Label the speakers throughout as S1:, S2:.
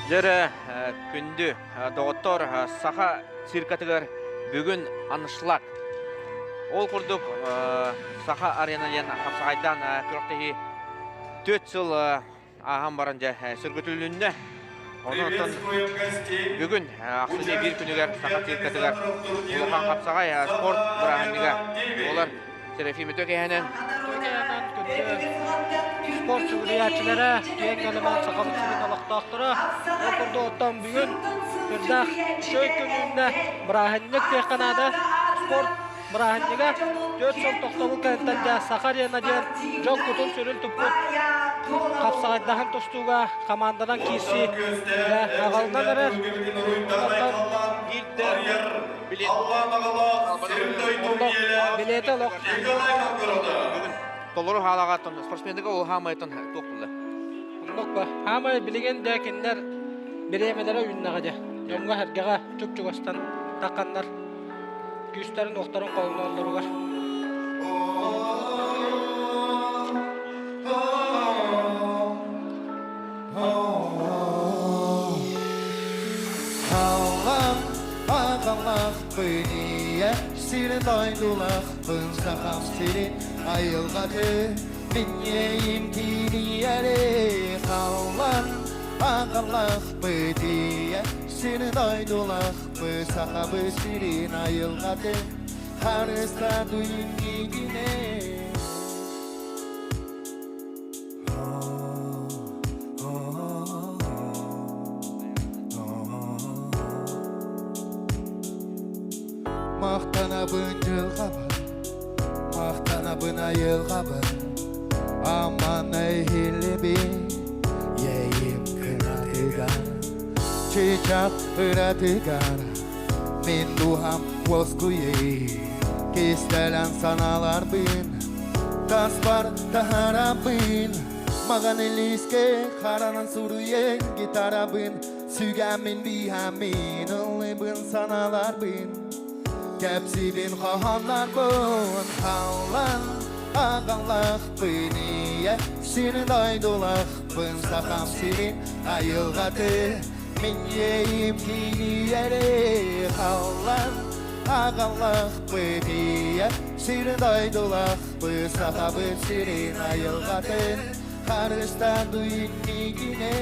S1: Дьэрэ, күндү доҕоттор, саха циркатыгар бүгүн аншлаг. Ол курдук Саха арена диэн хапсаҕайдаан күрэхтэһии 4 сыл ааһан баран дьэ сөргүтүлүннэ. Онон бүгүн ахсынньы биир күнүгэр Саха циркатыгар улахан хапсаҕай спорт бырааһынньыга буолар. Серафим Үтөкэһэнэн
S2: Спорт сүгүрүйээччилэрэ, киэҥ нэлэмэн Сахабыт сирин олохтоохторо ол курдук оттон бүгүн сүрдээх үчүгэй күн үүннэ. Бырааһынньык диэххэ наада. Спорт бырааһынньыга 4 сыл тохтобул кэнниттэн дьэ Саха арена диэн дьон кутун-сүрүн туппут хапсаҕайдаһан тустууга хамаанданан киирсии дьэ аҕалынан эрэр. Оттон
S1: Билет
S2: билиэтэ олох.
S1: Бүгүн толору хаалаҕа спортсменныга ол хаамайтан туох булла?
S2: Оннук ба. Хаамай билигин да кинилэр бириэмэлэрэ үүннэҕэ дьэ. Дьоҥҥо-сэргэҕэ чуп-чугастан тахханнар күүстэрин-уохтарын холоноллоругар.
S3: Аҕалаахпын сирин дойдулаахпын сахам сирин айылҕаты мин иэйим киирийэри халлан аҕалаахпыт ийэ сирин дойдулаахпын сахабы сирин айылҕаты харыстадуйун миигинэ. Махтанабын дьылҕабар, махтанабын айылҕабар, аман эһиллибин иэйим кынатыгар, чычах ыратыгар, мин дууһам уоскуйай, кистэлэҥ санааларбын таспар таһарабын, маҕан илиискэ харанан суруйан гитарабын Сүгэммин биһэммин ыллыыбын санааларбын Кэпсиибин хоһооннорбун халлан аҕалахпын ийэ сирин дойдулахпын сахам сирин айылҕаты мин иэйим киирийэри халлан аҕалахпын ийэ сирин дойдулахпын сахабыт сирин айылҕатын Харыстаан иннигинэ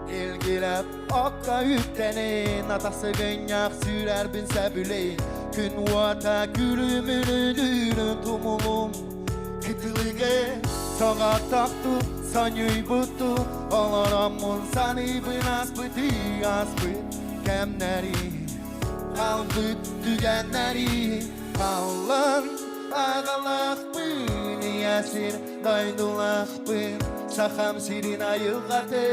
S3: Илгилэп окко үктэнин атасыгынньах сүүрэрбин сөбүлэйин күн уота күлүмүрүлүүрүн тумулум Кытылыгы соҕотохту сонньуйбутту олороммун саныыбын аспыты аспыт кэмнэри хаалбыт түгэннэри халлан аҕалаахпын ийэ сир дойдулаахпын сахам сирин айылҕаты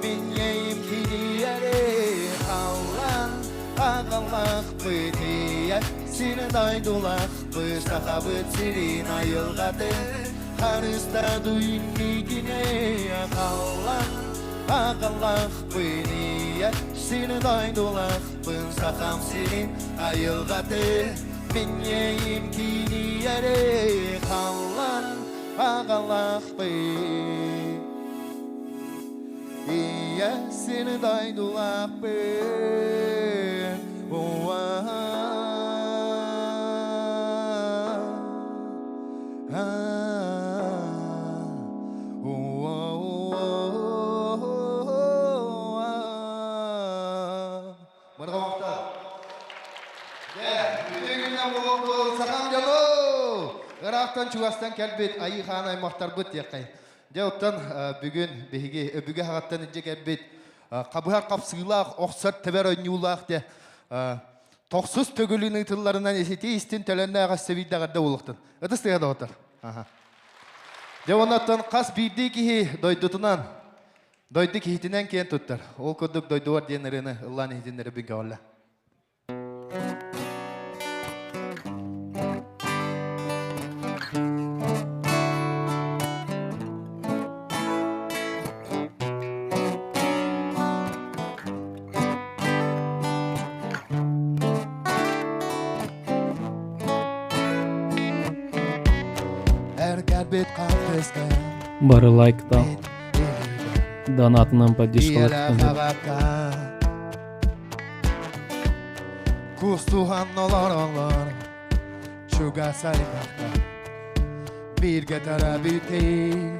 S3: мин иэйим кириэри халлан аҕалаахпын ийэ сир дойдулаах Сахабыт сирин айылҕатын харыстаду инникине аҕаллан аҕаллахпын ийэ сир дойдулахпын сахам сирин айылҕаты мин иэйим киинийэри халлан аҕаллахпын ийэ сир дойдулахпын. Ыраахтан чугастан кэлбит Айыы Хаан аймахтарбыт диэххэй. Дьэ оттон бүгүн биһиги өбүгэ хаҕаттан илдьэ кэлбит хабыһар хапсыылаах, охсор тэбэр ойнуулаах де тохсус төгүлүн ыытылларынан исити истин төлөннөөх эссэбийдэҕэрдэ буолуохтун. Ытыс тыга доҕоттор. Дьэ оннуттан хас биирдии киһи дойдутунан, дойду киһитинэн киэн туттар. Ол курдук дойдугар диэн ырыаны ыллаан иһитиннэрэ көҕүллэ.
S4: Бары лайктаан, донатынан поддержкалар.
S3: Кустуһан олороллор чугас аймахтар бииргэ төрөөбүтүй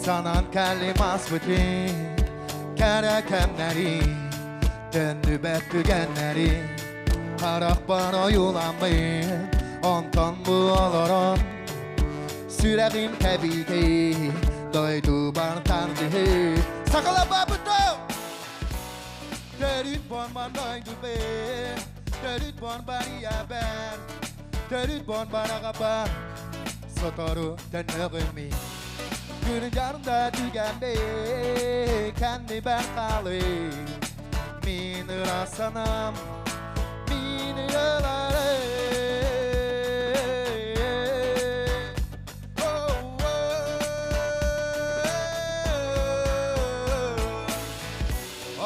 S3: Санаан кэллим ааспытын кэрэ кэмнэри төннүбэт түгэннэри харахпар ойууламмыт онтон бу олорон сүрэҕим тэбиитий дойдубар тардыһыы Сахалабабытым Төрүт буон дойдубар төрүт буон барыйабар төрүт буон бараҕабар сотору төннөҕүм Күрдьарда түгэммин кэннибэр хаалый Мин ыра санаам мин ыраларым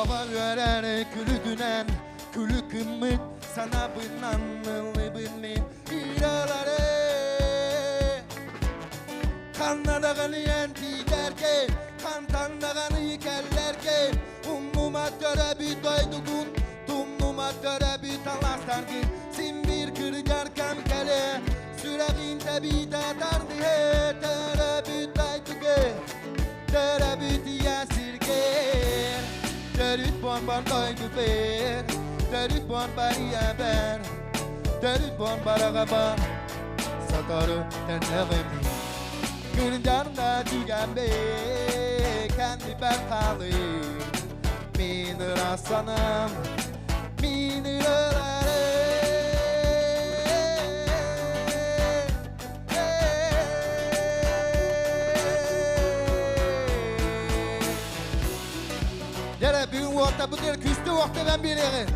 S3: Оҕо үөрэр күлүгүнэн күлүк гыммыт санаабынан ыллыбын мин ыралары Ханна даҕаны эн тиийдэргин, хантан даҕаны кэллэргин, умнума төрөөбүт дойдугун, тумнума төрөөбүт алаастаргын, син биир кырдьар кэм кэлэ, сүрэҕин тэбиитэ тардыһы, төрөөбүт дойдугу, төрөөбүт ийэ сиргин, төрүт буонбар дойдубар, төрүт буонбар ийэбэр, төрүт буонбар аҕабар, сотору төннөҕүм Күрдьарда түгэммин кэннибэр хаалый Мин ыра санаам мин Дьэ бүгүн уоттаппытыгар күүстээх уохтанан биэриэҕин.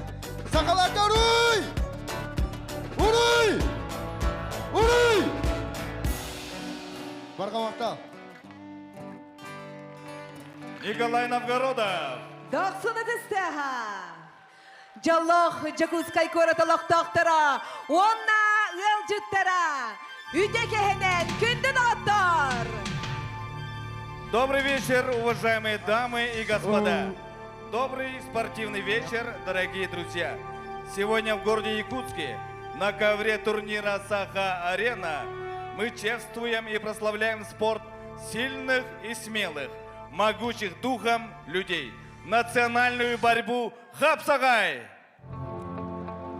S3: Сахаларга уруй! Уруй! Уруй! Барҕа махтал.
S5: Николай Новгородов.
S6: Дохсун ытыстыаха! Дьоллоох Дьокуускай куорат олохтоохторо уонна ыалдьыттара үтө кэһэнэн күндү доҕоттор!
S5: Добрый вечер, уважаемые дамы и господа. Добрый спортивный вечер, дорогие друзья. Сегодня в городе Якутске на ковре турнира «Саха-Арена» мы чествуем и прославляем спорт сильных и смелых, могучих духом людей. Национальную борьбу «Хапсагай».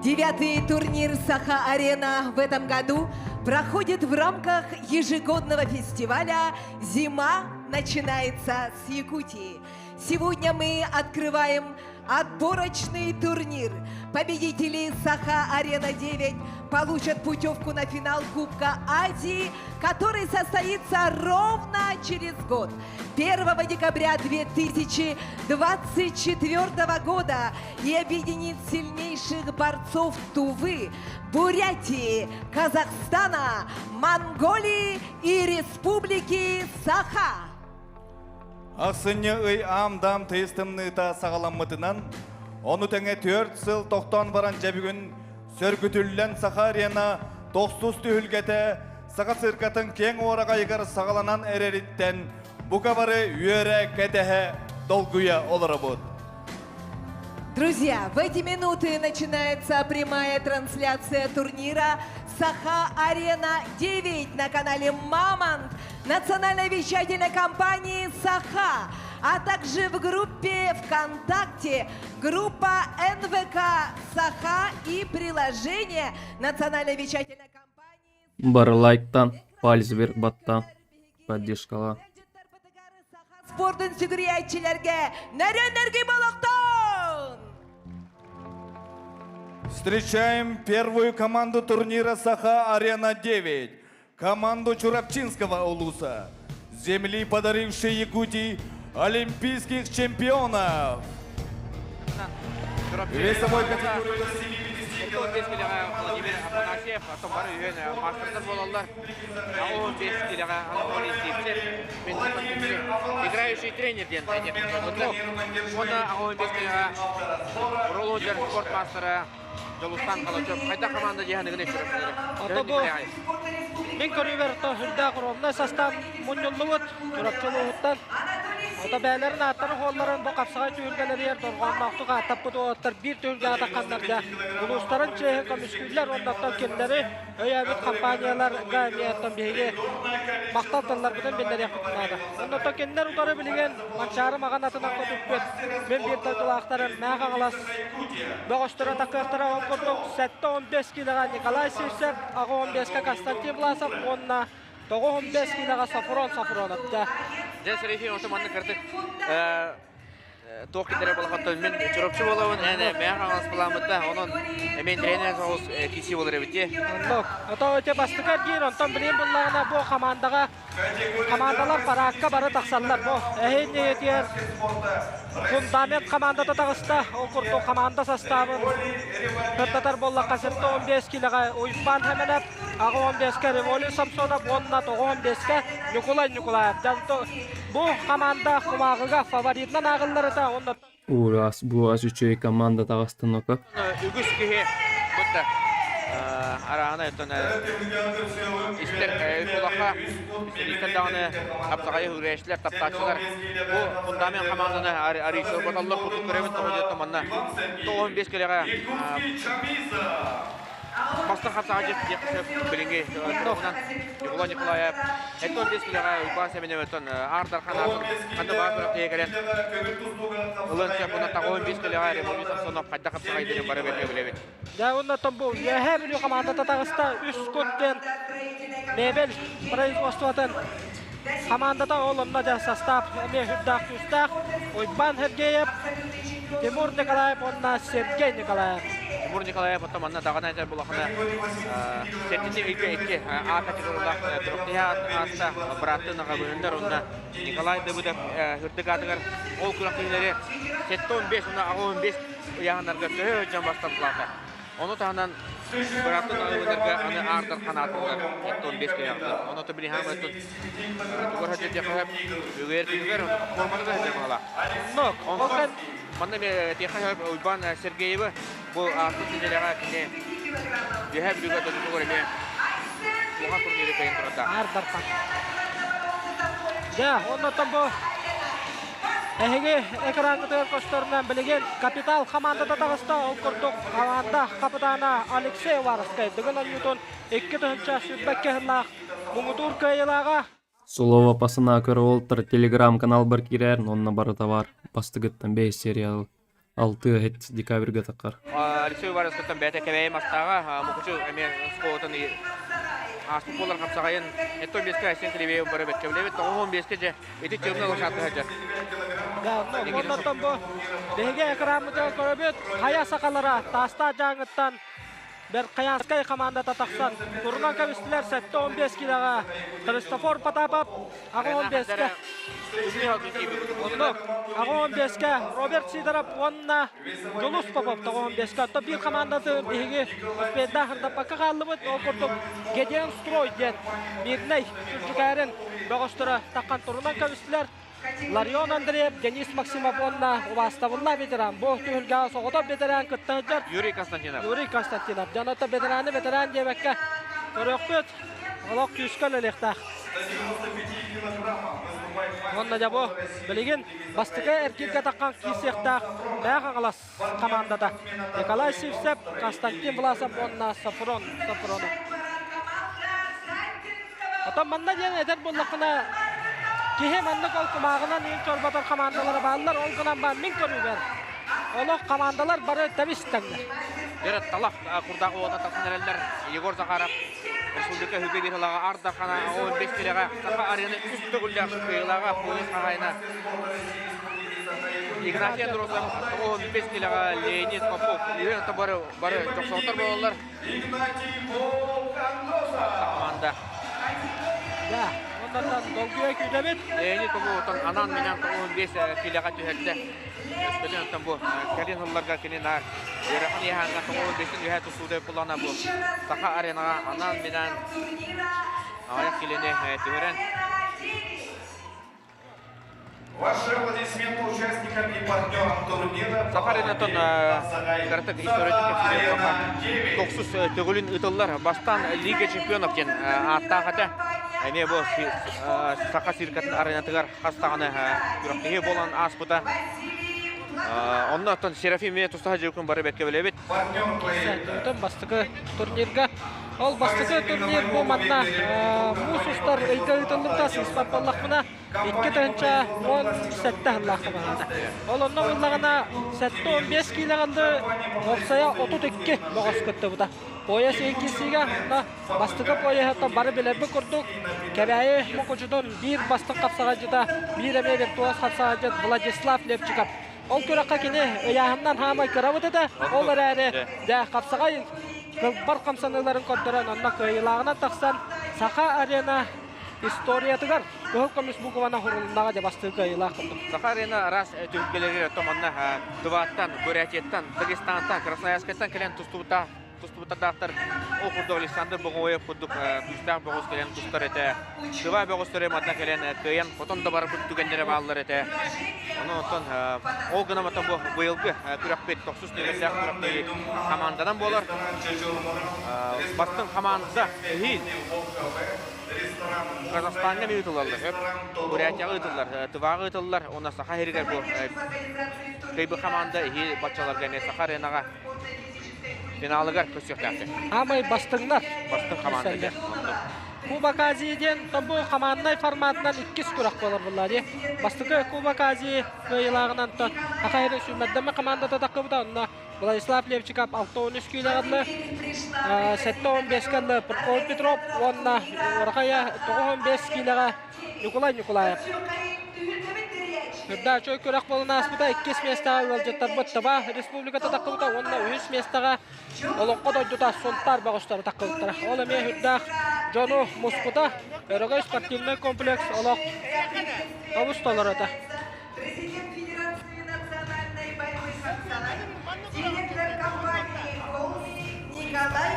S6: Девятый турнир «Саха-Арена» в этом году проходит в рамках ежегодного фестиваля «Зима начинается с Якутии». Сегодня мы открываем отборочный турнир. Победители «Саха-Арена-9» получат путевку на финал Кубка Азии, который состоится ровно через год. 1 декабря 2024 года и объединит сильнейших борцов Тувы, Бурятии, Казахстана, Монголии и Республики Саха.
S5: Ахсынньы ый аам-даам тыйыс тымныыта саҕаламмытынан, ону тэҥэ түөрт сыл тохтоон баран дьэ бүгүн сөргүтүллэн Саха Арена тохсус түһүлгэтэ Саха циркатын киэҥ уораҕайыгар саҕаланан эрэриттэн бука бары үөрэ, кэтэһэ, долгуйа олоробут.
S6: Друзья, в эти минуты начинается прямая трансляция турнира «Саха-Арена-9» на канале «Мамонт» национальной вещательной компании «Саха», а также в группе ВКонтакте группа НВК «Саха» и приложение национальной вещательной компании
S4: Бары лайктан, палец вверх баттаан, поддержкалаа.
S6: Спордун сүгүрүйээччилэргэ нөрүөн болохтон!
S5: Встречаем первую команду турнира «Саха-Арена-9». Команду Чурапчинского улуса. Земли, подарившей Якутии олимпийских чемпионов. Весовой категории до 75
S1: 15 килэҕэ Владимир Афанасьев, оттон бары үһүөн маастардар буолаллар. 15 килэҕэ Анатолий Сивцев, играющий тренер диэн Уонна 15 килэҕэ Роллер спорт мастера Дьулустан Калачев. Хайдах команда дьиһаныгын
S2: Ото бу Мин көрүүбэр оттон сүрдээх ровнай састаап мунньуллубут Чурапчы улууһуттан. Ото бээлэрин ааттарын хуолларын бу хапсаҕай түһүлгэлэригэр дорҕоонноохтук ааттаппыт уолаттар биир түһүлгэ атахханнарга улуустарын чиэһин көмүскүүллэр уонна оттон кинилэри өйөөбүт компанияларга эмиэ оттон биһиги махтал тылларбытын биллэриэхпитин наада. Онно оттон кинилэр утары билигин Манчаары маҕан атынан көтүппүт мин биир дойдулаахтарым Мээх Аҥалас бөҕөстөрө такыахтара ол курдук 7-15 киилэҕэ Николай Сивцев, 8-15-ка Константин Власов уонна 9-15 киилэҕэ Софрон Софронов. Дьэ,
S1: Дьэ, Серафим, ото маннык кырдык туох киллэрэ буолахаттан мин Чурапчы буолабын, эн Мээх Аҥалас былааммытта, онон эмиэ тренер соҕус киси буолар эбит дии.
S2: Оннук. Ото өтө бастакы эргиир, онтон билигин буллаҕына бу хамаандаҕа Хамаандалар параакка бары тахсаллар. Бу эһин ийэтигэр фундамент хамаандата таҕыста. Ол курдук хамаанда састаабын кырдатар буоллахха 75 килэҕэ Уйбаан Хэмэнэп, 85-кэ Револий Самсонов уонна 95-кэ Ньукулай Ньукулаев. Бу хамаанда кумааҕыга фаворитынан ааҕыллар этэ. Уонна
S4: Ураас буас үчүгэй команда таҕыстын око.
S1: Үгүс киһи кытта араана оттон истэр улаха истэр даҕаны хапсаҕайы үрээччилэр таптааччылар бу фундамент хамаанданы арыйсар боталлар курдук көрөбүн тоҕо диэттэ манна 95 кэлэҕэ Бастан хапсаҕа дьиэт сөп билиҥҥи туругунан Николай Николаев 75 килэҕэ Уйбаан Сэмэнэвиттэн Аар Дархан аатын ханна баар күрэхтэһиигэ кэлэн ылыан сөп уонна 95 килэҕэ Революция Самсонов хайдах хапсаҕайдыырын бары бэркэ билэбит.
S2: Дьэ уонна оттон бу Үөһээ Бүлүү хамаандата таҕыста үс кут диэн мебель производствотын хамаандата ол онно дьэ состав эмиэ үрдээх күүстээх Уйбаан Сергеев, Тимур Николаев уонна Сергей Николаев.
S1: Тимур Николаев оттон манна даҕаны этэр булахына сэтинньи ыйга икки А категориялаах туруктиһа ааста бырааттын аҕабыһындар уонна Николай Давыдов үрдүк аатыгар ол күрэхтэһиилэри 75 уонна 85 ыйааһыннарга төһө дьон бастатылаата. Ону таһынан быраатын ылынарга аны аардар ханаатылар 75 килоҕа. Ону то билиһаам өттүн тугар хадьа диэхэ үгээр күнүгэр форматыгар хадьа баҕала. Онтон манна тиэхэ Уйбаан Сергеевы бу ааспыт нэдиэлэҕэ кини Үөһээ Бүлүүгэ дойдутугар эмиэ улахан турниры кыайан турарда.
S2: Аардархан. Дьэ, оннуттан бу Эһиги экраҥҥытыгар көстөрүнэн билигин Капитал хамаандата таҕыста. Ол курдук хамаанда хапытаана Алексей Уваровскай Дыгын оонньуутун 2022 сыллаах муҥутуур кыайыылааҕа.
S4: Слово пацана көрө уолтар телеграм-каналбар киирээр, онно барыта баар. Бастыгыттан бэйэ сериал 6 иһит декабрьга таххар.
S1: Алексей Уваровскайтан бэйэтэ кэбээйи мастааҕа Мукучу эмиэ оскуолатын ааспыт буолар хапсаҕайын Эттон биэскэ Айсен Кривеев бары бэккэ билэбит. 95-кэ дьэ ити тёмный лошадка сылдьар.
S2: Оннуттан бу биһиги экраммытыгар көрөбүт хайа сахалара Таастаах дьааҥыттан Верхоянскай хамаандата тахсан турунан кэбистилэр 7-15 килэҕэ Христофор Потапов 8-15-кэ Оннук 8-15-кэ Роберт Сидоров уонна Дьулус Попов 9-15-кэ Оттон биир хамаандаты биһиги успейдаах ырдаппакка хааллыбыт. Ол курдук Гедеон Строй диэн Мирнэй Сүрдьүкээрин бөҕөстөрө таххан турунан кэбистилэр. Ларион Андреев, Денис Максимов уонна убаастабыллаах ветеран. Бу түһүлгэҕэ соҕотох ветеран кытта сылдьар.
S1: Юрий Константинов.
S2: Юрий Константинов. Дьон ото ветераны ветеран диэбэккэ көрүөхпүт. Олох күүскэ үлэлиэхтээх. Уонна дьэ бу билигин бастакы эргииргэ таххан киирсиэхтээх Мээх Аҥалас хамаандата Николай Сивцев, Константин Власов уонна Софрон Софронов. Оттон манна диэн этэр буоллаххына, киһи маннык ол кумааҕынан иин чорботор хамаандалара бааллар, ол гынан баар мин көрүүбэр олох хамаандалар бары тэбис тэҥнэр.
S1: Дьэ, талах курдаах уота тахсан эрэллэр. Егор Захаров республика үһүгэ биир сылаҕа Ардахана 15 килэҕэ Саха арена үс төгүллээх кыайыылааҕа пояс хаһаайына Игнатий Андросов 15 килэҕэ Леонид Попов үһүн бары бары дьохсоҕоттор буолаллар. Команда.
S2: Да, оннан долгуйа күүтэбит.
S1: Леонид Поповтан анаан минээн 15 килэҕэ түһэрдэ. Өскөтүн оттон бу кэлин сылларга кини наар үөрэхин иһааҥҥа 95 үһэ тустуудай булана бу Саха аренаҕа анаан минээн аҕыйах килини түһэрэн.
S5: Ваши аплодисменты участникам и партнерам турнира
S1: Саха аренатын кыратык историятын кэпсиир буоллахха, тохсус төгүлүн ыытыллар. Бастаан Лига чемпионов диэн ааттаах этэ. Эмиэ бу Саха циркатын аренатыгар хас даҕаны күрэхтэһии буолан ааспыта. Онно оттон Серафим эмиэ тустаах дьылкын бары бэркэ билэбит.
S2: Сэрдиитин бастакы турнирга. Ол бастакы турнир бу манна муус устар ыйга ыытыллыбыта сыыспат буоллахпына 2017 сыллаахха баҕата. Ол онно буоллаҕына 75 киилэҕэ уопсайа 32 бөҕөс кыттыбыта. Пояс иккисигэ онно бастакы пояһыттан бары билэрбит курдук Кэбээйи Мукучутун биир бастыҥ хапсаҕайдьыта, биир эмиэ виртуоз хапсаҕайдьыт Владислав Левчиков. Ол күрэххэ кини ыйааһынынан хаамай кырабыт этэ, ол эрээри дьэ хапсаҕай кылбар хамсаныыларын көрдөрөн онно кыайыылааҕынан тахсан Саха арена историятыгар кыһыл көмүс букванан сурулуннаҕа дьэ бастыыр кыайыылаах курдук.
S1: Саха арена араас түһүлгэлэригэр томанна Тываттан, Бурятияттан, Дагестантан, Красноярскайтан кэлэн тустубута тустубуттардаахтар. Ол курдук Александр Боговоев курдук күүстээх бөҕөс кэлэн тустар этэ. Тыва бөҕөстөрө манна кэлэн кыайан хотон да барбыт түгэннэрэ бааллар этэ. Ону оттон ол гынан оттон бу быйылгы күрэхпит тохсус нүөмэрдээх күрэхтэһии хамаанданан буолар. Бастыҥ хамаанда эһиил Казахстаҥҥа эмиэ ыытыллаллар. Бурятияҕа ыытыллар, Тываҕа ыытыллар уонна Саха сиригэр бу кыайбыт хамаанда эһиил баччаларга эмиэ Саха аренаҕа финалыгар көрсүөхтээхтэр.
S2: Аамай бастыҥнар.
S1: Бастыҥ хамаанда диэн.
S2: Кубок Азии диэн бу команднай форматынан иккис күрэх буолар буолла дии. Бастакы Кубок Азии кыайыылааҕынан Саха сирин сүүмэрдэммит командата таххыбыта. Онно Владислав Левчиков 63 киилэҕэ 75 ылла Прокопий Петров уонна Урахая 95 киилэҕэ Ньукулай Ньукулаев. Үрдэ үчүгэй күрэх буолан ааспыта. Иккис миэстэҕэ ыалдьыттарбыт Тыва Республиката таххыбыта уонна үһүс миэстэҕэ Олоҥхо дойдута Сунтаар бөҕөстөрө таххыбыттара. Ол эмиэ үрдээх дьону муспута. Өрөгөй спортивнай комплекс олох обус толору этэ.
S6: Президент Федерации национальной борьбы директор компании «Голс» Николай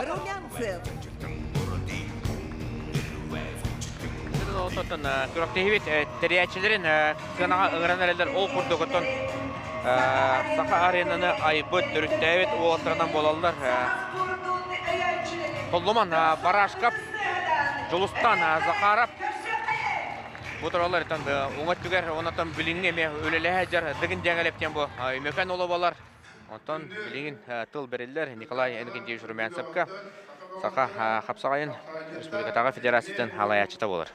S6: Румянцев.
S1: Оттон күрэхтэһиибит тэрийээччилэрин сыанаҕа ыҥыран эрэллэр. Ол курдук оттон Саха аренаны айбыт, төрүттээбит уолаттарынан буолаллар. Толлуман Барашков, Дьулустан Захаров, Бу тураллар уҥа өттүгэр онтон билиҥҥи эмиэ үлэлэһэ сылдьар Дыгын Дьэҥэлэп диэн бу Өймөкөөн уола буолар. Онтон билигин тыл бэриллэр Николай Иннокентьевич Румянцевка Саха хапсаҕайын республикатааҕы федерациятын салайааччыта буолар.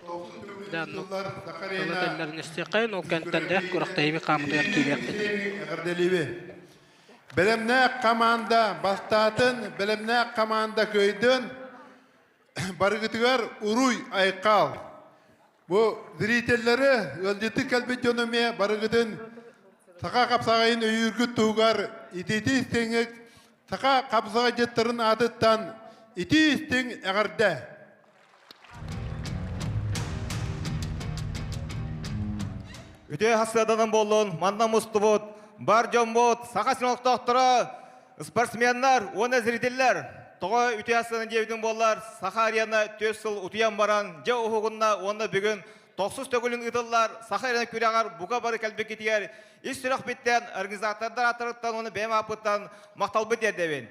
S2: Дьэ, оннук тылы тэллэрин истиэххэйин, ол кэнниттэн дэх күрэхтэһиибит хаамытыгар киириэхпит.
S7: Эҕэрдэлиибин. Бэлэмнээх команда бастаатын, бэлэмнээх команда кыайдын. Барыгытыгар уруй айхал! Бу зрителлэри, ыалдьыты кэлбит дьон эмиэ барыгытын саха хапсаҕайын өйүүргүт туһугар итиити истиҥик саха хапсаҕайдьыттарын аатыттан итии истиҥ эҕэрдэ!
S5: Үтүө хасыаданан буоллун, манна мустубут бар дьоммут, саха сирин олохтоохторо, спортсменнар уонна зрителлэр. Тоҕо үтүө хасыадан диэбитим буоллар, Саха арена түөрт сыл утуйан баран, дьэ уһугунна уонна бүгүн тохсус төгүлүн ыытыллар Саха арена күрэҕэр бука бары кэлбиккитигэр ис сүрэхпиттэн организатордар ааттарыттан уонна бэйэм ааппыттан махталбын тиэрдэбин.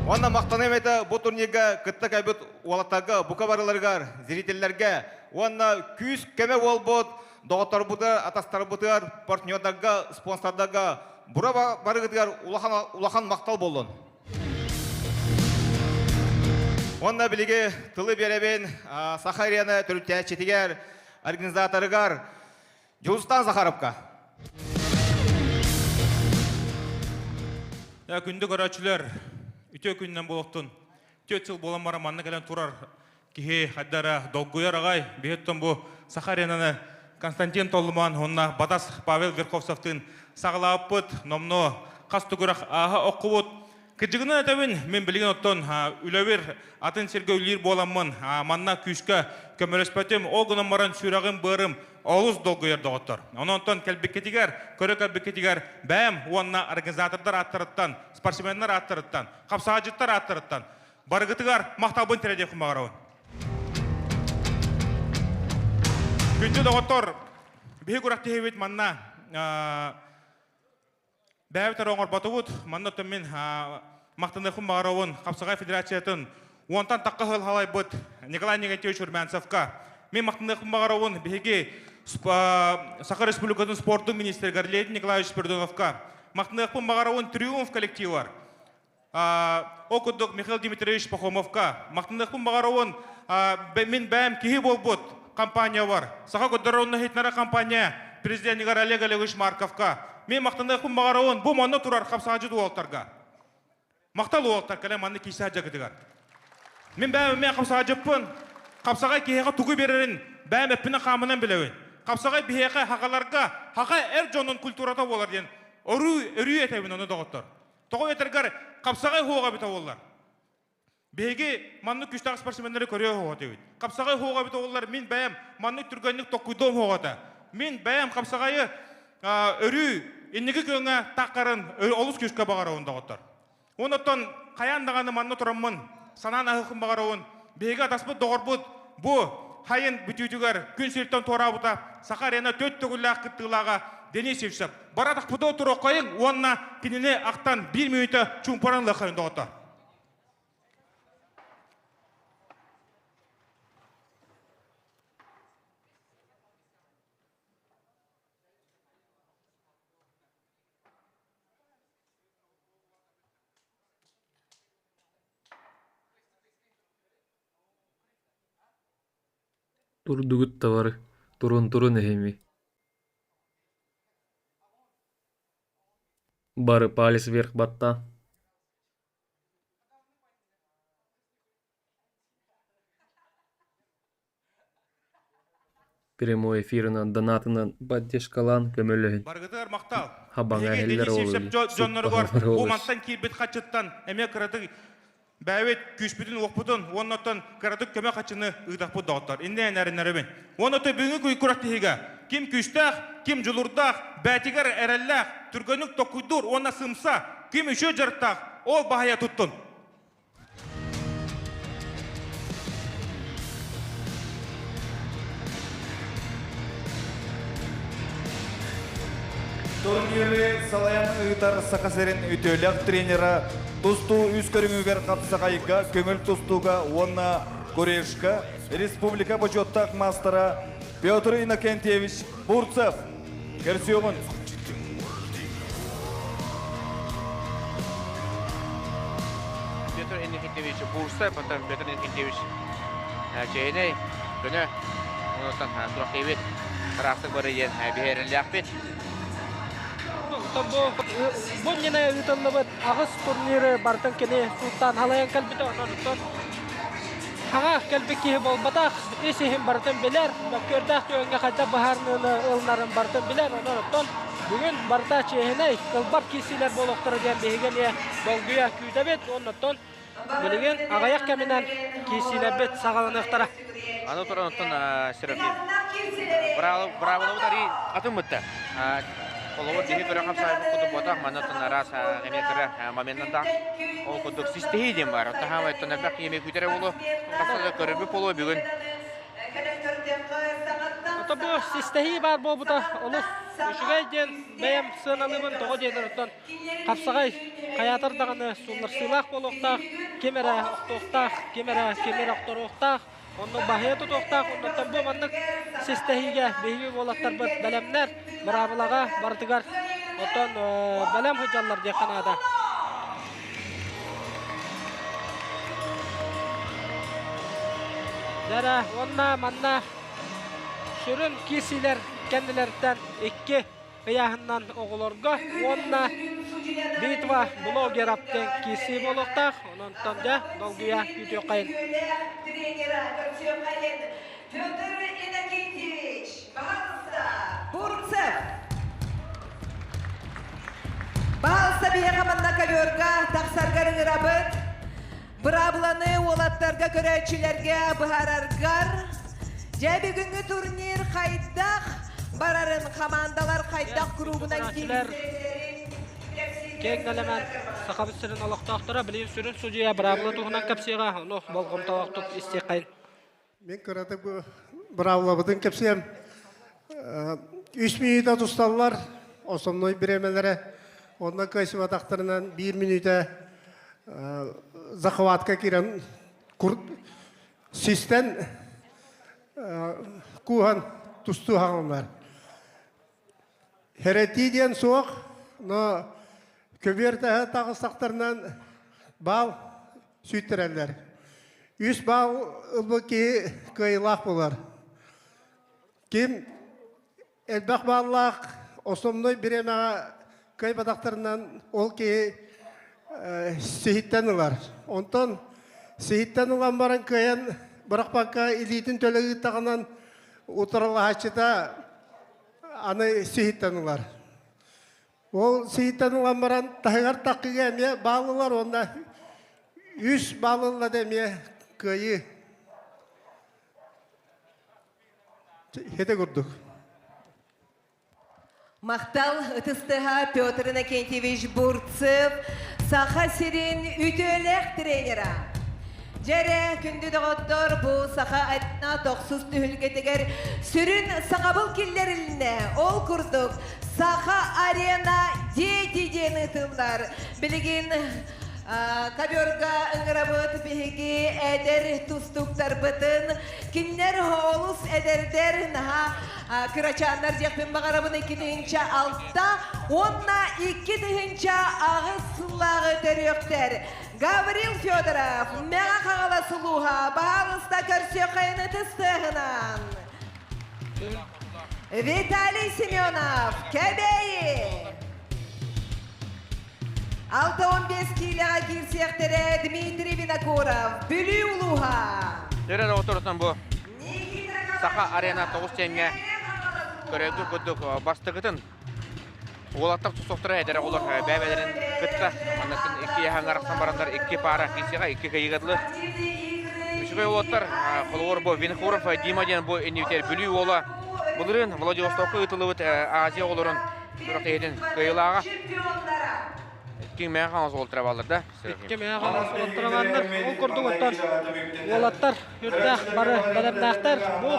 S5: Уонна махтаныам этэ бу турнирга кытта кэлбит уолаттарга, бука барыларыгар, зрителлэргэ уонна күүс-көмө буолбут доҕотторбутугар, атастарбытыгар, партнердарга, спонсордарга бура барыгытыгар улахан, улахан махтал буоллун. Уонна билиги тылы биэрэбин Саха арена төрүттээччитигэр, организаторыгар Дьулустаан Захаровка.
S8: Күндү көрөөччүлэр, үтүө күнүнэн буолуохтун. Түөрт сыл буолан баран манна кэлэн турар киһи хайдара долгуйар аҕай. Биһиттэн бу Саха аренаны Константин Толлуман уонна Батас Павел Верховцевтыын саҕалаабыппыт. Номнуо хас түгүрэх ааһа оккубут. Кырдьыгынан этэбин, мин билигин оттон үлэбир атын сиргэ үлэлиир буоламмын, манна күүскэ көмөлөспөтүм. Ол гынан баран сүрэҕим-быарым олус долгуйар доҕоттор. Онон кэлбиккитигэр, көрө кэлбиккитигэр бэйэм уонна организатордар ааттарыттан, спортсменнар ааттарыттан, хапсаҕайдьыттар ааттарыттан барыгытыгар махталбын тириэрдиэхпин баҕарабын. Күндү доҕоттор, биһи күрэхтэһиибит манна бэйэбит эрэ оҥорботубут. Манна оттон мин махтаныахпын баҕарабын Хапсаҕай Федерациятын уонтан тахха сыл халайбыт Николай Никитич Румянцевка. Мин махтаныахпын баҕарабын биһиги Саха Республикатын спордун министригэр Леонид Николаевич Спиридоновка. Махтаныахпын баҕарабын Триумф коллективар. Ол курдук Михаил Дмитриевич Пахомовка махтаныахпын баҕарабын мин бэйэм киһи буолбут компания бар. Саха көрдөрөр иһитиннэрэр компания президенигэр Олег Олегович Марковка. Мин махтаныахпын баҕарабын бу манна турар хапсаҕадьыт уолаттарга. Махтал уолаттар кэлэн манна киирсэ дьагытыгар. Мин бэйэм эмиэ хапсаҕадьыппын. Хапсаҕай киһиэхэ тугу биэрэрин бэйэм эппинэн хаамынан билэбин. Хапсаҕай биһиэхэ хахаларга хаха эр дьонун культурата буолар диэн өрүү өрүү этэбин ону доҕоттор. Тоҕо этэргэр хапсаҕай уһуоҕа эбитэ буоллар. Биһиги маннык күүстээх спортсменнары көрүө уһуоҕа этибит. Хапсаҕай уһуоҕа эбитэ буоллар мин бэйэм маннык түргэнник токкуйдуом уһуоҕа этэ. Мин бэйэм хапсаҕайы өрүү инники күөҥҥэ таххарын олус күүскэ баҕарабын доҕоттор. Онон хайаан даҕаны манна тураммын санаан аһыахпын баҕарабын. Биһиги атаспыт доҕорбут бу хайын бүтүүтүгэр күн сириттэн туораабыта Саха арена төрт төгүллээх кыттыылааҕа Денис Сивцев. Бара атахпытыгар туруоххайыҥ уонна кинини ахтан биир мүнүүтэ чуумпуран ылыаххайын доҕоттор.
S4: Турдугут да бары, турун-турун эһими Бары палец вверх баттаа Прямой эфирынан донатынан поддержкалаан көмөлөһүн.
S8: Барыгытыгар махтал.
S4: Хабаҥа
S8: Биһиги
S4: эһэллэр
S8: Денис
S4: ол
S8: Сивцев дьонноругар
S4: суттаһаллар
S8: бу
S4: олус.
S8: мантан киирбит хаччыттан эмиэ кыратык бэйэбит күүспүтүн-уохпутун уонна оттон кыратык көмө хаччыны ыытахпыт доҕоттор. Иннэ эрэнэрэбин. Уонна оттон бүгүҥҥү күрэхтэһиигэ ким күүстээх, ким дьулурдаах, бэйэтигэр эрэллээх, түргэнник токкуйдуур уонна сымса, ким үчүгэй дьарыктаах, ол баһыйа туттун.
S5: Турниры салайан ыытар Саха сирин үтүөлээх тренера тустуу үс көрүҥүгэр хапсаҕайга, көҥүл тустууга уонна курешка республика бочуоттаах маастара Петр Иннокентьевич Бурцев. Көрсүөҕүн.
S1: Петр Иннокентьевич Бурцев, потом Петр Иннокентьевич Чэйнэй, көнө, онуттан турах ыраахтык бары диэн биһэрэллээхпит.
S2: Бу бу иннинэ ыытыллыбыт аҕыс турниры барытын кини сууттаан халайан кэлбитэ, онон хаҥа кэлбит киһи буолбатах, ис-иһин барытын билэр, мөккүөрдээх түгэҥҥэ хайдах быһаарыныыны ылынарын барытын билэр, онон оттон бүгүн барыта чиэһинэй, кылбар киирсиилэр буолуохтара диэн биһиги эмиэ долгуйа күүтэбит, уонна оттон билигин аҕыйах кэминэн киирсиилэрбит саҕаланыахтара.
S1: Аны туран оттон Серафим быраабылабыт арый атыммытта. Холобур, биһи көрө хамсаабыт курдук буотах, манна оттон араас эмиэ кыра моменнардаах. Ол курдук систэһии диэн баар. Оттон хаамай оттон элбэх киһи эмиэ күүтэрэ буолуо. Хаса да көрөрбүт буолуо бүгүн.
S2: Ото бу систэһии баар буолбута олус үчүгэй диэн бэйэм сыаналыыбын тоҕо диэтэр оттон хапсаҕай хайаатар даҕаны сулларсыылаах буолуохтаах, ким эрэ охтуохтаах, ким эрэ ким эрэ охторуохтаах. Онно баһыйа тутуохтаах, оннуттан бу маннык систэһиигэ биһиги уолаттарбыт бэлэмнэр, быраабылаҕа барытыгар оттон бэлэм сылдьаллар диэххэ наада. Дьэ уонна манна сүрүн киирсиилэр кэннилэриттэн икки ыйааһынынан оҕолорго уонна битва блогеров диэн киирсии буолуохтаах. Онон дьэ долгуйа күүтүөххэйин.
S6: Петр Иннокентьевич, пожалуйста. Бурцев. Пожалуйста, биһиэхэ манна ковёрга тахсаргар ыҥырабыт. Быраабыланы уолаттарга көрөөччүлэргэ быһаараргар Дьэ бүгүҥҥү турнир хайдах барарын, хамаандалар хайдах куруугунан киирсэллэрин
S2: Киэҥ нэлэмэн Сахабыт сирин олохтоохторо билигин сүрүн судьуйа быраабыла туһунан кэпсиэҕэ, ону болҕомтолоохтук истиэххэйин.
S7: Мин кыратык бу быраабылабытын кэпсиэм.
S9: Үс мүнүүтэ тусталлар, основной бириэмэлэрэ. Онно кыайсыбатахтарынан биир мүнүүтэ захватка киирэн систэн кууһан тустуу хаҕыллар. Хэрэтии диэн суох, но көбүөр таһа таҕыстахтарынан баал сүүттэрэллэр. Үс баал ылбыт киһи кыайыылаах буолар. Ким элбэх бааллаах основной бириэмэҕэ кыайбатахтарынан ол киһи сиһиттэн ылар. Онтон сиһиттэн ылан баран кыайан бырахпакка илиитин төлө ыыттаҕынан утарылаһааччыта аны сиһиттэн ылар. Ол сиһиттэн ылан баран таһыгар таккыга эмиэ баал ылар уонна үс баал ылла да эмиэ кыайыы. Хете курдук.
S6: Махтал ытыстыһа Петр Иннокентьевич Бурцев, Саха сирин үтүөлээх тренера. Дьэрэ, күндү доҕоттор, бу саха арена тохсус түһүлгэтигэр сүрүн саҥабыл киллэрилиннэ. Ол курдук, Саха арена дети диэн ыытыллар. Билигин Ковёрга ыҥырабыт биһиги эдэр тустууктарбытын. Кинилэр олус эдэрдэр, наһаа кырачааннар диэхпин баҕарабын 2006 уонна 2008 сыллааҕы төрүөхтэр. Гаврил Федоров, Мэҥэ Хаҥалас улууһа, баһаалыста көрсүөххэйин ытыс тыаһынан. Виталий Семенов, Кэбээйи. 65 киилэҕэ киирсиэхтэрэ Дмитрий Винокуров, Бүлүү улууһа.
S1: Төрөр оҕоторутан бу Саха арена тоҕус тиэҥҥэ көрөргүт курдук бастакытын уолаттар тусохторо эдэр оҕолор бэйэлэрин кытта маннатын икки яһаҥ арахсан бараннар икки паара киирсиэҕэ икки кыйыга дылы үчүгэй уолаттар холобур бу Винокуров Дима диэн бу иннибитигэр Бүлүү уола былырыын Владивостокка ыытыллыбыт Азия оҕолорун Күрэхтэһиитин кыайыылааҕа. Икки мэҥэ хаҥас уолтара бааллар да?
S2: Икки мэҥэ хаҥас уолтара бааллар. Ол курдук оттон уолаттар үрдээх бары бэлэмнээхтэр. Бу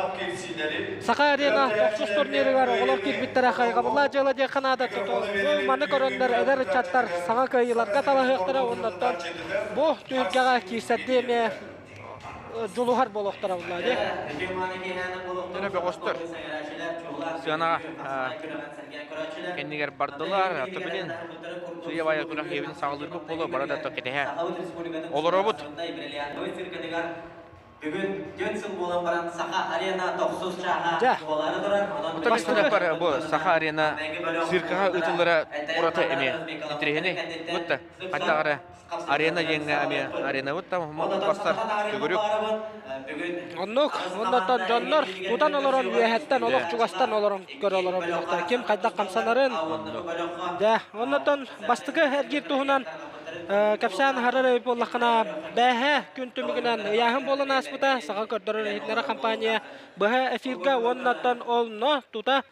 S2: Саха арена тохсус турнирыгар оҕолор киирбиттэрэ хайҕабыллаах дьыала диэххэ наада. Бу маны көрөннөр эдэр ыччаттар саҥа кыайыыларга талаһыахтара уонна бу түһүлгэҕэ киирсэрдии эмиэ дьулуһар буолуохтара буолла дии.
S1: Дьоно бөҕөстөр сыанаҕа кэннигэр бардылар. Тобилин сыйабайа күрэх иэбин саҕалыырбыт буолуо бара да кэтэһэ олоробут.
S10: Бүгүн түөрт сыл буолан баран Саха арена тохсус чааһа буолаары турар.
S1: Онон бу Саха арена циркаҕа ыытыллара ураты эмиэ интэриэһинэй. Бутта хайдах эрэ Арена диэҥҥэ эмиэ аренабыт да бастар төгүрүк.
S2: Оннук, оннотон дьоннор тутан олорон үөһэттэн олох чугастан олорон көрө олорор буолуохтара. Ким хайдах хамсанарын. Дьэ, оннотон бастакы эргиир туһунан кэпсээн аһарар эбит буоллаххына, бээһэ күн түмүгүнэн ыйааһын буолан ааспыта Саха көрдөрөр иһитиннэрэр компания быһа эфиргэ уоннаттан олно тута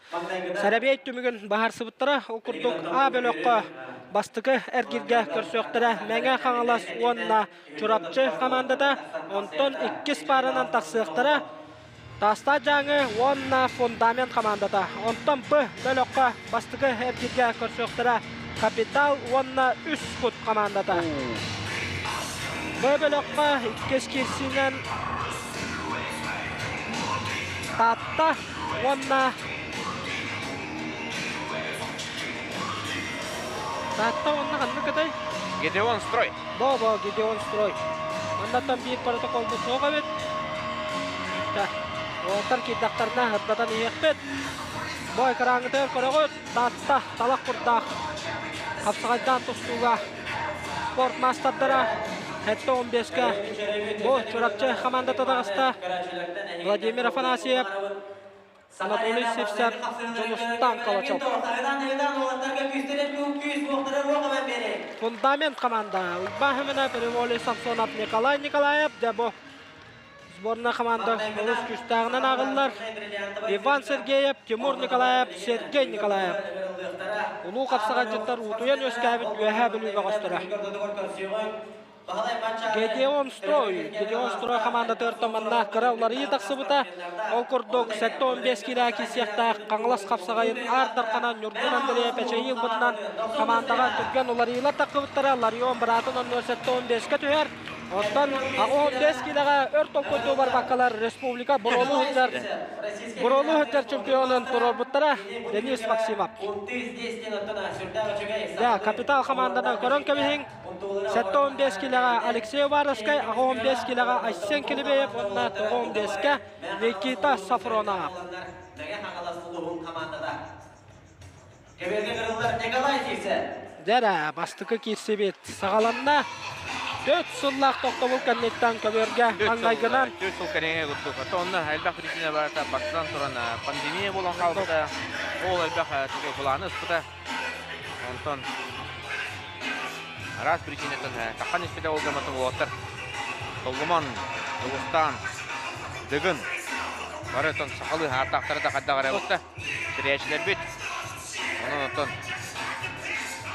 S2: Сэрэбиэй түмүгүн быһаарсыбыттара. Ол курдук А бөлөххө бастакы эргиргэ көрсүөхтэрэ Мэҥэ Хаҥалас уонна Чурапчы хамаандата. Онтон иккис пааранан тахсыахтара Таастаах Дьааҥы уонна Фундамент хамаандата. Онтон Б бөлөххө бастакы эргиргэ көрсүөхтэрэ Капитал уонна Үс Кут хамаандата. Б бөлөххө иккис киирсиинэн Таатта уонна Таатта уонна ханнык этэй?
S1: Гедеон Строй.
S2: Бо-бо, Гедеон Строй. Маннаттан биир протоколбут суох эбит. Уолаттар киирдэхтэринэ ырдатан иһиэхпит. Бу экраҥҥытыгар көрөҕүт, Таатта талах курдаах хапсаҕайдаан тустууга спорт маастардара 75-ка бу Чурапчы хамаандата таҕыста. Владимир Афанасьев, Анатолий Сивцев, Дьулустан Калачев. Фундамент команда Уйбаан Хымына, Переволи Самсонов, Николай Николаев, дьэ бу Сборная команда олус күүстээҕинэн ааҕыллар. Иван Сергеев, Тимур Николаев, Сергей Николаев. Улуу хапсаҕайдьыттар уутуйан үөскээбит Үөһээ Бүлүү бөҕөстөрө. Гедеон Строй. Гедеон Строй хамаандатыгар томаннаах кыра уларыйыы тахсыбыта. Ол курдук 75 киилэ киирсиэхтээх Хаҥалас хапсаҕайын Аар Дархана Ньургун Андреев эчэйии ылбытынан хамаандаҕа түргэн уларыйыылар таххыбыттара. Ларион быраатын оннугар 75-кэ түһэр. Оттон 85 киилэҕэ өр толкуйдуу барбаккалар республика буруолуу сылдьар буруолуу сылдьар чемпионун туруорбуттара Денис Максимов. Да, капитал хамаанданан көрөн кэбиһиҥ. 75 килэҕэ Алексей Уваровскай, 85 килэҕэ Айсен Килибеев уонна 95-кэ Никита Сафронов. Дьэ, бастакы киирсибит саҕаланна. Төрт сыллаах тохтобул кэнниттэн көбүөргэ маҥнайгынан
S1: 4 сыл кэриҥэ курдук. Онно элбэх причина барыта бастатан туран пандемия буолан хаалбыта. Ол элбэх былааны ыспыта. Онтон араас причинаттан таххан испитэ ол гымматын уолаттар Толлуман, Дьулустаан, Дыгын бары оттон сахалыы ааттаахтара да хайдах эрэ буолта. Тэрийээччилэрбит. Онон оттон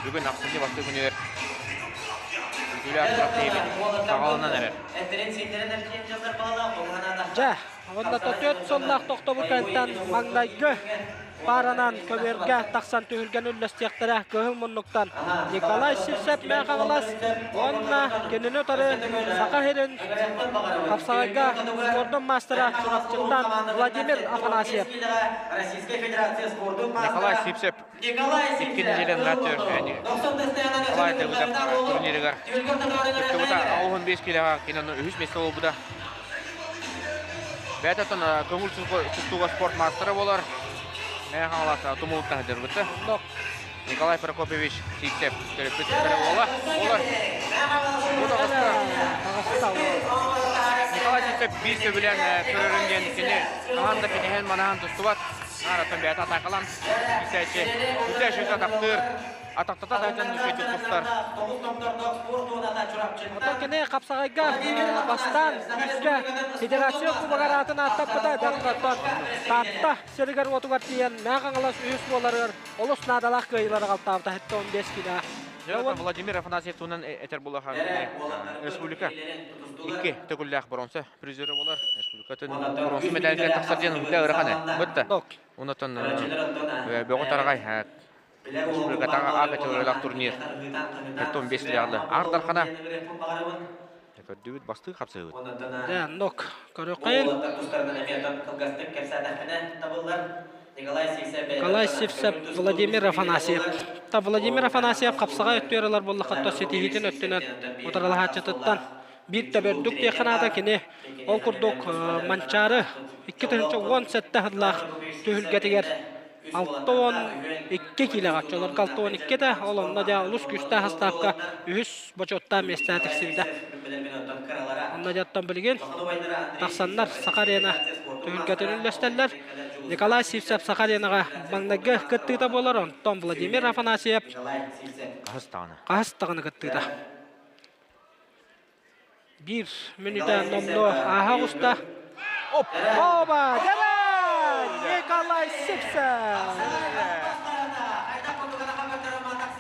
S1: бүгүн ахсынньы бастакы күнүгэр үтүөлээх күрэхтэһиибит саҕаланан эрэр.
S2: Дьэ, уонна 4 сыллаах тохтобул кэнниттэн маҥнайгы пааранан көбүөргэ тахсан түһүлгэни үллэстиэхтэрэ кыһыл муннуктан Николай Сивцев Мэҥэ Хаҥалас уонна кинини утары Саха сирин хапсаҕайга спордун маастара Чурапчыттан Владимир Афанасьев.
S1: Николай Сивцев икки нэдиэлэн Николай Давыдов турнирыгар кыттыбыта 15 килоҕа кинини үһүс миэстэ буолбута. Бэйэтэ көҥүл тустууга спорт маастара буолар. Мэҥэ Хаҥалас Тумулуттан сылдьарбыта. Николай Прокопьевич Сивцев төрөппүт уола буолар. Бу таҕыста. Николай Сивцев биир сөбүлээн көрөрүн диэн кини хаһан да кэтэһэн манаһан тустубат. Наараттан бэйэтэ атаакалаан киирсээччи. Үтэ таптыыр. Атахтата тайдан үчүгэйдик тустар.
S2: Оттон кини хапсаҕайга бастаан күүскэ федерация кубогар аатын ааттаппыта. Дьарҕаттан Таатта сиригэр-уотугар тиийэн Мэҥэ Хаҥалас үһүс буоларыгар олус наадалаах кыайыылары аҕалтаабыта 75 киилэ.
S1: Владимир Афанасьев туһунан этэр буоллахха республика икки төгүллээх боруонса призерэ буолар. Республикатын боруонса медалга тахсар диэн үлэ ыарахан. Бытта. Онтон бөҕө тараҕай Республикатааҕы А категориялаах турнир 45 лиалы Аар Дархана көрдүбүт бастыы хапсыһыбыт.
S2: Дьэ, оннук. Көрүөххэйин. Николай Сивцев, Владимир Афанасьев. Та Владимир Афанасьев хапсаҕай өттүгэр ылар буоллахха ситиһиитин өттүнэн утарылаһааччытыттан биир төбөрдүк диэххэ наада кини ол курдук Манчаары 2017 сыллаах түһүлгэтигэр 62 киилэҕэ оччолорго 62 этэ ол онно дьэ олус күүстээх астаапка үһүс бочуоттаах миэстэҕэ тиксибитэ онно дьэ оттон билигин тахсаннар Саха Арена түһүлгэтин үллэстэллэр Николай Сивцев Саха Аренаҕа маҥнайгы кыттыыта буолар онтон Владимир Афанасьев
S1: хаһыс даҕаны
S2: хаһыс даҕаны кыттыыта Биир мүнүүтэ номнуо ааһа оҕуста. Оба! Николай Сивцев!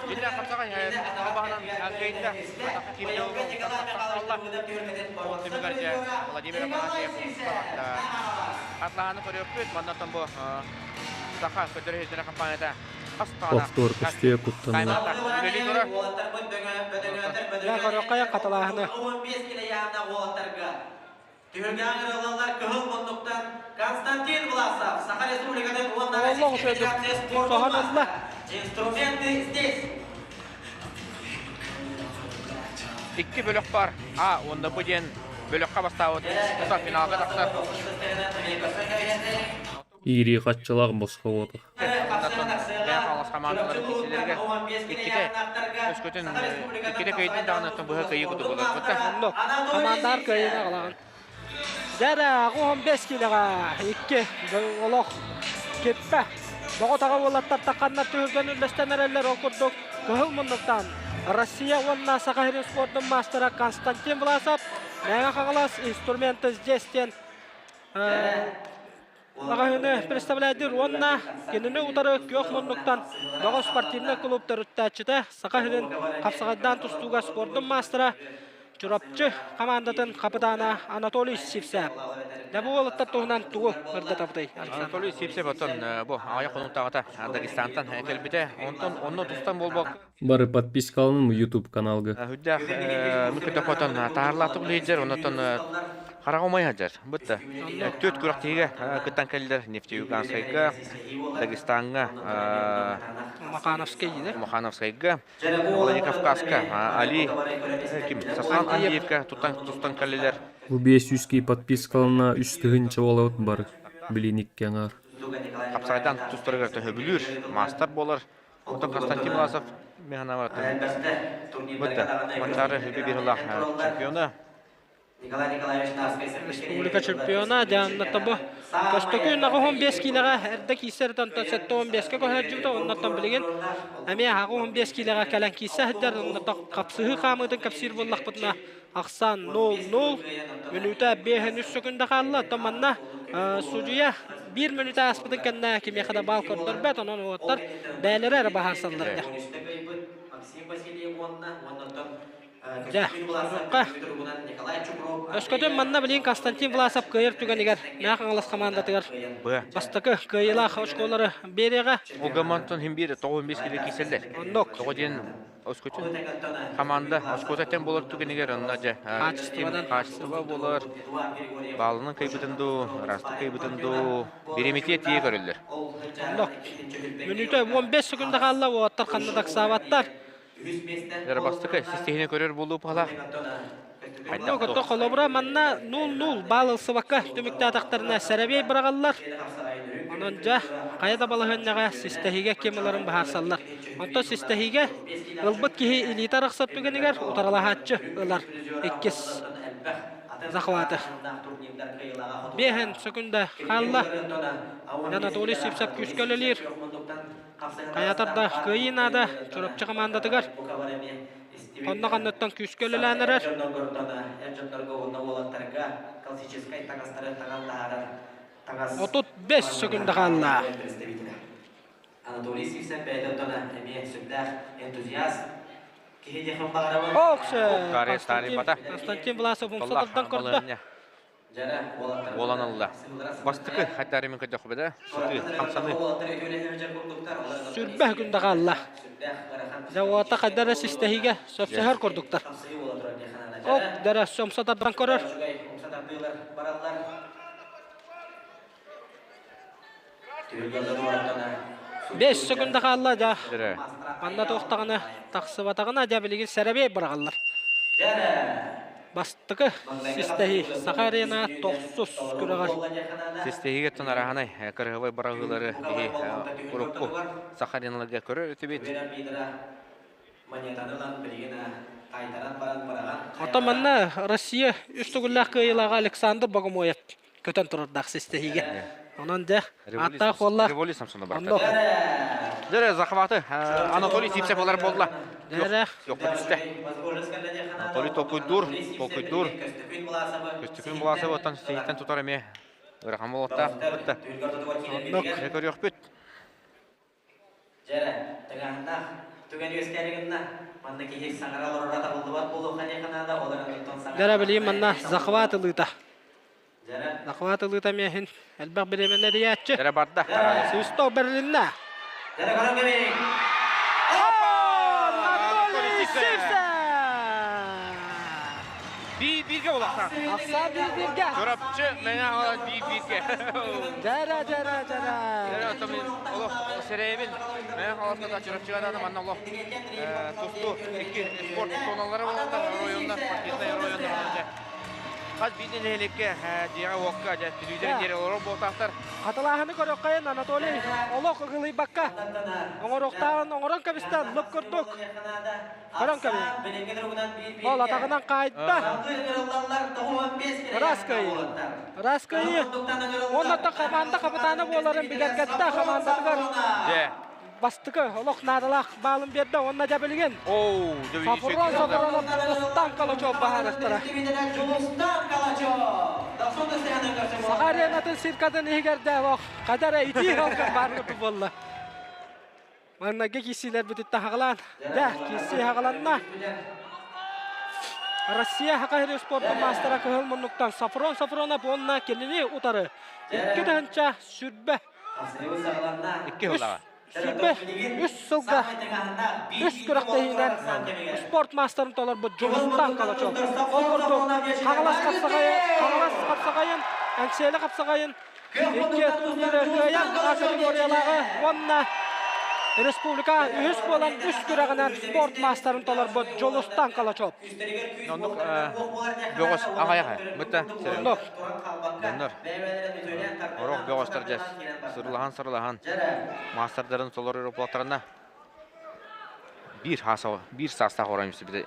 S1: Биллэ хапсаҕай албаһынан кыайда. Түмүгэр дьэ Владимир Афанасьев Атлаһаны көрүөхпүт. Маннаттан бу Саха көтөр иһитинэ компанията
S4: Повтор көстүө куттанна.
S2: Дьэ, көрүөххэ хатылааһыны. Олох үчүгэйдик соһон ылла.
S1: Икки бөлөх бар. А уонна бу диэн бөлөххө бастаабыт тута финалга тахсар.
S4: Иирии хаччылаах босхо буотах.
S1: Мэҥэ хамаандаларын киирсиилэригэр иккитэ өскөтүн иккитэ кыайдын даҕаны быһа кыайыы курдук буолар.
S2: Оннук. Хамаандаар кыайыыны аҕалаҕын. Дьэ 15 киилэҕэ икки олох киппэ. Боҕо-таҕа уолаттар тахханнар түһүлгэн үллэстэн эрэллэр. Ол курдук кыһыл муннуктан Россия уонна Саха сирин спордун маастара Константин Власов Мэҥэ Хаҥалас инструменты здесь диэн Маҕаһыыны представляйдыыр уонна кинини утары күөх муннуктан Бөҕө спортивнай клуб төрүттээччитэ, Саха сирин хапсаҕайдаан тустууга спордун маастара Чурапчы хамаандатын хапытаана Анатолий Сивцев. Дьэ бу уолаттар туһунан тугу ырдатабытый, Александр?
S1: Анатолий Сивцев оттон бу аҕыйах хонуктааҕыта Дагестантан кэлбитэ. Онтон онно тустан буолбак
S4: Бары подпискаланым YouTube каналга.
S1: Хүддээх мүкөтө хотон таһарлаатык үлэйдер, оннотон хараҕа умай сылдьар. Бытта түөрт күрэхтэһиигэ кыттан кэллилэр Нефтеюганскайга, Дагестаҥҥа,
S2: Махановскай диде.
S1: Махановскайга, Владикавказка, Али ким Сасан Андиевка туттан тустан кэллилэр.
S4: Бу 500 подпискалана үс тыһыынча буолабыт бары. Билин икки аҥаар.
S1: Хапсайдан тустарыгар төһөбүлүүр, маастар буолар. Оттон Константин Власов механавар Бытта Манчаары бибирылаах чемпиона.
S2: Республика чемпиона Диана Тобо Көстөкүүн 85 киилэҕэ эрдэ киирсэр онтон 75-кэ көһөрдүбүтэ оннуттан билигин эмиэ 85 киилэҕэ кэлэн киирсэ сылдьар оннуттан хапсыһыы хаамыытын кэпсиир буоллахпытына ахсаан 0-0 мүнүүтэ 5 3 секунда хаалла оттон манна судьуйа биир мүнүүтэ ааспытын кэннэ кимиэхэ да баал көрдөрбөт онон уолаттар бэйэлэрэ эрэ баһаарсаллар Дьэ, урукка өскөтүн манна билигин Константин Власов кыайар түгэнигэр Мэҥэ Хаҥалас хамаандатыгар бастакы кыайыылаах очколары биэриэҕэ.
S1: Угамантон хим биир 95 кило киирсэллэр.
S2: Оннук.
S1: Тоҕо диэн өскөтүн хамаанда очкота тэн буолар түгэнигэр онно дьэ
S2: хаачыстыбанан
S1: хаачыстыба буолар. Баалынан кыайбытын дуу, ыраастык кыайбытын дуу, биримитиэ тиийэ көрөллөр.
S2: Оннук. Мүнүүтэ 15 секунда хаалла, уолаттар ханна да ыксаабаттар.
S1: Эрэ бастакы систиһини көрөр буолуу палаах.
S2: Оннук, оттон холобура манна 0-0 баал ылсыбакка түмүктээтэхтэринэ сэрэбиэй быраҕаллар. Онон дьэ, хайа да балаһыанньаҕа систэһиигэ ким ыларын быһаарсаллар. Онтон систэһиигэ ылбыт киһи илиитэ арахсар түгэнигэр утарылаһааччы ылар. Иккис захваты. Биэһэн сөкүндэ хаалла. Анатолий Сивцев күүскэ үлэлиир. Хайатар да кыайыы наада Чурапчы хамаандатыгар. Онно ханныттан күүскэ үлэлээн эрэр. 35 секунда хаалла.
S10: Анатолий Сивцев бэйэтэ эмиэ сүрдээх энтузиаст киһи диэхин баҕарабын.
S2: Константин Власов умса тардан көрдө.
S1: Буолан ылла. Бастакы хайдарымын көрдөхпүт да сытыы хамсаныы.
S2: Сүрбэ күндэ хаалла. Дьэ уота хайда эрэ систэһиигэ сөпсөһөр курдуктар. Ок, дэрэ сомсо тардан көрөр. Бес секунда хаалла дьэ. Манна туохтаҕына тахсыбатаҕына дьэ билигин сэрэбиэй быраҕаллар. Бастакы систэһии Саха арена тохсус күрэҕэр.
S1: Систэһиигэ оттон араһанай кырыһыбай быраҕыылары биһи урукку Саха ареналарга көрөр этибит.
S2: Оттон манна Россия үс төгүллээх кыайыылааҕа Александр Богомоев көтөн турардаах систэһиигэ. Онон дьэ, ааттаах уолла
S1: Революция Самсонова барта. Дьэ, захваты Анатолий Сивцев ылар буолла.
S2: Дьэ,
S1: Жокко түстэ. Анатолий толкуйдуур, толкуйдуур. Көстөкүүн Буласов оттон сиһиттэн тутар эмиэ ыарахан буолуохтаах. Бытта.
S2: Оннук.
S1: Көрүөхпүт.
S10: Дьэрэ, тыҥааһыннаах түгэн үөскээри гынна. Манна киһи саҥара олороро табыллыбат буолуохха диэххэ наада, ол эрэн оттон саҥара
S2: Дьэрэ билигин манна захват ылыыта. Захват ылыыта миэхин элбэх бириэмэни эрийээччи.
S1: Дьэрэ барда.
S2: Свисток бэрилиннэ.
S10: Дьэрэ көрөн кэбиһиҥ.
S2: Анатолий Сивцев!
S1: Биир-бииргэ буолахтаах.
S2: Ахсаан биир-бииргэ.
S1: Чурапчы Мэҥэ Хаҥалас биир-бииргэ.
S2: Дьэрэ, дьэрэ, дьэрэ.
S1: Дьэрэ, оттон мин олох сэрэйэбин. Мэҥэ Хаҥаласка Чурапчыга даҕаны манна олох тустуу икки спорт зоналара буолаллар, оройуоннар, спортивнай оройуоннар дьэ. Хас биирдии нэһилиэккэ дьиэҕэ-уокка дьэ телевизор диэри олорор буолтаахтар.
S2: Хатылааһыны көрүөххэйин Анатолий олох ыгылыйбакка оҥоруохтааҕын оҥорон кэбистэ лып курдук. Көрөн кэбиһиҥ. Ол атаҕынан хаайда. Ыраас кыайыы. Ыраас кыайыы. Уонна хамаанда хапытаана буоларын бигэргэттэ хамаандатыгар.
S1: Дьэ.
S2: Бастакы олох наадалаах баалын биэрдэ уонна дьэ билигин.
S1: Оу,
S2: Сафрон Сафронов Дьулустан Калачев баһаарыстара. Саха аренатын циркатын иһигэр дэ олох хадара итии халкан баар курдук буолла. Маҥнайгы киирсиилэрбититтэн хаҕалаан, дьэ, киирсии хаҕаланна. Россия Саха сирин спордун маастара кыһыл муннуктан Сафрон Сафронов уонна кинини утары 2020
S1: Икки сыллаҕа.
S2: 23 сылга үс күрэхтэһиинэн спорт маастарын толорбут Дьулустаан Калачев. Ол курдук Хаҥалас хапсаҕайын, Хаҥалас хапсаҕайын, Эҥсиэли хапсаҕайын икки турниры кыайан А категориялааҕы уонна республика үһүс буолан үс күрэҕинэн спорт маастарын толорбут Дьулустаан Калачев.
S1: Оннук бөҕөс аҕайах бытта
S2: Оннук.
S1: Дьоннор орох бөҕөстөр дьэ сырылаһан-сырылаһан маастардарын толорор буолтарына биир хааса биир саастаах оройун испитэ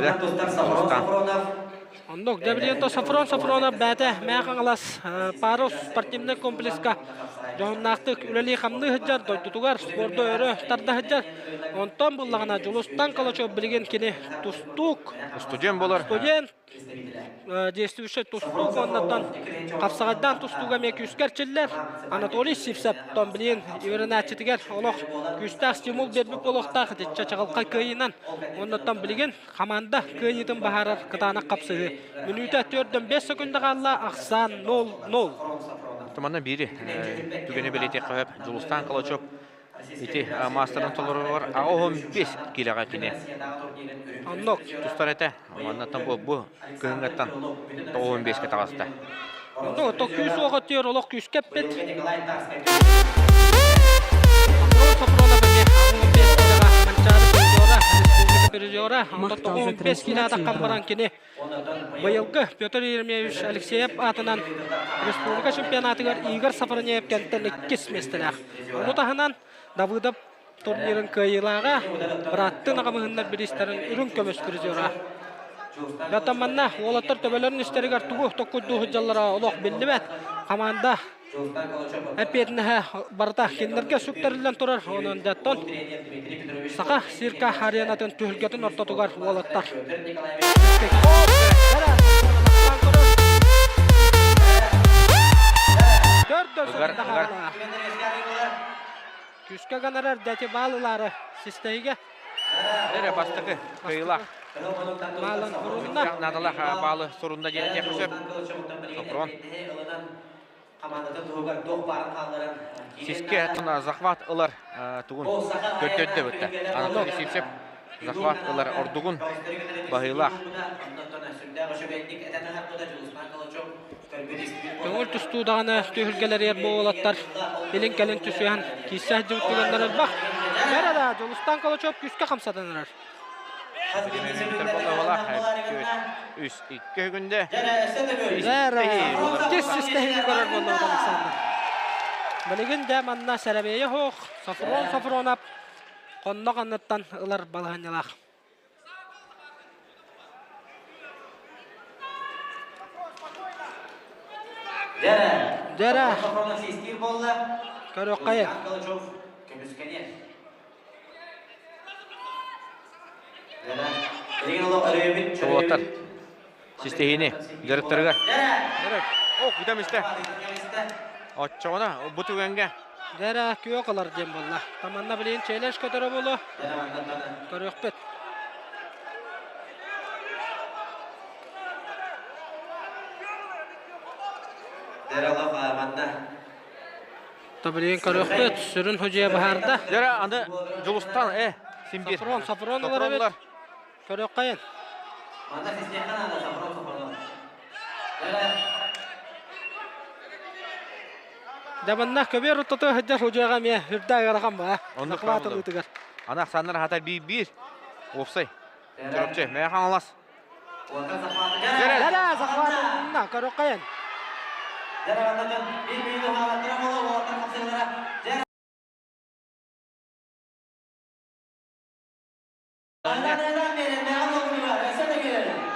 S1: да Дьулустаан.
S2: Оннук Дмитрий Сафрон Сафронов бэйэтэ Мэҥэ Хаҥалас Парус спортивнай комплекска дьоһуннаахтык үлэлии-хамныы сылдьар, дойдутугар спорду өрө тарда сылдьар. Онтон буллаҕына Дьулустан Калачев билигин кини тустуук.
S1: Студент болар.
S2: Студент, действующий тустуук уоннаттан хапсаҕайдаан тустууга эмиэ күүскэ эрчиллэр. Анатолий Сивцев тон билигин үөрэнээччитигэр олох күүстээх стимул биэрбит буолуохтаах итиччэ чаҕылхай кыайыынан. Уоннаттан билигин Хамаанда кыайыытын баһаарар кытаанах хапсыһыы. Мүнүүтэ 4-5 секунда хаалла, ахсаан 0-0.
S1: Манна биири түгэни бэлиэтиэххэ сөп. Дьулустаан Калачев ити маастарын толоругар 85 киилэҕэ кини
S2: Оннук.
S1: тустар этэ. Маннаттан бу, бу кыһыҥҥыттан 95-ке таҕыста.
S2: Ну, то күүс уоҕа түөр олох күүскэ эппит. Сопронов эмиэ 15 килоҕа Манчаары призера, республика призера, онтон 95 килоҕа баран кини быйылгы Петр Еремеевич Алексеев аатынан республика чемпионатыгар Игорь Сафронеев кэнтэн иккис миэстэлээх. Ону таһынан Давыдов турнирын кыайыылааҕа, бырааттыы аҕамыһыннар бириистэрин үрүҥ көмүс призера. Оттон манна уолаттар төбөлөрүн истэригэр тугу токкуйдуу сылдьаллара олох биллибэт. Хамаанда эппиэтинэһэ барыта кинилэргэ сүктэриллэн турар. Онон дьэттон Саха цирка аренатын түһүлгэтин ортотугар уолаттар. Төрдө Күүскэ гынарар дэти баал ылаары систэһигэ.
S1: Эрэ бастакы кыайыылаах.
S2: Маалын урунна.
S1: Наадалаах баалы сурунна диэн этиэххэ сөп. Сопрон. Сиске туна захват ылар тугун көрдөрдө бытта. Анатолий Сивцев захват ылар ордугун баһыылаах.
S2: Көҥүл тустуу даҕаны түһүлгэлэригэр бу уолаттар илин-кэлин түсүһэн киирсэ сылдьыбыт түгэннэр элбэх. Бэрэ да Дьулустаан Калачев күүскэ хамсатан эрэр.
S1: Үс икки күндэ.
S2: Бэрэ иккис систэһиини көрөр буоллубут Александр. Билигин дьэ манна сэрэбиэйэ суох Софрон Софронов хоннох анныттан ылар балаһыанньалаах. Дьэрэ. Көрүөххэйин.
S1: Уолаттар систэһиини дьарыктарыгар. О, кутам истэ. Оччоҕуна бу түгэҥҥэ
S2: Дьэрэ күөх ылар диэн буолла. Таманна билигин челлендж көтөрө буолуо. Көрүөхпүт. Билигин көрүөхпүт. Сүрүн худьуйа баһаарда.
S1: Дьэрэ аны Дьулустан э симбир.
S2: Сафрон, Сафрон ылар эбит. Көрүөххэйин. Дабанна көбүөр ортото сылдьар худьуйаҕа эмиэ үрдээх ыарахан баа.
S1: Оннук
S2: Захват ылыытыгар.
S1: Аны ахсааннар хатар биир-биир. Уопсай. Чурапчы, Мэйэ Хаҥалас.
S2: Дьэрэ, захват ылынна, көрүөххэйин.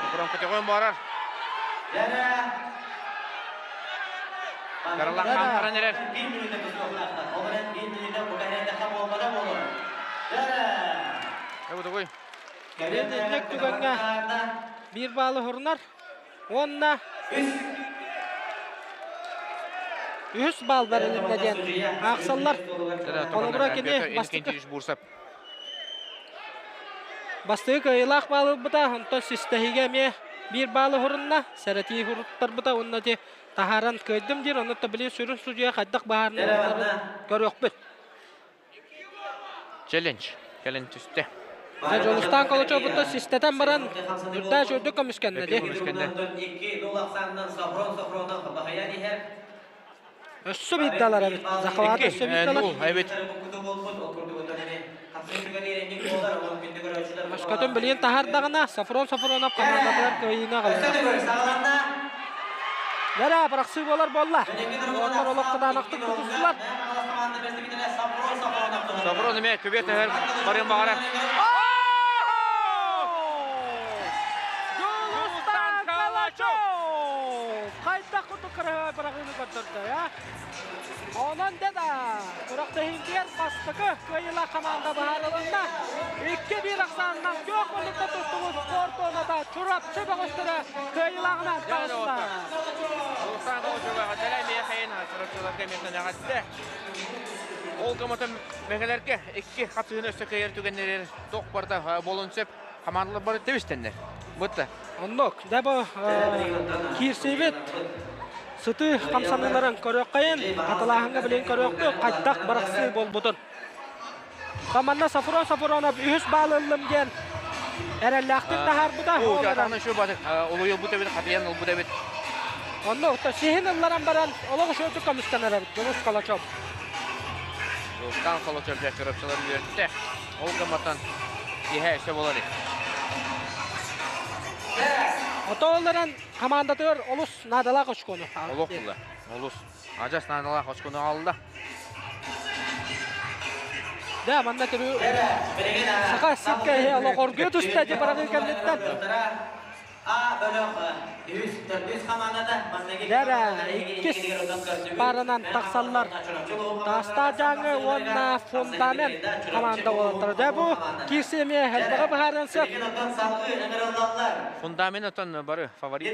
S1: Сопрон көтөҕүөн барар. Каралан хаамтаран эрэр. Эбутугуй.
S2: Инник түгэҥҥэ биир баалы хурунар уонна үһүс баал бэрилиннэ диэн аахсаллар. Холобура кини бастакы
S1: Бурсап.
S2: Бастакы кыайыылаах баалы ылбыта, онтон систэһиигэ эмиэ биир баалы уһурунна, сэрэтии уһуруттарбыта уонна ити таһааран кыайдым диир, онно били сүрүн судьуйа хайдах баһаарынарын көрүөхпүт.
S1: Челлендж кэлин түстэ.
S2: Дьэ, Дьулустаан Колочобуттан систэтэн баран, үрдээч үрдүк көмүскэннэ дии.
S1: Көмүскэннэ.
S2: Өссө биирдалар эбит. Захват өссө биирдалар.
S1: Эбит.
S2: Өскөтүн билигин таһаардаҕына, Сафрон Сафронов командатыгар кыайыыны аҕалла. Лера, бырахсыы буолар буолла. Уолаттар олох кытаанахтык тутустулар.
S1: Сафрон эмиэ күбүө төһөр барыан баҕарар.
S2: Дьулустан Калачев! Хайдах курдук кыраһыабай быраҕыыны көрдөрдө, а? Онон дэ да, күрэхтэһиитигэр бастакы кыайыылаах хамаанда быһаарылынна. 2-1 ахсаанынан күөх муннукта тустубут спорт зоната Чурапчы бөҕөстөрө кыайыылааҕынан таҕыста.
S1: Дьулустан Калачева эҕэрдэлээ миэхэйин Чурапчыларга эмиэ эҕэрдэ. Ол гыммытын мэҥэлэргэ икки хапсыһыыны өссө кыайар түгэннэригэр туох барыта буолуон сөп. Хамаандалар бары тэбистэннэр. Бытта.
S2: Оннук. Дьэ бу киирсиибит сытыы хамсаныыларын көрүөххэйин, хатылааһыҥҥа билигин көрүөхпүт, хайдах бырахсыы буолбутун. Команда Сафрон Сафронов үһүс баал ыллым диэн эрэллээхтик таһаарбыта.
S1: Ол şu батык улуйулбут эбит, хатыйан ылбыт эбит.
S2: Онно сиһин ылларан баран олох үчүгэй көмүскэнэр эбит Дьулус Калачев.
S1: Дьулустаан Калачев дьэ чурапчылар үөртэ. Ол гымматан киэһэ өссө буолар
S2: Отооллорон командатыгар олус наадалаах очкону.
S1: Олох була. Олус. Адьас наадалаах очкону алда.
S2: Да, манна түрүү саха сиргэ олоҕоргуйа түстэ дии бараҕыы кэнниттэн. Дэрэ, иккис пааранан тахсаллар. Таастаах Дьааҥы уонна Фундамент команда уолаттара. Дьэ бу киирсии эмиэ элбэҕи быһаарыан сөп.
S1: Фундамент оттон бары фаворит.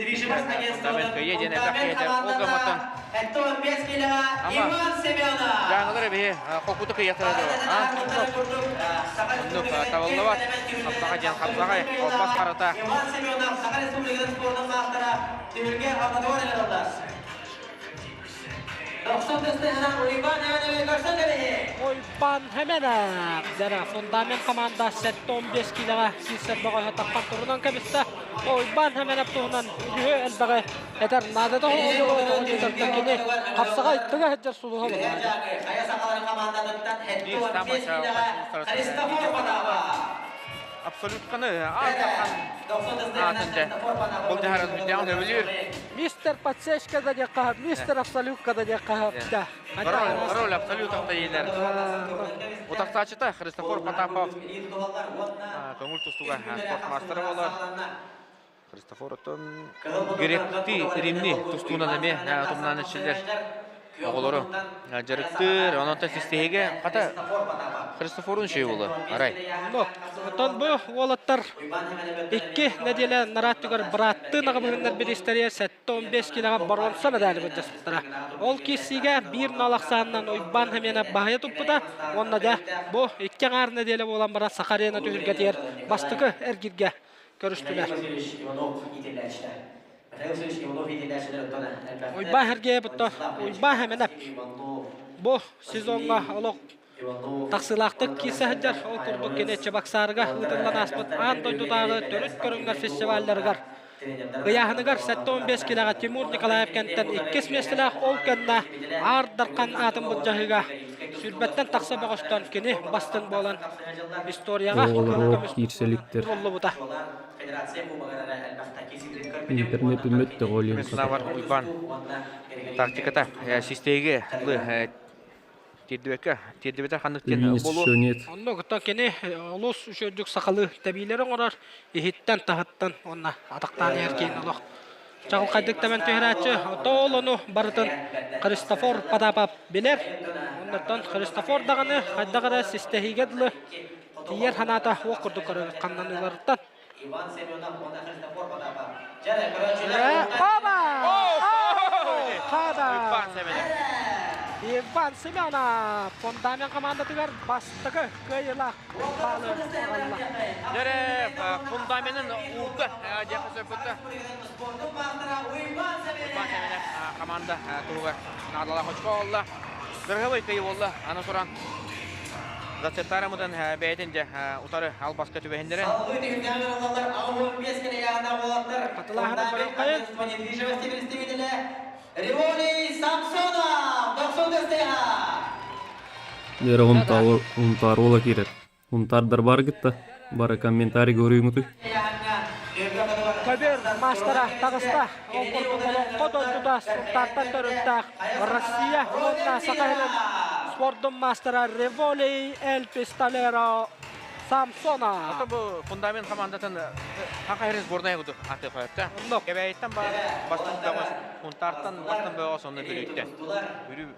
S1: Фундамент кыайыа диэн элбэх киһи Ол гымматтан Ама Дьааҥылар эбиһи холкуту кыйахтара дуо? Оннук табыллыбат. Хапсаҕай диэн хапсаҕай, олбас харата.
S2: Уйбан Хеменов дьара фундамент команда 7-15 киилэҕэ киирсэр бөҕөһө таппан турунан кэбистэ. Уйбан Хеменов туһунан үһү элбэҕи этэр наадата оҕо кини хапсаҕай тыга сылдьар сулуһа буолар.
S1: Абсолютканы аатын дьэ былдьаһарын бүтээҕин сөбүлүүр.
S2: Мистер Подсечка да диэххэ, мистер Абсолютка да диэххэ да.
S1: Король абсолютов да Утахсаачыта Христофор Потапов көҥүл тустууга спорт маастара буолар. Христофор оттон гректи римни тустуунан эмиэ тумнаан иччилэр оҕолору дьарыктыыр. Онон систиһигэ хата Христофорун үчүгэй буолуо арай.
S2: Оттон бу уолаттар икки нэдиэлэ нарааттыгар бырааттыы наҕабыһыннар бириистэригэр 7-15 килэҕэ боруонса медали былдьаспыттара. Ол киирсиигэ биир нол ахсаанынан Уйбаан Хамианов баһыйа туппута уонна дьэ бу икки аҥаар нэдиэлэ буолан баран Саха арена түһүлгэтигэр бастакы эргиргэ көрүстүлэр. Уйбаан Сергеев Уйбаан Хэмэнэп бу сезоҥҥа олох тахсыылаахтык киирсэ сылдьар. Ол курдук кини Чебоксарга ыытыллан ааспыт аан дойдутааҕы төрүт көрүҥнэр фестивалларыгар ыйааһыныгар 75 килэҕэ Тимур Николаев кэнтэн иккис миэстэлээх ол кэннэ Аар Дархан аатын былдьаһыыга сүүрбэттэн тахса бөҕөстөн кини бастыҥ буолан историяҕа
S4: Оҕолоро киирсэликтэр.
S2: буллубута.
S4: Интернет үммөттө Олин
S1: Савар Уйбан тактиката систеге тиэрдибэккэ тиэрдибэтэ ханнык диэн буолуо.
S2: Онно кытта кини олус үчүгдүк сахалыы тэбиилэри оҥорор иһиттэн таһыттан уонна атахтаан иһэр киин олох чаҕылхайдык тэбэн түһэрээччи. Ол ону барытын Христофор Потапов билэр. Оннуттан Христофор даҕаны хайдах эрэ систэһиигэ дылы тиийэр санаата уох курдук көрөбүт хамнаныыларыттан. Оба! Хада! Иван Семенов фундамент командатыгар бастакы кыайыылаах баалы аҕалла.
S1: Дьэрэ фундаменын уурда диэххэ сөп кытта. Уйбаан Семенов команда туһугар наадалаах очко олла. Дыргылый кыйы буолла. Аны туран Зацептарамытын бэйэтин дьэ утары албаска түбэһиннэрэн.
S10: Салгыы түһүлгэҕэ ылаллар 85 кэлэйэҕинэ уолаттар
S2: Хатылааһыны барылхайын.
S10: недвижимости представителэ Револий Самсонов дохсун дэстеха.
S4: Лера Унтаар уола киирэр. Унтаардар бары кытта бары комментарий көрүүҥүтүй.
S2: Көбүөр маастара таҕыста. Ол курдук олоҥхо дойдута Сунтаартан төрүттээх Россия уонна Саха сирин спордун маастара Револий Эль Пистолеро Самсона.
S1: Ото бу фундамент командатын Хаха Херес сборная куду аты қойыпта. Кэбээйиттэн бар бастын бөҕөс, Хунтаартан бастын бөҕөс онно Бүлүүттэн. Бүлүү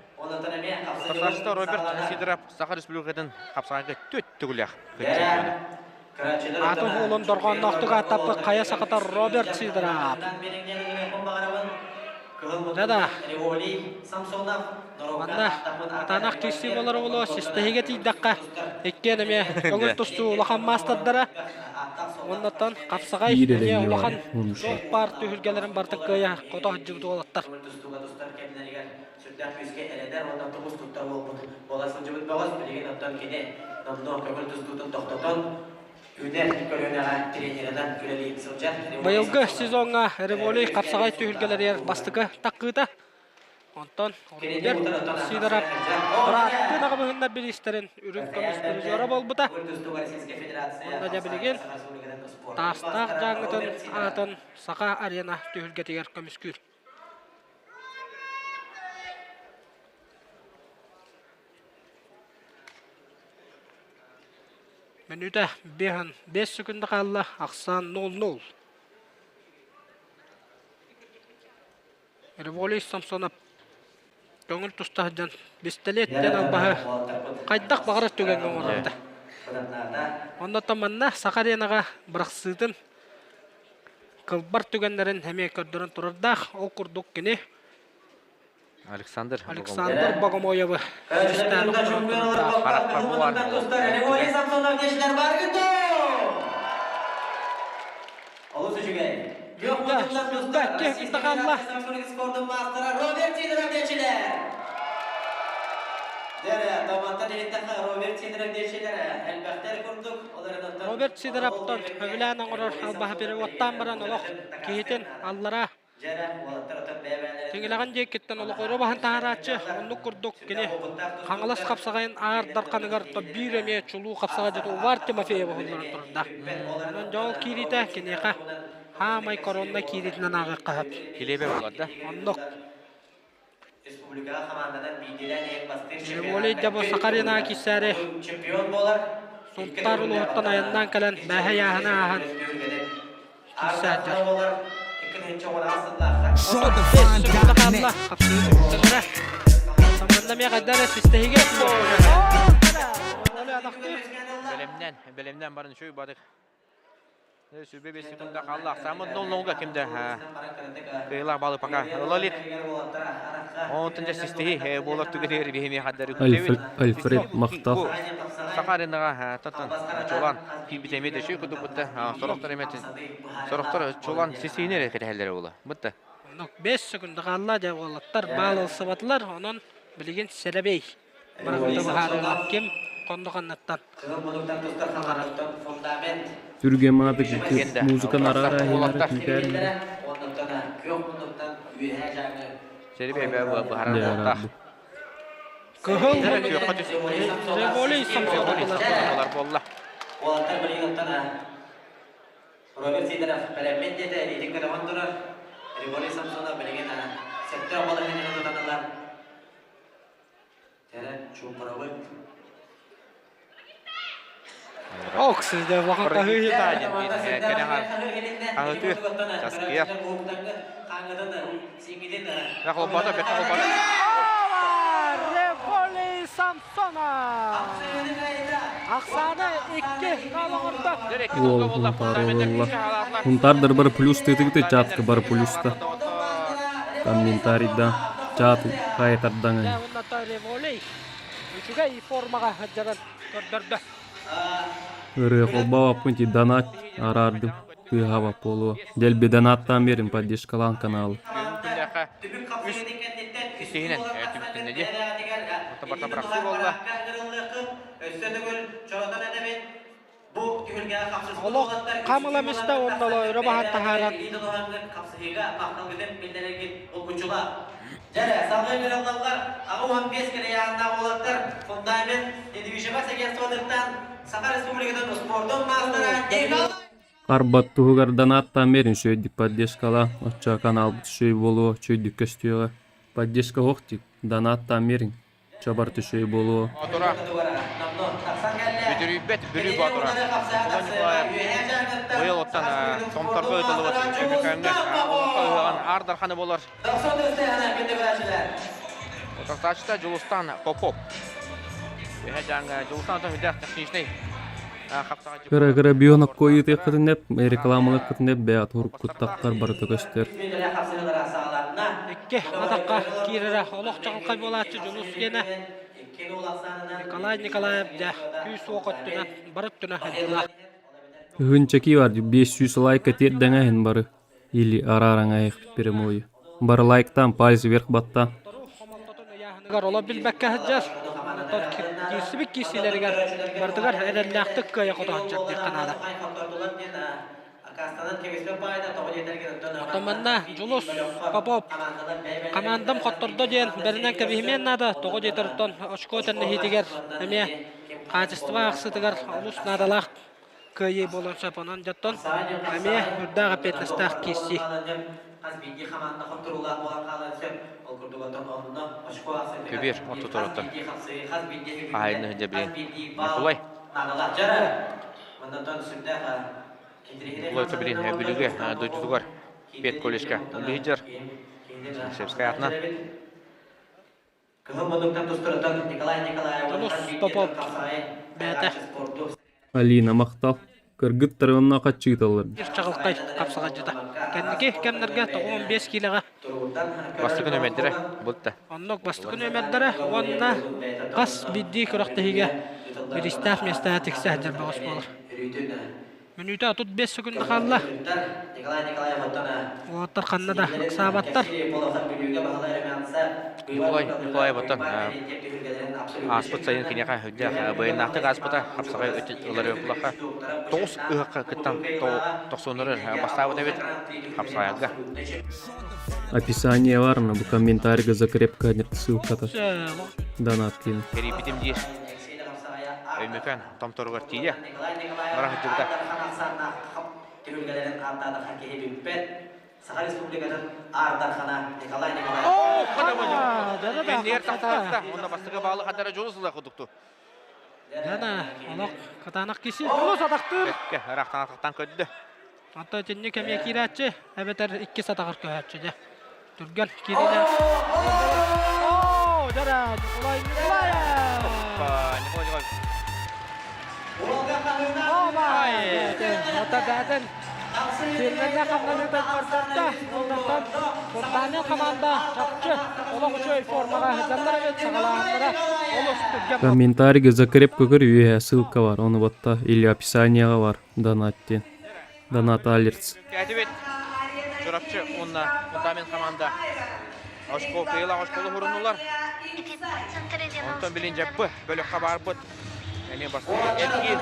S1: Сахашта Роберт Сидоров Саха Республикатын хапсаҕайга түт түгүлэх чемпиона.
S2: Атын уолун дорҕоонноохтук ааттаппыт хайа сахата Роберт Сидоров. Да-да. Манна кытаанах киирсии буолар оҕолор систэһигэ тиийдэххэ иккиэн эмиэ көҥүл тустуу улахан маастардара уоннаттан хапсаҕай
S4: Биир эрэ
S2: эмиэ
S4: бар
S2: улахан
S4: унша.
S2: туох баар түһүлгэлэрин барытын кыайа хото сылдьыбыт уолаттар.
S10: Тустууга тустар кэмнэригэр сүрдээх күүскэ эрэнэр уонна тумус туттар буолбут буола сылдьыбыт бөҕөс билигин оттон кини номнуо көҥүл тустуутун тохтотон үүнэр көлүөнэҕэ тренеринэн үлэлии сылдьар.
S2: Быйылгы сезоҥҥа Револий хапсаҕай түһүлгэлэригэр бастакы таккыыта. Онтон Роберт Сидоров бырааттыы аҕабыһыннар бириистэрин үрүҥ көмүс призера буолбута. Уонна дьэ билигин Таастаах Дьааҥытын аатын Саха арена түһүлгэтигэр көмүскүүр. Мүнүүтэ биэһин биэс секунда хаалла, ахсаан 0-0. Револий Самсонов көҥүл туста сылдьан бистэлиэттэн албаһы хайдах баҕарар түгэҥҥэ оҥорордо. Оннуттан манна Саха аренаҕа бырахсыытын кылбар түгэннэрин эмиэ көрдөрөн турардаах. Ол курдук кини
S1: Александр
S2: Александр Богомоевы систээн охторон турардаах.
S1: Харахпар бу
S10: Револий Самсонов дешилер бар Олус үчүгэй. Күөх мутуктар тустар
S2: Российскай
S10: Федерация маастара Роберт Сидоров диэчилэр. Дэрэ, Томаттан иһиттэххэ Роберт Сидоров диэчилэр элбэхтэр курдук.
S2: Роберт Сидоровтан сөбүлээн оҥорор албаһа переводтаан баран олох киһитин аллара Тиҥилэҕин диэкиттэн олох өрө баһан таһаарааччы, оннук курдук кини Хаҥалас хапсаҕайын аар дарханыгар биир эмиэ чулуу хапсаҕайдьыт Увар Тимофеев уһулларан турда. Онон дьол киириитэ киниэхэ хаамай коронна киириитинэн ааҕыахха сөп.
S1: Килиэбэ буолар да?
S2: Оннук. Револей дьэ бу Сахарина киирсээри Сунтаар улууһуттан айаннаан кэлэн бээһэ ыйааһыны ааһан киирсээддэр. Хаалла, хапсыы түмүктэнэрэ. Саманна эмиэ хайда эрэ систэһигэ
S1: Бэлэмнэн, бэлэмнэн баран үчүгэй бадык. 25 секунда хаалла. Самын нол-нолга кимде кыйылаах балы пока ылалик. Онтон дьэ систиһи буолар түгэнигэр биһими хаддары күтэбит.
S4: Альфред Махтал.
S1: Саха аренаҕа тотон чулан киирбит эмиэ да үчүгэй курдук бутта. Сорохтор эмиэ сорохтор чулан систиһини эрэ кэтэһэллэрэ буола. Бутта.
S2: 5 секунда хаалла дьэ уолаттар баал ылсыбатылар. Онон билигин сэрэбэй. Бырагыта быһаарыылаах ким хонно ханнаттан
S4: Түргэн маатык музыканы арара иһиннэрэ күүтээриннэрэ.
S2: Кыһыл Револий
S1: буолла.
S10: Роберт Сидоров бэлэммин диэтэ, илиитин көтөҕөн турар. Револий Самсонов билигин сөптөөх балаһыанньаны тутан ылар. Кэлэн чуумпурабыт.
S2: Ок, сизде улахан хаһыы
S1: Хаһытыы, таскыйар. Холбото, бэт холбото.
S2: Револий Самсонов! Ахсааны икки оҥордо.
S4: Уол Хунтаар уолла. Хунтаардар бары плюс тыытыгыты чатка бары плюста. Комментарийда. Чаат хайа тардаҥай.
S2: Дьэ, уонна Револей үчүгэй формаҕа сылдьарын көрдөрдө.
S4: Ырыа холбообоппун ити донат араардым тыаһаабат буолуо. Дэлби донаттаан биэрин поддержкалаан каналы.
S1: Бүгүн күннээххэ үс исиһинэн түмүктэннэ дии. Онтон барыта бырахсыы буолла.
S2: Олох хам ыла мистэ уонна өрө баһан таһааран
S10: Дьэрэ, салгыы көрөллөр 85 кэлэйээннээх уолаттар фундамент недвижимость агентствотыттан Саха Республикатын спордун маастара Николай
S4: Арбат туһугар донаттаан биэрин үчүгэйдик поддержкалаа, оччо каналбыт үчүгэй буолуо, үчүгэйдик көстүөҕэ. Поддержка суох дии, донаттаан биэриҥ. Чобар түшүй буолуо.
S1: Боотура. Бүдүрүйбэт Бүлүү Боотура. Николай Николаев быйыл оттон Томторго ыытыллыбыт Өймөкөөҥҥө Олоҥхо ыһыаҕын Аар Дарханы буолар. Утарсааччыта Дьулустаан Попов. Үһэ дьааҥы Дьулустаан отон үрдээх техничный
S4: Кыра-кыра бионокко ыйытыаххытын эп, рекламалыаххытын эп, бэйэ турук куттахтар барыта көстөр.
S2: Икки атахха киирэрэ олох чаҕылхай буолааччы Дьулус диэнэ Николай Николаев дьэ күүс-уох өттүнэн бары өттүнэн хайдылаах.
S4: Ыһынчаки бар 500 лайка тиэрдэҥэһин бары или араараҥайых прямую. Бары лайктаан палец вверх баттаан.
S2: Ыйааһыныгар олох билбэккэ сылдьар. Онтон киирсибит киирсиилэригэр барытыгар эрэллээхтик кыайа-хото сылдьар диэххэ наада. Оттон манна Дьулус Попов хамаандам хоттордо диэн бэринэн кэбиһимиэн наада. Тоҕо диэтэр оттон очко тэннэһиитигэр эмиэ хаачыстыба аахсыытыгар олус наадалаах кыайыы буолуон сөп. Онон дьоттон эмиэ үрдээх эппиэтинэстээх киирсии.
S1: Көбүөр ортотороттон хаһайын дьэбилин Николай Николай билин Бүлүүгэ дойдутугар педколледжка үлэлиир Севскай атынан
S2: Дьулус Попов бэйэтэ
S4: Алина махтал. Кыргыттар уонна хаччыыталлар.
S2: Чаҕылхай хапсаҕайдьыта. Кэнники кэмнэргэ 95 киилэҕэ
S1: Бастакы нүөмэрдэрэ булта.
S2: Оннук бастакы нүөмэрдэрэ уонна хас биирдии күрэхтэһиигэ бириистээх миэстэҕэ тиксэ сылдьар бөҕөс буолар. Мүнүүтэ 35 секунда хаалла. Уолаттар ханна да ыксаабаттар.
S1: Николай Николаев оттон ааспыт сайын киниэхэ үрдээх быйаннаахтык ааспыта хапсаҕай ылар булаха тоҕус ыһыкка кыттан тохсуоннары бастаабыт эбит хапсаҕайга.
S4: Описание бар, бу комментарийга закрепка ссылката. Донат киин.
S1: Кэрийбитим диир. Өймөкөөн томторугар тиийэ бара сылдьыбыта.
S10: Түһүлгэлэрин ааттаатахха киһи бүппэт. Саха Республикатын Аар Дархана Николай Николаевич.
S1: Кэннигэр тахсаста. Онно бастакы баалы хадара дьулус ыла кудукту.
S2: Дана, олох кытаанах киси. Дьулус атахтыыр.
S1: Бэккэ, ыраахтан атахтан көрдө.
S2: Онтон итинник эмиэ киирээччи, эбэтэр иккис атаҕар көһөөччү дьэ. Түргэн киириинэ. Оо, дьара, Николай Николаев!
S1: Николай Николаев.
S2: Ота бээтин фирменнэ хамнаныытын көрдөрдө. Онтон Фундамент команда чахчы олох үчүгэй формаҕа сылдьаллар эбит, саҕалааһыннара олус түргэн.
S4: Комментарийга закрепка көр үөһэ ссылка бар, ону батта или описанияҕа бар донат диэн. Донат алерц.
S1: Кээтибит Чурапчы уонна Фундамент команда очко кыайыылаах очколу уһурунулар. Онтон билин дьаппы бөлөххө баарбыт. Эмиэ бастакы эргиир.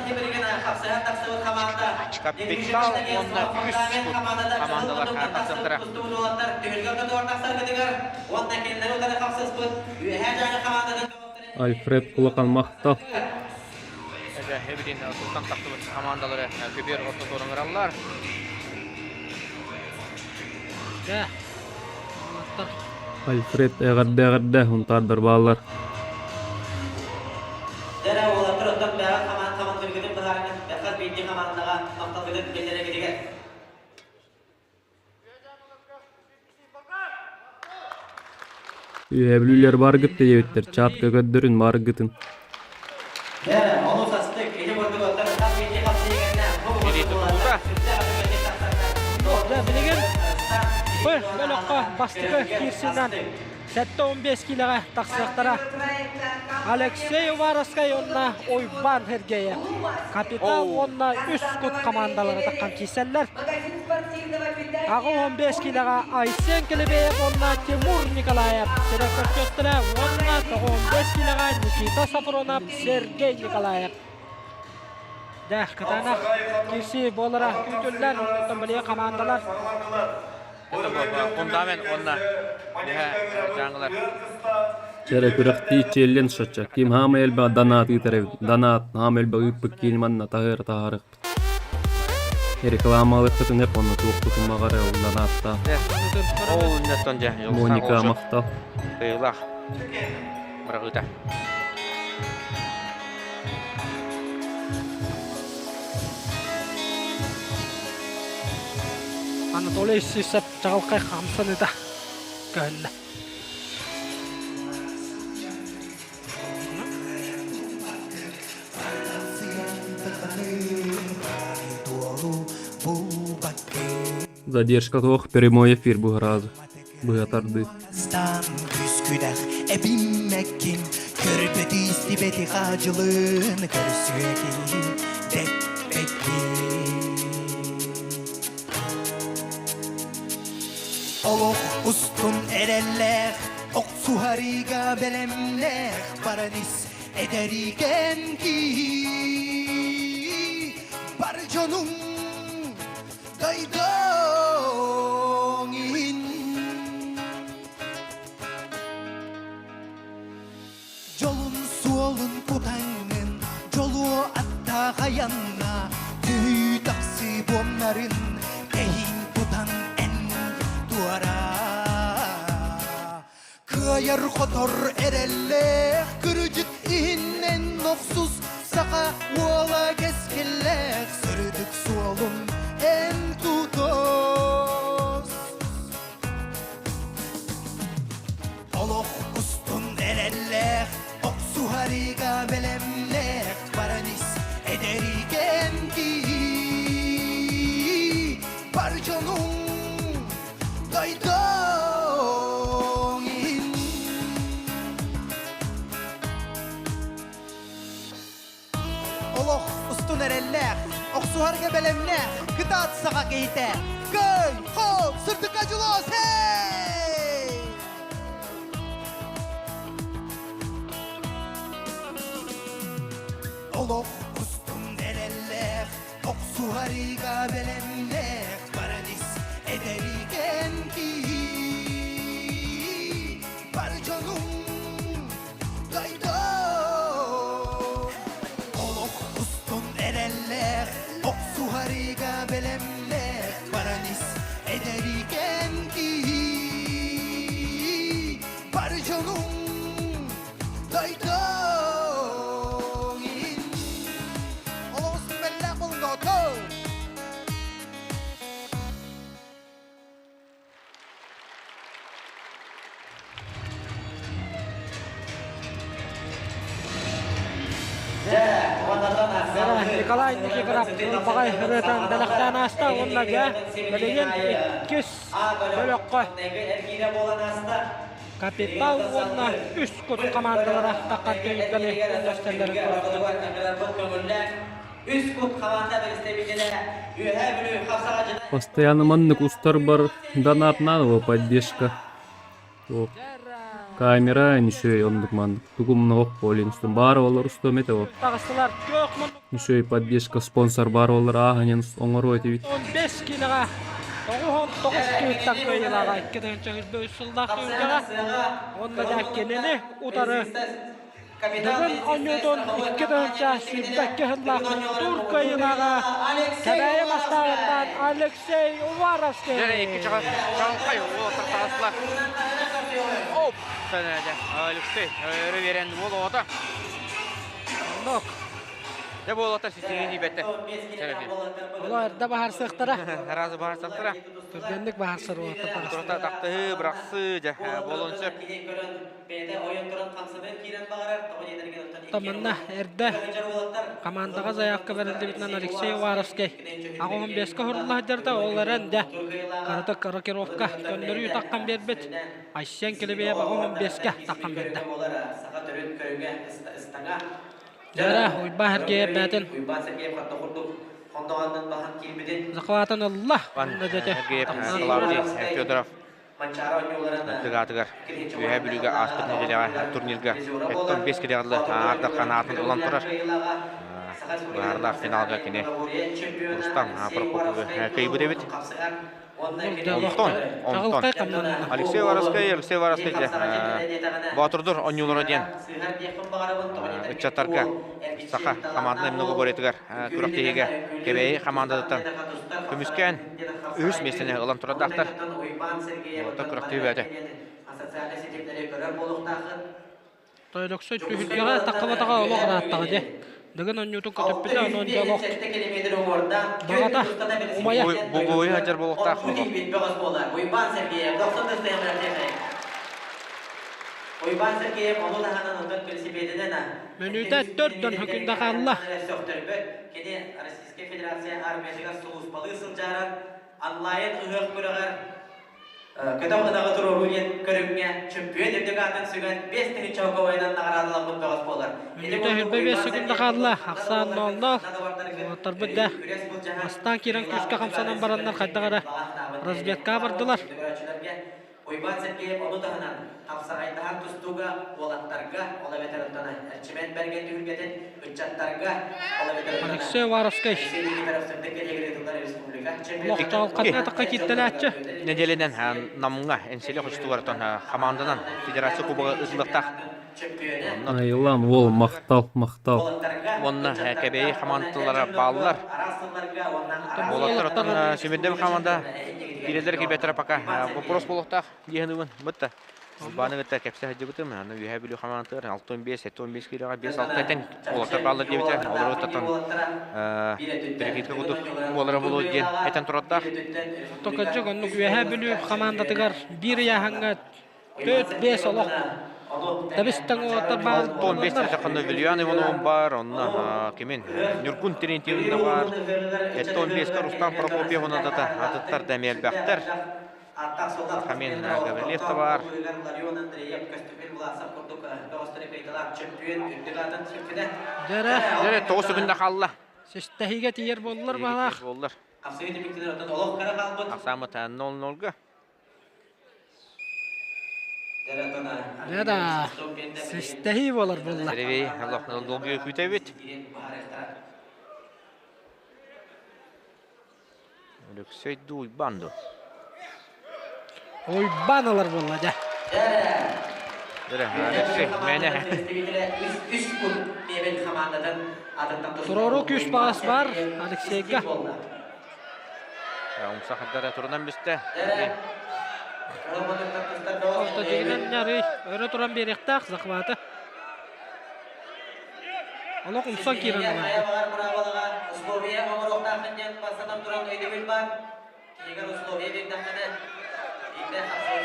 S1: Капитал уонна үс кут командалар тахсыахтара.
S4: Альфред Кулахан махтал.
S1: Эдэ эбитин туттан тахсыбыт командалары көбүөр ортотуорун ыраллар.
S2: Дьэ, уолаттар.
S4: Альфред эҕэрдэ эҕэрдэ унтаардар бааллар.
S10: Дэрэ уолаттар оттон бэҕэ хамаан хамандыргытын быһаарыҥ бэххас биирдии хамаандаҕа махталгытын биллэрэгитигэр.
S4: Үөһээ Бүлүүлэр бааргыт да диэбиттэр, чаатка көрдөрүн бааргытын.
S2: Дьэ, билигин Б бөлөххө бастакы киирсиинэн. 75 киилэҕэ тахсыахтара. Алексей Уваровскай уонна Уйбаан Сергеев. Капитал уонна үс кут командалара таххан киирсэллэр. 85 киилэҕэ Айсен Келебеев уонна Тимур Николаев сирэ көрсүөхтэрэ уонна 95 киилэҕэ Никита Сафронов, Сергей Николаев. Дэ, кытаанах киирсии буолара күүтүллэр. Оттон билигин хамаандалар
S1: Фундамент уонна дьаҥылар.
S4: Чэрэ күрэхтии челлендж соччо. Ким хаама элбэх донат ыытар эбит. Донат хаама элбэх ыыппыт киин манна таһыара таһаарыахпыт. Рекламалыахпытын эп онно туохпутун баҕар ол донаттаах.
S1: Ол иннеттон дьэ
S4: Моника махтал.
S1: Кыйылаах быраҕыыта.
S2: Анатолий Сивцев чаҕылхай хамсаныыта көһүннэ.
S4: Задержка суох прямой эфир бу сразу. Быһа тардыы.
S11: Күскүдэх эбиммэккин көрбөтү истибэти хаадьылын көрсүөкин дэппэккин Олох устун эрэллээх охсуһарыыга бэлэмнээх баран ис эдэригэн киһи бар дьонуҥ дойдуҥ иһин Дьолун суолун кутаҥҥын, дьолуо аттаах айанна, түһүү тахсыы буомнарын тэһиин тутан эн туора. Кыайар-хотор эрэллээх, кырдьык иһиннэн охсус, саха уола кэскиллээх, сырдык суолун эн тутус. Олох устун эрэллээх, охсуһарыыга бэлэмнээх, баран ис эдэригэн киһи. Бар дьонуҥ дойдуҥ иһин. Олох устун эрэллээх, охсуһарга бэлэмнээх, кытаат саха киһитэ. Кый, хоп, сырдыкка дьулус, хей! Олох устун эрэллээх, охсуһарыыга бэлэмнээх, баран ис эдэригэн киһи. Бар дьонуҥ Олох устун эрэллээх, охсуһарыыга бэлэмнээх, баран ис эдэригэн киһи. Бар дьонуҥ дойдуҥ иһин. Олох устун бэллээх болуҥ
S2: Николай Никифоров ылбаҕай ырыатын бэлэхтээн ааста уонна дьэ билигин иккис бөлөххө Капитал уонна үс кут хамаандалара таххан түмүктэни үллэстэллэрин көрөбүт.
S10: Үс кут хамаанда представителэ Үөһээ Бүлүү хапсаҕайдьыта
S4: Постоянно маннык устарбар донат надо поддержка. Вот. Камера ничего оннук маннык тугумна ох болин устун баар олар устуом этэ ол.
S2: Таҕыстылар күөх муннук
S4: Ничего поддержка спонсор баар олар ааһанен оҥоруо этибит.
S2: 15 киилэҕэ 99 киһиттэн кыайыылааҕа 2 сыллаах түһүлгэҕэ уонна да кинини утары Бүгүн оонньуутун 2022 сыллаах тур кыайыылааҕа Кэбээйи бастааҕыттан Алексей Уваровский.
S1: Дьэ, икки чаҕылхай уолаттар таҕыстылар. Оп! Алексей өрө биэрэн уол оҕото.
S2: Оннук.
S1: Дьэ буолуота ситиһии тиийбэттэр. Сэрэтин.
S2: Оло эрдэ баһарсыахтара.
S1: Разы баһарсахтара.
S2: Түргэнник баһарсар уолаттар таҕыстар.
S1: Турата тахтыһыы, бырахсыы, дьэ буолуон сөп.
S2: Манна эрдэ командаҕа заявка бэриллибитинэн Алексей Уваровскай аҕыһын биэскэ уһурулла сылдьарда, ол эрэн дьэ кыратык рокировка көннөрүү таххан биэрбит. Айсен Килибиев аҕыһын биэскэ таххан биэрдэ. Дьара Уйбаан Сергеев бээтин захватын ылла. Онно дьэ
S1: Клавдий Федоров тыгаатыгар Үөһээ Бүлүүгэ ааспыт нэдиэлэҕэ турнирга эттон 5 килэҕиллэ аардар ханаатын ылан турар. Быһаарылаах финалга кини Рустам Прокоповы кыайбыт эбит. Онтон, онтон Алексей Воровскай, Алексей Воровскай Боотурдур онньуулара диэн ыччаттарга саха хамаандатын многоборьетыгар күрэхтэһиигэ Кэбээйи хамаандатыттан көмүскээн үһүс миэстэни ылан турардаахтар. Уолаттар күрэхтэһии бэйэтэ.
S2: Тойдоксой түһүлгэҕэ таххыбатаҕа олох ырааттаҕа дьэ. Дыгын онньуутун көтүппүтэ онон дьэ олох баҕата умайа.
S1: Бугуйу сылдьар буолуохтаах.
S2: Мүнүүтэ төрдөн хөкүндэ хаалла.
S10: Онлайн ыһыах күрэҕэр Көтөх ынаҕы туруоруу диэн көрүҥҥэ чөмпүйүөн үрдүк аатын сүгэн 5000 чоокобайынан наҕараадаламмыт бөҕөс буолар.
S2: Мүнүүтэ хүрбэ биэс секунда хаалла. Ахсаан нооллоох. Уолаттарбыт да бастаан киирэн күүскэ хамсанан бараннар хайдах эрэ разведка бардылар.
S10: Уйбаан Сергеев ону таһынан хапсаҕайдаһан тустууга уолаттарга, ол эбэтэр оттон Эрчимэн Бэргэн түһүлгэтин ыччаттарга, ол эбэтэр
S2: Алексей Уваровскай олохтоох ханна кииртэлээччи.
S1: Нэдиэлэнэн Намҥа Энсиэли хочотугар хамаанданан Федерация Кубога ыытыллыахтаах.
S4: Айылан уол махтал, махтал.
S1: Уонна Кэбээйи хамаандалара бааллар. Уолаттар оттон Симирдэм хамаанда киирэллэр киирбэттэрэ пока вопрос буолуохтаах диэһин бытта. Бааны кытта кэпсэ сылдьыбытым. Аны Үөһээ Бүлүү хамаандатыгар 65, 75 киилэҕэ 5-6 этэн уолаттар бааллар диэбитэ. Олору оттон перекидка курдук буолара буолуо диэн этэн турардаах.
S2: Токодьук оннук Үөһээ Бүлүү хамаандатыгар биир ыйааһыҥҥа 4-5 олох Табыстаҥ уолаттар баар
S1: 15 саханы Вильян Ивановым бар, онно кимин Ньургун Терентьевна бар, 15 Рустам Прокопьев онодата атыттар да элбэхтэр. Хамин Гаврильев да бар.
S2: Дьэрэ.
S1: Дьэрэ тоҕус күндэ хаалла.
S2: Систэһиигэ тиийэр буоллар баһаах.
S1: Буоллар. Ахсаамыт 0-0-га.
S2: Дьэ да, систэһии буолар буолла.
S1: Сэрибей, Аллах долгуйа күүтэбит. Өлөксөй дуу, Уйбаан дуу?
S2: Уйбаан ылар буолла дьэ.
S1: Дөрө, Алексей, мээнэ.
S2: Туруору күүс баҕас бар Алексейга.
S1: Умса хардара турунан бүстэ.
S2: Орто дьигинэн ньарый өрө туран биэриэхтээх захваты. Олох умсан киирэн ылар.
S10: Условия оҥоруохтааххын диэн бастатан туран өйдөбүл баар. Киһигэр условия биэрдэххинэ, биирдэ хапсыһыы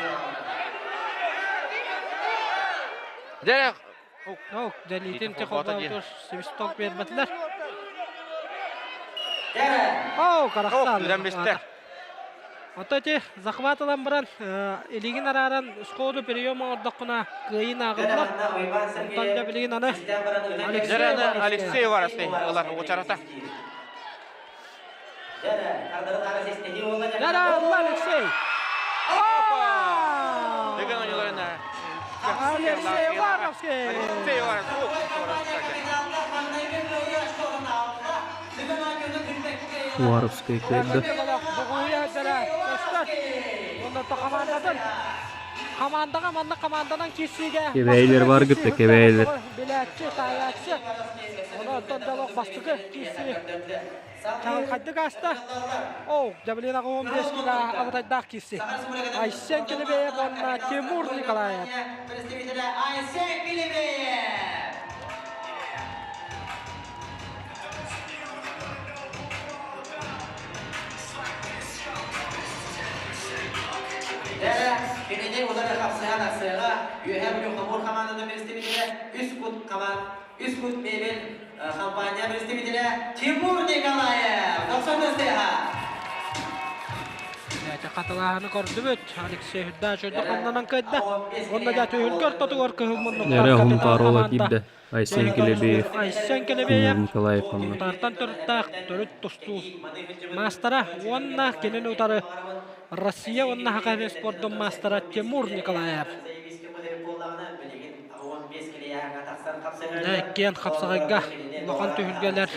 S1: Дьэ,
S2: Ок, дэлиитин техобаутур свисток биэрбэтилэр. Оу, карахтаан.
S1: Үдэн бистэ.
S2: Ото ити захват ылан баран, илигин арааран сходу прием оҥордоххуна кыайын ааҕыллар. Онтон да билигин аны
S1: Алексей Уваровский ылар уочарата.
S2: Дара Алексей!
S1: Дыгын ойууларына
S2: Алексей Уваровский!
S1: Алексей Уваровский!
S4: Уваровский кыайда.
S2: Командаға манна команданан киирсиигэ
S4: Кэбээйилэр бар гытта кэбээйилэр.
S2: Билээччи, таайааччы. Оны оттон да бастакы киирсии Чаҕылхайдык ааста. Оу, Джавелинаҕа 15 кило абытайдаах киирси. Айсен Килибеев уонна Тимур Николаев.
S10: Айсен Килибеев! Үөһээ Бүлүү хомуур хамаандатын представителэ, үс кут команд, үс кут мебель компания представителэ Тимур Николаев. Дохсун тыаһа.
S2: Хатылааһыны көрдүбүт. Алексей Хүддач өйдө хамнанан кыайда. Онно да түһүлгэ ортотугар кыһыл муннуктар
S4: Эрэ
S2: капитан
S4: Хунтаарола
S2: команда.
S4: киирдэ. Айсен Келебеев,
S2: Айсен
S4: Тимур
S2: Келебеев
S4: Николаев онно.
S2: Хунтаартан төрүттээх төрүт тустуу маастара уонна кинини утары Россия уонна Саха спордун маастара Тимур Николаев. Иккиэн хапсаҕайга улахан түһүлгэлэр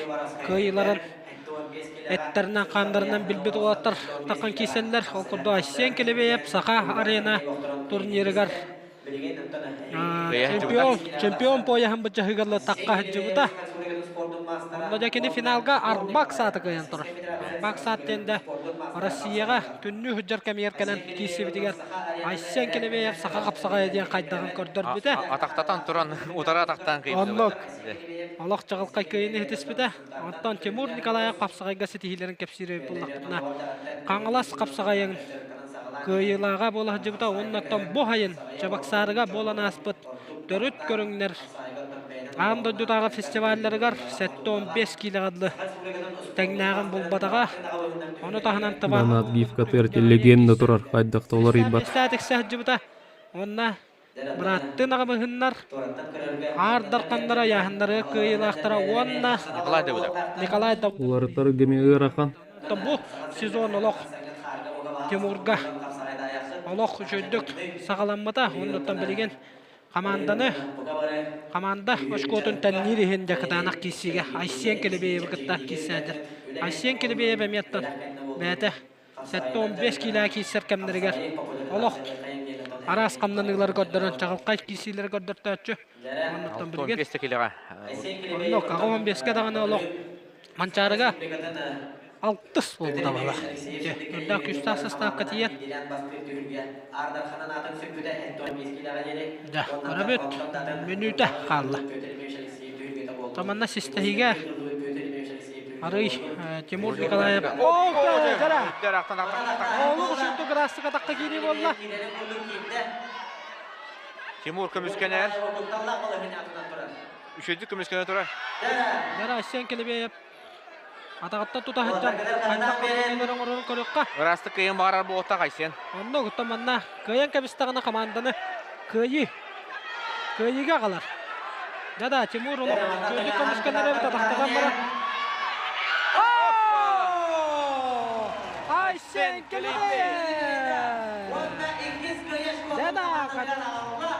S2: кыайыыларын эттэринэн-хааннарынан билбит уолаттар таххан киирсэллэр. Ол курдук Айсен Келебеев Саха арена турнирыгар чемпион, чемпион пояһын быччаһыгар тахха сылдьыбыта. Онно дьэ кини финалга Арбак сааты кыайан турар. Арбак саат диэн да Россияҕа күннүү сылдьар кэмигэр кэлэн киирсибитигэр Айсен Келебеев саха хапсаҕайа диэн хайдаҕын көрдөрбүтэ.
S1: Атахтатан туран утары атахтаан кыйбыта.
S2: Оннук. Олох чаҕылхай кыайыыны ситиспитэ. Оттон Тимур Николаев хапсаҕайга ситиһиилэрин кэпсиир буоллахпытына, Хаҥалас хапсаҕайын кыайыылааҕа буола сылдьыбыта уонна оттон бу сайын Чабаксаарыга буолан ааспыт төрүт көрүҥнэр аан дойдутааҕы фестивалларыгар 75 киилэҕэ дылы тэҥнээҕин булбатаҕа. Ону таһынан Тыва
S4: Донат гифкатыгар легенда турар хайдах да уларыйбат.
S2: тиксэ сылдьыбыта. Уонна бырааттыын аҕабыһыннар Аар Дарханнара айааһыннары кыайыылаахтара уонна
S1: Николай Давыдов.
S2: Николай Давыдов.
S4: Уларытар кэми ыарахан.
S2: Бу сезон олох Тимурга олох үчүгдүк саҕаламмыта. Оннуттан билигин команданы команда очкотун тэнниир иһин дьэ кытаанах киирсиигэ Айсен Келебеевы кытта киирсээдэр. Айсен Келебеев эмиэттэн бэйэтэ 75 киилэҕэ киирсэр кэмнэригэр олох араас хамнаныылары көрдөрөн чаҕылхай киирсиилэри көрдөртөөччү. Оннуттан билигин
S1: 65 киилэҕэ.
S2: Оннук, 85-кэ даҕаны олох Манчаарыга алтыс буолбута бала. Үрдээх күүстээх састаапка тиийэн. Дьэ, көрөбүт, мүнүүтэ хаалла. Таманна систэһиигэ Арый Тимур Николаев. О, Олук үчүгдүк ыраастык атахха киирии буолла.
S1: Тимур көмүскэнэр. Үчүгдүк көмүскэнэ турар.
S2: Дара Айсен Келебеев атаҕыттан тута сылдьан хайдах хамаандалары оҥорорун көрүөххэ.
S1: Ыраастык кыайан баҕарар буолуохтаах Айсен.
S2: Онно оттон манна кыайан кэбистэҕинэ команданы кыайыы кыайыыга аҕалар. Да-да, Тимур олох үчүгэйдик көмүскэнэр эбит атахтатан баран. Айсен Келебеев! Да-да,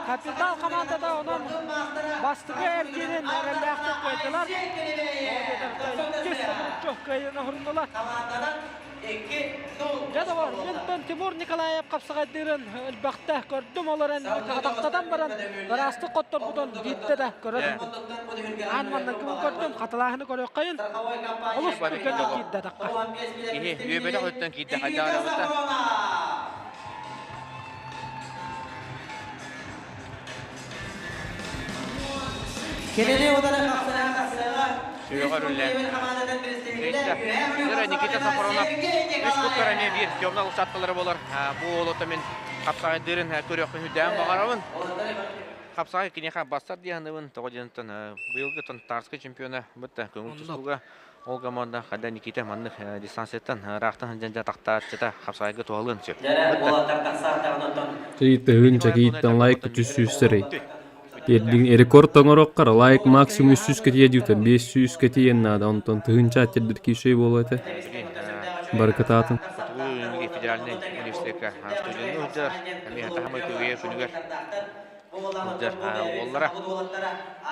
S2: капитал командата онон бастакы эргиирин эрэллээхтик кыайдылар. Иккис төгүрүччү кыайыыны оһоруннулар. Дьэ доҕор, мин Тимур Николаев хапсаҕайдыырын элбэхтэ көрдүм, ол эрэн атахтатан баран ыраастык хотторбутун биирдэ да көрөр. Аан маннаргыбын көрдүм, хатылааһыны көрүөххэйин. Олус түргэнник киирдэ атахха.
S1: Киһи үөбэтэх өттөн киирдэ хайдах эрэ бытта.
S10: Кинини утары хапсыһан тахсыаҕа
S1: Сүөҕэр үллэн. Никита Сафронов үс куттар эмиэ биир темна усатталары болар. Бу олото мин хапсаҕайдыырын көрүөхпүн үрдээн баҕарабын. Хапсаҕай киниэхэ бассар диэханыбын тоҕо диэнтэн быйылгы Тартарскай чемпиона бытта көҥүл тустууга ол команда хада Никита маннык дистанцияттан ыраахтан сылдьан дьатахтааччыта хапсаҕайга туһалыан сөп.
S4: Тыһыынча киһиттэн лайк түс сүүстэрий. Рекорд оҥоруоххар лайк максимум 300 тиийэ диютан 500 тиийэн наада онтон тыһыынча аттирдир киирсэй буолуо этэ. Барыкытаатын.
S1: Хотугу федеральнай университекка студенныы сылдьар, эмиэ таһымай күөгэйэр күнүгэр сылдьар уоллара.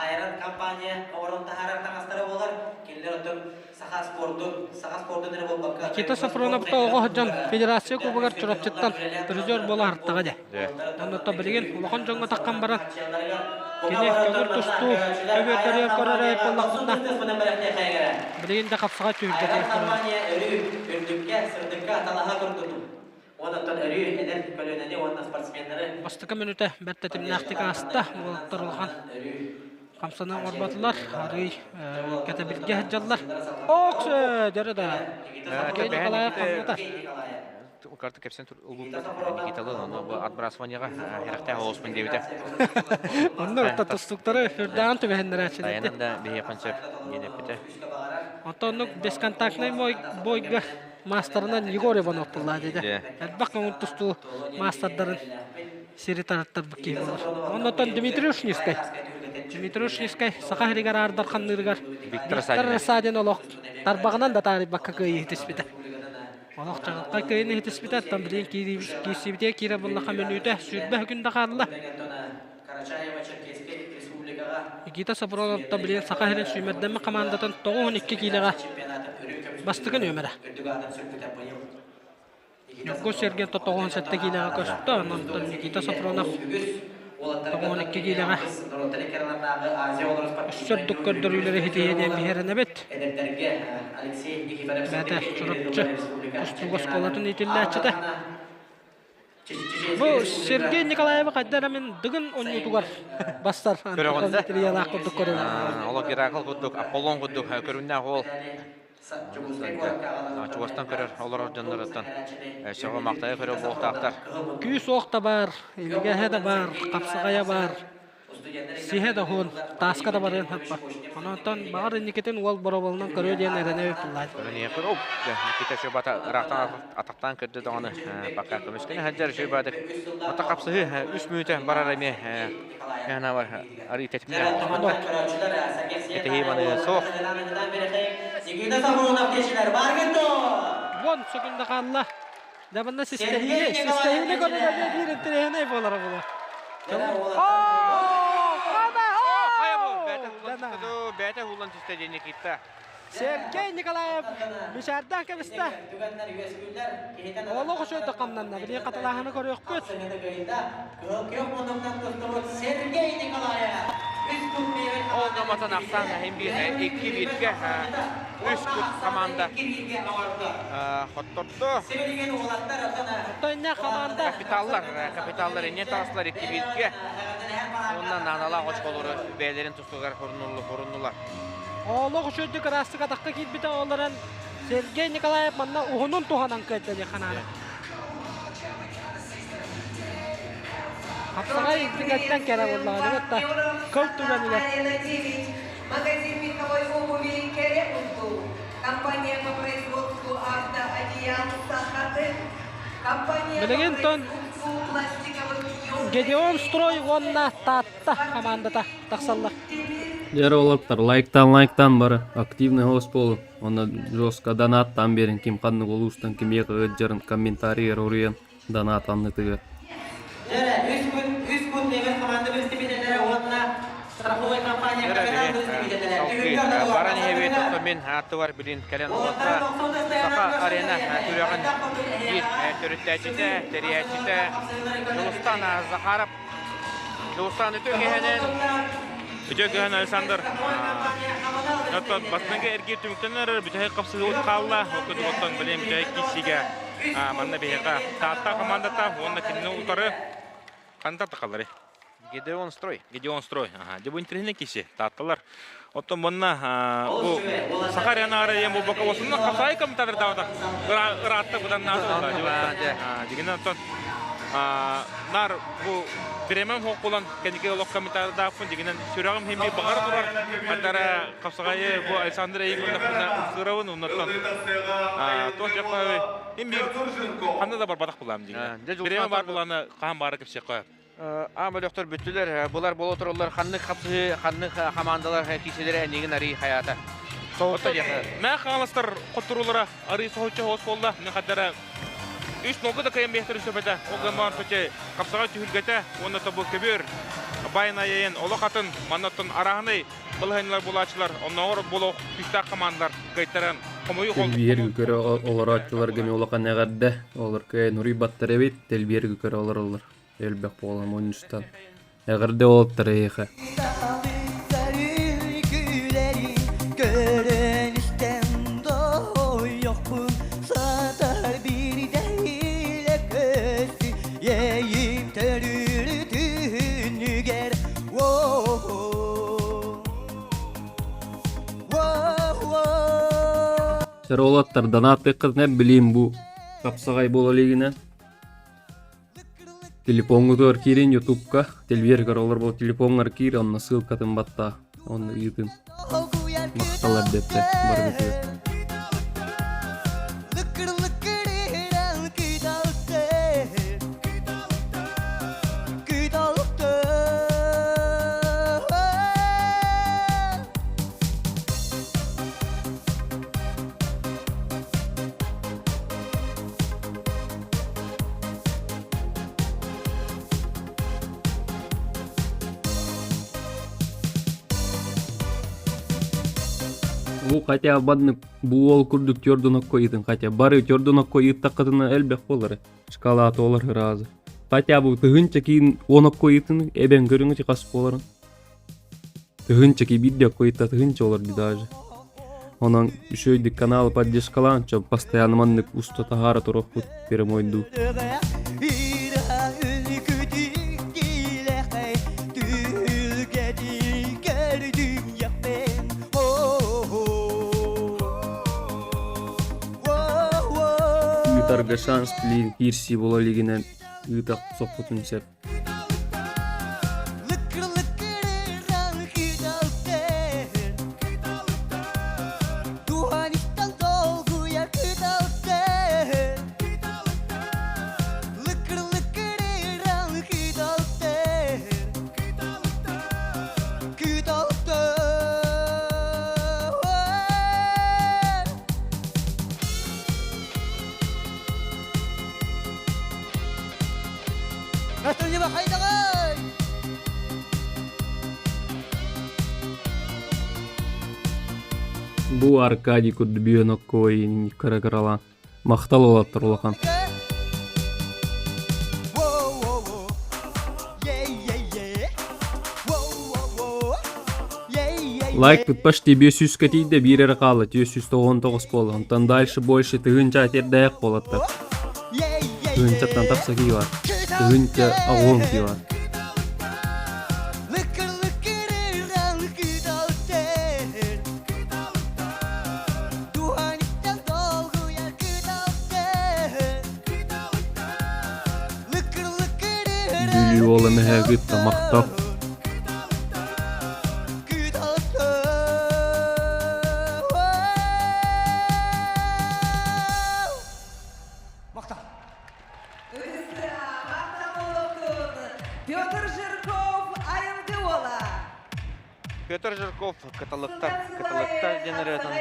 S10: Айрон компания оҥорон таһаарар таҥастара буолар. Кинилэр оттон саха спордун, саха спордун эрэ буолбакка
S2: Никита Софроновта оҕо сылдьан Федерация Кубогар Чурапчыттан призер буола артаҕа дьэ. Оннуттан билигин улахан дьоҥҥо таххан баран кини көҥүл тустуу көбүөрдэригэр көрөр буоллахпытына билигин да хапсаҕай түһүлгэтигэр көрөбүт.
S10: компания өрүү үрдүккэ, сырдыкка талаһа турдун. Онон өрүү эдэр көлүөнэни уонна спортсменнары
S2: Бастакы мүнүүтэ бэрт тэтимнээхтик ааста. Уолаттар улахан хамсаныы оҥорботулар. Арыый кэтэбилгэ сылдьаллар. Окс дөрө да. Николаев хамнатар.
S1: Карта кэпсэн ылбыппыт Никиталын, ону бу отбрасываниеҕа эрэхтээх оҕуспун диэбитэ.
S2: Онно орто тустуктары үрдээн түбэһиннэрээччилэрди.
S1: Дайанан да биһиэххин сөп диэн эппитэ.
S2: Онтон оннук бесконтактнай бойга маастарынан Егор Иванов буллаа деді. Элбэх көҥүл тустуу маастардарын сири тараттарбыт киһи буолар. Оннотон Дмитрий Ушницкай. Дмитрий Ушницкай Саха сиригэр аардар ханныырыгар
S1: Виктор
S2: Рассадин олох тарбаҕынан да таарыйбакка кыайыы түспүтэ. Олох чаҕылхай кыайыыны иһитиспитэ, оттон билигин киирсибитигэр киирэр буллахха мүнүүтэ 20 күн да хаалла. Никита Сапронов билигин Саха сирин сүүмэрдэммит хамаандатын 92 киилэҕэ бастакы нүөмэрэ. Ньургун Сергей 97 киилэҕэ көстө, онтон Никита Сапронов 92 киилэҕэ өссө ордук көрдөрүүлэри ситиһиэ диэн биһирэнэбит. Бэйэтэ Чурапчы тустууга оскуолатын иитиллээччитэ. Бу Сергей Николаевы хайда эрэ мин Дыгын оонньуутугар бастар Антон курдук көрөбүн.
S1: Олох Геракл курдук, Аполлон курдук көрүннээх уол. Чугастан көрөр олорор дьонноруттан сөҕө махтайа көрөр буолуохтаахтар.
S2: Күүс уох да баар, илигэһэ да баар, хапсаҕайа баар. Сиһэ да уһун, тааска да барыан хаппа. Онон баҕар инникитин уол бороболунан көрүө диэн эрэнэ эбит
S1: Никита Шөбата ыраахтан атахтаан көрдө даҕаны пока көмүскэнэ сылдьар Шөбатык ата хапсыһыы үс мүнүүтэ барар эмиэ бар арыы тэтимнээх Кэтэһии маны суох.
S2: Вон секунда хаалла. Дабанна систэһиини, систэһиини көрөр эмиэ биир интэриэһинэй буолара буолуо.
S1: Бэйэтэ уулан түстэ диэн Никита.
S2: Сергей Николаев мичээрдээх кэбистэ. Олох үчүгэй хамнанна. Билигин хатылааһыны көрүөхпүт.
S10: Сергей Николаев
S1: Ол гаматын ахсаан иһин биир икки бииргэ үс кут команда хоттордо.
S2: Оттон команда
S1: Капиталлар, капиталлар инне таҕыстылар икки бииргэ. Уонна нааналаах очколору бэйэлэрин тустугар хоруннулар.
S2: Олох үчүгэйдик ыраастык атахха киирбитэ олорон Сергей Николаев манна уһунун туһанан кыайда диэххэ наада. Хапсаҕай иккигэттэн кэрэ буоллаҕа да кыл түгэнигэр.
S6: Магазин меховой обуви «Кэрэ Унту», компания по производству автоодеял «Сахатек», компания по
S2: Билигин тон
S6: производству пластиковых
S2: Гедеон Строй уонна Таатта командата тахсаллар.
S4: Дьэ уолаттар лайктаан лайктаан бары активный хост буолун уонна жестко донаттаан биэрин ким ханнык улуустан кимиэхэ ыалдьарын комментарийгар уруйан донат аннытыгар.
S10: Дьэрэ, үс күн, үс күн нөмер команда бэстибитэлэрэ уонна страховой компания капитан бэстибитэлэрэ.
S1: Баран иһэбит, оттон мин аттыбар билин кэлэн олордо Саха арена күрэҕин биир төрүттээччитэ, тэрийээччитэ Дьулустан Захаров. Дьулустан үтүө киһинэн
S8: Үтүө киһин Александр. Оттон бастыҥы эргиир түмүктэнэр бүтэһик хапсыһыы хаалла. Ол курдук оттон билим бүтэһик киирсиигэ манна биһиэхэ Таатта командата уонна кинини утары ханта тахаллары?
S1: Гедеон Строй.
S8: Гедеон Строй. Ага. Дьэ бу интириэһинэй киси Таатталар. Оттон манна бу Саха арена диэн буолбакка осунна хапсаай комментатордаабата ыраатта быдан наада. Дигинен оттон нар бу биремем хоқ булан кэники олох комментатордааппын дигинен сүрэҕим химби баҕар турар хаттара хапсаҕайы бу Александр Эйгуннахпына ымсыырабын оннуттан туох дьаххаабы хим биир ханна да барбатах булаам дигинен биреме бар буланы хаан баара кэпсиэххэ
S1: Аан бөлөхтөр бүттүлэр, былар буола тураллар ханнык хапсыһыы, ханнык хамаандалар киирсэлэрэ эниигин арый хайаата. Соһутта диэхэ.
S8: Мэ хаҥаластар хотторуулара арый соһуччу соҕус буолла. Мин хаддара үс нолга да кыайан биэхтэрин сөп этэ. Ол гынан баран хапсаҕай түһүлгэтэ уонна тобу көбүөр байын айайын олох атын маннаттан арааһынай балаһыанньалар буолааччылар оннооҕор буолуох күүстээх командалар кыайтаран хомуйу
S4: Телбиэргэ көрө олорооччуларга эмиэ улахан эҕэрдэ. Олор кыайан уруйбаттар эбит, телбиэргэ көрө олороллор. Элбэх буолан мунньустан. Эҕэрдэ уолаттар эһиэхэ.
S11: Көрөн истэн дойохпун сатар биирдэ илэ көстү иэйим төрүүрү түнүгэр
S4: Сэр уолаттар донаттыаххытына билиим бу. Хапсаҕай буола илигинэ телефоҥҥутугар киирин ютубка телевизоргар олорбут телефоҥҥар киир онно ссылкатын баттаа онно ыытын махтал эрдэттэн барыгытыгар. Бу хотя бы бу уол курдук тёрдунокко ыытын хотя бары тёрдунокко ыыттаххытына элбэх буолар шоколад олор ыраазы хотя бы тыһыынча киин уонокко ыытын эбэн көрүҥү хас буоларын Тыһыынча киирбит да тыһыынча олорду даже. Онон үчүгэйдик каналы поддержкалаан чо постоянно маннык уста таһаара туруохпут прямойдуу. Ыытарга шанс блин киирсии буола илигинэн ыытах соппутун сөп. Бу Аркадий курдук бүөноккой кыра-кыралаан махтал уолаттар улахан. Лайк тут почти 500 тиийдэ биир эрэ хаалла 499 буолла онтон дальше больше тыһыынча тиэрдээх буолаттар. Тыһыынчаттан тахса кии бар. Тыһыынча оҕуон кии бар. Бүлүү уола мэһэ кытта махтал.
S6: Петр Жирков айылгы уола.
S1: Петр Жирков кыталыктар кыталыктар диэн ырыатын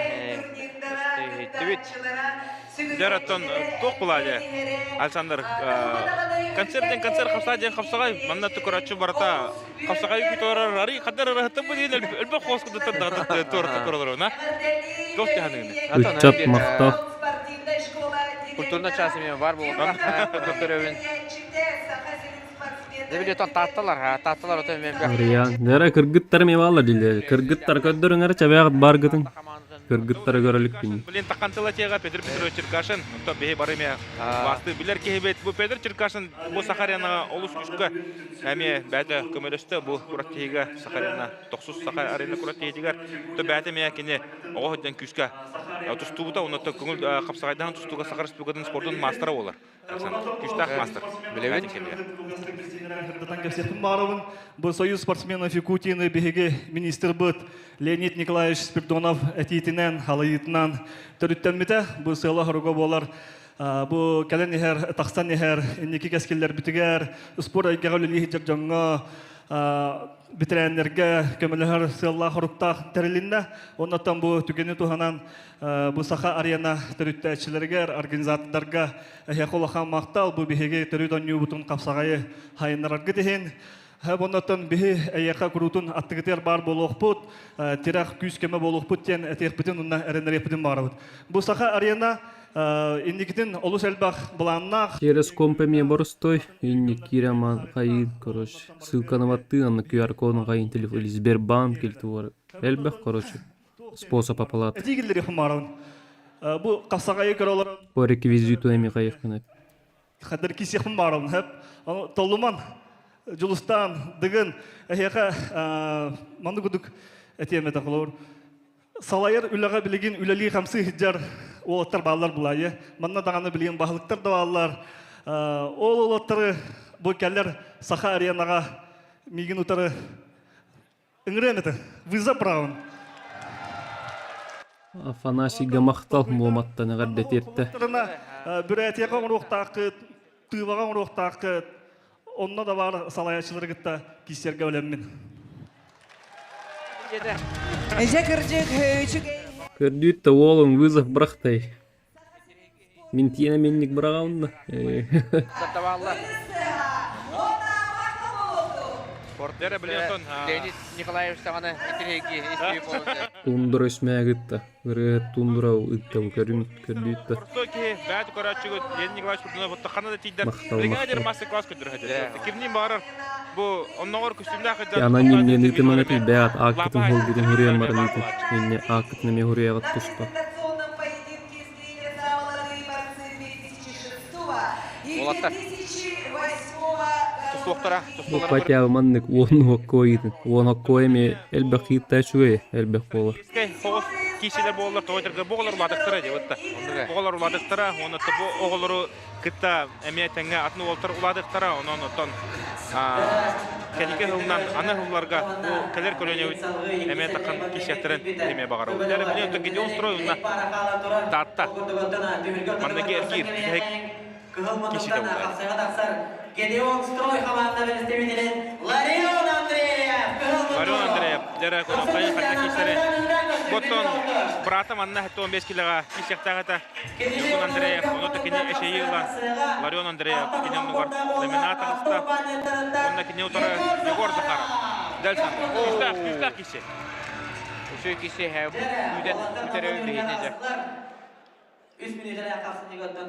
S1: иһиттибит.
S8: Дьэр оттон туох булаадьа Александр концерт диэн концерт хапсаа диэн хапсаҕай манна тукураччы барыта хапсаҕай күтүөрөр арый хаддар ырыһыттан бу диэн элбэх хоос кудуттан даҕата туората көрөлөр туох тиһаныгын
S4: Ыччат махтал.
S1: Культурная час эмиэ бар буолуохтаах көрөбүн. Дебилетон таатталар, таатталар отон мен
S4: Ариан, Нера кыргыттар эмиэ бааллар дииллэр. Кыргыттар көрдөрүҥ эрэ чэбээҕит бааргытын. Кыргыттары көрө иликпин.
S8: Блин, таххантыла тиэҕэ Петр Петрович Черкашин. Онтон биһи бары эмиэ басты билэр киһибит. Бу Петр Черкашин бу Сахарианаҕа олус күүскэ эмиэ бэйэтэ көмөлөстө. Бу курат тиһигэ Сахариана тохсус Саха арена курат тиһигэр. То бэйэтэ эмиэ кини оҕо сылдьан күүскэ тустубута. Оннуттан көҥүл хапсаҕайдаһан тустууга Саха Республикатын спордун маастара буолар. Күүстээх маастар.
S1: Билэбит.
S12: Кэпсиэхпин баҕарабын. Бу Союз спортсменов Якутины биһиги министрбыт Леонид Николаевич Спирдонов этиитинэн, халайыытынан төрүттэммитэ. Бу сыала-соруга буолар бу кэлэн иһэр, тахсан иһэр инники кэскиллэрбитигэр, спорт эйгэҕэ үлэлии сылдьар дьоҥҥо бэтэрээннэргэ көмөлөһөр сыаллаах-соруктаах тэрилиннэ. Оннуттан бу түгэни туһанан бу Саха арена төрүттээччилэригэр, организатордарга эһиэхэ улахан махтал. Бу биһиги төрүт оонньуубутун хапсаҕайы хайыннараргыт иһин. Оннуттан биһи эйиэхэ куруутун аттыгытыгар баар буолуохпут, тирэх күүс-көмө буолуохпут диэн этиэхпитин уонна эрэннэриэхпитин баҕарабыт. Бу Саха арена инникитин олус элбэх былааннаах.
S4: Через комп эмиэ боростой, инник киирэн хайыы, короче, ссылканы баттыы, анна QR-кодун хайын телефон или Сбербанк или тугу элбэх, короче, способ оплаты.
S12: Этигиллери хумарабын. Бу хапсаҕайы көрө олорон
S4: По реквизиту эми хайыххын
S12: хадыр кисиэхпин баарабын хэп. Толлуман Дьулустаан Дыгын эһиэхэ маннык кудук этиэм этэ холобур. Салайар үлэҕэ билигин үлэлии-хамсыы сылдьар уолаттар бааллар булаайы. Манна даҕаны билигин баһылыктар да бааллар. Ол уолаттары бу кэлэр Саха аренаҕа миигин утары ыҥырыам этэ. Вызов правын.
S4: Афанасийга махтал муоматтан эҕэрдэ тиэртэ.
S12: Бүрээтиэҕэ оҥоруохтааххыт, Тыыбаҕа оҥоруохтааххыт, онно да баар салайааччылары кытта киирсэргэ бэлэммин.
S6: Дьэ кырдьык, үчүгэй.
S4: Көрдүүт да уолуҥ вызов бырахтай. Мин тиэнэ минник быраҕабын да.
S1: Леонид Николаевич саҕана итириги истии болута.
S4: Тундра өсмээгытта. Ырыа тундра ыытта бу көрүн көрдүүт да.
S8: Орто киһи бэйэ көрөөччүгүт Леонид Николаевич Курдунов ханна да тиийдэр.
S4: Махтал,
S8: Билиҥҥэ диэри
S4: махтал.
S8: мастер-класс көрдөрө сылдьар. Кимниин баҕарар бу онноҕор көстүүмнээх сылдьар
S4: Анонимнен ыытымаҥ этий бэйэҕит ааккытын хоһулгутун хуруйан баран ыытын. Инньэ ааккытын эмиэ хуруйаҕыт туспа.
S1: Уолаттар тустуохтара,
S4: Бу
S1: тустуулара
S4: хотя бы маннык уон уокко ыытын. Уон окко эмиэ элбэх ыытта үчүгэй, элбэх буолар.
S8: Соҕус киисилэр буоллар тоҕо этэргэ бу оҕолор улаатыктара диэбит да. Оҕолор улаатыктара, уонна бу оҕолору кытта эмиэ тэҥҥэ атын уолтар улаатыктара, онон оттон кэнники сылынан аны сылларга бу кэлэр көлүөнэбит эмиэ таххан киисиэхтэрин эмиэ баҕарабыт. Дьэ, билигин Гедеон строй уонна Таатта манныгы эргиир бүтэһик кииситэ буолар.
S10: Гедеон строй хамаанда представителин Ларион Андреев!
S8: Ларион Андреев, дьэрэ куноккайын хатта киисэри. Боттон брата манна 15 килоға киисэхтээх этэ. Ньургун Андреев, ону да кини эшэйи ылан Ларион Андреев кини оннугар ламинат таҕыста. Онно кини утары Егор Захаров. Дәл санды. Күүстээх, күүстээх киси.
S1: Үчүгэй киси күүтэн күтэрэ биһиги
S10: Үс мүнүүтэлээх хапсынньыгыттан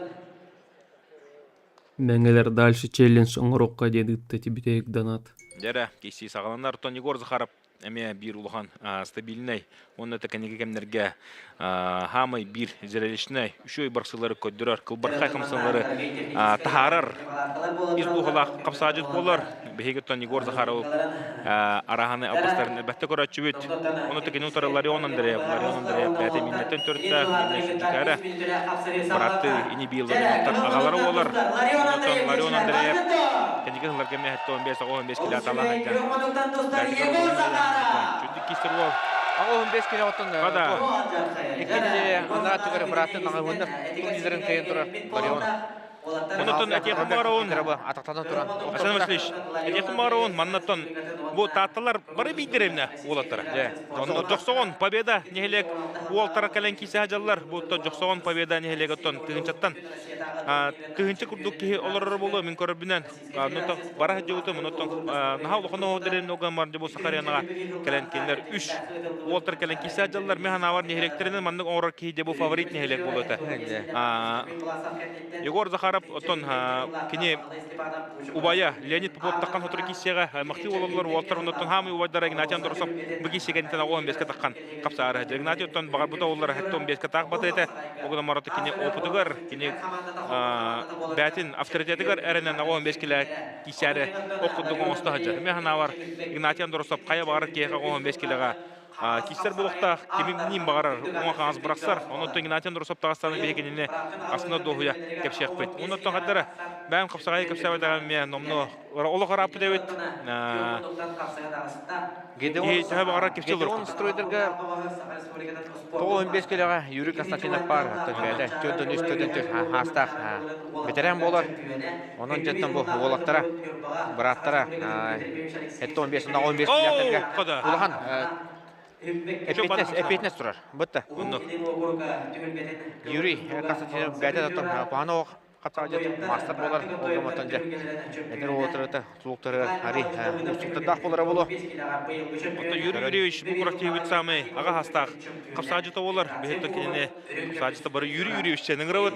S4: Мэҥэлэр дальше челлендж оҥоруохха диэн ыытта ити бүтэһик донат.
S8: Дьэрэ, киси саҕаланар. Оттон Егор Захаров эмиэ биир улахан стабильнай уонна кэнники кэмнэргэ хаамай биир зрелищнай үчүгэй барсыылары көрдөрөр, кылбархай хамсаныылары таһаарар ис дууһалаах хапсаадьыт буолар. Биһиги оттон Егор Захаров араһаны албастарын элбэхтэ көрөөччүбүт. Ону кини утары Ларион Андреев, Ларион Андреев бэйэтэ миннеттен төрүттээх, минне сүдьүкээрэ бырааттыы ини бииллэр аҕалара буолар. Онтон Ларион Андреев кэнники сылларга эмиэ 15 15 кило аталаан айда. Чүндүк кистер уол.
S1: 15 кило оттон иккинчи анараа түгэр быраатын аҕабыннар турнирдарын кыайан турар Ларион.
S8: Онотон этиэхин баҕарабын.
S1: Атахтанан туран.
S8: Асан Васильевич, этиэхин баҕарабын маннаттан бу таатталар бары биирдэр уолаттара. Онно Дьохсоҕон Победа нэһилиэк уолтара кэлэн киисэ дьаллар. Бу Дьохсоҕон Победа нэһилиэгиттэн тыһыынчаттан тыһыынча курдук киһи олорор буолуо мин көрөрбүнэн Оннуттан бара сылдьыбытым, оннуттан наһаа улахан оһуохтарын оган баран бу Саха аренаҕа кэлэн кинилэр үс уолтар кэлэн киирсэ сылдьаллар. Мин санаабар нэһилиэктэринэн маннык оҥорор киһи дьэ бу фаворит нэһилиэк буолуо этэ. Егор Захаров оттон кини убайа Леонид Попов таххан сотору киирсиэҕэ аймахтыы буолаллар уолтар оннуттан хаамый убайдара Игнатий Андросов бу киирсиэгэнтэн оҕо 15-ке таххан хапсаары Игнатий оттон баҕарбыта оллар 15-ке таах баты этэ. Ол гынан кини опытыгар кини бээтин авторитетыгар эрэнэн 15 килэ киисээри ох курдук оҥосто сылдьар. Мин санаабар Игнатий Андросов хайа баҕарар киһиэхэ 15 килэҕэ кииссэр буолуохтаах, кимниин баҕарар уҥа хаҥас бырахсар. Онон Игнатий Андросов таҕыстаҕына биһиги кинини астына дуоһуйа кэпсиэхпит. Оннуттан хардара бэйэм хапсаҕайы кэпсээбэтэҕим эмиэ номнуо олох ырааппыт эбит.
S1: Гедеон,
S8: Төһө баҕарар кэпсии
S1: Гедеон стройдарга 95 килоҕа Юрий Константинов баар, бэйэтэ 4-3 4 хаастаах бэтэрээн буолар. Онон дьэттэн бу уолаттара, бырааттара 15 15 километрга улахан эппиэтинэс эппиэтинэс турар. Бытта. Юрий Константинов бэйэтэ куһаҕан оҕо хапсаҕайдьыт маастар буолар ол дьэ эдэр уолаттарыта тулуктарыгар ари устуктардаах буолара буолуо.
S8: Оттон Юрий Юрьевич бу курактиыбыт самый аҕа хастаах хапсаадьыта буолар. Биһиттэн кинини хапсаадьыта бары Юрий Юрьевич чэн ыҥырабыт.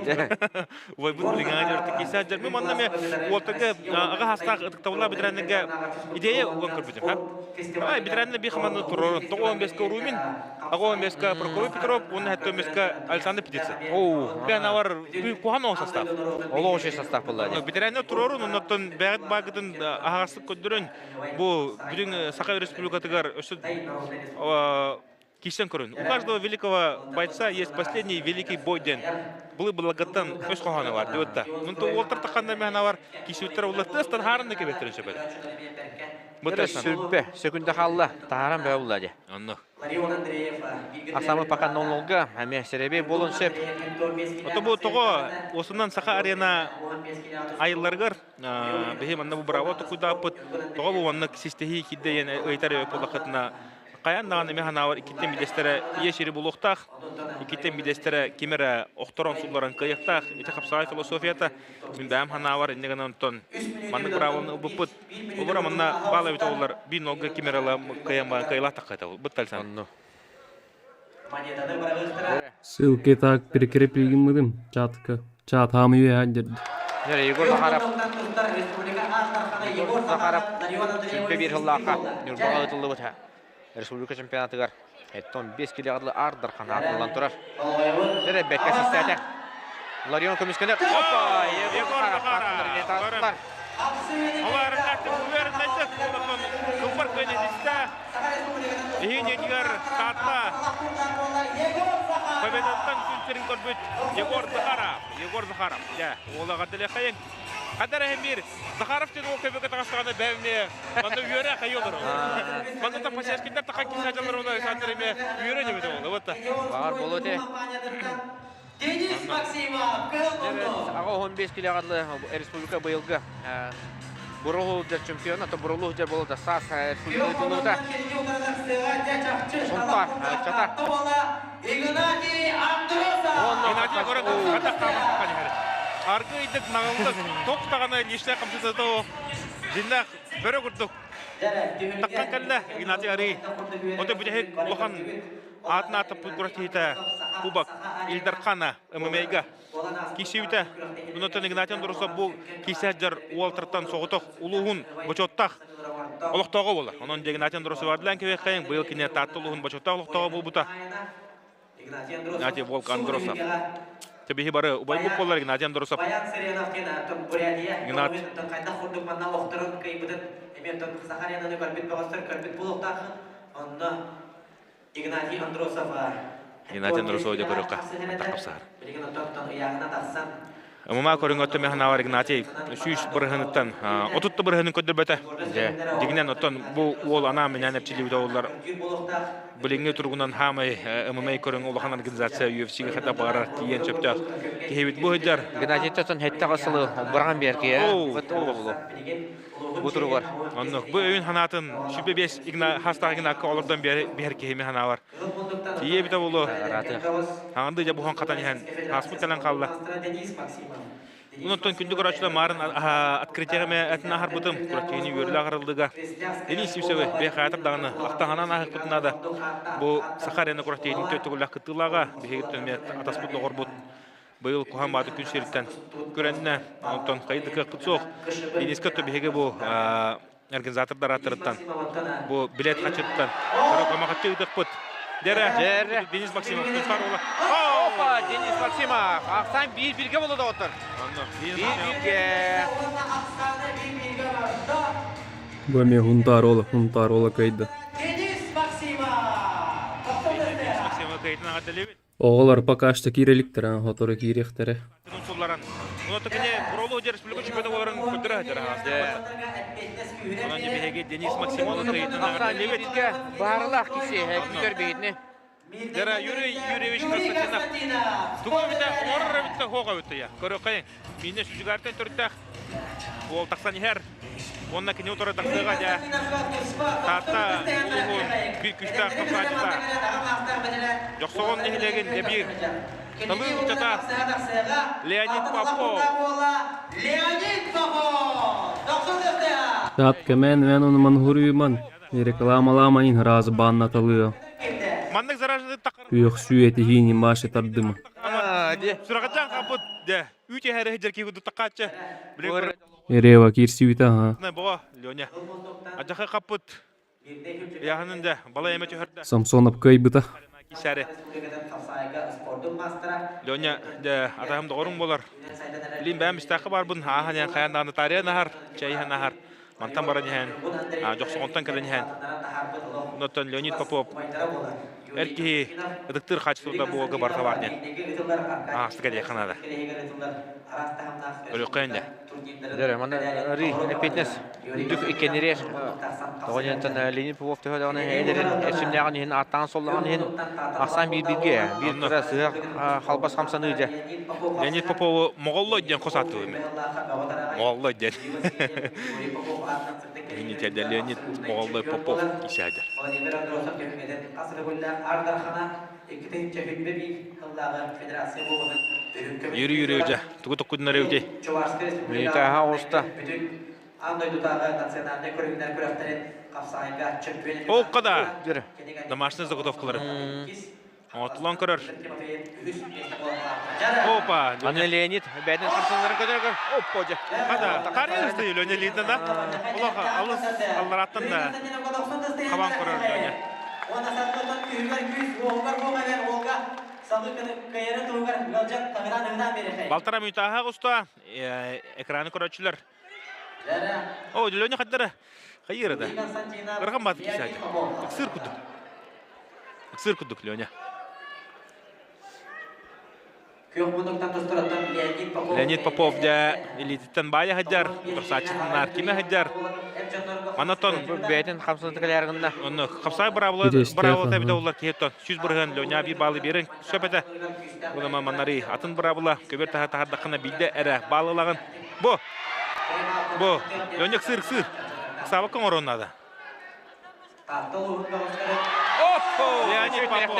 S8: Убайбыт билиҥҥэ дьөртө киисэ Мен манна ме уолтарга аҕа хастаах ытыктабыллаах бэтэрээннэргэ идея уган көрбүтүм. Ай бэтэрээннэр би хаманны турорун. 95-ка Румин, 95-ка Прокопий Петров, уонна 75-ка Александр Птицын.
S1: Оу,
S8: Бэнавар куһан оҕо состав.
S1: Олох үчүгэй состав буолла дии.
S8: Бэтэрээннэр туруорун, оннуттан бэҕэт баагытын аһаҕастык көрдөрөн, бу бүтүн Саха Республикатыгар өссө Киирсэн көрүн. У каждого великого бойца есть последний великий бой диэн былы-былыргыттан өс хоһооно бар диэбит да. Онтон уолтар тахханна мэһэнэ бар киирсибиттэр улар тыастан хаарынна кэбиэттэрин сөп этэ. Бу тыастан.
S1: Сүрбэ сөкүндэ хаалла. Таһааран бөҕө булла дии.
S8: Онно.
S1: Асамы пока нолнолга, эмиэ сэрэбиэй буолуон сөп.
S8: Ото бу тоҕо уосунан Саха арена айылларыгар биһи манна бу браво токуйдааппыт тоҕо бу маннык систэһии киирдэ диэн ыйытар эбит буоллаххытына хайаан даҕаны эмиэ санаабар иккиттэн биирдэстэрэ ийэ сири булуохтаах, иккиттэн биирдэстэрэ ким эрэ охторон сулларан кыайыахтаах. Ити хапсаҕай философията мин бэйэм санаабар инньэ гынан онтон маннык быраабыланы ылбыппыт. Олора манна баал эбитэ буоллар биир нолга ким эрэ ыла кыайан баран кыайылаах таххыта бытталсан.
S1: Онну.
S4: Ссылки так прикрепилгиммытым чатка. Чат хаамыы үөһэ дьэрди.
S1: Дьэ, Егор Захаров. Егор Захаров 21 сыллаахха Ньурбаҕа ыытыллыбыт республика чемпионатыгар 75 килоҕа дылы аар дархан аатыллан турар. Дьэ, бэккэ систээтэ. Ларион көмүскэнэр. Опа! Егор Захаров таастылар.
S8: Супер көнөдүстэ Иһин Таатта победаттан күн сирин көрбүт Егор Захаров. Егор Захаров. Дьэ, уолаҕа дэлэхэйин. Хадара эмир Захаров диэн уол көбүкэ таҕыстаҕына бэйэм манна үөрэ хайы олорор. Манна та пасешкиндар таха кисажалар уна Александр эме үөрэ небете болду. Вот.
S1: Баар болу те.
S10: Денис Максимов, кыһыл
S1: Аҕа 15 килоҕа республика быйылгы Бурулу чемпиона, то Бурулу дьэр болута саас республика ыытыллыбыта. Сунтаар, Чата.
S10: Игнатий Андросов!
S8: Игнатий Город Аргы ыйдык наҕыллык тох даҕаны лишне хамсатыта дьиннээх бөрө курдук таххан кэллэ Игнатий Арый. Ото бүтэһик улахан аатын ааттаппыт күрэхтэһиитэ Кубок Ильдархана ММА-га киирсибитэ. Онтон Игнатий Андросов бу киирсэ сылдьар уолтартан соҕотох улууһун бочуоттаах олохтооҕо буолар. Онон Игнатий Андросов ардылаан кэбиэххэйин быйыл кини Таатта улууһун бочуоттаах олохтооҕо буолбута. Игнатий Волк Андросов. Тэбиһи бары убайбыт буолар Игнатий Андросов. Игнат.
S10: Игнатий Андросов
S8: Игнатий Андросов дьэ көрүөххэ тахсар. Ымыма көрүҥ өттө механавар Игнатий 100 бырыһыныттан 30 бырыһынын көрдөрбөтө. Дьиҥинэн оттон бу уол анаан минээн эпчилибит оллар билиҥҥи туругунан хаамай ММА көрүҥ улахан организация UFC-гэ хата баҕарар тиийэн сөптөөх киһибит бу сылдьар.
S1: Геннадий Тотон хэттэҕэ сылы быраҕан биэркиэ. Бу туругар.
S8: Оннук. Бу өйүн санаатын 25 игна хастаах игнакка олордон биэр киһими санаабар. Тиийэ эбитэ буолуо. Хаҥанды дьэ буһан хатан иһэн ааспыт кэлэн хаалла. Онтон күндү көрөөччүлэр маарын открытиеҕа эмэ этин аһарбытым. Кураккиини үөрүүлээх арыллыыга Денис Сивцевы бэйэ даҕаны ахтаһанан ааһыппыт наада. Бу Саха арена курактиитин төттүгүллэх кыттыылааҕа биһиги эмиэ атаспыт доҕорбут быйыл куһаан бааты күн сириттэн күрэннэ. Онтон хайды кыахпыт суох. Дениска то биһиги бу организатордар ааттарыттан бу билет хачыттан көмөҕөттө ыытыахпыт. Дьэрэ, Денис Максимов тустар уола.
S1: Опа, Денис Максимов. Ахсан биир бирге болду доҕоттор. Биир бирге.
S4: Бу эмиэ Хунтаар уола, Хунтаар уола кыайда.
S10: Денис Максимов.
S8: Денис Максимов кыайтын аҕа
S4: Оҕолор пока что киирэ иликтэр, сотору киириэхтэрэ.
S8: Сулларан. Онон кини Буролу республика чемпионы боларын көддөрө сылдьар. Онон биһиги Денис Максимов кыйытын аҕардалыбыт.
S1: Баарылаах киси күтөр бигитини.
S8: Дара Юрий Юрьевич Константинов. Тугу эбитэ оҥорор эбитэ хоох эбитэ я. Көрөккөйүн. Мине сүдүгартан төрүттээх уол тахсан иһэр. Уонна кини утары тахсыаҕа дьэ. Таатта улууһун биир күүстээх тахсааччыта. Дьохсоҕон нэһилиэгин дьэ биир талыы ыччата Леонид Попов.
S10: Леонид Попов!
S4: Чат кэмэн мэн ону манһуруйуман, рекламаламанин раз баннаталыа.
S8: Маннык зараженный
S4: Үөхсүү этиһиини Маша тардыма.
S8: Сүрэҕэлдьээн хаалбыт дьэ үүт иһээри сылдьар киһи курдук такааччы.
S4: Рева киирсибитэ аһа.
S8: Боҕо Леня. Адьаха хаппыт. Яһанын дьэ балай эмэ түһэрдэ.
S4: Самсонов кыайбыта.
S8: Кисэри. Леня дьэ атаһым доҕорум буолар. Билин бэйэм истээххэ барбын ааһан иһэн хайаан даҕаны таарыйан аһар, чэй иһэн аһар. Мантан баран иһэн, Дьохсоҕонтон кэлэн иһэн. Онтон Леонид Попов. Эр киһи ытыктыыр хаачыстыбата буолга барыта баар диэн. Аастыка диэххэ наада. Көрүөххэ инде.
S1: Дөрө, манна ри эппиэтинэс үрдүк иккэнирер тоҕо диэнтэн Леонид Попов төһө эдэрин эрчимнээҕин иһин ааттаан соллоҕун иһин ахсаан биир бииргэ биир кыра сыһыах халбас хамсаныы дьэ.
S8: Леонид Попову Моҕоллой диэн хос ааттыыбын мен. Моҕоллой диэн. Кини тиэрдэ Леонид Моҕоллой Попов исээдэр.
S10: Владимир Андросов түһүлгэтин хас регуллаах Ар-Дархана 2021 сыллааҕы федерация кубогын үрүҥ көмүс
S8: Юрий Юрьевич, тугу токкудунар эбитий?
S10: Чувашскай
S1: Мүнүүтээһэ оҕуста.
S10: бүтүн аан дойдутааҕы национальнай көрүҥнэр күрэхтэрин хапсаҕайга чөмпүйүөн
S8: Оокка да! Домашний заготовкалары. Оҥотуллан көрөр. Опа!
S1: Аны Леонид бэйэтин хамсанарын көтөр Оппо дьэ.
S8: Хада, тарыысты Леня Лидна да. Олох алыс аллараттан да хабан көрөр Леня. Балтара мүтааха уста экраны көрөөччүлэр. О, Леня хаддара хайыра да. Ырхан бат кисаджа. Ыксыр кудук. Ыксыр кудук Леня. Леонид Попов дьэ илиититтэн баайа сылдьар, турсааччытын кимэ сылдьар. Манатон
S1: бэйэтин хамсаныты кэлээр гынна.
S8: Онно хапсаай быраабыла быраабылата эбитэ улар киһи 100% Леня биир баалы биэрэн сөп этэ. Буна маннары атын быраабыла көбөр таһа таһардаххына биирдэ эрэ баалылаҕын. Бу! Бу! Леня сыр сыр. Саабакка оҥоруон наада. Леонид Попов.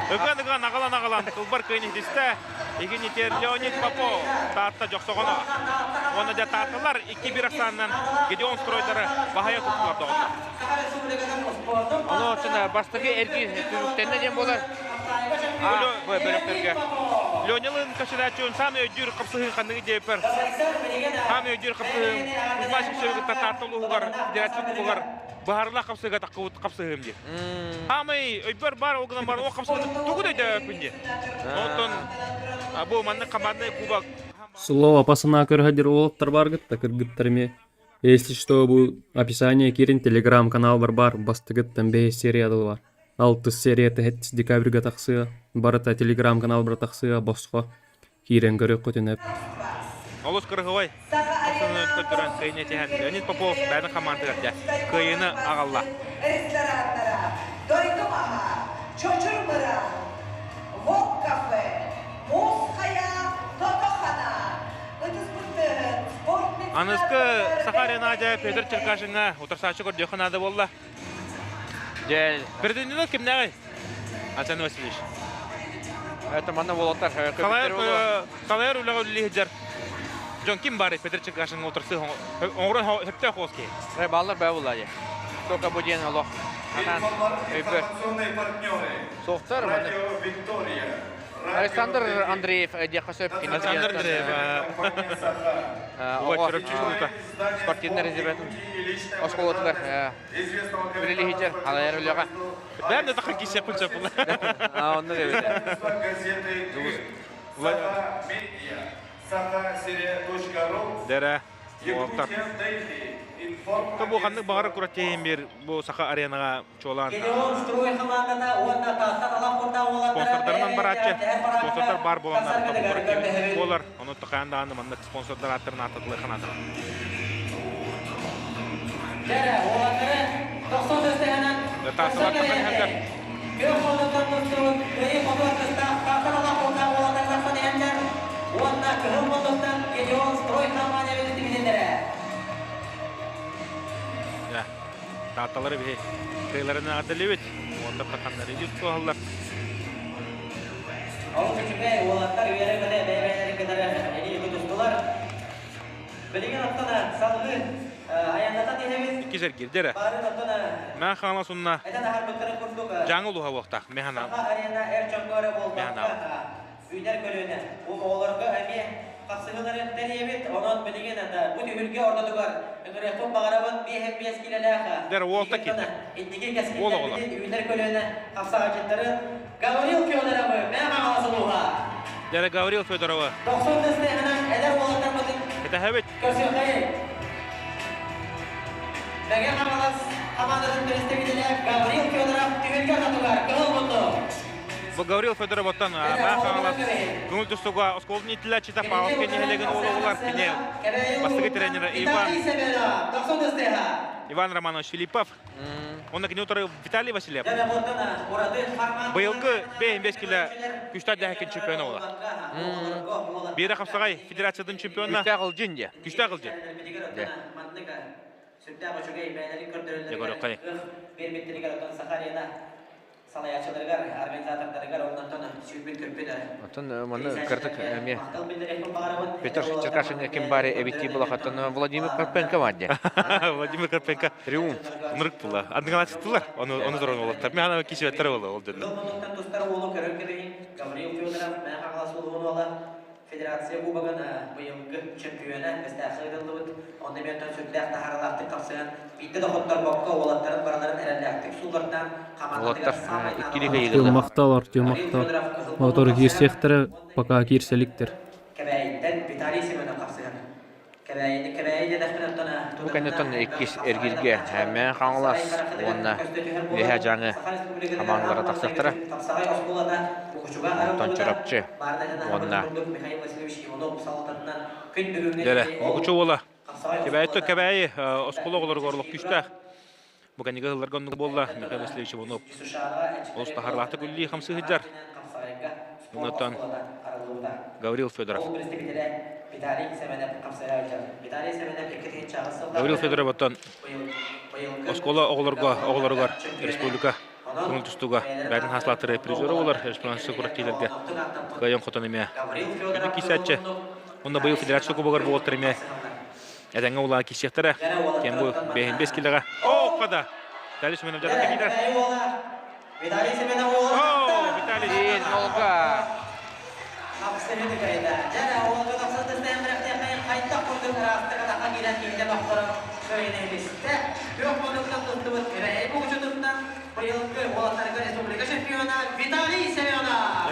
S8: Ыган-ыган аҕалан-аҕалан кылбар кыайын иһитистэ. Игинитер Леонид Попов Таатта дьохсоҕоно. Уонна дьэ Таатталар 2-1 ахсаанынан Гедеон стройдары баһайа туттулар доҕоттор.
S1: Ону оттон бастакы эргиир түмүктэннэ диэн буолар. Бөлөхтөргө.
S8: Ленялын көсүлээччүн саамай өйдүүр хапсыһыы ханныгы диэппэр. Саамай өйдүүр хапсыһыым Кузьма Сипсевы кытта Таатта улууһугар федерация кубогар быһаарылаах хапсыһыыга таххыбыт хапсыһыым дии. Саамай өйбөр баар ол гынан баран ол хапсыһыыны тугу да өйдөөбөппүн дии. Онтон бу маннык командный кубок
S4: Слово пацана көрөһө уолаттар бааргыт да кыргыттар эмиэ. Если что, бу описание киирин телеграм-канал бар бар бастыгыттан бэйэ серия бар. Алтыс серията 7 декабрьга тахсыа. Барыта телеграм-канал бар тахсыа босхо. Киирэн көрүөххүтүн өп.
S8: Олус кырыһыбай Оксана көрдөрөн кыайыны этиһэн Леонид Попов бэйэтин хамаандатыгар дьэ кыайыыны аҕалла.
S6: Рестораннара Дойдум аһа, Чочур Мыран, Вок кафе, Муус хайа, Тото-хана, Ытыспыттыһын, спорт
S8: Аныскы Саха Аренадя Петр Черкашиҥҥа утарсааччы көрдүөххэ наада буолла.
S1: Дьэ,
S8: Претендент кимнээҕий? Александр Васильевич.
S1: Это манна уолаттар
S8: Салайар үлэҕэ үлэлии сылдьар дьон ким баарый Петр Черкашиҥҥа утарсыы оҥорон сөптөөх уос киһи.
S1: Баллар баа булла дии. Только бу диэн олох хатан өйбөр суохтар манна. Александр Андреев диэххэ сөп.
S8: Александр Андреев.
S1: Спортивный резерватын оскуолатыгар үлэлиһитер алайар үлэҕэ.
S8: Бэм да таха кисиэхпин сөп була.
S1: Онно эбит.
S8: Дэрэ, уолаттар. Бу ханнык баҕарар куратиһин бир бу Саха аренаҕа чуолаан спонсордарынан барааччы. Спонсордар баар буоланнар буолар. Ону тахаан даҕаны маннык спонсордар ааттарын ааттатылыах наада. Таатталар тахсан иһэллэр. Таатталары биһи кыйларына аадалыбыт. Уолаттар таханнар илик туоһаллар.
S10: Ол үчүгэй уолаттар үөрэ-көтө бэйэ-бэйэлэрин кытары илии тутустулар. Билигин оттон салгыы айаннатан иһэбит.
S8: Иккис эргирдэ эрэ.
S10: Бары оттон
S8: Мэ хаала сунна
S10: этэн аһарбыттарын курдук
S8: Дьааҥы улууһа буолуохтаах. Механа.
S10: Саха арена эр дьоҥҥо эрэ буолбакка үүнэр көлүөнэ бу оҕолорго эмиэ хапсыһыылары тэрийэбит. Онон билигин бу түһүлгэ ортотугар ыҥырыахпын баҕарабын 5 киилэлээх
S8: Дэр уолта киирдэ.
S10: инники
S8: Уол оҕолор.
S10: кэскиллэрбитин үүнэр көлүөнэ хапсаҕайдьыттарын Гаврил Федоровы Мэҥэ Хаҥалас улууһа.
S8: Дэрэ Гаврил Федоровы.
S10: 90 тыстыһынан эдэр уолаттарбытын
S8: Кэтэһэбит.
S10: көрсүөххэйин. Мэҥэ Хаҥалас хамаандатын представителэ Гаврил Федоров түһүлгэ ортотугар кыһыл.
S8: Бу Гаврил Федоров оттон Маах Хаҥалас көҥүл тустууга оскуолатын иитиллээччитэ Павловскай нэһилиэгин уола буолар. Кини бастакы тренерэ Иван Иван Романович Филиппов. Онно кини утары Виталий Васильев. Быйылгы 5 кило күстээх дэһэкин чемпиона буолар. Биэрэ Хапсаҕай федерациятын чемпиона.
S1: Күстээх Ылдьын дьэ.
S8: Күстээх Ылдьын.
S1: Дьэ.
S10: Сүрдээх үчүгэй бэйэлэрин
S8: Дьэ көрүөххэ.
S10: көрдөрөллөрүгэр кыах биэрбиттэригэр оттон Саха Арена салайааччыларыгар, организатордарыгар оннортон сүүрбүт-көппүт
S1: Оттон манна кырдык эмиэ Петр Черкашин ким баары эбиттии булахаттан Владимир Карпенко бар дии.
S8: Владимир Карпенко.
S1: Триумф.
S8: Ынырык була. Андыгалаачыттылар. Ону ону туран уолаттар. Мен ана кисибеттер була ол дьонно.
S10: Тустар уолу көрөн кэбиһин Гаврил Федоров Мэҥэ Хаҥалас улууһун уола Федерация Кубогын быйылгы чөмпүйүөнэ Бэстээххэ ыытыллыбыт. Онно эмиэ оттон сүрдээх таһаарыылаахтык хапсыһан, биирдэ да хотторбокко уолаттарын барыларын эрэллээхтик сууллартаан,
S1: Уолаттар
S10: хамаандатыгар саамай
S1: иккили
S10: наадалаах
S1: кыайыылар.
S4: Махтал, Артем, махтал. Оҕотор киирсиэхтэрэ, пока киирсэликтэр.
S10: Кэбээйиттэн Виталий Семенов хапсыһар. Кэбээйини Кэбээйи диэтэхпинэ оттон
S1: Бу кэнниттэн иккис эргииргэ Мэҥэ Хаҥалас уонна Үөһээ Дьааҥы хамаандалара тахсыахтара. Онтон Чурапчы уонна
S8: Дэрэ, Мукучу уола Кэбээйи Кэбээйи оскуола оҕолоругар олох күүстээх. Бу кэннигэ ыһылларга оннук буолла Михаил Васильевич Иванов. Олус таһарлаахтык үллии хамсыы сылдьар. Онтон Гаврил Федоров. Гаврил Федоров оттон оскуола оҕолорго оҕолоругар республика көҥүл тустууга бэйэтин хаслааттары призера буолар республиканскай курактиилэргэ кыайан хотон эмиэ күндү киисээччи. Онно быйыл федерация кубогар буолтар эмиэ Этэҥҥэ улаан киирсиэхтэрэ. Кэм бу бэһин бэс килэҕэ. Оо, хада! Виталий Семенов дьарыкка киирэр.
S10: Виталий Семенов
S8: Оо, Виталий
S1: Диэн
S8: Семенов.
S1: Олга.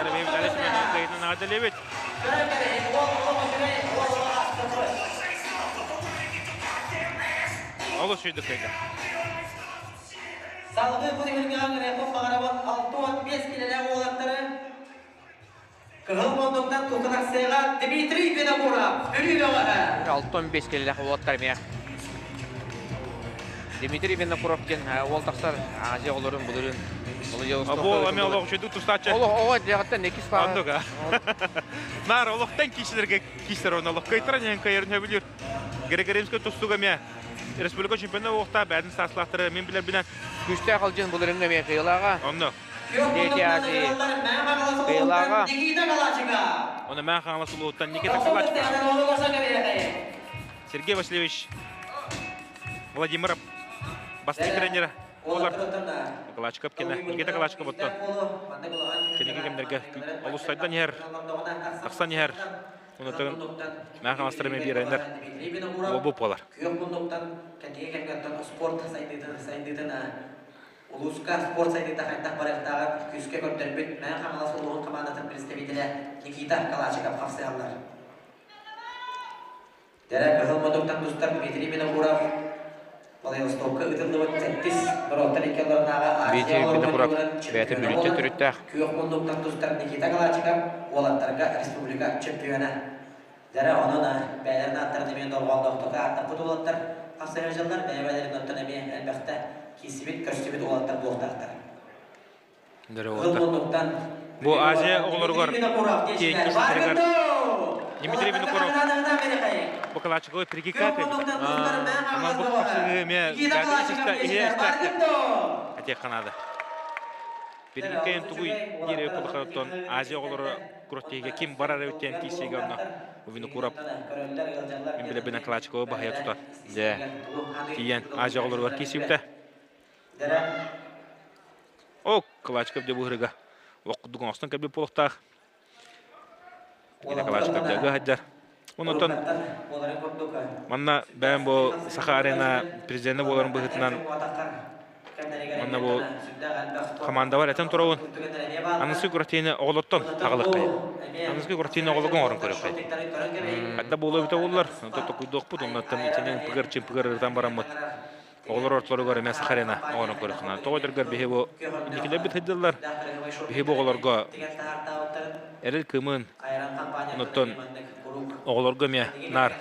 S8: Дьэ, Виталий Семенов кыайыытын наҕараадалыыбыт. Олус сүйдүк кыайда.
S10: Салгыы бу түһүлгэҕэ Греков баҕарабын 65 килэлээх уолаттары Кыһыл мундуктан тутунахсыаҕа Дмитрий Винокуров, Бүлүү бөҕөһө.
S1: 65 килэлээх уолаттар эмиэ. Дмитрий Винокуров диэн уол тахсар Азия оҕолорун былырыын
S8: Бу эмиэ олох үчүгэй тустааччы.
S1: Олох оҕо дьиэҕиттэн иккис паара.
S8: Оннук а. Наар олохтон киисилэргэ киисэр оны олох кыайтаран иһэн кыайарын сөбүлүүр. Григорьевскай тустууга эмиэ республика чемпиона буолуохтаах бэйэтин сааслаахтары мин билэрбинэн.
S1: Күүстээх алдьын былырыыҥҥа эмиэ кыайыылааҕа.
S8: Онно.
S1: Дети Азии кыайыылааҕа.
S8: Оны Мээн Хаҥалас улууһуттан Никита Калачиков. Сергей Васильевич Владимиров бастакы тренера буолар. Калачиков кэнэ Никита Калачиков оттон кэнники кэмнэргэ олус сайдан иһэр, тахсан иһэр. Онутун Мээн Хаҥаластар эмиэ биэрэннэр уолбут буолар.
S10: Күөх муннуктан кэнники кэмҥэ спорт сайдыытын сайдыытын улууска спорт сайдыыта хайдах барыахтааҕын күүскэ көрдөрбүт Мэҥэ Хаҥалас улууһун хамаандатын представителэ Никита Калачиков хапсыһаллар. Дэрэ кыһыл модуктан тустар Дмитрий Винокуров Владивостокка ыытыллыбыт сэттис норуоттар икки ардыларынааҕы Азия
S1: Дмитрий Винокуров
S10: оҕолорун
S1: бэйэтэ
S10: чемпиона
S1: Бүлүүттэн
S10: буолан,
S1: төрүттээх.
S10: күөх мундуктан тустар Никита Калачиков уолаттарга республика чемпиона. Дьэрэ онон бэйэлэрин ааттарын эмиэ дорҕоонноохтук ааттаппыт уолаттар хас дьыллар бэйэ-бэйэлэрин оттон эмиэ элбэхтэ киирсибит, көрсүбүт уолаттар буолуохтаахтар.
S8: Дьэрэ уолаттар. Бу Азия оҕолоругар тиэйэн киирсэллэригэр Дмитрий Винокуров бу Калачиковы прикика кэлбитэ. Онон бу хапсыһыы эмиэ иһэ истээхтэр этиэххэ наада. Прикикэйин тугуй диир кулахаттан Азия оҕолоро күрэхтэһиигэ ким барар эбит диэн киирсиигэ онно Винокуров мин билэбинэ Калачиковы баһыйа тутар.
S1: Дьэ.
S8: Тиийэн Азия оҕолоругар киирсибитэ. О, Калачиков дьэ быһырыга. Ох курдук оҥостон кэлбит буолуохтаах. Кини Калачиков дьэ ыһаддьар. Онтон манна бэйэм бу Саха арена президенэ буоларын быһыытынан манна бу командабар этэн турабын. Аныгыскы күрэхтэһиини оҕолортон аҕалыаххайын. Аныгыскы күрэхтэһиини оҕолорго оҥорон көрүөххэйин. Хайда буолуо эбитэ буоллар, онтон токуйдуохпут, оннуттан итини ымпыгар-чымпыгар ырытан бараммыт. Оҕолор ортолоругар эмиэ Саха Арена оҥорон көрүөххэ Тоҕо дьаргар биһи бу инникилэрбит сылдьаллар. Биһи бу оҕолорго эрэл кымын, онуттан оҕолорго эмиэ наар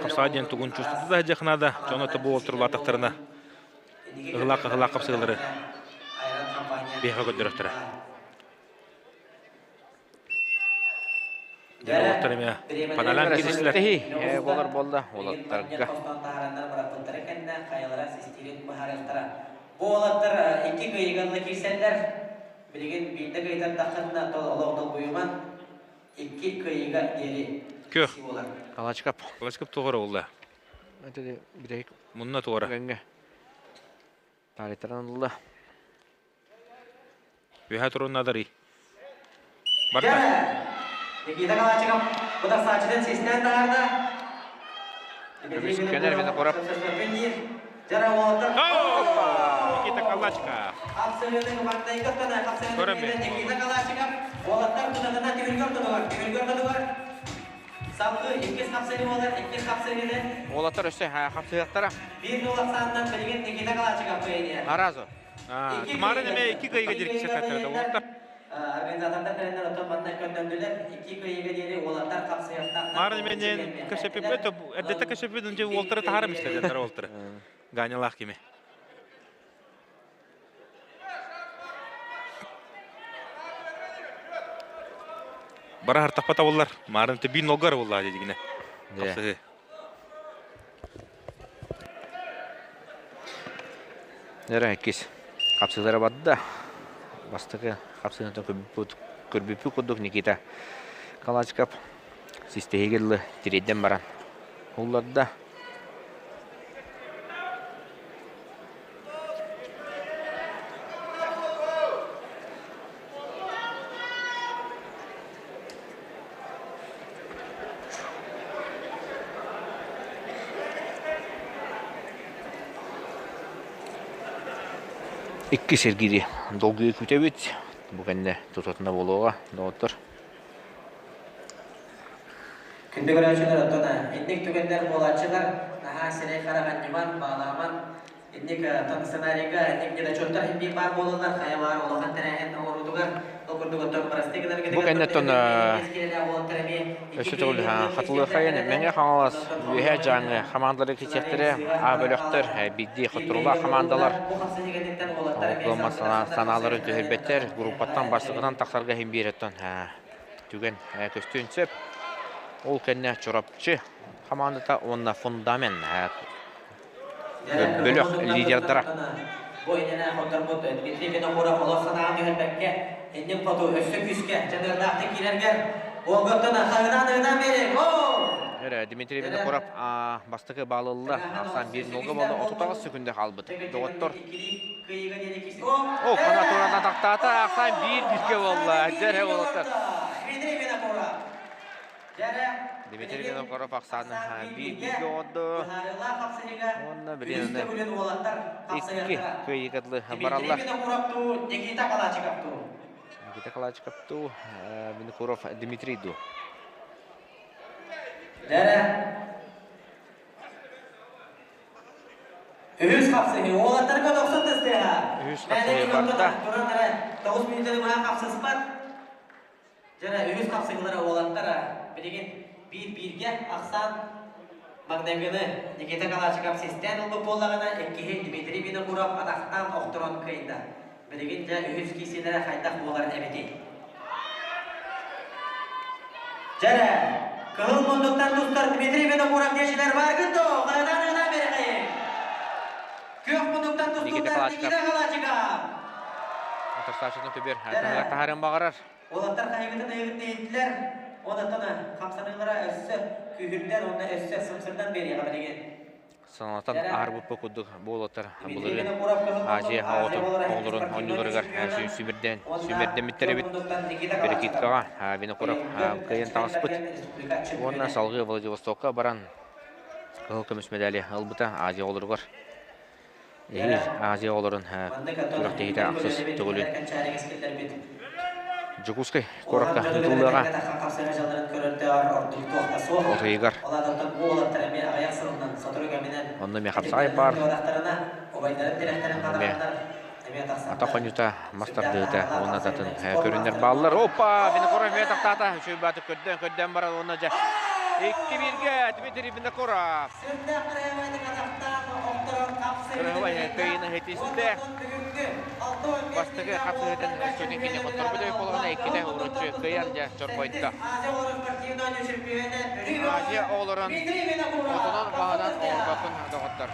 S8: хапсаҕай диэн тугун чувствуйда да сылдьыахха наада. Дьоно бу уолтар улаатахтарына ыһылаах-ыһылаах хапсыһыылары биһиэхэ көрдөрөхтөрө. Уолаттар эмиэ паналян киристилэр.
S1: Болар болла уолаттарга.
S10: Бу уолаттар икки кыайыганна киирсэллэр. Билигин биирдэ кыайтардаххытына олох долгуйуман икки кыайыга диэри
S8: Көх.
S10: буолар.
S1: Калачкап.
S8: Калачкап туора улла. Мунна туора.
S1: Таайтаран ылла.
S8: Үһэ турун надарый. Барда.
S10: Никита Калачиков бутарсааччытын систээн таһаарда.
S1: Көмүскэнэр Винокуров.
S8: Никита Калачиков.
S10: Никита Калачиков уолаттар тутатына түһүлгөр тутугар, түһүлгөр тутугар. Салгыы иккис хапсыһыы буолар, иккис хапсыһыыны.
S1: Уолаттар өссө хапсыһыахтара.
S10: Биир нуул ахсаанынан билигин Никита Калачиков кыайыа.
S1: Аразу.
S8: Тумарын эмэ икки кыайыга диэри кисэтаттара уолаттар.
S10: Организатордар кэлэннэр оттон манна көннөрдүлэр. Икки кыайыга диэри уолаттар хапсыһыахтаахтар.
S8: Марын эменен көсөпүппүт, эрдэтэ көсөпүт, дьэ уолтары таһаарам истэллэр уолтары. Ганялаах кими. Бара хартахпа табыллар. Марын биир нолгар булла дедигине. Хапсыһы.
S1: Эрэ иккис хапсыылара барда. Бастакы хапсыһыытын көрбүппүт курдук Никита Калачиков систэһиигэ дылы тириэрдэн баран улларда. Икки сиргири долгуйа күүтэбит. Бу кэннэ тутатына буолуоҕа, доҕоттор.
S10: Күндү көрөөччүлэр, оттон инник түгэннэр буолааччылар наһаа сирэй-харах анньыман, баалааман Инник оттон сценарийга инник недочеттар иһин баар буолаллар, хайа баар улахан тэрээһин оҥоруутугар ол курдук оттон бырастыы гынарга
S1: Бу кэнниттэн өссө төгүл хатылыахайын Мэҥэ Хаҥалас, Үөһээ Дьааҥы хамаандалары кисиэхтэрэ, А бөлөхтөр, биирдии хотторуулаах хамаандалар Оклома санааларын түһэрбэттэр, группаттан бастакынан тахсарга иһин биэр оттон түгэн көстүөн сөп. Ол кэннэ Чурапчы хамаандата уонна Фундамент Бөлөх лидердара.
S10: Бу иннинэ хотторбут Дмитрий Винокуров олох санааҕа түһэрбэккэ, иннин хоту өссө күүскэ дьаныардаахтык киирэргэр уолгуттан хаһыытаан-ыһыытаан биэриҥ!
S1: Эрэ Дмитрий Винокуров бастакы баал ылла. Ахсаан 1-0 буолла. 38 секунда хаалбыт. Доҕоттор. О, канатурана тахтаата. Ахсаан 1-1-ге буолла. Дьэ, уолаттар.
S10: Дмитрий Винокуров.
S1: Дмитрий Винокуров ахсааны биир-бииргэ оҥордо. Уонна билин икки кыайыыга дылы бараллар.
S10: Никита Калачиковтуу.
S1: Никита Калачиковтуу, Винокуров Дмитрий дуу.
S10: Үһүс хапсыһыы. Уолаттарга 90 тыстыаха.
S1: Үһүс хапсыһыы барда.
S10: Туран эрэ 9 мүнүүтэни быһа хапсыспат. Дьэ, үһүс хапсыһыылара уолаттара билигин биир-бииргэ ахсаан маҥнайгыны Никита Калачиков систээн ылбыт буоллаҕына, иккиһи Дмитрий Винокуров атахтаан охторон кыайда. Билигин дьэ үһүс киирсиилэрэ хайдах буолар эбитий? Дьэ эрэ, кыһыл муннуктан тустар Дмитрий Винокуров диэчилэр бааргын дуо? Хаһытаан-ыһытаан биэрэхэйиҥ! Күөх муннуктан
S1: Никита
S10: тустууктар
S1: Калачиков
S10: Никита Калачиков!
S1: Утарсааччытын көбүөр таһыгар таһаарыан баҕарар.
S10: Уолаттар хайыгытын ыйыгытын иһиттилэр. Онтон хамсаныылара өссө күүһүрдэн уонна өссө сымсырдан биэриэҕэ билигин.
S1: Санатан аарбыппа курдук буолуоттар былырыын Азия оҕотун оҕолорун оонньууларыгар сүүмэрдээн сүүмэрдэммиттэр эбит. Перекидкаҕа Винокуров кыайан таҕыспыт. Уонна салгыы Владивостокка баран кыһыл көмүс медали ылбыта Азия оҕолоругар. Эһиил Азия оҕолорун күрэхтэһиитэ ахсыс төгүлүн. Дьокуускай куоракка ыытыллыаҕа. От ыйыгар. Онно эмиэ хапсаҕай баар. Эмиэ атах хонньута, мас тардыыта уонна да атын көрүннэр бааллар. Опа! Винокуров эмиэ тахтаата. Үчүгэй баатык көрдөөн, көрдөөн баран уонна дьэ 2-1-гэ Дмитрий Винокуров. Кырыһыбай кыайыыны ситистэ. Бастакы хапсыһыытын өскөтүн кини хотторбут өй буоллаҕына иккитэ уруччу кыайан дьэ чорбойдо. Азия оҕолорун отунан баһынан оҥорбоккун доҕоттор.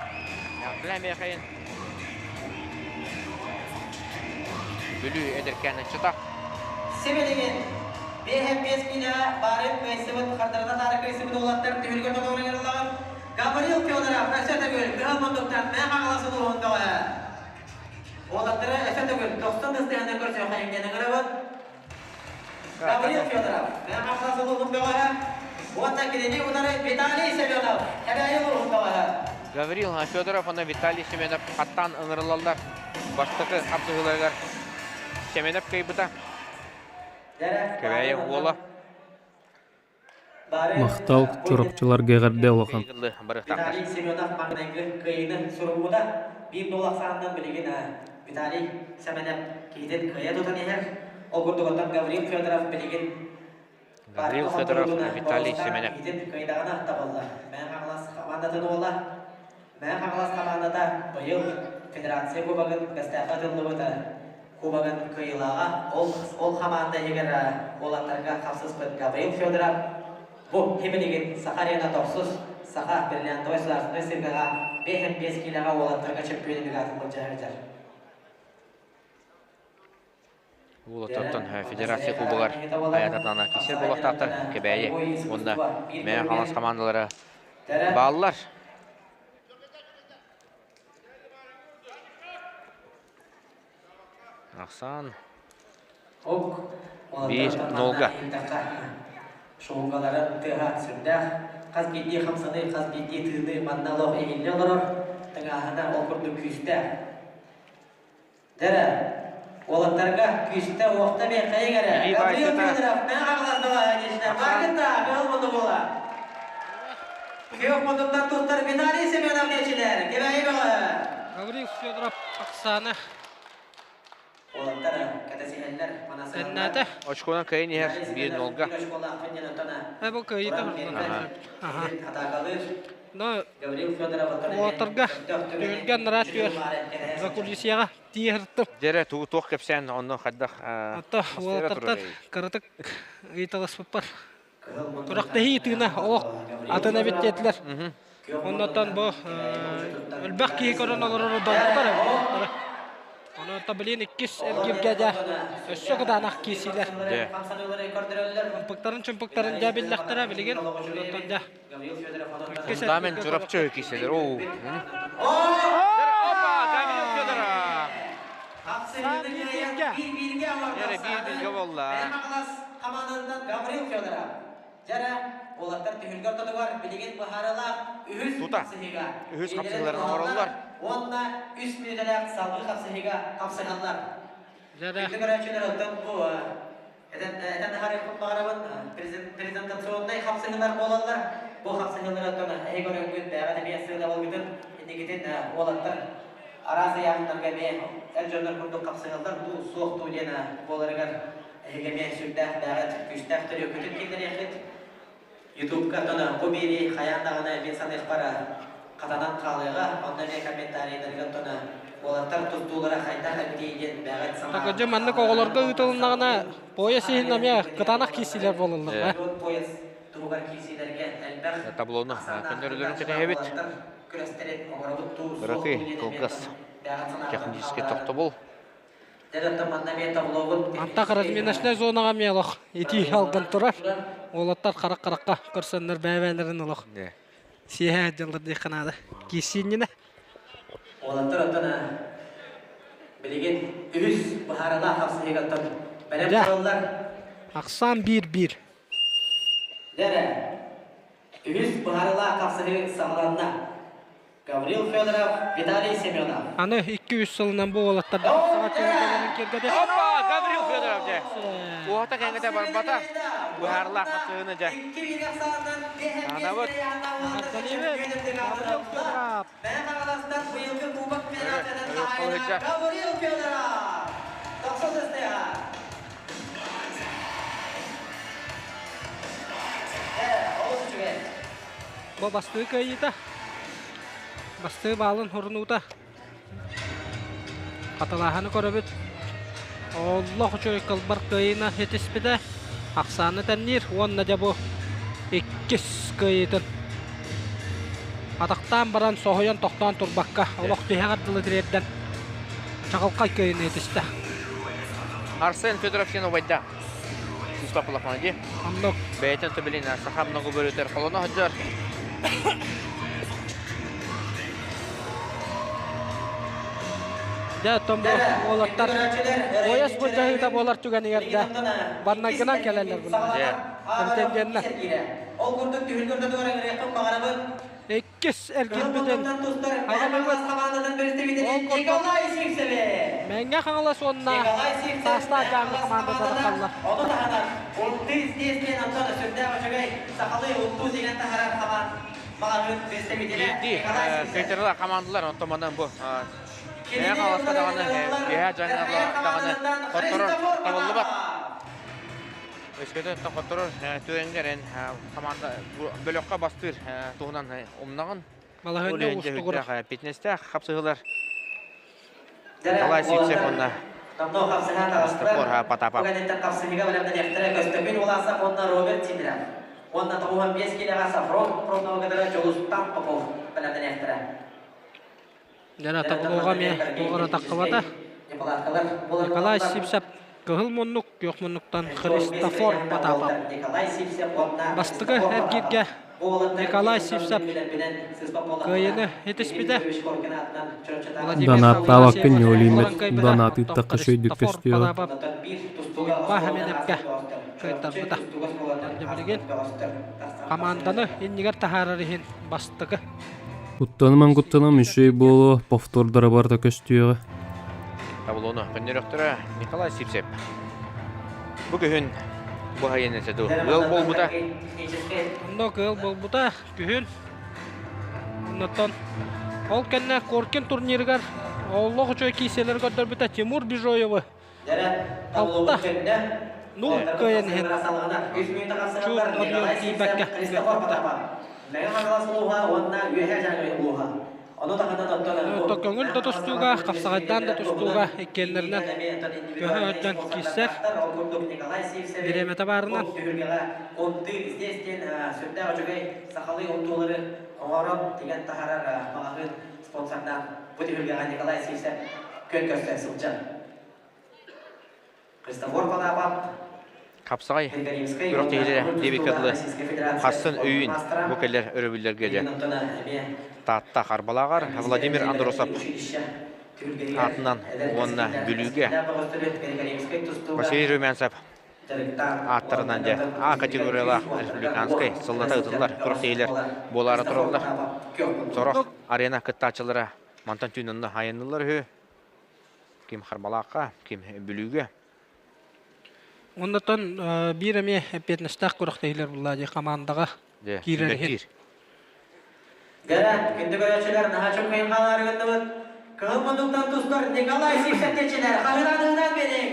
S1: Миэхэйин Бүлүү эдэркээн ыччата.
S10: Сибилигин 5 киилэҕэ баарын кыайсыбыт хардарыта таары кыайсыбыт уолаттар түһүлгэ толору ыҥырыллаҕын Гаврил Федоров өссө төгүл кыһыл мундуктан Мэҥэ Хаҥалас улууһун бөҕөһө. Уолаттары өссө төгүл дохсун ыстыһаны көрсүөххэйиҥ диэн ыҥырабыт. Гаврил Федоров Мэҥэ Хаҥалас улууһун бөҕөһө уонна кинини утары Виталий Семенов Кэбээйи улууһун бөҕөһө.
S1: Гаврил Федоров уонна Виталий Семенов хаттаан ыҥырыллаллар. Бастакы хапсыһыыларыгар Семенов кыайбыта. Кэбээйи уола.
S4: Махтал, Чурапчыларга эҕэрдэ улахан.
S10: Виталий Семенов маҥнайгы кыайыыны суруйбута. Биир дуол ахсаанынан билигин Виталий Семенов киһитин кыайа тутан иһэр. Ол курдук оттон Гаврил Федоров билигин
S1: Гаврил Федоров, Виталий Семенов.
S10: Киһитин кыайдаҕына табыллар. Мэҥэ Хаҥалас хамаандатын уола. Мэҥэ Хаҥалас хамаандата быйыл Федерация Кубогын Бэстээххэ ытыллыбыта. Кубогын кыайыылааҕа ол, ол хамаанда иһигэр уолаттарга хапсыспыт Гаврил Федоров бу химилигин Саха арена тохсус Саха бриллиантовай судаарыстыбаннай циркаҕа 5 киилэҕэ уолаттарга чөмпүйүөн үгатын былдьаһа сылдьар.
S1: Уолаттартан Федерация Кубогар айаататана кисер буолуохтаахтар Кэбээйи уонна Мэҥэ Хаҥалас хамаандалара бааллар. Ахсаан биир нолга.
S10: Шоугаларын тыаһа сүрдээх. Хас биирдии хамсаныы, хас биирдии тыыныы манна олох иһиллэ олорор. Тыҥааһына ол курдук күүстээх. Дэрэ, уолаттарга күүстэ-уохта биэрхэйиҥ эрэ. Гаврил Федоров, мэҥэ хаҥалас Балаһанична, Маргыта, кыһыл мундугула. Күөх мундуктан туттар Виталий Семенов диэчилэр, Кэбээйи бөҕө.
S2: Гаврил Федоров Оксана.
S10: Уолаттар кэтэсиһэллэр, манасыһаллар.
S2: Тэннээтэ.
S1: Очконан кыайан иһэр биир нолга.
S2: Э, бу кыайыыта Аха.
S10: Атаакалыыр.
S2: Но уолаттарга түһүлгэ анараа түөр закулисьеҕа тииһэртим.
S1: Дьэрэ тугу туох кэпсээн онно хайдах
S2: Ото уолаттартан кыратык ыйыталаспыппар күрэхтэһии тыына олох атын эбит диэтилэр. Оннотон бу элбэх киһи көрөн олорор долгутар эбит. Онон блин иккис эргиргэ дьэ өссө кытаанах киирсиилэр. Ымпыктарын чымпыктарын дьэ биллэхтэрэ билигин. Онтон дьэ
S1: Фундамент Чурапчы киселер. Оу. Опа, Гаврил Федоров. Яра биир бирге болла.
S10: Хамаанандан Гаврил Федоров. Жара, уолаттар түһүлгэр тотугар билигин быһаарылаах үһүс
S1: Тута.
S10: хапсыһыыга.
S1: Үһүс хапсыһыыларын оҥороллор.
S10: Уонна үс мүнүүтэлээх салгыы хапсыһыыга хапсыһаллар.
S2: Жара.
S10: Күндү көрөөччүлэр оттон бу Этэн аһарыахпын баҕарабын, презентационнай хапсыһыылар буолаллар. Бу хапсыһыылар оттон эһиги көрөҥҥүт бэйэҕит эмиэ сыаналыгытын инникитин уолаттар араас ыйааһыннарга эмиэ эр дьоннор курдук хапсыһаллар дуу, суох дуу диэн буоларыгар эһиги эмиэ сүрдээх бэйэҕит күүстээх төрүөккүтүн киллэриэххит. Ютубка оттон бу биэрии хайаан даҕаны мин саныахпар хатанан хаалыаҕа. Онно эмиэ комментарийдарга оттон уолаттар тустуулара хайдах эбитий диэн бэҕэт санаа.
S2: Так, дьэ маннык оҕолорго ыытылыннаҕына пояс иһин эмиэ кытаанах киирсиилэр буолаллар.
S10: Пояс туһугар киирсиилэргэ элбэх
S1: таблону көннөрүлөрүн кэтэһэбит.
S10: Күрэстэри оҥоробут туу
S1: Кыракый кылгас технический тохтобул.
S2: Антах разминочнай зонаҕа эмиэ олох итии алган турар. Уолаттар харах-харахха көрсөннөр бэйэ-бэйэлэрин олох сиэһэ дьаллар диэххэ наада. Киирсиинньинэ.
S10: Уолаттар оттон билигин үһүс быһаарылаах хапсыһыыга оттон бэлэм тураллар.
S2: Ахсаан биир-биир.
S10: Дьэ эрэ, үһүс быһаарылаах хапсыһыы саҕаланна. Гаврил Федоров, Виталий Семенов.
S2: Аны 2-3 сылынан бу уолаттар да саҥа түһүлгэлэрин киэргэтэ.
S1: Опа! Гаврил Федоров дьэ. Уота кэҥэтэ барбата. Быһаарылаах хапсыһыыны дьэ. Анабыт.
S2: Гаврил Федоров.
S10: Гаврил Федоров! Тохсус СТА. Олус үчүгэй.
S2: Бу бастыы кыайыыта. Бастыы баалын хорунуута. Хатылааһыны көрөбүт. Оллох үчүгэй кылбар кыайыына ситиспитэ. Ахсааны тэнниир уонна дьэ бу иккис кыайыытын атахтаан баран соһуйан тохтоон турбакка олох тиһэҕэр дылы тириэрдэн чаҕылхай кыайыыны ситистэ.
S1: Арсен Федоров син убайда. Сыспа плафона дии.
S2: Оннук.
S1: Бэйэтин төбөлүн саха много бөрүтэр холоно сылдьар.
S2: Дьэ, оттон бу уолаттар пояс былдьаһыыта буолар түгэнигэр да баннайгынан кэлэллэр буолла. Претенденнэр.
S10: Ол курдук түһүлгэ ортотугар ыҥырыахпын баҕарабын.
S2: Иккис эргилбитин аҕалыыбыт. Ол курдук Мэҥэ Хаҥалас уонна Таастаах Дьааҥы хамаандата тахаллар.
S10: Ону таһынан Унтыы здесь диэн онтон сүрдээх үчүгэй сахалыы унтуу диэн таһарар хамаан маҕаһыын представителэ
S1: Биирдии
S10: Николай Сивцев.
S1: кыайтарыылаах хамаандалар онтон манан бу Мэҥэ Хаҥаласка даҕаны Үөһээ Дьааҥыга даҕаны хотторор табыллыбат. Өскөтө хотторор түгэнгэр хамаанда бөлөххө бастыыр туһунан умнаҕын.
S2: Балаһыанньа уустугура.
S1: Фитнестээх хапсыһыылар Николай Сивцев уонна
S10: Давно хапсыһа таҕыстылар.
S1: Потапов.
S10: Бу кэнниттэн хапсыһыыга бэлэмнэниэхтэрэ Көстөкүүн Уласов уонна Роберт Сидоров. Уонна 95 киилэҕэ Сафрон Промновгадара Дьулустан Попов бэлэмнэниэхтэрэ.
S2: Дьэ, таблоҕа эмиэ туох эрэ таххыбата. Николай Сивцев кыһыл муннук, күөх муннуктан Христофор Потапов. Бастакы эргииргэ Николай Сивцев кыайыыны итиспитэ.
S4: Донаттаабаккын ньуолуймат донатыыттахха үчүгэйдик көстүөҕэ.
S2: Уйбаа Хэмэнэпкэ кыайтарбыта. Дьэ билигин хамаанданы иннигэр таһаарар иһин бастакы
S4: Куттанымаҥ куттанам үчүгэй буолуо, повтордара барыта көстүөҕэ.
S1: Таблону көннөрүөхтөрө Николай Сивцев. Бу күһүн бу айан этэ дуу ыал буолбута.
S2: Онно ыал буолбута күһүн. Оннуттан ол кэннэ Коркин турнирыгар олох үчүгэй киисэлэри көрдөрбүтэ Тимур Бижоевы алта нул кыайан иһин чуут объем тиийбэккэ кыайтарбыта. Көҥүл да тустууга, хапсаҕайдаан да тустууга иккиэннэринэн көһө өттөн киирсэр. Бириэмэтэ баарынан.
S10: Христофор Потапов
S1: Хапсаҕай күрэхтэһиилэрэ диэбиккэ дылы хассын өйүүн бу кэлэр өрөбүллэргэ дьэ Таатта Харбалааҕар Владимир Андросов аатынан уонна Бүлүүгэ Василий Румянцев ааттарынан дьэ А категориялаах республиканскай сыллата ыытыллар күрэхтэһиилэр буолаары тураллар. Сорох арена кыттааччылара мантан түүн онно айанныыллар үһү. Ким Харбалаахха, ким Бүлүүгэ.
S2: Оннотон биир эмиэ эппиэтинэстээх күрэхтэһиилэр булла дии хамаандаҕа киирэр иһин.
S10: Дэрэ, күндү көрөөччүлэр, наһаа чөккөйүн хаалаары гынныбыт. Кыһыл муннуктан тустар Николай Сивцев-Чечилэр хаһыраан-ыһынаан биэриҥ!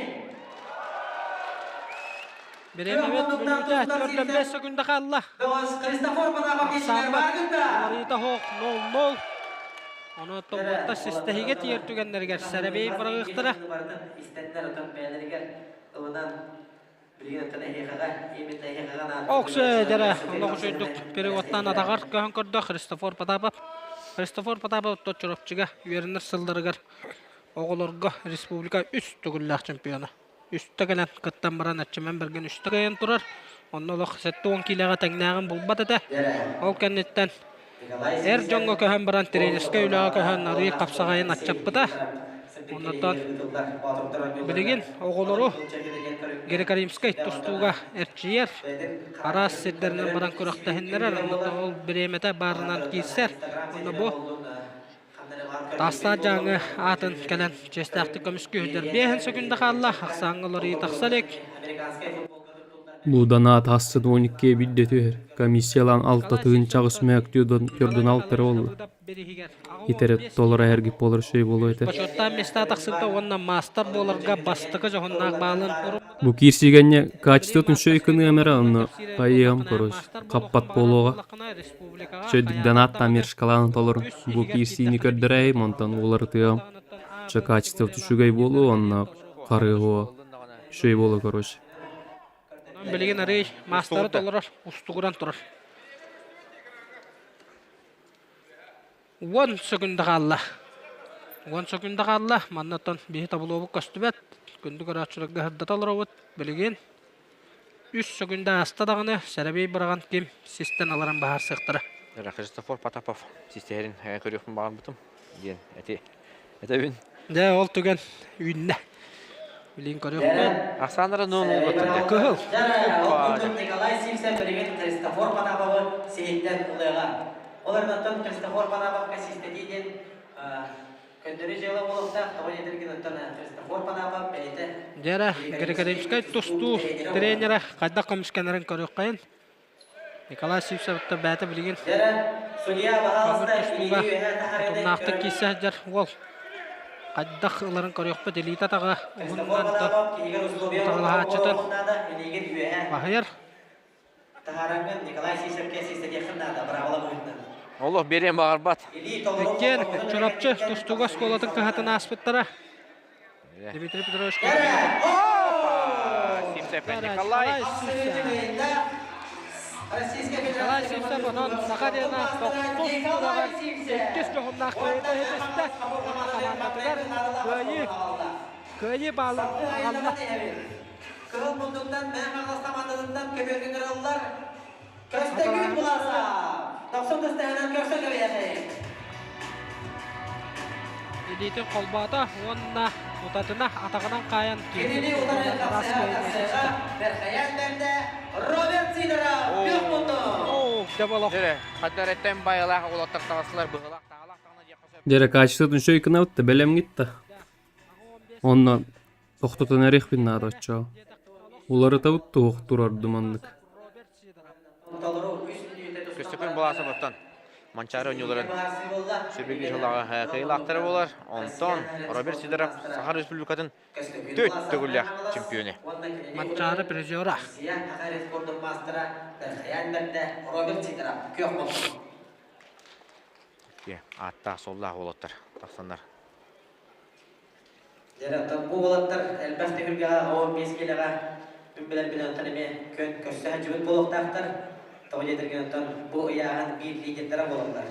S2: Бириэмэбит мүнүүтэ 45 секунда хаалла.
S10: Христофор Потапов Чечилэр
S2: Ахсааммыт
S10: бааргытта!
S2: уларыйыта суох 0-0. Ону тобуотта систэһигэ тиийэр түгэннэригэр сэрэбиэй быраҕыахтара. Оксө дьэрэ олох үчүгдүк переводтаан атаҕар көһөн көрдө Христофор Потапов. Христофор Потапов Чурапчыга үөрэнэр сылларыгар оҕолорго республика үс төгүллээх чемпиона. Үстэ кэлэн кыттан баран Аччыман Бэргэн үстэ кыайан турар. Онно олох 70 киилэҕэ тэҥнээҕин булбат этэ. Ол кэнниттэн эр дьоҥҥо көһөн баран тренерскэй үлэҕэ көһөн арыый хапсаҕайын аччаппыта. Оннуттан билигин оҕолору Греко-римскэй тустууга эрчийэр, араас сирдэринэн баран күрэхтэһиннэрэр, оннуттан ол бириэмэтэ баарынан киирсэр. Онно бу. Таастаах Дьааҥы аатын кэлэн чиэстээхтик көмүскүүһүдэр биэһин сөкүндэ хаалла, ахсааҥҥа уларыйыы тахса илик.
S4: Бу донат ассыт 12 биирдэ түһэр. Комиссиялаан алта тыһыынча аҕыс мөк түөрдүн алтара буолла. Итэрэ толоро эргип буолар үчүгэй буолуо этэ.
S2: Бочуоттаах миэстэ тахсыбыта уонна маастар буоларга бастакы дьоһуннаах баалын
S4: Бу киирсиигэнньэ качествотын үчүгэй кыныам эрэ онно хайыам короче хаппат буолуоҕа. Үчүгэйдик донаттаан мершкалаан толорун. Бу киирсиини көрдөрөөйүм онтон уларытыам. Чэ качествота үчүгэй буолуо онно харыһыа. Үчүгэй буолуо короче.
S2: Билигин арый маастары толорор, устугуран турар. 10 сөкүндэ хаалла. 10 сөкүндэ хаалла. Маннаттан биһи таблобут көстүбэт. Күндү көрөөччүлэргэ сырдата олоробут. Билигин 3 сөкүндэ ааста даҕаны сэрэбиэй быраҕан ким систэн аларан баһаарсыахтара.
S1: Христофор Потапов систэһэрин көрүөхпүн баҕарбытым диэн эти этэбин.
S2: Дьэ, ол түгэн үүннэ. Билигин көрүөхпүт.
S1: Ахсааннара нуон улгаттын
S2: Кыһыл.
S10: Николай Сивцев билигин Христофор Потаповы сиһиттэн ылыаҕа. Ол эрэн Христофор Потаповка систэтии диэн көннөрү дьыала буолуохтаах. Тоҕо диэтэргин оттон Христофор Потапов бэйэтэ
S2: Дьэ Григорьевскай тустуу тренерэ хайдах көмүскэнэрин көрүөххэйин. Николай Сивцевтан бэйэтэ билигин тустууга утумнаахтык киирсэ сылдьар уол. Хайдах ыларын көрүөхпүт илиитэ атаҕа уһуннан утарылаһааччытын баһыйар.
S10: Таһаараргын Николай Сивцевкэ систэтиэххин наада, быраабыла быһыытынан.
S1: Олох биэриэн баҕарбат.
S2: Иккиэн Чурапчы тустууга оскуолатын кыһатын ааспыттара. Дмитрий Петрович
S1: Сивцев Николай.
S2: Николай Сивцев онон Саха диэна тохсус тураҕар иккис дьоһуннаах кыайыыны иһитистэ. Хамаандатыгар кыайыы кыайыы баалын аҕалла.
S10: Кыһыл мундуктан Мэҥэ Хаҥалас хамаандатыттан көбүөргэ кыраллар. Көстөкүүн булааса! Тохсун тыстаһынан көрсө кэбиһэҕин.
S2: Илиитин холбоото уонна утатына атаҕынан хаайан
S10: Кинини утары
S2: араас
S10: тахсыаҕа Бэрхэйээн бэрдэ Роберт Сидоров күөх мунду!
S2: Дьэ
S1: Дьэ, хаддар эттэн байылаах уолаттар таҕыстылар быһылаах таҕалаах таҕына диэххэ сөп.
S4: Дьэ, качествотын үчүгэй гынабыт да бэлэмҥит да. Онно тохтотон эриэхпин наада оччоҕо. Уларытабыт туох турардым оннук.
S1: Көстөкүүн Булаасабыттан Манчаары оонньууларын сүбүгү сылаҕа кыайыылаахтара буолар. Онтон Роберт Сидоров Саха Республикатын төрт төгүллээх чемпионэ.
S2: Манчаары призера.
S1: Ааттаах суоллаах уолаттар тахсаннар.
S10: Дьэ, оттон бу уолаттар элбэх түһүлгэҕэ 15 киилэҕэ мин билэрбинэн оттон эмиэ күөн көрсө сылдьыбыт буолуохтаахтар. Тоҕо диэтэргин оттон бу ыйааһын биир лидердэрэ буолаллар.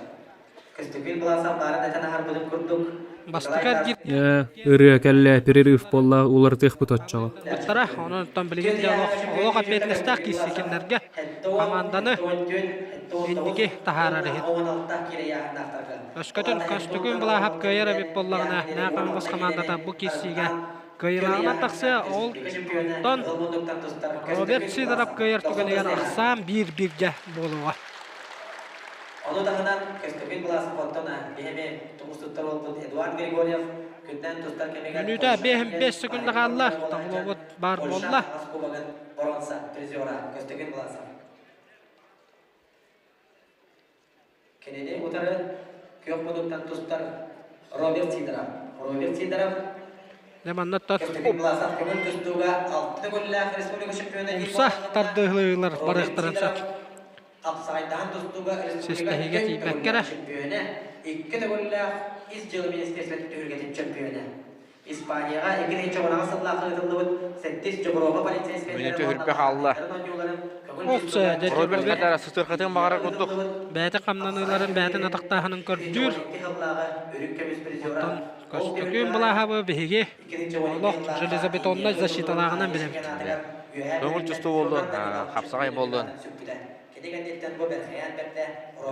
S10: Көстөкүүн Былаасап баарын этэн аһарбытын курдук
S2: Бастакы эргиир
S4: Ээ, ырыа кэллэ, перерыв буолла, уларытыахпыт оччоҕо.
S2: Буттара, онон оттон билигин дьэ олох, олох эппиэтинэстээх киирсии кинилэргэ хамаанданы инники таһаарар иһин. Өскөтүн Көстөкүүн Былааһап кыайар эбит буоллаҕына, Наа-Хаҥалас хамаандата бу киирсиигэ кыайыылааҕынан тахсыа. Ол онтон Роберт Сидоров кыайар түгэнигэр ахсаан биир-бииргэ буолуоҕа.
S10: Ону таһынан Көстөкүүн Былаасап оттон биһиги тумус туттар уолбут Эдуард Григорьев күнтэн тустар кэмигэр
S2: Мүнүүтэ 5 секунда хаалла. Таблобут баар буолла.
S10: Кубогын боруонса призера Көстөкүүн Былаасап. Кинини утары күөх муннуктан тустар Роберт Сидоров. Роберт Сидоров
S2: Дьэ манна
S10: Көстөкүүн Власов көҥүл тустууга алта төгүллээх республика чемпиона
S2: умса тардыһыылар барыахтарын сөп.
S10: Хапсаҕайдаһан тустууга республика
S2: Систэһиигэ
S10: икки
S2: тиийбэккэ эрэ.
S10: төгүллээх чемпиона, икки төгүллээх ис дьыала министерствотын түһүлгэтин чемпиона. Испанияҕа 2016 сыллаахха ыытыллыбыт сэттис Дьобуруопа полицейскайдара
S1: Мүнүүтэ үрбэ хаалла. Роберт Хадара сытырхатын баҕарар курдук.
S2: Бэйэтин хамнаныыларын, бэйэтин атахтааһынын көрдүүр. Оттон Көстөкүүн Былааһабы биһиги олох железобетоннай защиталааҕынан билэбит.
S1: Көҥүл тустуу буоллун, хапсаҕай буоллун.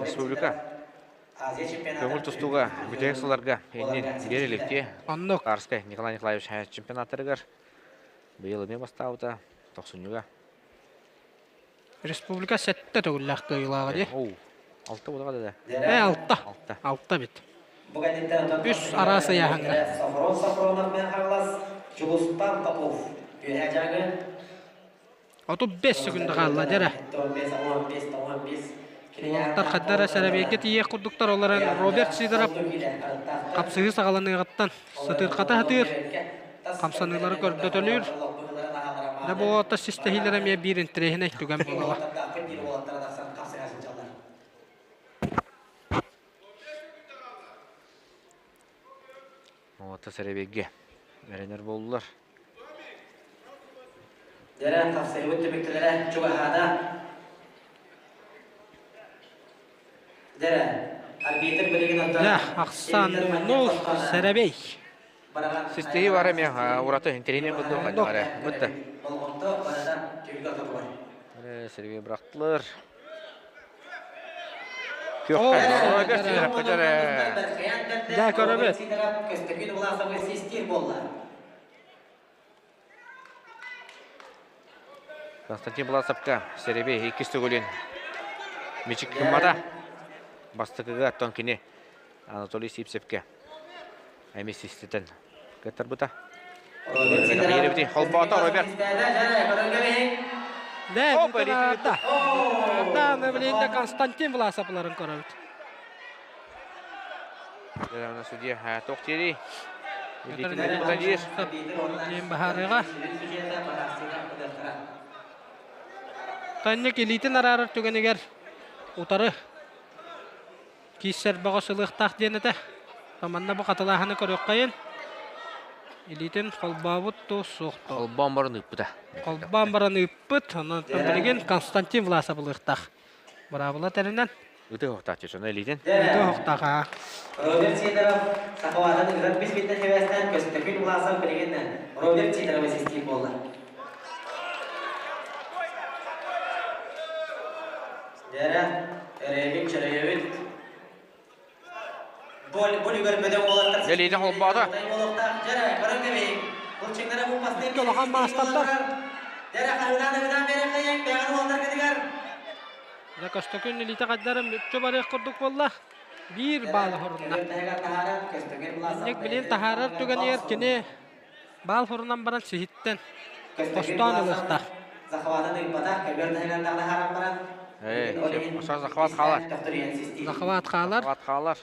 S1: Республика Көҥүл тустууга бүтэһик сылларга иннин биэр иликти.
S2: Оннук.
S1: Тарскай Николай Николаевич чемпионаттарыгар быйыл эмиэ бастаабыта тохсунньуга.
S2: Республика сэттэ төгүллээх кыайыылааҕа дии.
S1: Оу, алта буолаҕа да.
S2: Ээ, алта.
S1: Алта.
S2: Алта бит. Үс араас ыйааһыҥҥа. 35 секунда хаалла дьэрэ. Уолаттар хайда эрэ сэрэбиэйгэ тиийиэх курдуктар, ол эрэн Роберт Сидоров хапсыһыы саҕаланыаҕыттан сытыырхата сатыыр, хамсаныылары көрдөтөлүүр. Дьэ бу уолаттар систэһиилэрэ эмиэ биир интэриэһинэй түгэн буолла.
S1: Уолаттар сэрэбиэйгэ эрэнэр буоллулар.
S10: Дьэрэ хапсыһыбыт түмүктэлэрэ чугаһаата. Дьэрэ, арбитр билигин оттон...
S2: Дьэ, ахсан нул сэрэбэй.
S1: Систиһи бар эмиэ ураты интэриэһинэй курдук хайдах Бытта.
S10: Болҕомто барыта түбүк ортотугар.
S1: Сергей бырахтылар. Күөххэ.
S2: Дьэ, көрөбүт.
S10: Көстөкүүн Власовы систиир буолла.
S1: Константин Власовка Серебей иккис төгүлүн мичик гыммата. Бастакыга оттон кини Анатолий Сипсевке эмиэ систитэн кыттарбыта. Холбоото Роберт.
S2: Да, да, билинде Константин Власовларын көрөбүт.
S1: Судья туох диэрий?
S2: Диэн баһаарыаҕа. Танньык илиитин араарар түгэнигэр утары кииссэр бөҕө сылыахтаах диэн этэ. Манна бу хатылааһыны көрүөххэйин. Илиитин холбообут туу суох туу.
S1: Холбоон баран ыыппыта.
S2: Холбоон баран ыыппыт. Онон билигин Константин Власов ылыахтаах. Быраабыла тэринэн.
S1: Ыты оһохтааччы соно илиитин.
S2: Ыты оһохтаах
S10: Роберт Сидоров Сахалаатан ыгыран биспиттэн сибээстээн Көстөкүүн Власов билигин Роберт Сидорова систиир буолла. Дьэрэ, эрэйбит, чөрөйөбүт. Бол, бұл үгэр бөдөҥ уолаттар
S1: Дэлиитин холбоото.
S10: Дьэрэ, көрөн кэбиһиҥ. Былчыҥнара бу бастыҥ
S2: Улахан маастардар.
S10: Дьэрэ, хаһыытаан ыгытаан биэриэххэйиҥ, бэйэҕит уолаттаргытыгар.
S2: Дьэ, Көстөкүүн илиитэ хайдарын мүччү барыах курдук буолла. Биир баал хорунна. Инник билин таһаарар түгэнигэр кини баал хорунан баран сиһиттэн хостоон ылыахтаах.
S10: Захватын ыйбатах, көбүөр таһыгар таһааран баран.
S1: Захват хаалар.
S2: Захват хаалар.
S1: Захват хаалар.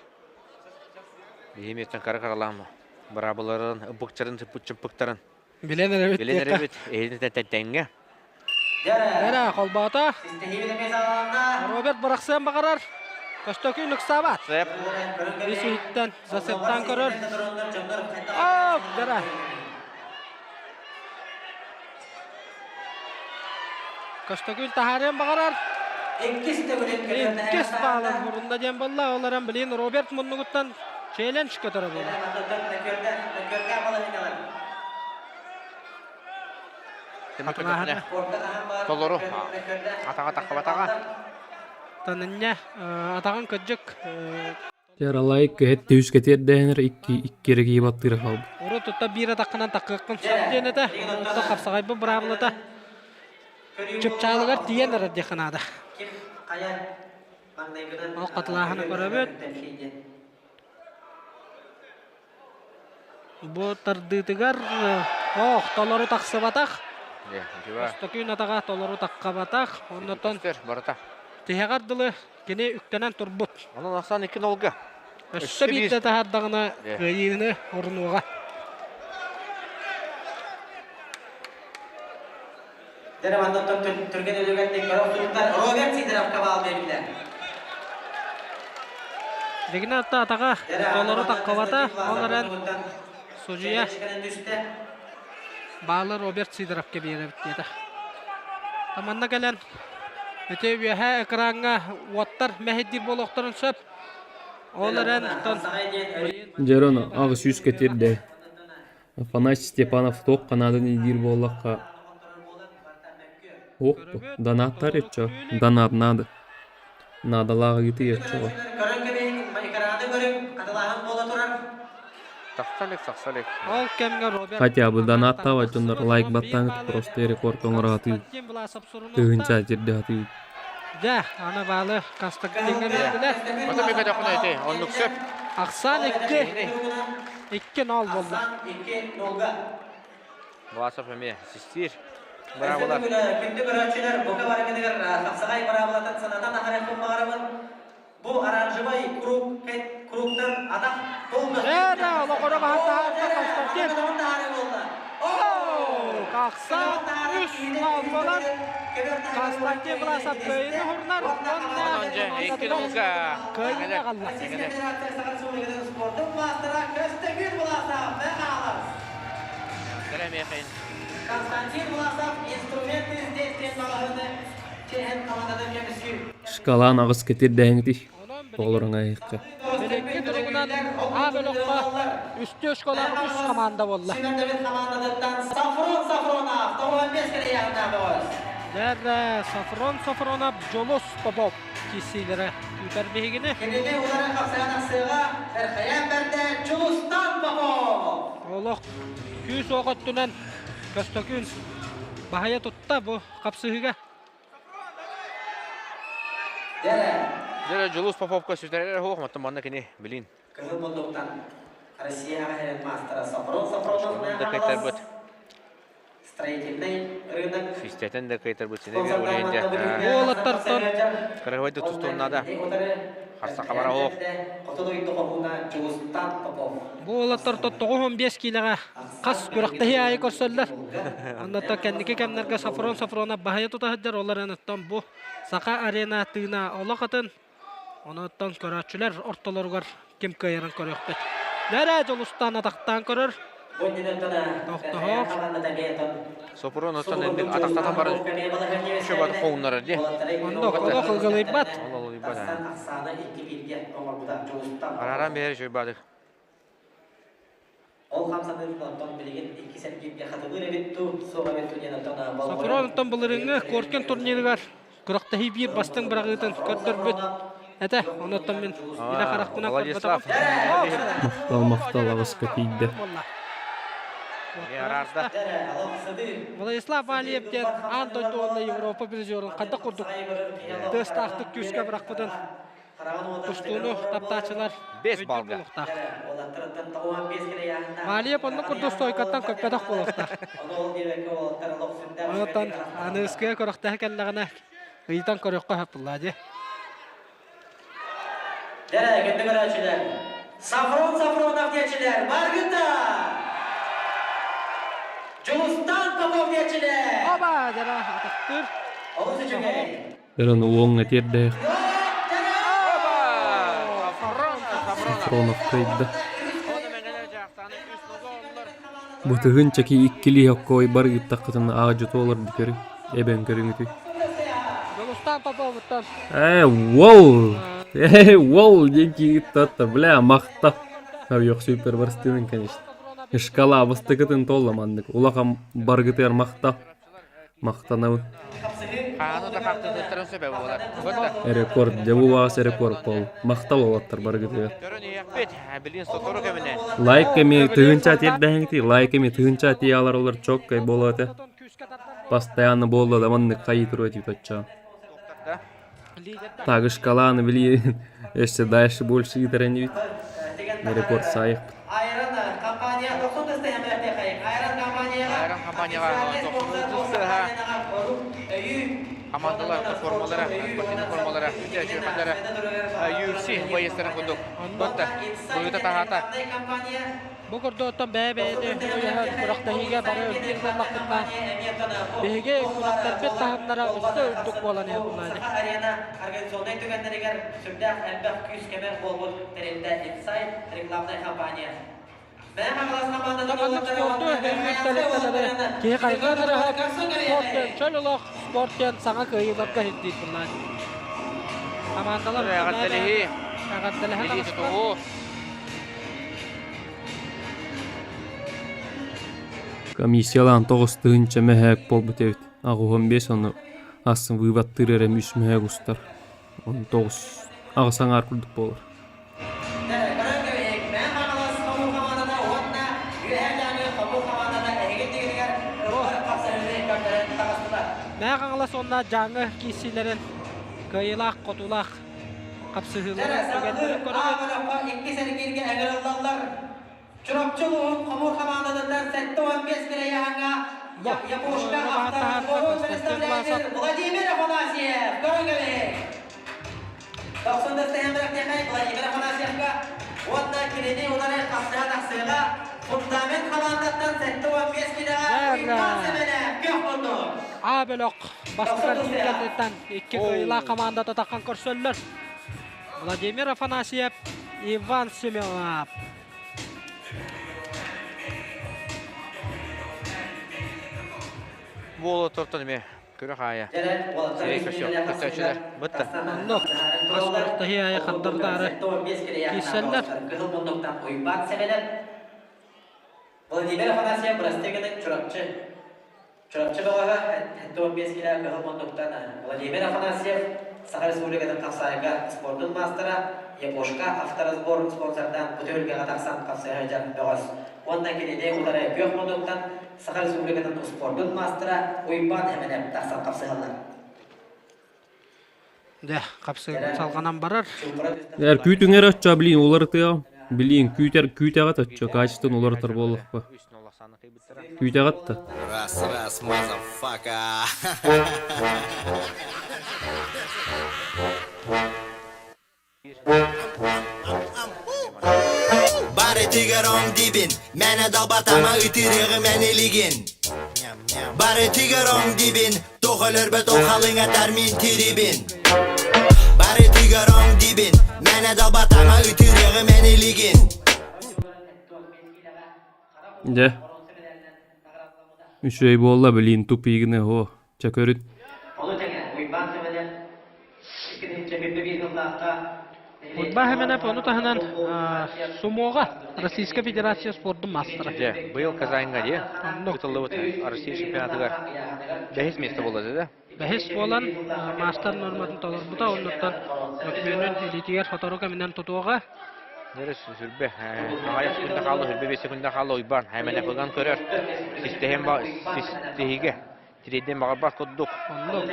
S1: Биһимиттэн кара каралаама. Быраабыларын, ыбыкчарын, чыппыктарын.
S2: Билэн эрэбит.
S1: Билэн эрэбит. Эһини тэҥҥэ.
S2: Эрэ холбоото. Роберт бырахсыан баҕарар. Көстөкүүн ыксаабат. Ис иһиттэн засептан көрөр. Оп, дара. Көстөкүүн таһаарыан баҕарар. Иккис баалын мурунна диэн буолла. Ол эрэн билин Роберт муннугуттан челлендж көтөрө буолар.
S1: Толору атаҕа таххабатаҕа.
S2: Танынньа атаҕын кырдьык
S4: Лайк көһөттө үскэ тиэрдэһинэр икки икки эрэ киһи баттыыра хаалбыт.
S2: Урут тутта биир атаххынан таккыаххын сөп диэн этэ. Онто хапсаҕайбыт быраабылата чыпчаалыгар тиийэн эрэр диэххэ наада. Ол хатылааһыны көрөбүт. Бу тардыытыгар ох толору тахсыбатах. Көстөкүүн атаҕа толору таххабатах. Оннотон
S1: барыта.
S2: Тиһэҕэр дылы кини үктэнэн турбут.
S1: Онон ахсаан икки нолга.
S2: Өссө биирдэ таһаардаҕына кыайыыны орунуоҕа.
S10: Дьэ, манна түргэн үлүгэрдик көрө охсубуттар. Роберт Сидоровка баал биэрдилэр.
S2: Дигинэ атта атаҕа толору таххыбата, ол эрэн судьуйа баалы Роберт Сидоровка биэрэбит диэтэ. Манна кэлэн ити үөһээ экраҥҥа уоттар мэһэйдиир буолуохтарын сөп. Ол эрэн
S4: Дьэрон аҕыс сүүскэ тиэрдэ. Афанасий Степанов туох ханаатын диир буоллахха Ох, донаттар еччо, донат надо. Наадалаах ыйытыы еччоҕо.
S2: Ол кэмҥэ Роберт
S4: Хотя бы донаттаабат дьоннор лайк баттааҥыт просто рекорд оҥоро Тыһыынча тирдэ сатыы.
S2: Дьэ, аны баалы Константиҥҥа биэрдилэр.
S1: Ото мөкөтөххүнэ ити, оннук сөп.
S2: Ахсаан 2 2-0 буолла.
S1: Власов эмиэ систиир. Быраабылар.
S10: Күндү көрөөччүлэр, бука барыгытыгар хапсаҕай быраабылатын санатан аһарыахпын баҕарабын. Бу оранжевай круг кругтан атах
S2: Эрэ, олоҕоро баһан таһаарда Константин. Ахсаан 3-0 буолан Константин Власов кыайыыны уһурунар уонна
S1: командатыгар
S2: кыайыыны аҕалла.
S10: Спордун маастара Көстөкүүн Власов Константин Власов инструменты здесь диэн маҕаһыыны чиэһин командатын көмүскүүр.
S4: Шкалаан аҕыс кэтирдээҥитий оҕолоруҥ айыахха.
S2: Билиҥҥи туругунан А бөлөххө үстүү школа үс команда буолла.
S10: Сүүмэрдэммит хамаандатыттан Сафрон Сафронов 95 кэлэйэҕинэ бөҕөс.
S2: Дэр Сафрон Сафронов Дьолус Попов киирсиилэрэ күүтэр биһигини.
S10: Кинини утары хапсыһан ахсыаҕа Эрхэйээн бэрдэ Дьулустан Попов.
S2: Олох күүс-уох өттүнэн Көстөкүүн баһыйа тутта бу хапсыһыыга.
S1: Дьэ, Дьулус Поповка сүтэрэр суох, оттон манна кини билин.
S10: Кыһыл муннуктан Россияҕа иһэрин маастара Сафрон Сафронов
S1: да кыайтарбыт.
S10: Строительный рынок.
S1: Систэтэн да кыайтарбыт синэ биир улахан дьэ.
S2: Уолаттартан
S1: Кырыһыбай да тустуон наада. Харса хабара оох.
S10: Хоту дойду хоһууна Дьулустан Попов.
S2: Бу уолаттартан 95 киилэҕэ хас күрэхтэһии аайы көрсөллөр. Оннуттан кэнники кэмнэргэ Сафрон Сафронов баһыйа тута сылдьар, ол эрэн бу Саха арена тыына олох атын. Онуттан көрөөччүлэр ортолоругар ким кыайарын көрүөхпүт. Нэрэ Дьулустаан атахтаан көрөр. Тохтоһоох.
S1: Сопрун оттон энник атахтатан баран шөбат хоуннарар дии.
S2: Онно олох ылгылыйбат.
S1: Ол ылыйбат. Арааран биһэр шөйбадык.
S10: Ол хамсаныы онтон билигин икки сэргииргэ хатылыыр эбит дуу, суох эбит дуу диэн онтон
S2: Сафрон онтон былырыыҥҥы Коркин турнирыгар күрэхтэһии биир бастыҥ быраҕыытын көрдөрбүт этэ. Онуттан мин илэ харахпынан
S1: Владислав.
S4: Махтал, махтал аҕыска тиийдэ.
S2: Владислав Валиев диэн аан дойду уонна Европа призерун хайдах курдук тыастаахтык күүскэ бырахпытын тустууну таптааччылар
S1: Бес балга.
S2: буолуохтаах. Валиев оннук курдук стойкаттан көппөтөх буолуохтаах. Онтон аныыскыга көрөхтөһө кэллэҕинэ ыйытан көрүөххэ сөп буоллаа дии.
S10: Дэрэ, кэннэ көрөөччүлэр. Сафрон Сафронов диэчилэр, Баргыта! Дьулустан Попов диэчилэр!
S2: Оба, дэрэ, атахтыыр.
S10: Олус үчүгэй.
S4: Эрэн уоҥҥа тиэрдээх. Сафронов кыайда. Бу тыһыынча иккилии хоккой бар ыыттаххытына аадьы туолар көрү эбэн көрүҥүтүй.
S2: Дьулустан Поповуттан.
S4: Э, уол! Э, уол диэн кииртатта, бля, махта. Yok супер барыстыын, конечно. Шкала бастакытын толла маннык. Улахан баргытыгар махта. Махтанабын.
S1: Хааны да хартыытыттарын сөбө буолар.
S4: Рекорд, дьэ бу баҕас рекорд бол. Махтал уолаттар барыгытыгар.
S1: Көрөн иһиэхпит, билин сотору кэминэн.
S4: Лайк эми тыһыынча тиэрдэһиҥити, лайк эми тыһыынча тиийалар олор чоккай буолуо этэ. Постоянно буолла да маннык хайыы туруо этибит оччоҕо. Так шкаланы били өссө дальше больше ыытар инибит. Рекорд саайыхпыт.
S10: Айран компания 90 Айран компанияға
S1: Айран компанияға командалар формалара, спортивный формалара, үтә чөйхәләре, UFC боецтарын курдук. Бытта, быыта таһата.
S2: Бу курдук бэйэ-бэйэни өйөһөн күрэхтэһиигэ бары биир буоллахпытына биһиги күрэхтэрбит таһымнара өссө үрдүк буолан иһэр буоллаҕа
S10: Саха арена организационнай түгэннэригэр сүрдээх элбэх күүс-көмө буолбут тэрилтэ Инсайт рекламнай компания.
S2: Маннык спорду өйүүр тэрилтэлэри киһи хайҕыан эрэ сөп. Спорт диэн чөл олох, спорт диэн саҥа кыайыыларга сирдиир буоллаҕа. Командалар
S1: Эҕэрдэлэһии.
S2: эҕэрдэлэһэн
S1: Билии
S2: аҕыстылар.
S1: тутуһуу.
S4: Комиссиялаан 9 тыһыынча мөһөөк буолбут эбит. 85 ону астын выводтыыр эрэ үс мөһөөк устар. 19 аҕыс аҥаар курдук буолар.
S2: Мэҥэ Хаҥалас уонна Дьааҥы киирсиилэрин кыайыылаах-хотуулаах. Қапсыһыыларын түгэннэрин көрөбүт.
S10: Иккис эргииргэ ыҥырыллаллар. Чурапчы улууһун хомуур хамаандатыттан 75 килэйээҥҥэ Якушка авторазборун представляет Владимир Афанасьев. Көрүҥ Тохсун Владимир Афанасьевка уонна кинини утары хасыа тахсыаҕа фундамент хамаандаттан 75 килэҕэ Уйбаан Сэмэнэп көх муннук.
S2: А бөлөх бастакы кэнниттэн икки кыайыылаах хамаандата таххан көрсөллөр. Владимир Афанасьев, Иван Семенов.
S1: Буола тортон эме күрэх аайа. Сирэй көрсө бытта.
S2: Оннук. Бас күрэхтэһии аайы хардары-таары киирсэллэр.
S10: Кыһыл муннуктан Уйбаан Сэмэнэп, Владимир Афанасьев бырастыы гынын Чурапчы. Чурапчы бөҕөһө 75 килэ кыһыл муннуктан Владимир Афанасьев Саха Республикатын хапсаайга спордун маастара Япошка авторазбор спонсордаан бу түһүлгэҕэ тахсан хапсыһа сылдьар бөҕөс. Уонна кинини утары күөх муннуктан Саха Республикатын спордун маастара Уйбаан Эмэнэп тахсан хапсыһаллар.
S2: Дэ, хапсыһыы салҕанан барар.
S4: Эр күүтүҥэр оччо блин уларытыа. Блин күүтэр күүтэҕит оччо качествын уларытар буоллахпа. Күүтэҕит да.
S13: Раз, раз, мазафака. Бары тигэр оҥ дибин, мэнэ далбатама ытырыаҕым эн илигин. Бары тигэр оҥ дибин, тоҕо өлөрбөт ол халыҥатар мин тирибин. Бары тигэр оҥ дибин, мэнэ далбатама ытырыаҕым эн илигин.
S4: Дьэ. Үчүгэй буолла, блин, тупигины о, чэ көрүт.
S10: Ону тэҥэ Уйбаан Сэмэнэп
S2: Уйбаан Сэмэнэп ону таһынан сумоҕа Российскай Федерация спордун маастара.
S1: Дьэ, быйыл Казаньга дии ыытыллыбыт Россия чемпионатыгар бэһис миэстэ буолла да?
S2: Бэһис буолан маастар норматын толорбута, оннуттан мөккүөнүн илиитигэр сотору кэминэн тутуоҕа.
S1: Нөрө сүрбэ, аҕайах күндэ хаалла, сүрбэ 5 секунда хаалла Уйбаан Хэмэнэп ыган көрөр. Систэһин ба систиһигэ тириэрдэн баҕарбат курдук.
S2: Оннук.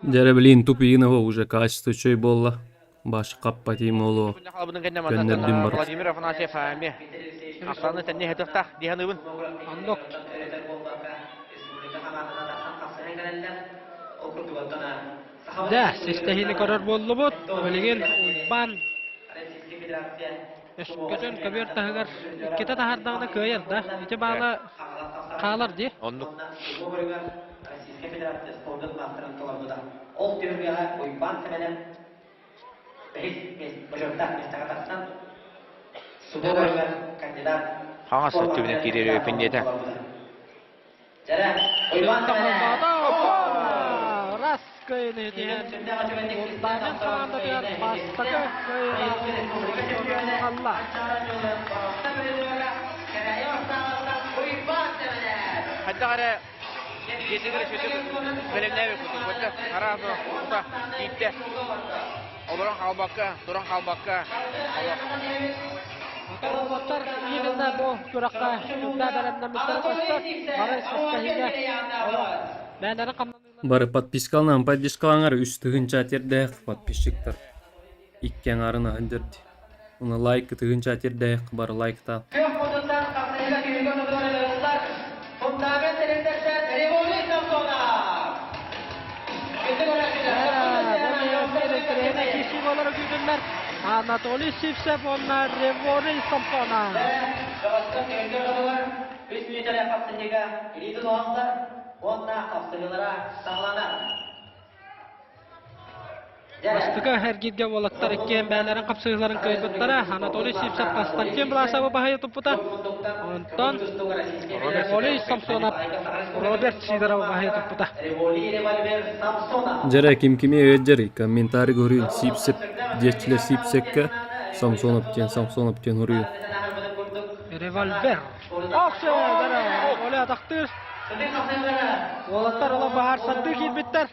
S4: Дьэрэ блин тупигиного уже качество үчүгэй буолла. Баш хаппатим олуо. Көннөрдүм барыт.
S1: Владимир Афанасьев эмиэ ахсааны тэнни хатыахтаах дии саныыбын.
S2: Оннук. Да, систэһиини көрөр буоллубут. Билигин Уйбаан өскөтүн көбүөр таһыгар иккитэ таһаардаҕына кыайар да. Ити баала хаалар дии.
S1: Оннук.
S10: Российскай Федерация спордун маастарын толорбута. Ол түһүлгэҕэ Уйбаан Сэмэнэп бэһис бочуоттаах миэстэҕэ тахсан субуотугар кандидат
S1: Хаҥас өттүбүнэн киирэр өпүн диэтэ.
S10: Дьэрэ, Уйбаан Сэмэнэп!
S2: Раз кыайыны диэн Урбаанын хамаандатыгар бастакы кыайыылааҕын аҕалла.
S1: Хайдах эрэ дьиэтигэр сүтүк бэлэмнээбит курдук. Бачча араас ута ииттэ. Олорон хаалбакка, туран хаалбакка олох.
S2: Уолаттар именно бу күрэххэ сүрдээх бэлэмнэммиттэрэ көстөр. Бары систэһиигэ олох бэйэлэрин хамнаныыларын
S4: Бары подпискалаан поддержкалааңар үс тыһыынча тиэрдээх подписчиктар. Икки аҥаарын аһын дьэрди. Уна лайк тыһыынча тиэрдээх бары лайктаан.
S10: Күөх модунтан хапсыһыыга түһүлгэ ортотугар ыҥырыллар фундамент тэрилтэттэн Револий Самсонов. Күндү көрөөччүлэр,
S2: киирсии буолара күүтүллэр. Анатолий Сивцев уонна Револий Самсонов.
S10: Бөҕөстөр түһүлгэ ортотугар үс мүнүүтэлээх хапсыһыыга илии тутуһаллар уонна хапсыһыылара саҕаланар.
S2: Бастакы эргииргэ уолаттар иккиэн бэйэлэрин хапсыһыыларын кыайбыттара. Анатолий Сивцев Константин Власовы баһыйа туппута. Онтон Револий Самсонов Роберт Сидоровы баһыйа туппута.
S4: Дьэрэ ким кими өйдер комментарий көрүн Сипсеп диэччилэр Сипсеккэ Самсонов диэн Самсонов диэн хоруйу.
S2: Револьвер. Охсе, Оля атахтыыр. Уолаттар ола баһаарсардыы киирбиттэр.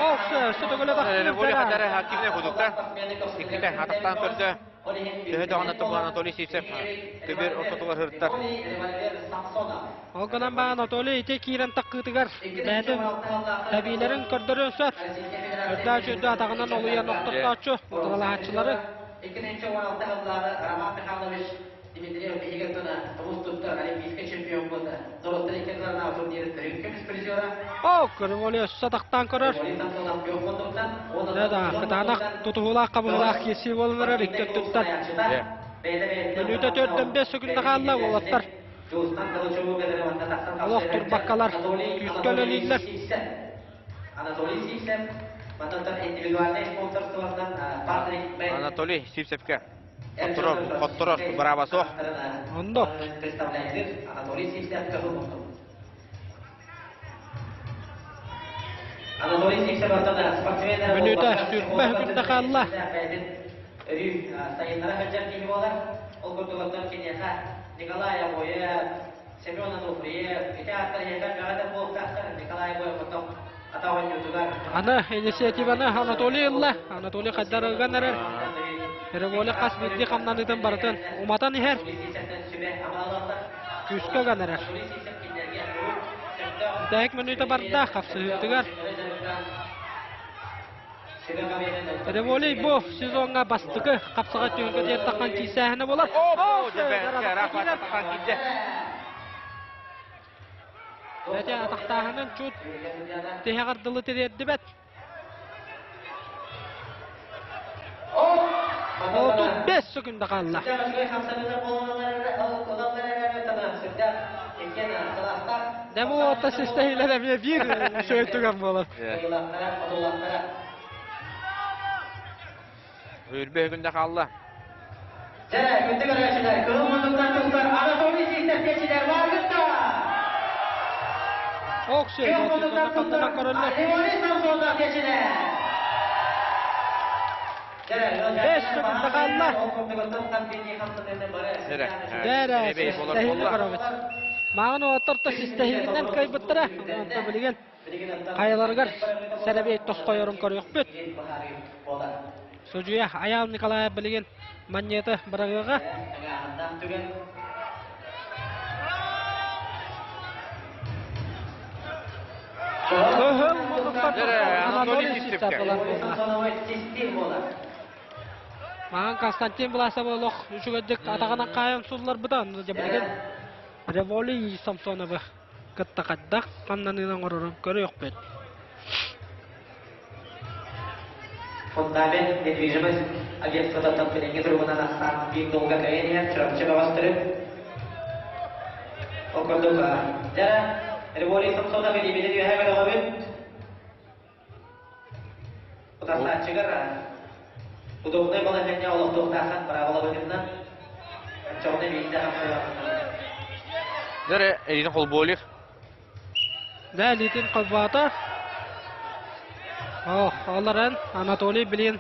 S2: Охсе, өссө төгүлэ
S1: Револий хатары хакимне кудукта. Икките атахтаан көрдө. Төһө даҕаны туһунан Анатолий Сивцев көбүөр ортотугар сырыттар.
S2: Ол гынан ба Анатолий ити киирэн таххыытыгар бэйэтин тэбиилэрин көрдөрүөн сөп. Үрдээх үрдү атаҕынан олуйан охтортооччу утарылаһааччылары.
S10: Роман Михайлович Дмитриев биһиги тына тумус туттар олимпийскай чемпион буолла. Норуоттар иккардыларынааҕы турнирын үрүҥ көмүс призера.
S2: О, Кырымоли өссө тахтаан көрөр. Да, да, кытаанах тутуһуулаах хабыһылаах киирсии буолан эрэр икки өттүттэн. Мүнүүтэ төрдөн бес секунда хаалла уолаттар. Олох турбаккалар күүскэ үлэлииллэр.
S10: Анатолий Сивцев, маннаттан индивидуальнай спонсорствоттан Патрик Бен.
S1: Анатолий Сивцевке Хотторор, хотторор, браво суох.
S2: Онно.
S10: Анатолий Сивцев кыһыл муннук. Анатолий Сивцев спортсмен
S2: Мүнүүтэ сүүрбэ күндэ хаалла.
S10: Өрүү сайыннара сылдьар киһи буолар. Ол курдук оттон киниэхэ Николай Абоев, Семен Ануфриев, ити ааттар эһиэхэ бэҕэ да буолуохтаахтар. Николай Абоев оттон
S2: Аны инициативаны Анатолий ылла. Анатолий хайдар ыган эрэр. Револя хас биирдии хамнаныытын барытын уматан иһэр. Күүскэ ыган эрэр. Бүтэһик мүнүүтэ барда хапсыһыытыгар. Револий бу сезоҥҥа бастакы хапсаҕай түһүлгэ диэн киисээһинэ буолар. Бэтэ атахтааһынын чут тиһэҕэр дылы тириэрдибэт. 35 секунда хаалла. Дэ бу отта систэһилэр эмиэ биир үчүгэй түгэн буолар.
S1: Үрбэ күндэ хаалла.
S10: Дьэ, күндү көрөөччүлэр, кыһыл муннуктан тустар Анатолий Сивцев киэчилэр бааргытта!
S2: Оксө,
S10: Кыһыл муннуктан тустар Леонид Самсонов киэчилэр!
S2: Бэс секунда хаалла. Дээрэ, систэһиини көрөбүт. Мааҕын уолаттар то систэһиигинэн кыайбыттара. Онто билигин хайаларыгар сэрэбиэй тосхойорун көрүөхпүт. Судьуйа Айаал Николаев билигин манньыаты быраҕыаҕа. Кыһыл муннуктан Анатолий Сивцев буолла. Маҥан Константин Власов олох үчүгэйдик атаҕынан хаайан сулларбыта. Онно дьэ билигин Револий Самсоновы кытта хайдах хамнаныыны оҥорорун көрүөхпүт.
S10: Фундамент недвижимость агентствотыттан билиҥҥи туругунан ахсаан биир долга кыайан иһэр Чурапчы бөҕөстөрүн. Ол курдук, дьэ, Револий Самсонов илиибитин үөһэ көтөҕөбүт. Утарсааччыгар удобнай балаһыанньа олохтуохтааххын быраабыла быһыытынан оччоҕуна биирдэ хамсыаххын.
S1: Дэрэ, Ирина Холболев.
S2: Да, илиитин холбоото. Ох, олорон Анатолий блин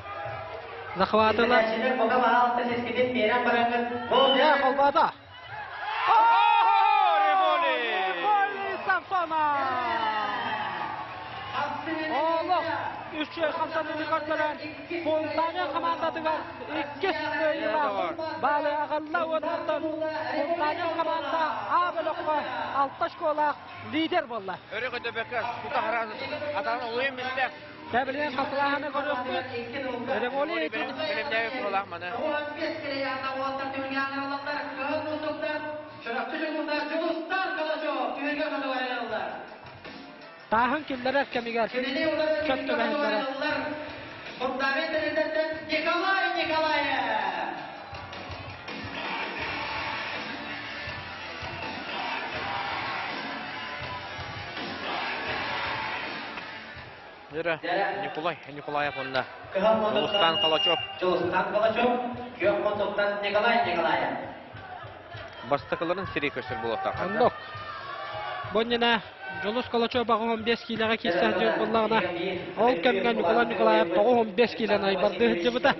S2: захватыла. Да, холбоото. Револи Самсонов! Олох үчүгэй хамсаныыны көрдөрөн Фонтана хамаандатыгар иккис кыайыылаах баалы аҕалла уонна Фонтана хамаанда А бөлөххө алта очколаах лидер буолла.
S1: Өрө көтөбөккө тута хараан атаан олуйун бистэ.
S2: Тэбилин хасылааһыны көрүөхпүт. Револи
S1: Бэлэмнээбит буолаах маны.
S2: Тааһын киллэрэр кэмигэр сөп түбэһиннэрэ.
S10: Николай Николаев!
S1: Юра, Николай Николаев онно. Дьулустаан Калачев.
S10: Дьулустаан Калачев, күөх муннуктан Николай Николаев.
S1: Бастакыларын сири көстөр буолуохтаах.
S2: Оннук. Бу иннинэ Дьулус Калачев 85 киилэҕэ киирсэ сылдьыбыт буоллаҕына, ол кэмҥэ Николай Николаев 95 киилэни айбардыы сылдьыбыта.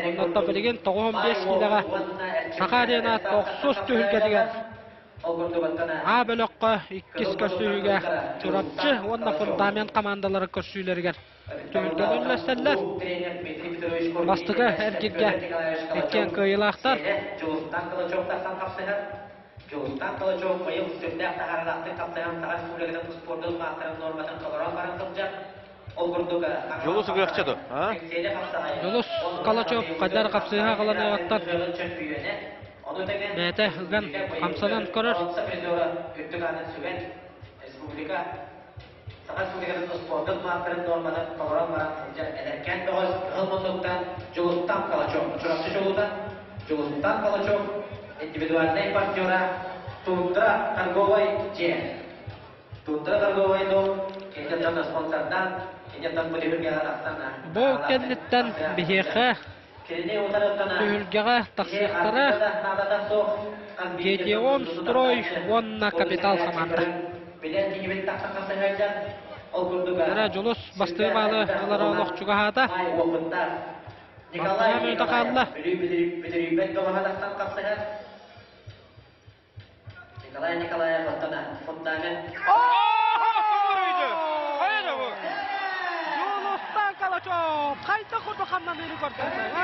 S2: Оннуттан билигин 95 киилэҕэ Саха арена тохсус түһүлгэтигэр. А бөлөххө иккис көрсүһүүгэ Чурапчы уонна Фундамент командалара көрсүүлэригэр түһүлгэни үллэстэллэр. Бастакы эргиргэ иккиэн кыайыылаахтар.
S10: Дьулустаан Калачев быйыл сүрдээх таһаарыылаахтык хапсыһан Саха Республикатын спордун маастарын нуорматын толорон баран сылдьар. Ол курдук
S1: Дьулус ыгыахча ду?
S2: Дьулус Калачев хайдар хапсыһа аҕаланыаҕыттан бэйэтэ ыган хамсанан көрөр.
S10: Үрдүк аатын сүгэн республика Саха Республикатын спордун маастарын нуорматын толорон баран сылдьар эдэркээн бөҕөс кыһыл муннуктан Дьулустан Калачев Чурапчы чулуута Дьулустан Калачев индивидуальнай партнера Тундра торговай дьиэ Тундра торговай дом киниттэн спонсордаан киниттэн бу түһүлгэҕэ тахсан
S2: Бу кэнниттэн биһиэхэ түһүлгэҕэ тахсыахтара Гедеон Строй уонна Капитал хамаанда. Эрэ Дьулус бастыҥ баалы ылара олох чугаһаата. Алтыһа мүнүүтэ хаалла.
S10: Николай Николаев оттон фундамент.
S2: Дьулустан Калачев хайдах курдук хамнаныыры көрдөрдө, а?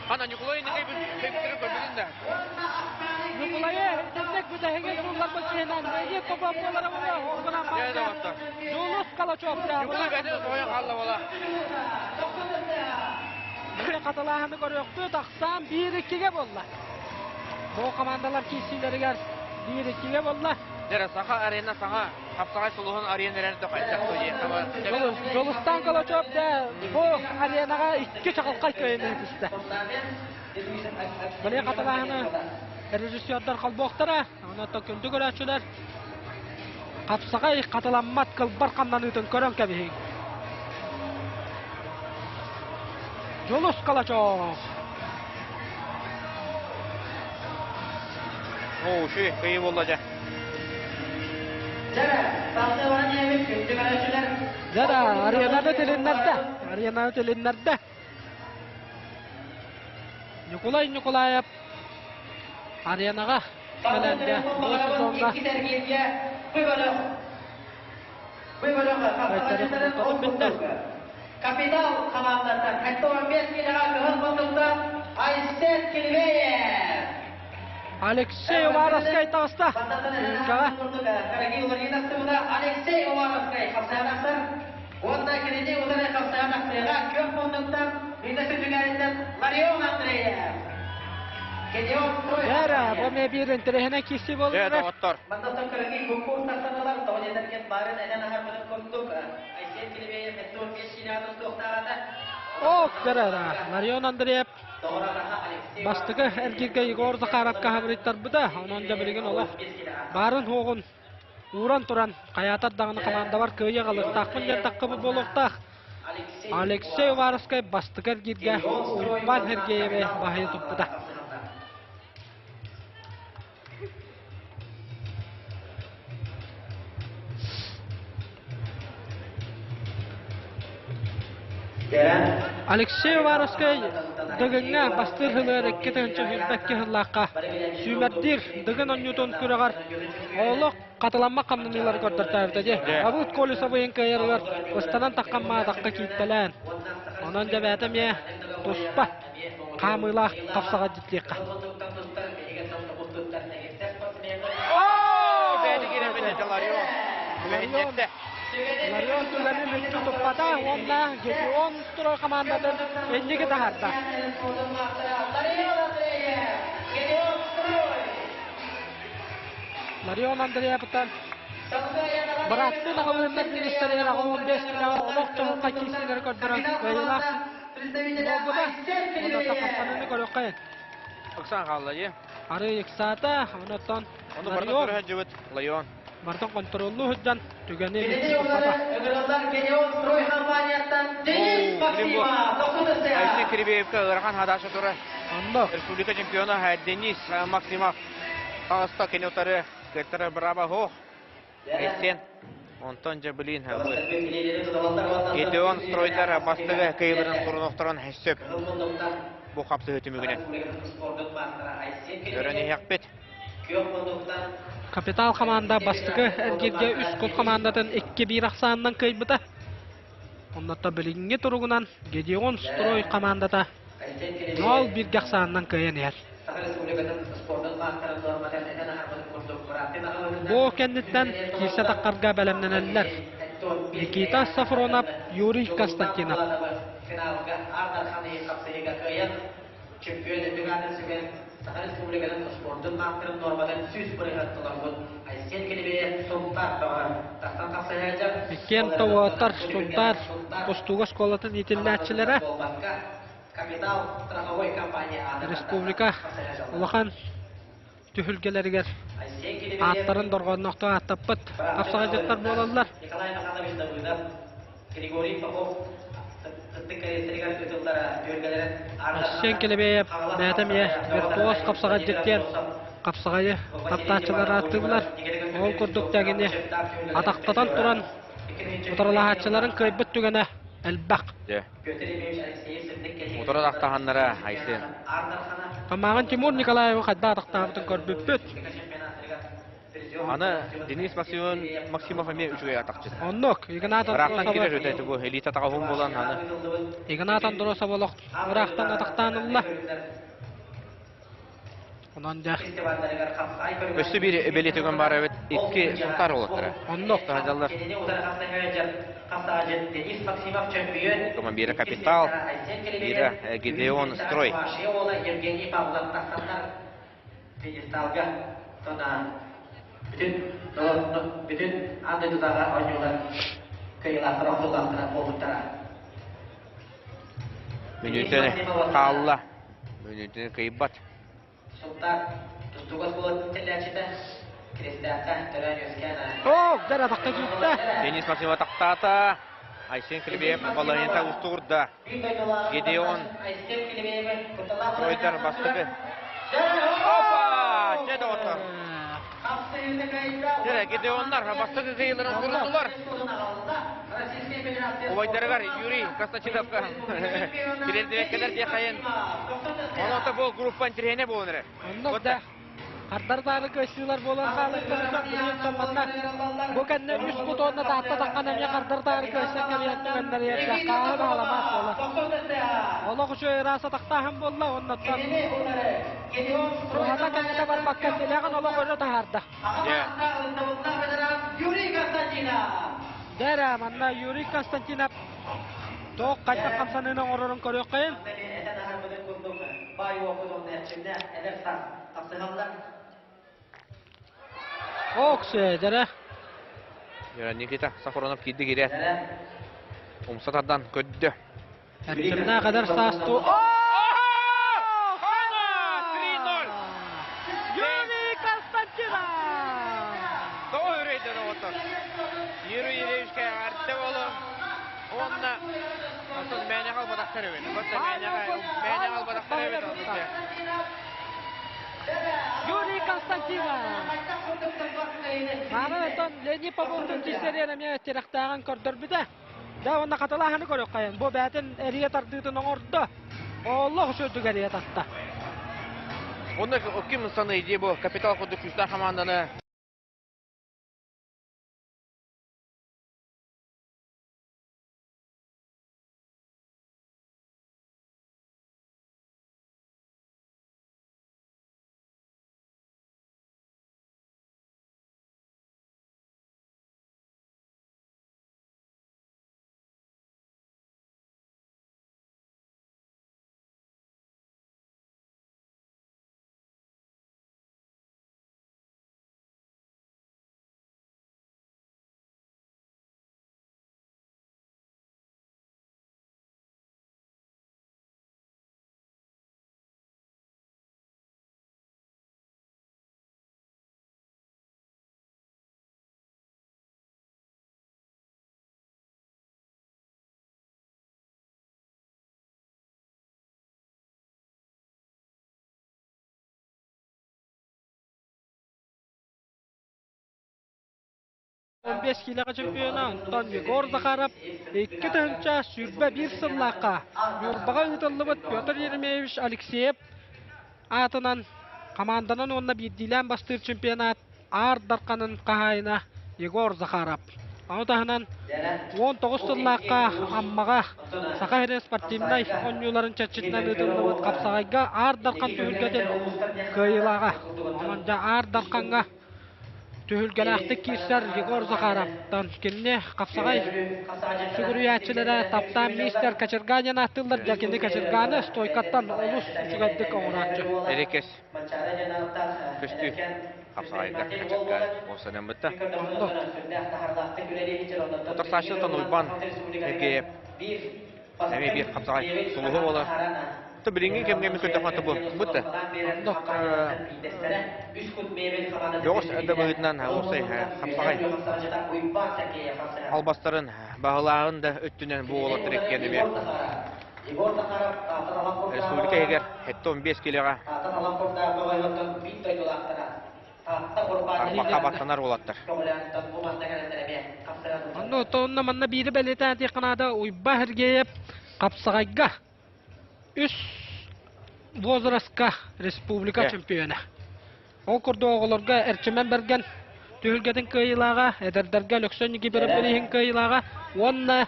S1: Ана Ньукулай инникей бүтэһигин көрбүтүн да.
S2: Ньукулайы итинник бүтэһигин суулларбыт киһинэн Леонид Попов буолара буолуо, ол гынан барда. Дьулус Калачев
S1: Ньукулай бэйэтэ соһуйан хаалла буола.
S2: Хатылааһыны көрүөхпүт, ахсаан 1-2-ге буолла. Бу командалар киирсиилэригэр 1-2-ге буолла.
S1: Дьэ, Саха арена саҥа хапсаҕай сулуһун арена эрэр дохайдах
S2: Дьулустан Калачев дэ бу аренаҕа икки чаҕылхай кыайыыны түстэ. Били хатылааһыны режиссердар холбуохтара, онон күндү көрөөччүлэр хапсаҕай хатыламмат кылбар хамнаныытын көрөн кэбиһиҥ. Дьулус Калачев!
S1: Оо, үчүгэй кыайыы буолла дьэ.
S2: Дьэ да, аренаны тилиннэрдэ. Аренаны тилиннэрдэ. Ньукулай Ньукулаев аренаҕа кэлэнде бу сезоҥҥа
S10: Капитал командата 15 килоҕа кыһыл муннукта Айсен Кильвеев.
S2: Алексей Уваровскай таҕыста. Үлкэҕэ.
S10: Алексей Уваровскай хапсаанахтар уонна кинини утары хапсаанахтыыга күөх муннуктан Лида Сүтүгэриттэн Ларион Андреев.
S2: Эрэ, бу эмиэ биир интэриэһинэй киирсии буолла.
S1: Дьэ, доҕоттор.
S10: Маннаттан кыракый куккур тахсаналар, тоҕо диэтэргин баарын энэн аһарбытын курдук, Айсен Килибеев
S2: Ок, дэрэ, Ларион Андреев бастакы эргиргэ Егор Захаровка хабырыйтарбыта. Онон да билигин олох баарын-суоҕун ууран туран хайаатар даҕаны хамаандабар кыайыы аҕалыахтаахпын диэн таххыбыт буолуохтаах. Алексей Уваровскай бастакы эргиргэ Уйбаан Сергееви баһыйа туппута. Алексей Уваровскай Дыгыҥҥа бастыыр сылыгар 2022 сыллаахха сүүмэрдиир Дыгын оонньуутун күрэҕэр олох хатыламмат хамнаныылары көрдөртөөбүтэ дии. Абыт Колесовыйын кыайарыгар ыстанан таххан маатахха кииртэлээн. Онон дьэбээтэ эмиэ туспа хаамыылаах хапсаҕа дьиттиэххэ. Ларион түгэни мүччү туппата уонна Гедеон строй командатын инники таһаарда. Ларион Андреевтан бырааттыы наҕылыыннар министригэр 15 килоҕа олох чаҕылхай киирсиилэри көрдөрөн кыайыылаах буолбута. Онон тахсаныны көрүөххэ.
S1: Ыксаан хаалла дии.
S2: Арыы ыксаата, онон
S1: Ону барытын көрө сылдьыбыт Лайон.
S2: Барытын контроллуу сылдьан түгэни
S1: Алексей Кирибеевка ыарахан хадаша тура. Республика чемпиона Денис Максимов таҕыста кини утары кыттара браво хоох. Эссен. Онтон дьэ билин Гедеон стройдар бастыгы кыйыларын турунохторон сөп. Бу хапсыһы түмүгүнэн. Көрөн иһэхпит.
S2: Капитал хамаанда бастакы эргииргэ үс кут хамаандатын 2-1 ахсаанынан кыайбыта. Оннотто билиҥҥи туругунан Гедеон Строй хамаандата 0-1 ахсаанынан кыайан иһэр. Бу кэнниттэн киирсэ таххарга бэлэмнэнэллэр. Никита Сафронов, Юрий Константинов.
S10: Чөмпүйүөн үрдүк аатын сүгэн, Саха Республикатын спордун маастарын нуорматын 100% толорбут Айсен Килибиев Сунтаар бөҕө тахсан тахсыһыадьар.
S2: Иккиэн Тауаттар Сунтаар тустууга оскуолатын иитиллээччилэрэ
S10: Капитал страховой компания
S2: республика улахан түһүлгэлэригэр ааттарын дорҕоонноохтук ааттаппыт хапсаҕайдьыттар буолаллар.
S10: Николай Михайлович Давыдов, Григорий Попов сырдык кэриэстэригэр ыытыллар түһүлгэлэрин
S2: Арсен Келебеев бэйэтэ эмиэ виртуоз хапсаҕайдьыт диэн хапсаҕайы таптааччылар ааттыыллар. Ол курдук тэҥини атахтатан туран утарылаһааччыларын кыайбыт түгэнэ элбэх.
S1: Дьэ. Утары атахтаһаннара Айсен.
S2: Хамааҕын Тимур Николаевы хайдах атахтаабытын көрбүппүт.
S1: Аны Денис Максимов, Максимов эмиэ үчүгэй атахчыт.
S2: Оннук, Игнат
S1: Ыраахтан
S2: Андросова.
S1: киирэр үтэ бу элита атаҕа буолан аны.
S2: Игнат Андросов олох ыраахтан атахтаан ылла. Онон дьэ.
S1: Өссө биир бэлиэ түгэн баар эбит. Икки Сунтаар уолаттара.
S2: Оннук.
S1: Таһдьаллар. Биирэ Капитал, биирэ Гидеон Строй.
S10: Пьедесталга бүтүн бүтүн аан дойдутааҕы оонньуулар кыайыылаахтара охсуулаахтара буолбуттара.
S1: Мүнүүтэни хаалла. Мүнүүтэни кыйбат.
S10: Сунтаар тустууга оскуола тэрилээччитэ Киристээххэ төрөөн үөскээн
S2: Оо, дэр атахха киирдэ.
S1: Денис Максимов атахтаата. Айсен Клебеев балаһыанньата уустугурда. Гедеон Тройдар бастакы. Опа! Дьэ доҕоттор. Дьэ, Гедеоннар бастакы кыайыыларын суруннулар. Убайдарыгар Юрий Константиновка тириэрдибэккэлэр диэхайын. Онон бу группа интэриэһинэй буолан эрэр.
S2: Оннук да Хардардаары көссүүлэр буолан хаалыктарыттан билигин манна бу кэннэ үс кут уонна Таатта таххан эмиэ хардардаары көссөн кэбиһэн түгэннэригэр хааһы баҕаламаат буолар. Олох үчүгэй ыраас атахтааһын буолла уоннаттан туһата кэннитэ барбакка тилэҕин олох өрө таһаарда. Дэрэ манна Юрий Константинов туох хайдах хамсаныыны оҥорорун көрүөххэйин.
S10: Баай уопут уонна эрчимнээх эдэр саас тапсыһаллар.
S2: Оксе, дэрэ.
S1: Никита Сафронов киирди киирэ. Умса тардан көрдө.
S2: Эрчимнээх эдэр саастуу.
S1: Хана! 3-0!
S2: Юрий Константинов!
S1: Тоҕо үрейден оҕотор. Юрий Юрьевичка эҕэрдэ буолун. Уонна Оттон мээнэҕэ албатахтар эбит. Мээнэҕэ албатахтар эбит.
S2: Юрий Константинов! Мааны оттон Леонид Поповтун киссэриэн эмиэ тирэхтээҕин көрдөрбүтэ. Дьэ уонна хатылааһыны көрүөххэйин. Бу бээтин эрийэ тардыытын оҥордо. Олох үчүгдүк эрийэ тарта.
S1: Онно ким саныы дии бу капитал курдук күүстээх хамаанданы
S2: 15 киилэҕэ чемпиона Антон Егор Захаров 2021 сыллаахха Ньурбаҕа ыытыллыбыт Петр Еремеевич Алексеев аатынан Команданан уонна биирдиилээн бастыыр чемпионат Аар Дарханын хаһаайына Егор Захаров. Ону таһынан 19 сыллаахха Аммаҕа Саха сирин спортивнай оонньууларын чэрчитинэн ыытыллыбыт хапсаҕайга Аар Дархан түһүлгэтин кыайыылааҕа. Онон дьэ Аар Дархаҥҥа түһүлгэлээхтик киирсэр Егор Захаровтан кинини хапсаҕай сүгүрүйээччилэрэ таптаан мистер Кочерганин ааттыыллар. Дьэ кини Кочерганы стойкаттан олус үчүгэйдик оҥорооччу.
S1: Эрэкэс көстүү хапсаҕайга Кочерган уопсанаммыта. Утарсааччытын Уйбан Сергеев эмиэ биир хапсаҕай сулуһу буолар. То билиҥҥи кэмҥэ мин көрдөххө бу бытта. Дьоҕус да быһыытынан уопсай хапсаҕай албастарын баһылааһын да өттүнэн бу уолаттар иккиэн эмиэ республика иһигэр 75 килоҕа Арбахха баттанар уолаттар.
S2: Онно онно манна биири бэлиэтээн этиэххэ наада Уйба Сергеев хапсаҕайга үс возрастка республика чемпиона. Ол курдук оҕолорго Эрчимэн Бэргэн түһүлгэтин кыайыылааҕа, эдэрдэргэ Өлөксөй Никифоров кыайыылааҕа уонна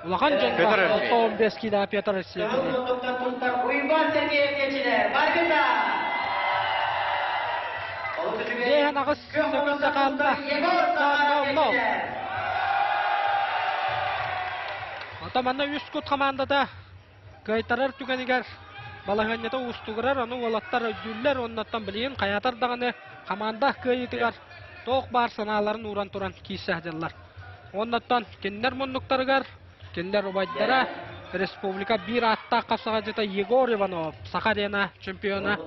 S2: Улахан дьоҥҥо 65 киилэ Петр Алексеевич.
S10: Уйбан Сергеев диэчилэр, баргыта!
S2: Биэһэн аҕыс сөкүндэ хаалла. Нол. Ото манна үс кут хамаандата кыайтарар түгэнигэр балаһыанньата уустугурар, ону уолаттар өйдүүллэр уоннаттан билигин хайаатар даҕаны хамаанда кыайыытыгар туох баар санааларын ууран туран киирсэ сылдьаллар. Уоннаттан кинилэр муннуктарыгар кинилэр убайдара республика биир ааттаах хапсаҕайдьыта Егор Иванов Саха арена чемпиона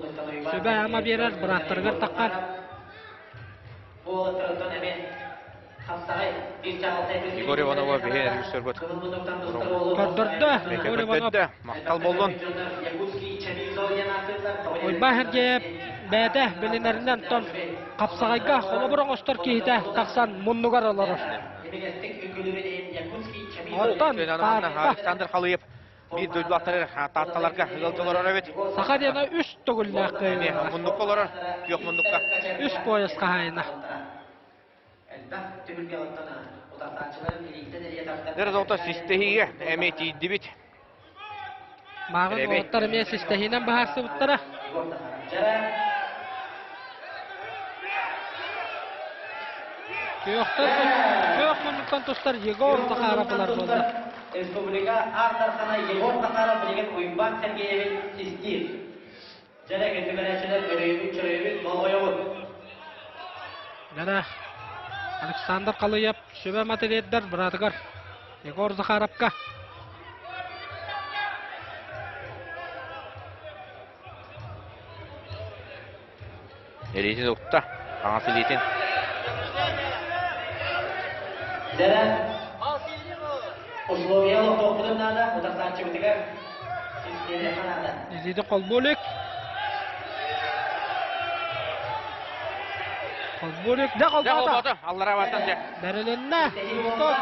S2: сүбэ-ама биэрэр бырааттарыгар таххан.
S1: Егор Иванова биһи режиссербыт
S2: Көрдөрдө Егор Иванов.
S1: Махтал боллун.
S2: Уйбаан Сергеев бэйэтэ билинэринэн тон хапсаҕайга холобур оҥостор киһитэ тахсан муннугар олорор. Оттон
S1: Александр Халыев биир дойдулаахтары Таатталарга ыалдьа олорор эбит.
S2: Саха диэни үс төгүллээх кыайыылаах.
S1: Муннукка олорор, күөх муннукка.
S2: Үс пояс хаһаайына.
S1: Дэр систэһиигэ эмиэ тиийдибит.
S2: Мааҕын уолаттар эмиэ систэһиинэн быһаарсыбыттара. Күөхтэр күөх муннуктан тустар Егор Захаров ылар буолла.
S10: Республика Аар Дархана Егор Захаров билигин Уйбаан Сергеевич систиир. Дьэрэ күндүмэнээччилэр өрөйүбүт, чөрөйүбүт, болҕойобут.
S2: Дьэрэ Александр Халыев сүбэ материалдар быраатыгар Егор Захаровка.
S1: Илиитин укта, хаҥас илиитин.
S10: Дьэрэ условия олохтоохпутун наада, утарсааччыбытыгар систиэмэ наада.
S2: Илиитин холбуулик. Холбуулик. Дэ холбоото.
S1: Аллара баттан дьэ.
S2: Бэрилиннэ. Стоп.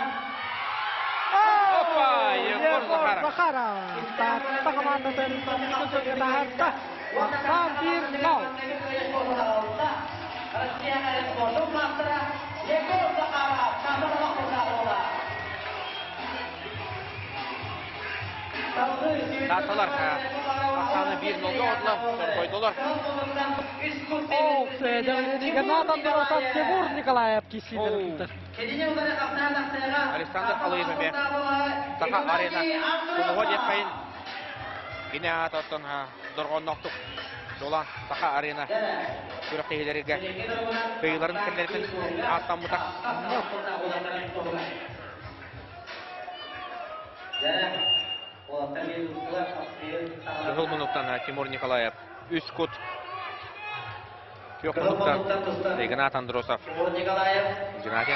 S1: Опа! Егор Захаров.
S2: Захаров. Таатта командатын таһаарда. Ахсаан 1-0.
S1: Таатталар ахсааны 1-0-га оҕотулар, сорбойдулар.
S2: Тимур Николаев киирсиилэр
S1: Александр Халыев эмиэ Саха арена сулуһа диэххэйин кини аата оттон дорҕоонноохтук Дулан Саха арена күрэхтэһиилэригэр кыайыыларын кэмнэритин ааттаммыта. Кыһыл муннуктан Тимур Николаев үс кут күөх муннуктан Игнат Андросов. Игнатий.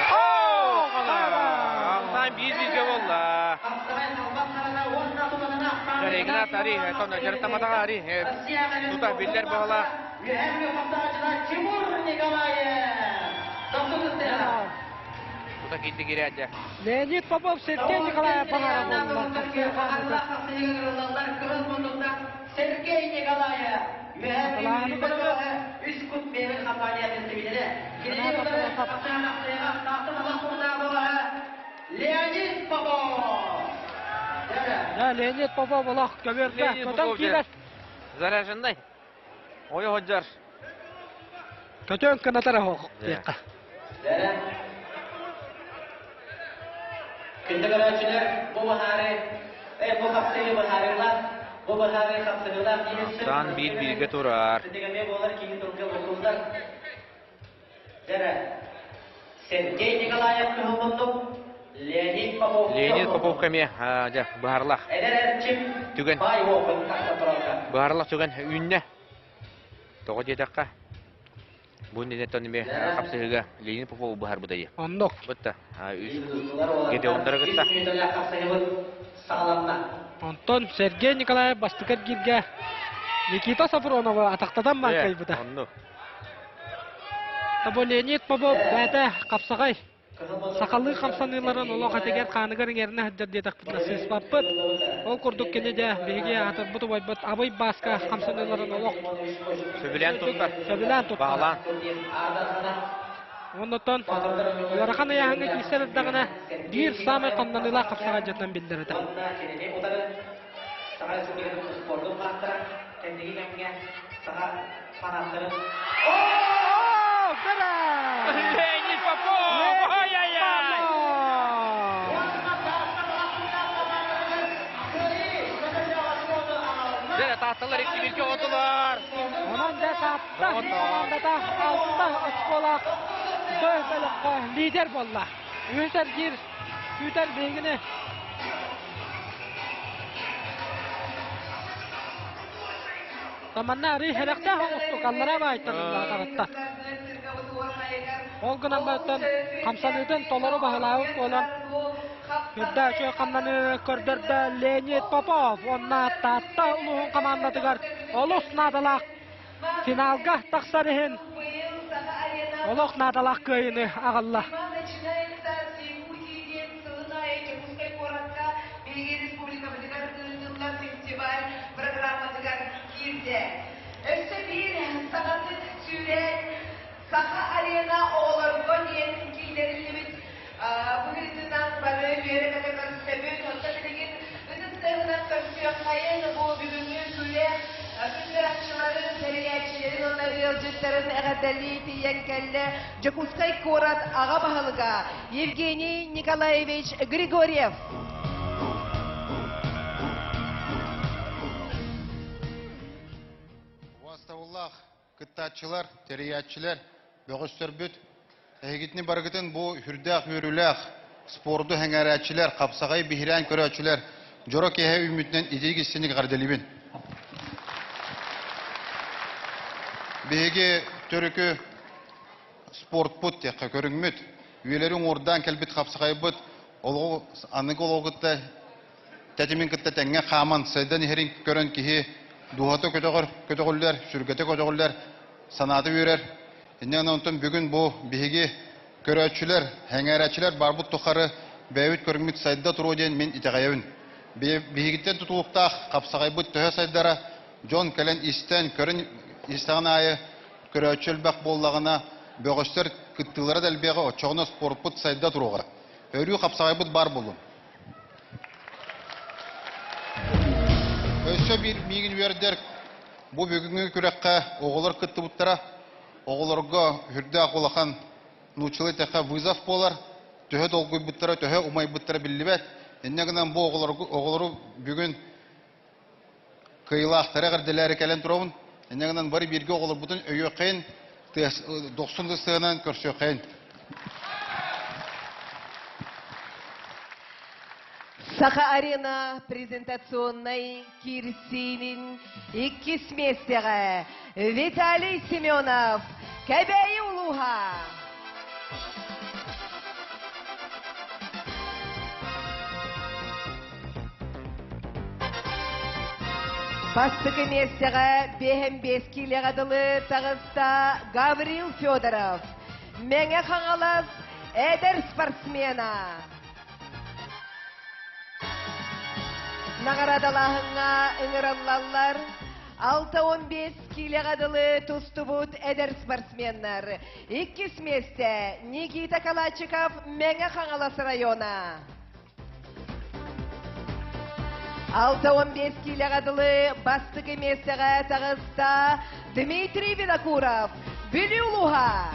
S1: Ахсаан биир бииргэ буолла. Игнат Ари, дьарыктаматаҕа Ари тута биллэр баҕалаах.
S10: Тимур Николаев.
S1: Тута киирди киирээччи.
S2: Леонид Попов, Сергей Николаев баҕара буоллулар.
S10: Сергей Николаев
S2: Талааны көрөбүт.
S10: Үс кут мебель компаниятын сибилэрэ. Леонид Попов!
S2: Да, Леонид Попов олох көбүөргэ көтөн киирэр.
S1: Заряженный. Ойо ходжар.
S2: Көтөн кынатар оһох диэххэ.
S10: Күндү көрөөччүлэр, бу баһаары, бу хапсыгы баһаарылар, бу баһаары хапсыгылар диэн
S1: Сан биир бииргэ турар.
S10: Ситигэмэ буолар киһи тылга букуллар. Дьэрэ, Сергей Николаев кыһылмуннук, Леонид Попов
S1: Леонид Попов кэмиэ дьэ быһаарылаах
S10: Эдэр эрчим
S1: түгэн
S10: баай уопун тахса туралга.
S1: Быһаарылаах түгэн үүннэ. Тоҕо диэтэххэ, бу иннинэ эмиэ хапсыһыыга Леонид Попову быһаарбыта дии.
S2: Оннук.
S1: Бытта үс Гедеоннары кытта.
S2: Онтон Сергей Николаев бастакы эргииргэ Никита Сафроновы атахтатан маҥкайбыта.
S1: Оннук.
S2: Бу Леонид Попов бэйэтэ хапсаҕай сахалыы хамсаныыларын олох этигэр-хааныгар иҥэринэ сылдьар диэтэхпитинэ сыыспаппыт. Ол курдук кини дьэ биһиги аатырбыт убайбыт Абый Бааска хамсаныыларын олох
S1: сөбүлээн туттар.
S2: Сөбүлээн туттар.
S1: Баҕалаан.
S2: Оннуттан ыарахан ыйааһыҥҥа киирсэр эрдэҕинэ биир саамай хамнаныылаах хапсаҕайдьытынан биллэр этэ.
S10: Саха Республикатын спордун маастара кэнники кэмҥэ саха фанаттарын
S1: Леонид Попов! Ай-яй-яй! Дьэ, таатталар икки бииргэ отулар.
S2: Онон дьэ Таатта командата алта очколаах Б бөлөххө лидер буолла. Үһүс эргиир күүтэр биһигини. Манна арыы сэрэхтээх оҥостук аллараа баайтан таҕытта. Ол гынан баран хамсаныытын толору баһылаабыт буолан үрдэ үчүгэй хамнаныы көрдөрдө Леонид Попов уонна Таатта улууһун хамаандатыгар олус наадалаах финалга тахсар иһин олох наадалаах кыайыыны аҕалла.
S6: Биһиги республикабытыгар ыытыллар фестиваль программатыгар киирдэ. Өссө биир саҥатык сүүрээн Саха арена оҕолорго диэн киллэриллибит быһыытынан бары үөрэ-көтө көрсөбүт. Оттон билигин ытыс тыаһынан көрсүөххэйин бу бүгүҥҥү күрэх кыттырааччыларын, тэрийээччилэрин уонна ыалдьыттарын эҕэрдэлии тиийэн кэллэ Дьокуускай куорат аҕа баһылыга Евгений Николаевич Григорьев.
S14: Убаастабыллаах кыттааччылар, тэрийээччилэр, бөҕөстөрбүт, эһигитини барыгытын бу сүрдээх үөрүүлээх спорду сэҥээрээччилэр, хапсаҕай биһирээн көрөөччүлэр дьоро киэһэ үүммүтүнэн итиик истиҥник эҕэрдэлиибин. Биһиги төрүкү спортпут диэххэ көрүҥмүт, үйэлэри уҥуордаан кэлбит хапсаҕайбыт олоҕу аныгы олоҕу кытта тэтимин кытта тэҥҥэ хааман сайдан иһэрин көрөн киһи дууһата көтөҕөр, көтөҕүллэр, сүргэтэ көтөҕүллэр, санаата үөрэр. Инньэ онтон бүгүн бу биһиги көрөөччүлэр, сэҥээрээччилэр барбыт тухары бэйэбит көрүҥмүт сайда туруо диэн мин итэҕэйэбин. Биһигиттэн тутулуктаах хапсаҕайбыт төһө сайдара дьон кэлэн истэн, көрөн истэҕин аайы көрөөччү элбэх буоллаҕына, бөҕөстөр кыттыылара да элбиэҕэ, оччоҕуна спорпут сайда туруоҕа. Өрүү хапсаҕайбыт баар буоллун. Өссө биир миигин үөрдэр бу бүгүҥҥү күрэххэ оҕолор кыттыбыттара. Оҕолорго сүрдээх улахан нууччалыы эттэххэ вызов буолар. Төһө долгуйбуттара, төһө умайбыттара биллибэт. Инньэ гынан бу оҕолору бүгүн кыайыылаахтары эҕэрдэлээри кэлэн турабын. Инньэ гынан бары бииргэ оҕолорбутун өйүөххэйин, дохсун сыанан көрсүөххэйин.
S6: Саха Арена презентационнай киирсиинин иккис миэстэҕэ Виталий Семенов, Кэбээйи улууһа. Бастакы миэстэҕэ биэһэн биэс киилэҕэ дылы таҕыста Гаврил Федоров, Мэҥэ Хаҥалас эдэр спортсмена. Наҕараадалааһыҥҥа ыҥырыллаллар. 65 киилэҕэ дылы тустубут эдэр спортсменнар. Иккис миэстэ Никита Калачиков Мэҥэ Хаҥалас района. 65 киилэҕэ дылы бастакы миэстэҕэ таҕыста Дмитрий Винокуров, Бүлүү улууһа.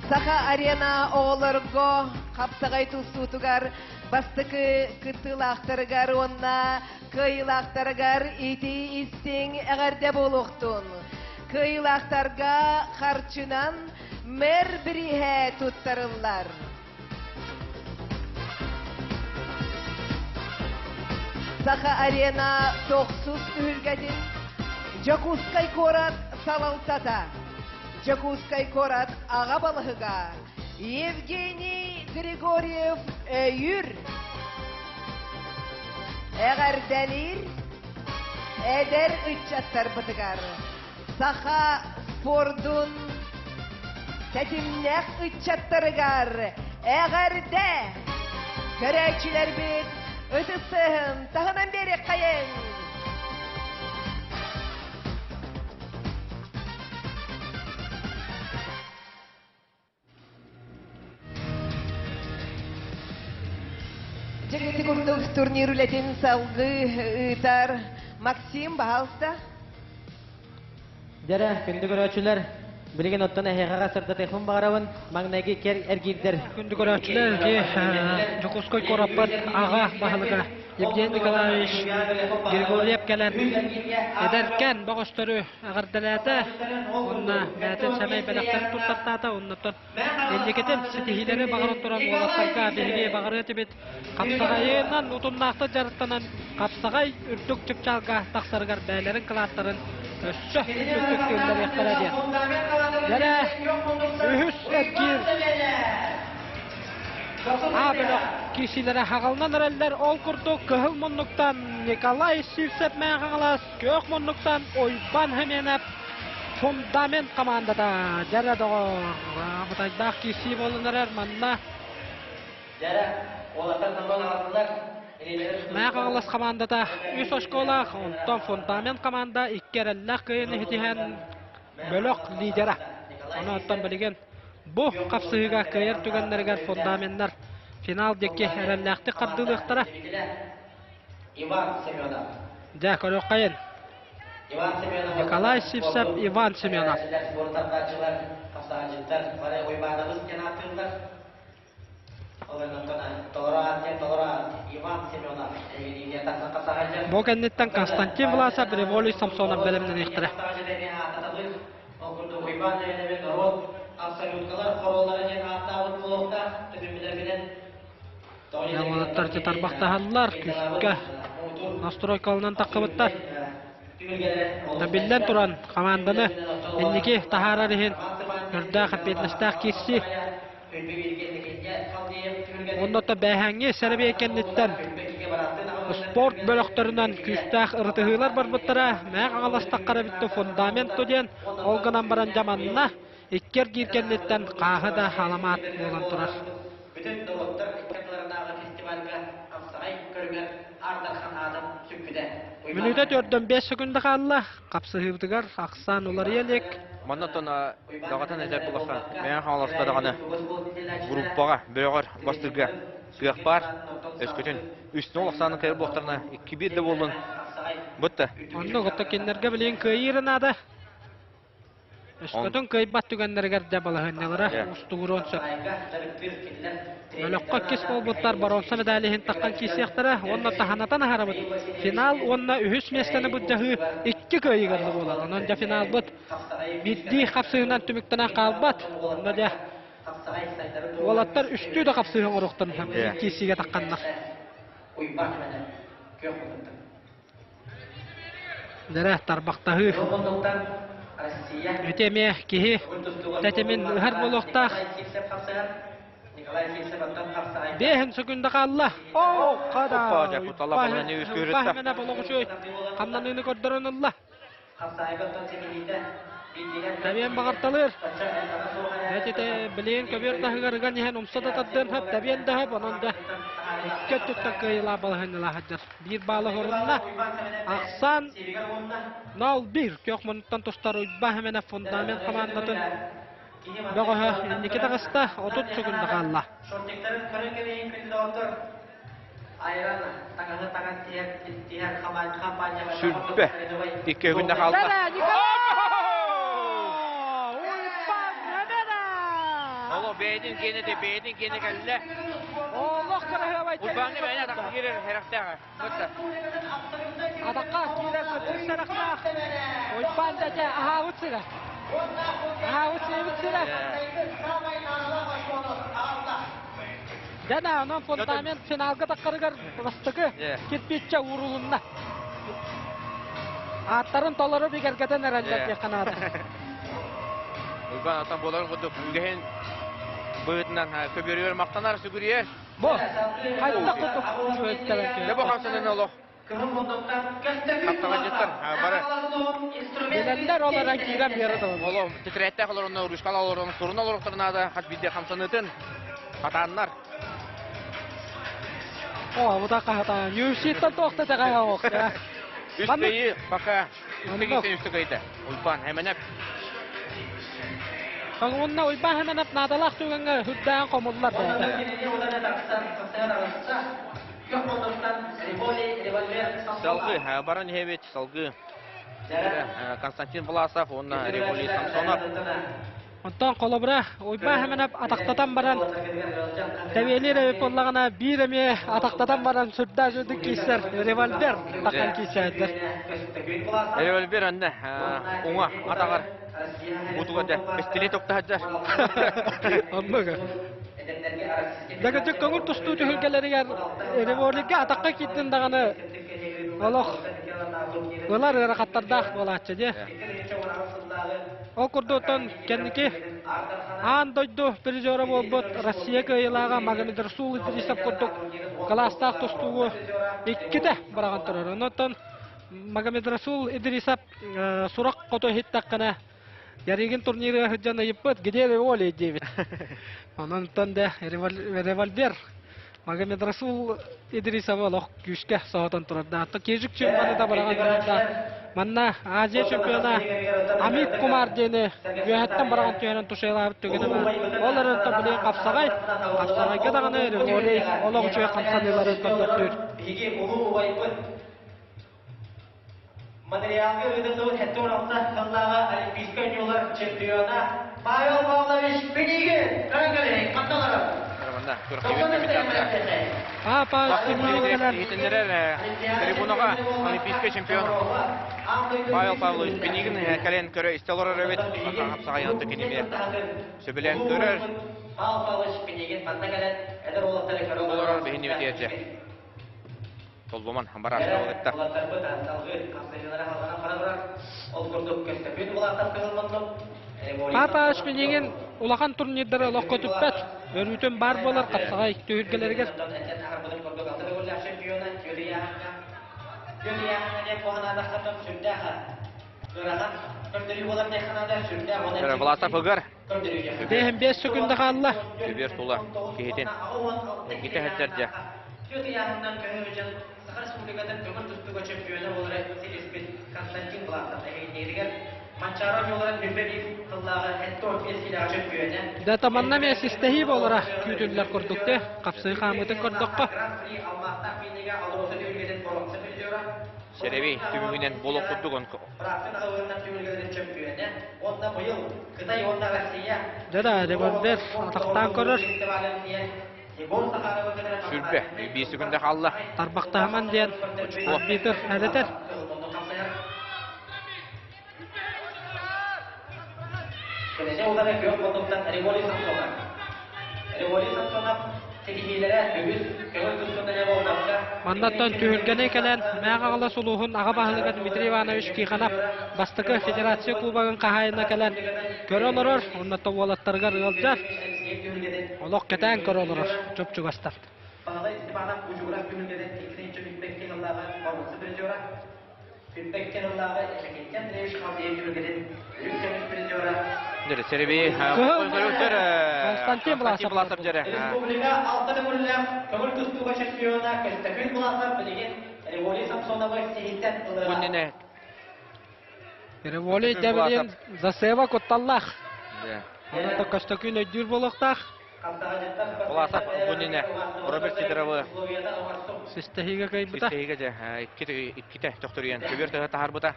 S6: Саха арена оҕолорго хапсаҕай тустуутугар бастакы кыттыылаахтарыгар уонна кыайыылаахтарыгар итии истиҥ эҕэрдэ буолуохтун. Кыайыылаахтарга харчынан мэр бирииһэ туттарыллар. Саха арена тохсус түһүлгэтин Дьокуускай куорат салалтата, Дьокуускай куорат аҕа балыһыга Евгений Григорьев өйүүр. Эҕэрдэлиир эдэр ыччаттарбытыгар саха спордун тэтимнээх ыччаттарыгар эҕэрдэ! Көрөөччүлэрбит ытыс сыаһын таһынан биэриэххэйиҥ! Дьэ ити курдук турнир үлэтин салгыы ыытар Максим, баһаалыста.
S10: Дьэрэ, күндү көрөөччүлэр, билигин оттон эһиэхэҕэ сырдатыахпын баҕарабын. Маҥнайгы кэр эргиирдэр.
S2: Күндү көрөөччүлэр, ити Дьокуускай куораппыт аҕа баһылыга Евгений Николаевич Григорьев кэлэн эдэркээн бөҕөстөрү эҕэрдэлээтэ уонна бэйэтин сэмэй бэлэхтэрин туттартаата. Оннуттан инникитин ситиһиилэри баҕаран туран уолаттарга биһиги баҕарыа этибит хапсаҕайынан утумнаахтык дьарыктанан хапсаҕай үрдүк чыпчаалга тахсарыгар бэйэлэрин кылааттарын өссө үрдүктүк киллэриэхтэрэ диэн. Дьэрэ үһүс эргиир А бөлөх киирсиилэрэ хаҕылынан эрэллэр. Ол курдук кыһыл муннуктан Николай Сивцев Мэҥэ-Хаҥалас, күөх муннуктан Уйбан Хеменов фундамент командата. Дьэрэ доҕор, абытайдаах киирсии буолан эрэр манна.
S10: Дьэрэ, уолаттар номнуон аҕаллылар.
S2: Мэҥэ-Хаҥалас командата үс очколаах, онтон фундамент команда икки эрэллээх кыайыыны ситиһэн бөлөх лидера. Онон билигин бу хапсыһыыга кыайар түгэннэригэр фундаменнар финал диэки эрэллээхтик хардыылыахтара.
S10: Иван Семенов.
S2: Дьэ, көрүөххэйин.
S10: Иван Семенов.
S2: Николай Сивцев, Иван Семенов.
S10: Спорт тардааччылар, хапсаҕайдьыттар бары Уйбаанабыс диэн ааттыыллар.
S2: Бу кэнниттэн Константин Власов, Револий Самсонов бэлэмнэниэхтэрэ. Уолаттар тарбахтаһаллар, күүскэ настройкалынан таххыбыттар. Биллэн туран, хамаанданы инники таһаарар иһин көрдөөх эппиэтинэстээх киирсии. Онно бээһээҥҥи сэрэбиэй кэнниттэн спорт бөлөхтөрүнэн күүстээх ырытыһыылар барбыттара. Мээх аҕаластаххара бүттэ фундамент диэн ол гынан баран дьаманна икки эргиир кэнниттэн хааһы да халамаат буолан турар.
S10: Бүтүн норуоттар ыккардыларынааҕы фестивальга хапсаҕай көрүҥэр Аар Дархан аатын сүкпүтэ.
S2: Мүнүүтэ төрдөн 5 секунда хаалла. Хапсыһыыбытыгар ахсаан уларыйа илик.
S1: Манна даҕатан этэр буоллахха, Мэҥэ Хаҥаласка даҕаны группаҕа, бөлөҕөр бастыырга кыах баар. Өскөтүн үс-нол ахсаанын кыайар буоллахтарына, 2-1 да буоллун, бытта.
S2: Оннук, оттон кинилэргэ билигин кыайыыра наада. Өскөтүн кыайбат түгэннэригэр дьэ балаһыанньалара уустугуруон сөп. Бөлөххө иккис буолбуттар боруонса медали иһин таххан киирсиэхтэрэ уонна таһанатан аһарабыт. Финал уонна үһүс миэстэни былдьаһыы икки кыайыыга буолар. Онон дьэ финалбыт биирдии хапсыһыынан түмүктэнэн хаалбат. Онно дьэ уолаттар үстүү да хапсыһыы оҥоруохтарын сөп киирсиигэ тахханнар. Дэрэ тарбахтаһыы. Ити эмиэ киһи тэтимин ыһар буолуохтаах. Биэһин секунда хаалла. Оо, хада. Баһымена болоҕучуй. Хамнаныыны көрдөрөн ылла.
S10: Хапсаайга оттон ситиһиитэ.
S2: Тэбиэн баҕарталыыр. Этите билигин көбүөр таһыгар ыган иһэн умса да тардыан сөп, тэбиэн да сөп, онон да икки өттүттэн кыайыылаах балаһыанньалаах сылдьар. Биир баала хорунна. Ахсаан 0-1 күөх муннуктан тустар Уйбаан Хэмэнэ фундамент хамаандатын бөҕөһө инники таҕыста, 30 секунда хаалла.
S1: 22 күннэ хаалла. Оло бэйэтин киэнэ де бэйэтин киэнэ кэллэ.
S2: Олох кыраһыабай.
S1: Уйбааҥҥа бэйэни атахха киирэр сэрэхтээх.
S2: Атахха киирэр кытык сэрэхтээх. Уйбаан дэтэ аһаабыт сирэ. Аһаабыт сиэбит сирэ. Дьэ, онон фундамент финалга таххарыгар бастакы кирпииччэ уурулунна. Ааттарын толору бигэргэтэн эрэллэр диэххэ наада.
S1: Уйбаан атан буоларын курдук үгэһин быһыытынан көбүөрүгэр махтанар, сүгүрүйэр.
S2: Бу хайдах курдук үчүгэйдик
S1: Дьэ бу хамсанан олох Хаптаҕадьыттар бары
S2: Билэллэр ол эрэн киирэн биэрэ тураллар.
S1: Олох тэтрээттээх олоронно, ручкалаах олорон, суруна олоруохтарын наада, хас биирдии хамсаныытын хатааннар.
S2: О, бу да хатаан. UFC-тан туохта тэҕэһэ ох.
S1: Үс кыйы пока үстэ үстэ кыйда. Уйбаан Хэмэнэп.
S2: Уонна Уйбаан Хэмэнэп наадалаах түгэҥҥэ үрдээн хомуллар бэйэтэ.
S1: Салгыы баран иһэбит, салгыы Константин Власов уонна Револий Самсонов.
S2: Онтон холобура Уйбаан Хэмэнэп атахтатан баран тэбиэлиир эбит буоллаҕына биир эмиэ атахтатан баран сүрдээх үрдүк киирсэр револьвер тахан киирсээддэр.
S1: Револьвер анна уҥа атаҕар бутуга да пистолет уктаһаддар.
S2: Оннук. Дэгэтик көҥүл тустуу түһүлгэлэригэр револьвергэ атахха киирдин даҕаны олох ылар ыарахаттардаах буолааччы дии. Ол курдук оттон кэнники аан дойду призера буолбут Россия кыайыылааҕа Магомедрасул Идрисов курдук кылаастаах тустуугу иккитэ быраҕан турар. Онон Магомедрасул Идрисов сурах хоту иһиттэххинэ Ярыгин турнирыгар сылдьан ыйыппыт, где Револи диэбит. Онон да револьвер Магомедрасул Идрисова олох күүскэ соһутан турарда. Аттан Кежик чемпионы да быраҕан турарда. Манна Азия чемпиона Амит Кумар диэни үөһэттэн быраҕан түһэрэн тушайлаабыт түгэнэ баар. Ол эрэн билигин хапсаҕай, хапсаҕайга даҕаны Револей олох үчүгэй хамсаныыларын көрдөрдүр.
S10: Биһиги улуу убайбыт Материалга ыытыллыбыт 76 сыллааҕы Олимпийскай оонньуулар чемпиона Павел Павлович Пинигин көрөн ханналара.
S1: Иһитиннэрэр трибунаҕа Олимпийскай чемпион Павел Павлович Пинигин кэлэн көрө истэ олорор эбит. Хапсаҕайын кинини сөбүлээн көрөр.
S10: Павел Павлович Пинигин манна кэлэн эдэр уолаттары көрө
S1: олорор биһини битиэрдэ. Толлуман бараашка ыытта.
S2: Папа Шпинигин улахан турнирдары олоххо түппэт. Өрүүтүн баар буолар хапсаҕай түһүлгэлэригэр.
S1: Власов ыгар.
S2: Бэһин 5 секунда хаалла.
S1: Көбүөр тула киһитин эргитэ сылдьар
S10: Саха Республикатын көҥүл тустууга чемпиона буолары ситиспит Константин Власов эһигиннигэр Манчаары оонньууларын бүппэ биир тыллааҕы 75 киилэҕэ чөмпүйүөнэ.
S2: Да манна эмиэ систэһии буолара күүтүллэр курдук те хапсыы хаамыытын көрдөххө.
S10: Алмаастаах миинигэ Алроса түһүлгэтин боруонса призера.
S1: Сэрэбий түмүгүнэн буолуох курдук
S10: Быраактын аҕалыынан түһүлгэлэрин чөмпүйүөнэ уонна быйыл Кытай уонна Россия
S2: Дьэ да, револьвер атахтаан көрөр.
S1: 21 секунда хаалла.
S2: Тарбахтаһыман диэн арбитр эрэтэр.
S10: Кэлэчэ удары күөх мутуктан Револий Самсонов. Револий Самсонов ситиһиилэрэ үгүс көҥүл тустууна эрэ буолбакка
S2: Маннаттан түһүлгэни кэлэн Мээх Аҕалас улууһун аҕа баһылыга Дмитрий Иванович Тихонов бастакы федерация кубогын хаһаайына кэлэн көрө олорор, уонна уолаттарыгар ыалдьар. Олох кэтээн көрө олорор чуп-чугастан.
S10: Павел Степанов Учугурах түһүлгэтин иккитинчи бүппэкки сыллааҕы боруонса призера.
S1: Серебей
S2: Константин
S1: Власов
S2: Власов
S1: дьэрэ.
S10: Республика алта төгүллээх көҥүл тустууга чемпиона Көстөкүүн Власов билигин Револий Самсоновы сиһиттэн ылыаҕа.
S1: Күннүнэ
S2: Револий Дэбилин Засева кутталлаах. Онон Көстөкүүн өйдүүр буолуохтаах.
S1: Власов күннүнэ Роберт Сидоровы
S2: Систэһиигэ кыайбыта.
S1: Систэһиигэ дьэ иккитэ төхтөрүйэн көбүөр тыһа таһаарбыта.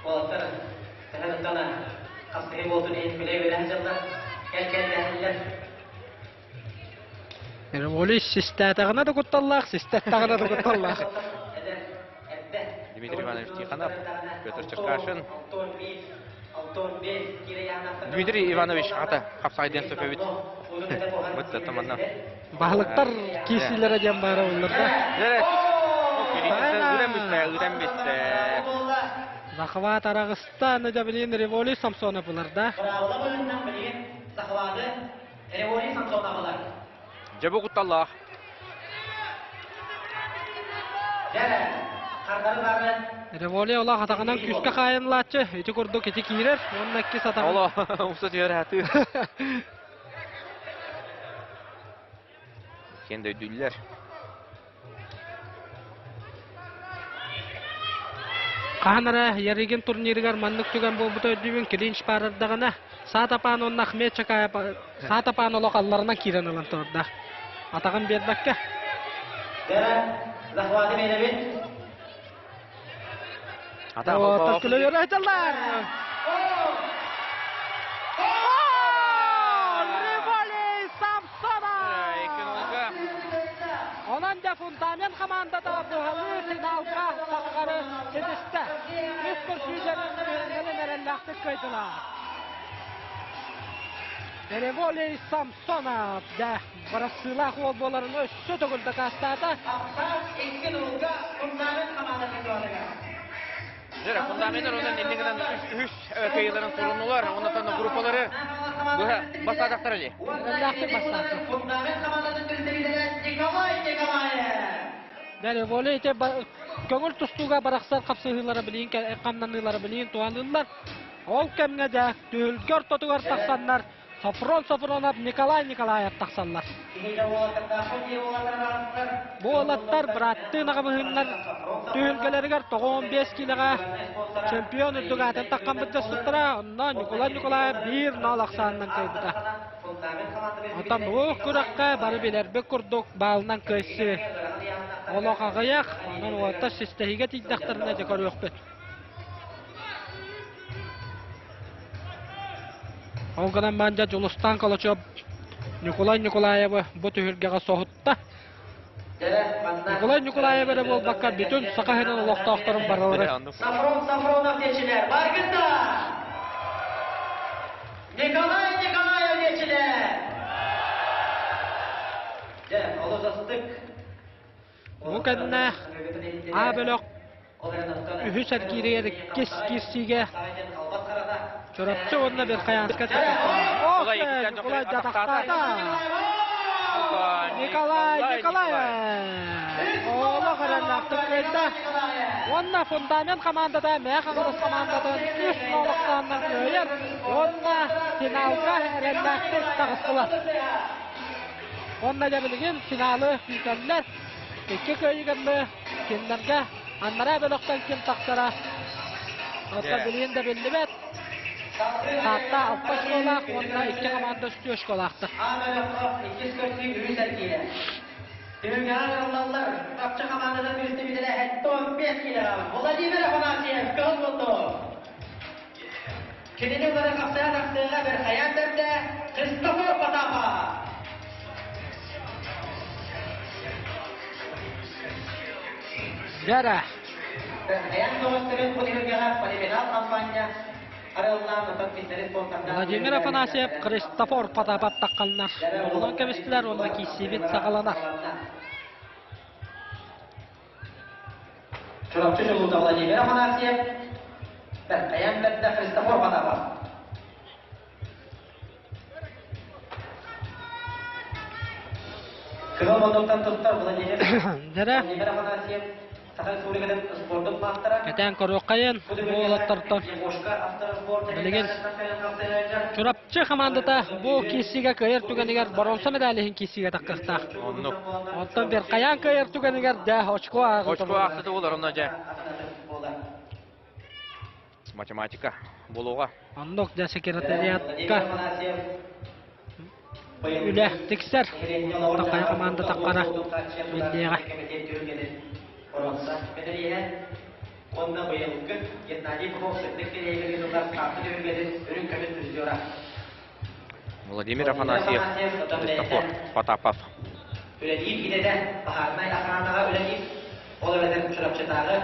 S10: Уолаттар төһө хапсыһыы буолтун иһин күлэ-үөрэ сылдьаллар, кэл-кэллэһэллэр.
S2: Револий систээтэҕинэ да кутталлаах, систэттэҕинэ да кутталлаах.
S1: Дмитрий Иванович Тихонов, Петр Черкашин, Дмитрий Иванович ата хапсаҕайдыан сөп эбит. Бытта таманна.
S2: Баһылыктар киирсиилэрэ диэн баара буоллар да.
S1: Ытан бүттэ, ытан бүттэ.
S2: Захват араҕыста, аны да билигин Револий Самсонов ылар да.
S10: Быраабыла быһыытынан билигин захваты Револий Самсонов ылар.
S1: Дьэ бу кутталлаах.
S2: Револий олох атаҕынан күүскэ хаайынылааччы, ити курдук ити киирэр уонна иккис атаҕын.
S1: Оло, умса түһэр хатыы. Киэн дөйдүүллэр.
S2: Хаһан эрэ Ярыгин турнирыгар маннык түгэн буолбута өйдүүбүн клинч баарардаҕына Саатапаан уонна Ахмед Чакаев Саатапаан олох алларынан киирэн ылан турда. Атаҕын биэрбэккэ.
S10: Захваты биэрэбит.
S2: Атах күлэ айталлар. Револий Самсонов! Онон дьэ фундамент хамаандата быһалыы финалга тахсары ситистэ. Үс көрсүүлэрин үһүннэрин эрэллээхтик кыайдылар. Револий Самсонов дьэ бырастыылаах уол буоларын өссө төгүл дакаастаата.
S10: Икки нулга фундамент хамаандатын туһатыгар.
S1: Дьэ, фундаменттар онон иннигинэн үһүс кыайыыларын турунулар, оннотон группалары быһа бастаатахтара дии.
S2: Эрэллээхтик бастаата.
S10: Фундамент хамаандатын представителэ Николай Николаев.
S2: Дьэ, волей ити көҥүл тустууга барахсар хапсыһыылара билигин хамнаныылара билигин туһаныллар. Ол кэмҥэ дьэ түһүлгэ ортотугар тахсаннар Софрон Софронов, Николай Николаев тахсаллар. Бу уолаттар быраттыы наҕабыһыннар түһүлгэлэригэр 95 киилэҕэ чемпион үрдүк аатын таххаммыт дьассыттара, онно Николай Николаев биир нол ахсаанынан кыайбыта. Оттон бу күрэххэ бары билэрбит курдук баалынан кыайсыы олох аҕыйах, онон уолаттар систэһиигэ тиийдэхтэринэ дьэ көрүөхпүт. Ол гынан баран Дьулустаан Калачев Ньукулай Ньукулаевы бу түһүлгэҕэ соһутта. Ньукулай Ньукулаев эрэ буолбакка бүтүн Саха сирин олохтоохторун барыларын.
S10: Сафрон Сафронов диэчилэр баргыта! Николай Николаев диэчилэр! Дьэ, олус астык.
S2: Бу кэннэ А бөлөх үһүс эргииригэр иккис киирсиигэ Чурапчы уонна Верхоянскай Николай дьатахтаата. Николай Николаев олох эрэллээхтик кыайда. Уонна фундамент хамаандата Мээх Аҥарас хамаандатын үс нолохтооннон кыайар уонна финалга эрэллээхтик таҕыстылар. Уонна дьэ билигин финалы күүтэллэр. Икки кыайыыгаммы кинилэргэ аннараа бөлөхтөн ким тахсара оттон билигин да биллибэт. Таатта алта очколаах уонна икки команда үстүү очколаахтар.
S10: А бөлөххө иккис көрсүү үһүс эргиирэ. Түһүлгэҕэ ыҥырыллаллар. Чурапчы хамаандатын представителэ 75 килограмм Владимир Афанасьев кыһыл муннук. Кинини утары хапсыһа тахсыаҕа Верхоян бэрдэ Христофор Потапов.
S2: Дьэрэ.
S10: Верхоян көҕөстөрүн бу түһүлгэҕэ полимерал хампаанньа арыаллаан отон кинилэри спонсордаан
S2: Владимир Афанасьев, Христофор Потапов тахханнар. Оҕолон кэбистилэр уонна киирсиибит саҕаланар.
S10: Чурапчы чулуута Владимир Афанасьев, Бэркэйэн бэрдэ Христофор Потапов. Кыһыл муннуктан туттар Владимир
S2: Дьэрэ.
S10: Владимир Афанасьев.
S2: Кэтээн көрүөххэйин бу уолаттартан билигин Чурапчы хамаандата бу киирсиигэ кыайар түгэнигэр боруонса медалиһин киирсиигэ таххыахтаах.
S1: Оннук.
S2: Оттон Берхаян кыайар түгэнигэр дьэ очко ааҕыта
S1: Очко аахсыта буолар онно дьэ. Математика буолуоҕа.
S2: Оннук дьэ секретариатка үлэ тиксэр. Такая команда таккара биллиэҕэ.
S10: Онно быйылгы Геннадий Попов сырдык кэриэһигэр ыытыллар Сааппы түһүлгэтин үрүҥ көмүс призера.
S1: Владимир Афанасьев, Христофор Потапов.
S10: Үлэлиир идэтэ баһаарынай охранаҕа үлэлиир, ол эбэтэр Чурапчытааҕы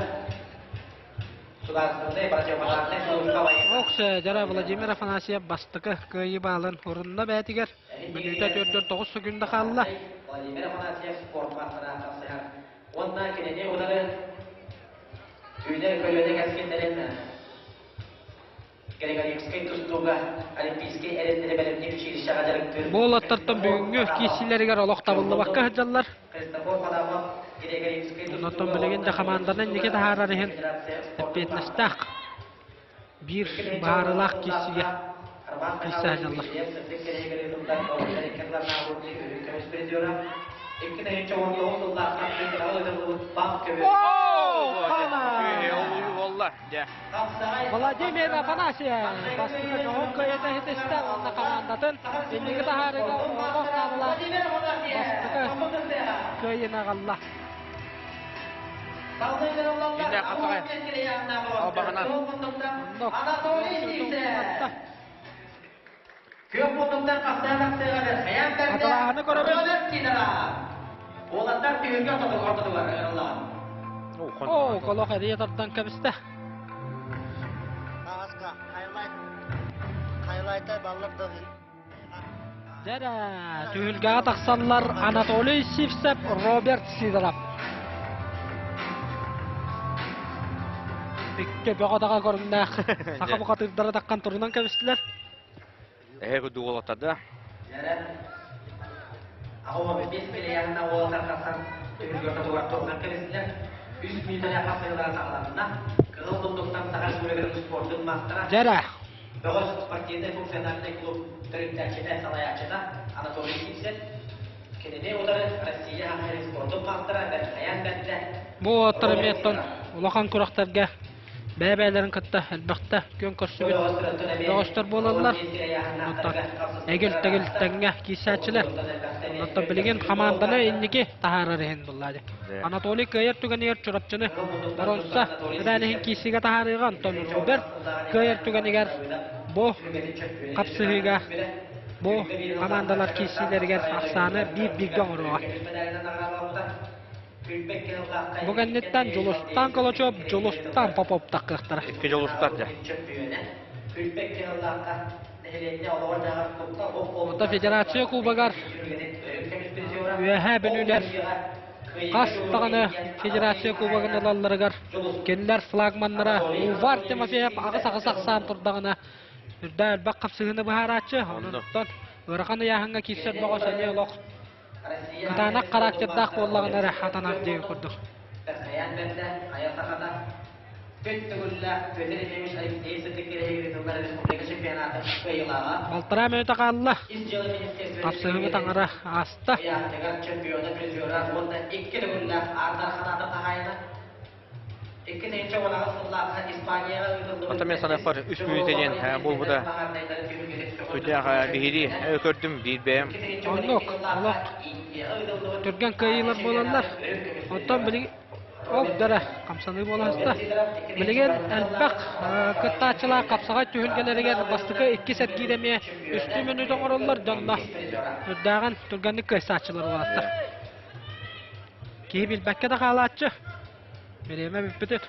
S2: Ок, дьара Владимир Афанасьев бастакы кыайыы баалын урунна бээтигэр мүнүүтэ 49 секунда хаалла.
S10: Владимир Афанасьев спорт маастара тахсыһар. Уонна кинини утары үүнэр көлүөнэ кэскиллэрин Григорьевскай тустууга Олимпийскай эрэллэри бэлэмниир училищеҕа дьарыктыыр
S2: Бу уолаттартан бүгүҥҥү киирсиилэригэр олох табыллыбакка сылдьаллар.
S10: Христофор Потапов Григорьевскай
S2: Онтон билигин да хамаанданы инники таһаарар иһин эппиэтинэстээх биир быһаарыылаах киирсиигэ киирсэ сылдьаллар. Владимир Афанасьев бастакы дьоһун кыайыыта иһитистэ уонна хамаандатын инники таһаарыыга олох наадалаах бастакы кыайыыны аҕалла.
S1: Иннэ хапсаҕай албаһынан.
S2: Оннук.
S10: Күөх муннуктан хастаан тахсыаҕа хайаан бэрдэ
S2: Аталааһыны көрөбүн.
S10: Уолаттар түһүлгэ ортотугар ыҥырыллаҕа.
S2: Оо, колох эрийэ тардан кэбистэ.
S15: Ааска, хайлайт, хайлайтай баллар да
S2: Дьэрэ, түһүлгэҕэ тахсаллар Анатолий Сивцев, Роберт Сидоров. Икки бөҕө-таҕа көрүҥнээх саха бухатыырдара таххан турунан кэбистилэр.
S1: Эһэ курдук уолаттарда.
S10: Аҕа бэс миллиардна уолаттар тахсан түһүлгэ ортотугар турунан кэбистилэр. Үс мүнүүтэлээх хапсыһыылара саҕаланна. Кыһыл тундуктан Саха Республикатын спордун маастара
S2: Дьэрэ.
S10: Бөҕөс спортивнай функциональнай клуб төрүттээччитэ, салайааччыта Анатолий Сивцев кинини утары Россия Саха спордун маастара Бэрхаян Бэрдэ
S2: Бу уолаттар эмиэ оттон улахан күрэхтэргэ бэйэ-бэйэлэрин кытта элбэхтэ күөн көрсүбүт бөҕөстөр буолаллар. Онтон эгил-тэгил тэҥҥэ киирсээччилэр. Онтон билигин хамаанданы инники таһаарар иһин булла дии. Анатолий кыайар түгэнигэр Чурапчыны боруонса медалиһин киирсиигэ таһаарыаҕа, онтон Роберт кыайар түгэнигэр бу хапсыһыыга бу хамаандалар киирсиилэригэр ахсааны биир-бииргэ оҥоруоҕа. Бу кэнниттэн Дьулустаан Колочев, Дьулустаан Попов таххыахтара.
S1: Икки Дьулустар дьэ.
S2: Оттон Федерация Кубогар Үөһээ Бүлүүлэр хас даҕаны Федерация Кубогын ылалларыгар кинилэр флагманнара Увар Тимофеев аҕыс-аҕыс ахсаан турдаҕына үрдэ элбэх хапсыһыыны быһаарааччы. Онон ыарахан ыйааһыҥҥа киирсэр бөҕөс эмиэ олох Кытаанах характердаах буоллаҕына эрэ хатанар диэн курдук. Балтараа мүнүүтэ хаалла. Хапсыһыыбыт аҥара ааста.
S1: Оттон мен саныахпар үс мүнүүтэ диэн буолбута. Сүрдээх биһирии көрдүм биир бэйэм.
S2: Оннук, олох түргэн кыайыылар буолаллар. Оттон билигин ол дара хамсаныы буола сыста. Билигин элбэх кыттааччылаах хапсаҕай түһүлгэлэригэр бастакы иккис эргиир эмиэ үстүү мүнүүтэ оҥороллор дьонно. Үрдээҕин түргэнник кыайсааччылар улааттар. Киһи билбэккэ да хаалааччы. Бириэмэ бүппүтүт.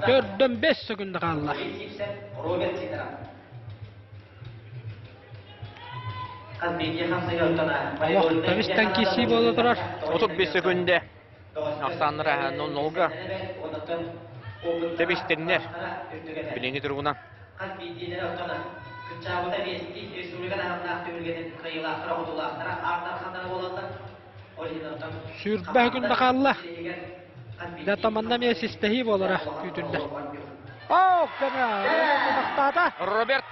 S2: Төрдөн 5 секунда хаалла. Олох табистан киирсии буола турар.
S1: 35 секунда. Ахсааннара 0-0-га. Тэбистэннэр. Билиҥҥи туругунан.
S10: Хас биирдиилэрэ оттоно. Кыччаабыта биэстии республика таһымнаах түһүлгэтин кыайыылаахтара-хотуулаахтара аартарханнара буолаллар.
S2: Сүүрбэ күн хаалла. Дьэ томанна эмиэ систэһии буолара күүтүллэр. Оо, көмө! Тутахтаата.
S1: Роберт.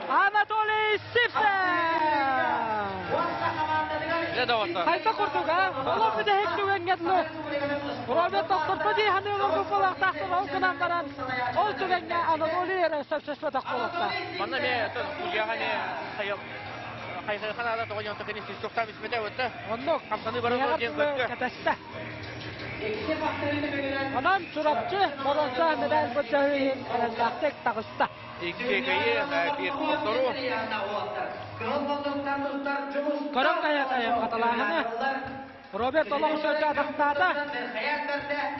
S2: Анатолий Сивцев! Хайта курдук, а? Олох бүтэһик түгэҥҥэ дылы Роберт тохтоппо дии саныыр группалаахтаахтар ол гынан баран ол түгэҥҥэ Анатолий эрэ сөпсөспөтөх буолуохтаах.
S1: Манна эмиэ судьяҕа эмиэ хайхайхан аада тоҕо дьон кини сүүс испэтэ өттө.
S2: Оннук.
S1: Хамсаныы баран диэн көрдө.
S2: Кэтэстэ. Онон Чурапчы боруонса медаль былдьаһыы иһин эрэллээхтик таҕыста.
S1: Икки кыайыы, биир хотторуу.
S2: Көрөн кайа-кайа хаталааһыны Роберт олох үчүгэйдик атахтаата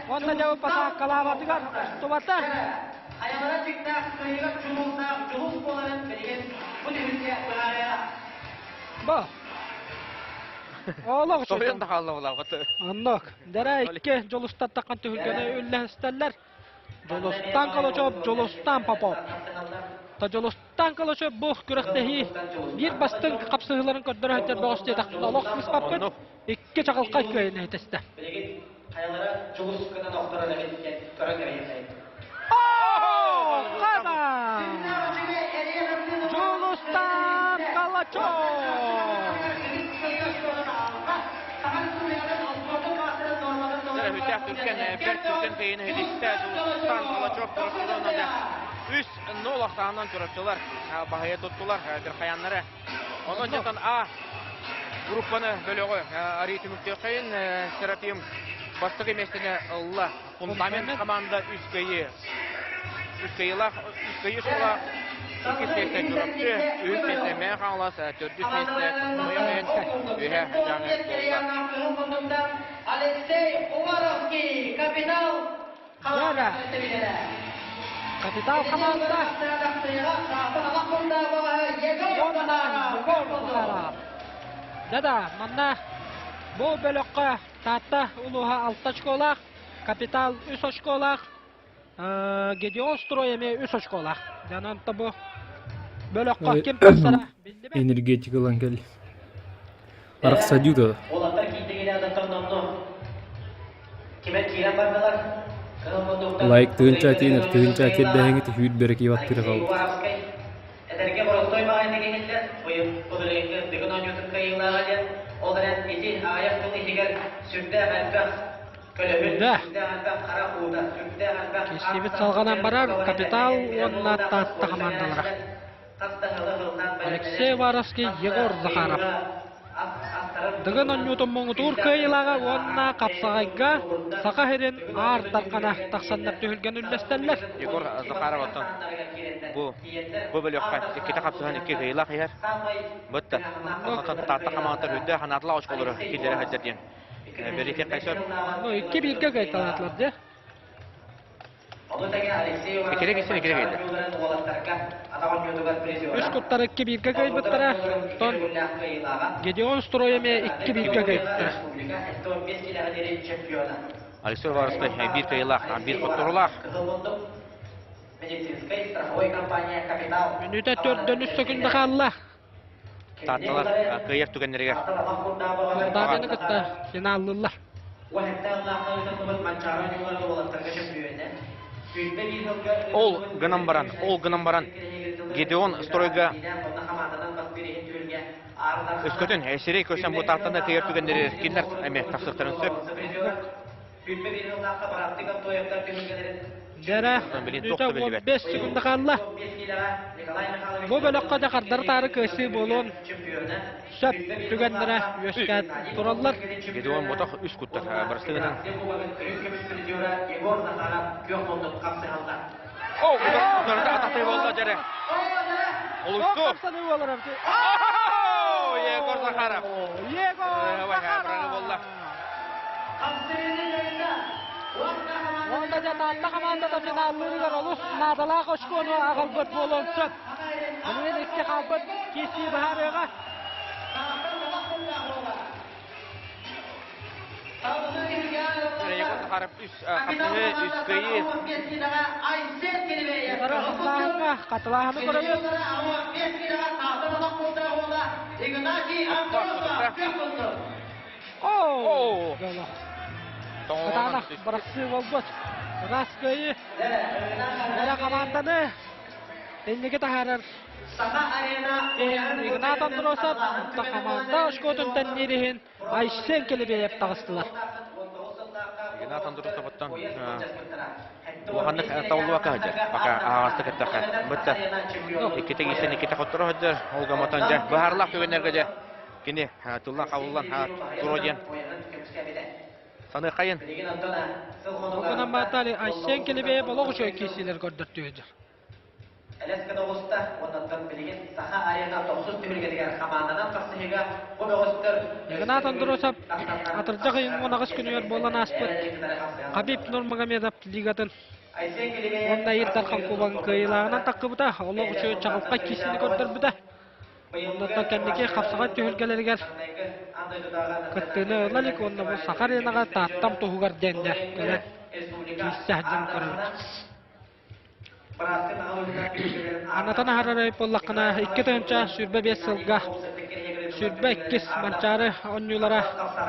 S2: уонна дьэ пасааккалаабатыгар устубата. Бу. Олох
S1: Соһуйан да хаалла булаабыт.
S2: Оннук. Дэрэ икки дьулустаттаххан түһүлгэни үллэстэллэр. Дьулустан Калачев, Дьулустан Попов. Та Дьулустан Калачев бу күрэхтэһии биир бастыҥ хапсыһыыларын көрдөрө сылдьар бөҕөс диэтэхпинэ олох сыыспаппын. Икки чаҕылхай кыайыыны итэстэ. Хана! Дьулустан Калачев!
S1: Үтэх түргэн, бэрт түргэн кыйыны иһитистэ Дьулустан Калачев Чурапчыларынан 3-0 ахсаанынан Чурапчылар баһыйа туттулар Бирхаяннары. Онон дьонтон А группаны бөлөҕү арыы түмүктүөххэйин Серафим бастакы миэстэни ылла. Фундамент команда үс кыайыы. Үс кыайыылаах, үс кыайыы школа иккис миэстэ Чурапчы, үһүс миэстэ Мэҥэ Хаҥалас, төрдүс миэстэ Томойон үһэ Дьааҥы буолла.
S10: Алексей Уваровский, капитал
S2: Дьэ, Капитал хамаанда уонна Егор Захаров. Да-да, манна бу бөлөххө Таатта улууһа алта очколаах, Капитал үс очколаах, Гедеон Строй эмиэ үс очколаах. Дьонон бу бөлөххө ким тахсара биллибэт.
S4: Энергетик ылан кэл. Арахсадыы да.
S10: Уолаттар киирдигинэ адаттан онно кимэн киирэн бардылар.
S4: Лайк тыынча тиэнэр тыынча тиэрдэһиҥит үүт бэрэки баттыыр хаалбыт.
S10: Эдэргэ боростуой баҕайытык иһиллэр, быйыл былырыыҥҥы Дыгын оонньуутун кыайыылааҕа диэн, ол эрэн ити аҕыйах сыл иһигэр сүрдээх элбэх көлөһүн, сүрдээх элбэх хара уута, сүрдээх элбэх
S2: Кистибит салҕанан барар Капитал уонна Таатта хамаандалара. Алексей Уваровский, Егор Захаров. Дыгын оонньуутун муҥутуур кыайыылааҕа уонна хапсаҕайга Саха сирин Аар Дархана тахсаннар түһүлгэн үллэстэллэр.
S1: Егор Захаров оттон бу бу бөлөххө иккитэ хапсыһан икки кыайыылаах иһэр. Бытта. Онтон Таатта хамаандата үрдэ ханаатылаах очколору киллэрэ сылдьар диэн бэлиэтиэххэ сөп.
S2: Ну, икки бииргэ кыайталаатылар дьэ.
S1: Иккирэ киирсэн иккирэ киирдэ.
S2: Үс куттар икки бииргэ кыайбыттара. Оттон Гедеон Строй эмиэ икки бииргэ кыайбыттара.
S1: Алексей Уваровскай биир кыайыылаах, биир хотторуулаах.
S2: Мүнүүтэ төрдөн үс сөкүндэ хаалла.
S1: Таатталар кыайар түгэннэригэр
S2: Даарыны кытта финаллыыллар.
S1: Ол гынан баран, ол гынан баран Гедеон стройга өскөтүн сирэй көрсөн бу Тааттаны кыайар түгэннэри кинилэр эмиэ тахсыахтарын сөп.
S2: Дьэрэ, бүтэ 15 секунда хаалла. Бу бөлөххө да хардары таары кыайсыы буолуон сөп түгэннэрэ үөскээн тураллар.
S1: Гедеон ботох үс куттар барыстыгынан. О, утарыта атахтай буолла дьэрэ. Олусту. Егор Захаров.
S2: Егор Захаров. Уонна дьэ Таатта хамаандата финаллыырыгар олус наадалаах очкону аҕалбыт буолуон сөп. Билигин икки хаалбыт киирсии быһаарыаҕа.
S1: Захаров үс хапсыһыы, үс кыайыы.
S2: Хатылааһыҥҥа хатылааһыны көрөбүт. Оо! Кытаанах бырахсыы буолбут. Ыраас кыайыы. Эрэ хамаанданы инники таһаарар Игнат Андросов хамаанда очкотун тэнниир иһин Айсен Келебеев таҕыстылар.
S1: Игнат Андросовыттан улаханнык табыллыбакка сылдьар. Пока аһаҕастык эттэххэ. Бытта иккитэ киирсэн иккитэ хотторо сылдьар. Ол гаматан дьэ быһаарылаах түгэннэргэ дьэ кини тыллан хабыллан туруо диэн саныаххайын.
S2: Ол гынан Батали Айсен Келебеев олох үчүгэй киирсиилэр көрдөртүө
S10: Элэскэ оҕуста уонна билигин Саха арена тохсус түһүлгэтигэр хамаанданан хапсыһыыга бу бөҕөстөр
S2: Игнат Андросов атырдьах ыйын 18 күнүгэр буолан ааспыт Хабиб Нурмагомедов лигатын уонна Ил Дархан Кубогын кыайыылааҕынан таххыбыта, олох үчүгэй чаҕылхай киирсиини көрдөрбүтэ. Оннуттан кэнники хапсаҕай түһүлгэлэригэр кыттыыны ыла илик уонна бу Саха аренаҕа Тааттам туһугар диэннэ кэлэн киирсэ сылдьан көрөбүт. Анатан аһарар буоллаххына, 2025 сылга 22 Манчаары оонньуулара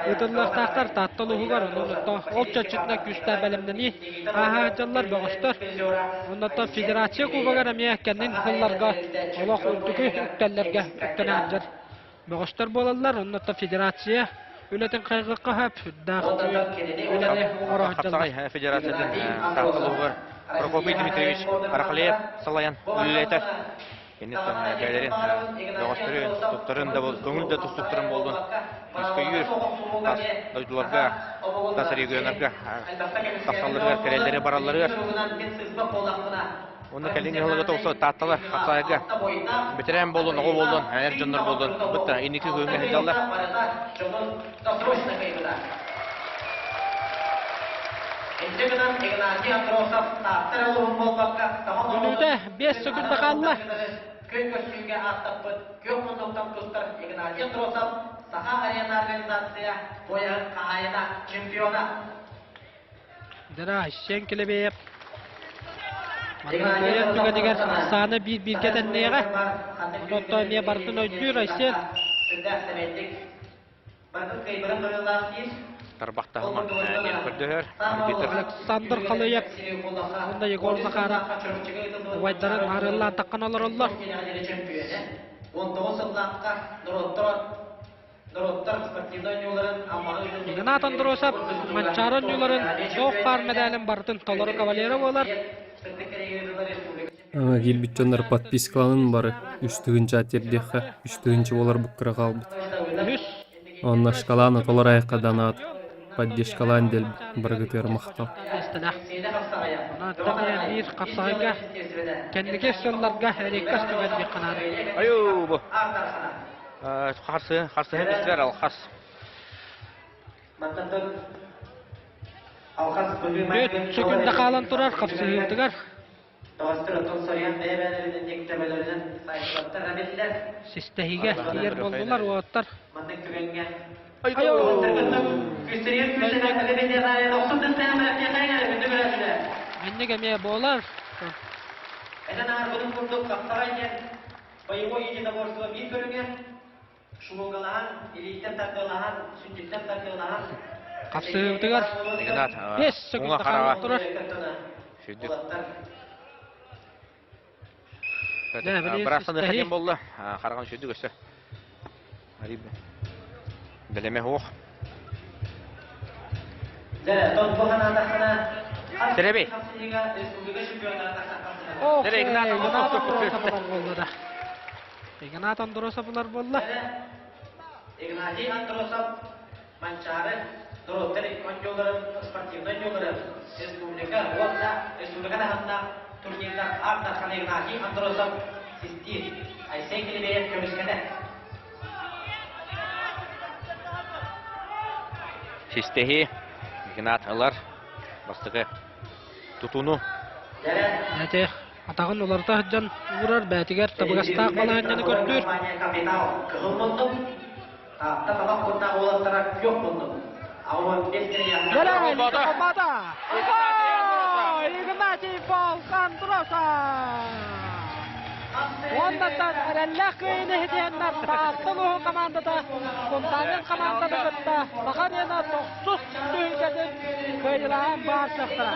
S2: ыытыллыахтаахтар Таатта улууһугар. Онон ол чоччутунан күүстээх бэлэмнэнии ааһа сылдьаллар бөҕөстөр. Оннуттан Федерация Кубогар эмиэ кэннин сылларга олох үрдүкү үктэллэргэ үктэнэ сылдьар бөҕөстөр буолаллар. Оннуттан Федерация үлэтин хайҕыахха сөп, сүрдээх үлэни оҥоро сылдьаллар.
S1: Федерациятын Таатта улууһугар Прокопий Дмитриевич Рахлеев салайан үлэлэтэр. Киниттэн бэйэлэрин бөҕөстөрүн, туттарын да көҥүл да тустуктарын буоллун күүскөйүүр тас дойдуларга, тас регионнарга тахсалларыгар, кэлэллэри баралларыгар. Уонна кэлин ыһылыга тоҕусо таатталар хапсаайга бэтэрээн буоллун, оҕо буоллун, эр дьоннор буоллун, бытта инники күөҥҥэ сылдьаллар.
S2: Мүнүүтэ 5 секунда хаалла.
S10: Күн көрсүүгэ ааттаппыт күөх муннуктан тустар Игнатий Андросов Саха арена организация пояһын хаһаайына, чемпиона.
S2: Дара Айсен Келебеев Манна кыайар түгэнигэр ахсаана биир-бииргэ тэнниэҕэ. Онтон эмиэ барытын өйдүүр Айсен.
S1: Тарбахтаһыма диэн көрдөһөр арбитр.
S2: Александр Халыев уонна Егор Захаров убайдарын арыаллаан таххан олороллор.
S10: 19 сыллаахха норуоттар
S2: Игнат Андросов Манчаары оонньууларын туох баар мэдээлин барытын толору кавалера буолар.
S4: Киирбит дьоннор подпискаланын бары үс тыһыынча тиэрдиэххэ, үс тыһыынча буолар буккура хаалбыт.
S2: Үһүс
S4: Онно шкаланы толору айахха данаат, поддержкалаан дэлби барыгытыгар махтал.
S2: миэстэлээх. Онон биир хапсаҕайга кэнники сылларга эриэккэс түгэн диэххэ наада.
S1: Айуу бу. Харсы, харсыһы бистилэр алхас.
S2: Бүт сөкүндэ хаалан турар хапсыһыытыгар систэһиигэ тиийэр буоллулар уолаттар. Инник эмиэ буолар.
S10: Боевой единоборство биир көрүҥэ шумулгалаһан, илииттэн тардыалаһан, сүнньүттэн тардыалаһан
S2: Хапсыһыыбытыгар
S1: Игнат,
S2: 5
S1: уҥа
S2: секунда
S1: хараҕа
S2: хаалан турар.
S1: сүрдүк. Быраастаныха диэн буолла. Хараҕын сүрдүк өссө. Бэлэмэ суох. Сэрэбэй. Сэрэ Игнат
S2: Андросов буолла да. Игнат Андросов булар буолла.
S10: Игнатий Андросов Манчаары норуоттар оонньууларын спортивнай оонньууларын республика уонна республика таһымнаах турнирдар Аар Дархан Игнатий Андросов систиир Айсен Килибеев көмүскэтэ.
S1: Систэһии Игнат ылар бастакы тутууну.
S2: Эти атаҕын уларыта сылдьан уурар бээтигэр табыгастаах балаһыанньаны көрдүүр.
S10: Капитал кыһыл муннук, Таатта табах курдаах уолаттара күөх муннук.
S2: Дьэ, Холбоото! Игнатий Волк-Андросов! Уоннаттан эрэллээх кыайыыны иһитиһэннэр Таатта улууһун командата Фундамент команданы кытта Саха Арена тохсус түһүлгэтин кыайыылаһан баар сыахтара.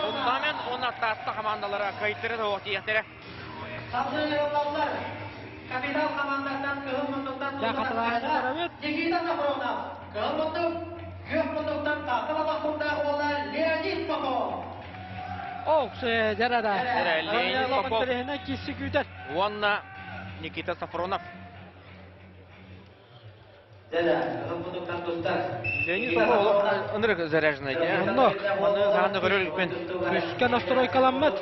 S1: Фундамент уонна Таатта командалара кыайтары да тиийэхтэрэ.
S10: Капитал командаттан кыһыл мундуктан
S2: Дьэ, хатылаһыннарабыт.
S10: Никита Сафронов, кыһыл мундук, күөх мундуктан Таатта Балахундаах уола Леонид Попов.
S2: Ох, дьэ, да.
S1: Леонид Попов.
S2: Киси күүтэр.
S1: Уонна Никита Сафронов. Леонид Попов ынырык заряженный.
S2: Онно.
S1: Оны саҕаны көрөр үппен.
S2: Күскэ настройкаламмыт.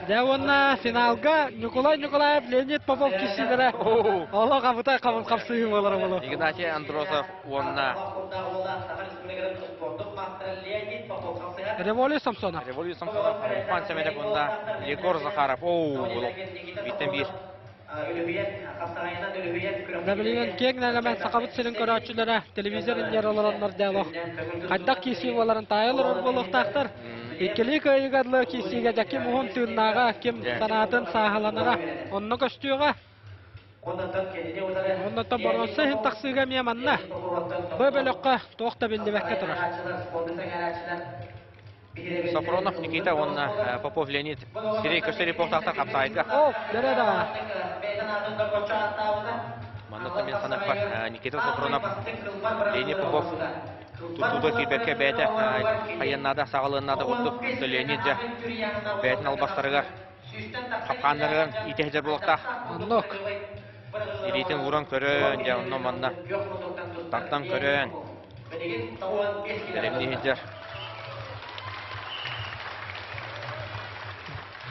S2: Дьэ уонна финалга Николай Николаев, Леонид Попов киссилэрэ олох абытай хабыл хапсыһыы буолара буолуо.
S1: Игнатий Андросов уонна
S2: Революция Самсонов.
S1: Революция Самсонов, Пан Семенов уонна Егор Захаров. Оу, бииртэн биир.
S2: Билигин киэҥ нэлэмэн Сахабыт сирин көрөөччүлэрэ телевизор иннигэр олороннор диалог хайдах киирсии буоларын таайа олорор буолуохтаахтар. Иккилии кыайыыга дылы киирсиигэ дьэ ким уһун тыыннааҕа, ким санаатын сааһыланара онно көстүөҕэ. Оннуттан боруонса иһин тахсыыга эмиэ манна. Бу бөлөххө туох да биллибэккэ турар.
S1: Софронов Никита уонна Попов Леонид сирэй көстөр репортажтар хапсаайга.
S2: О, дэрэ да.
S1: Манна мен санаппар Никита Софронов, Леонид Попов тутууга киирбэккэ бэйэтэ хайыаннаада саҕалыаннаада курдук Леонид дьэ бэйэтин албастарыгар хапкааннарыгар иитэ сылдьар буолуохтаах.
S2: Оннук.
S1: Илиитин ууран көрөн, дьэ онно манна тартан көрөн бэлэмнии сылдьар.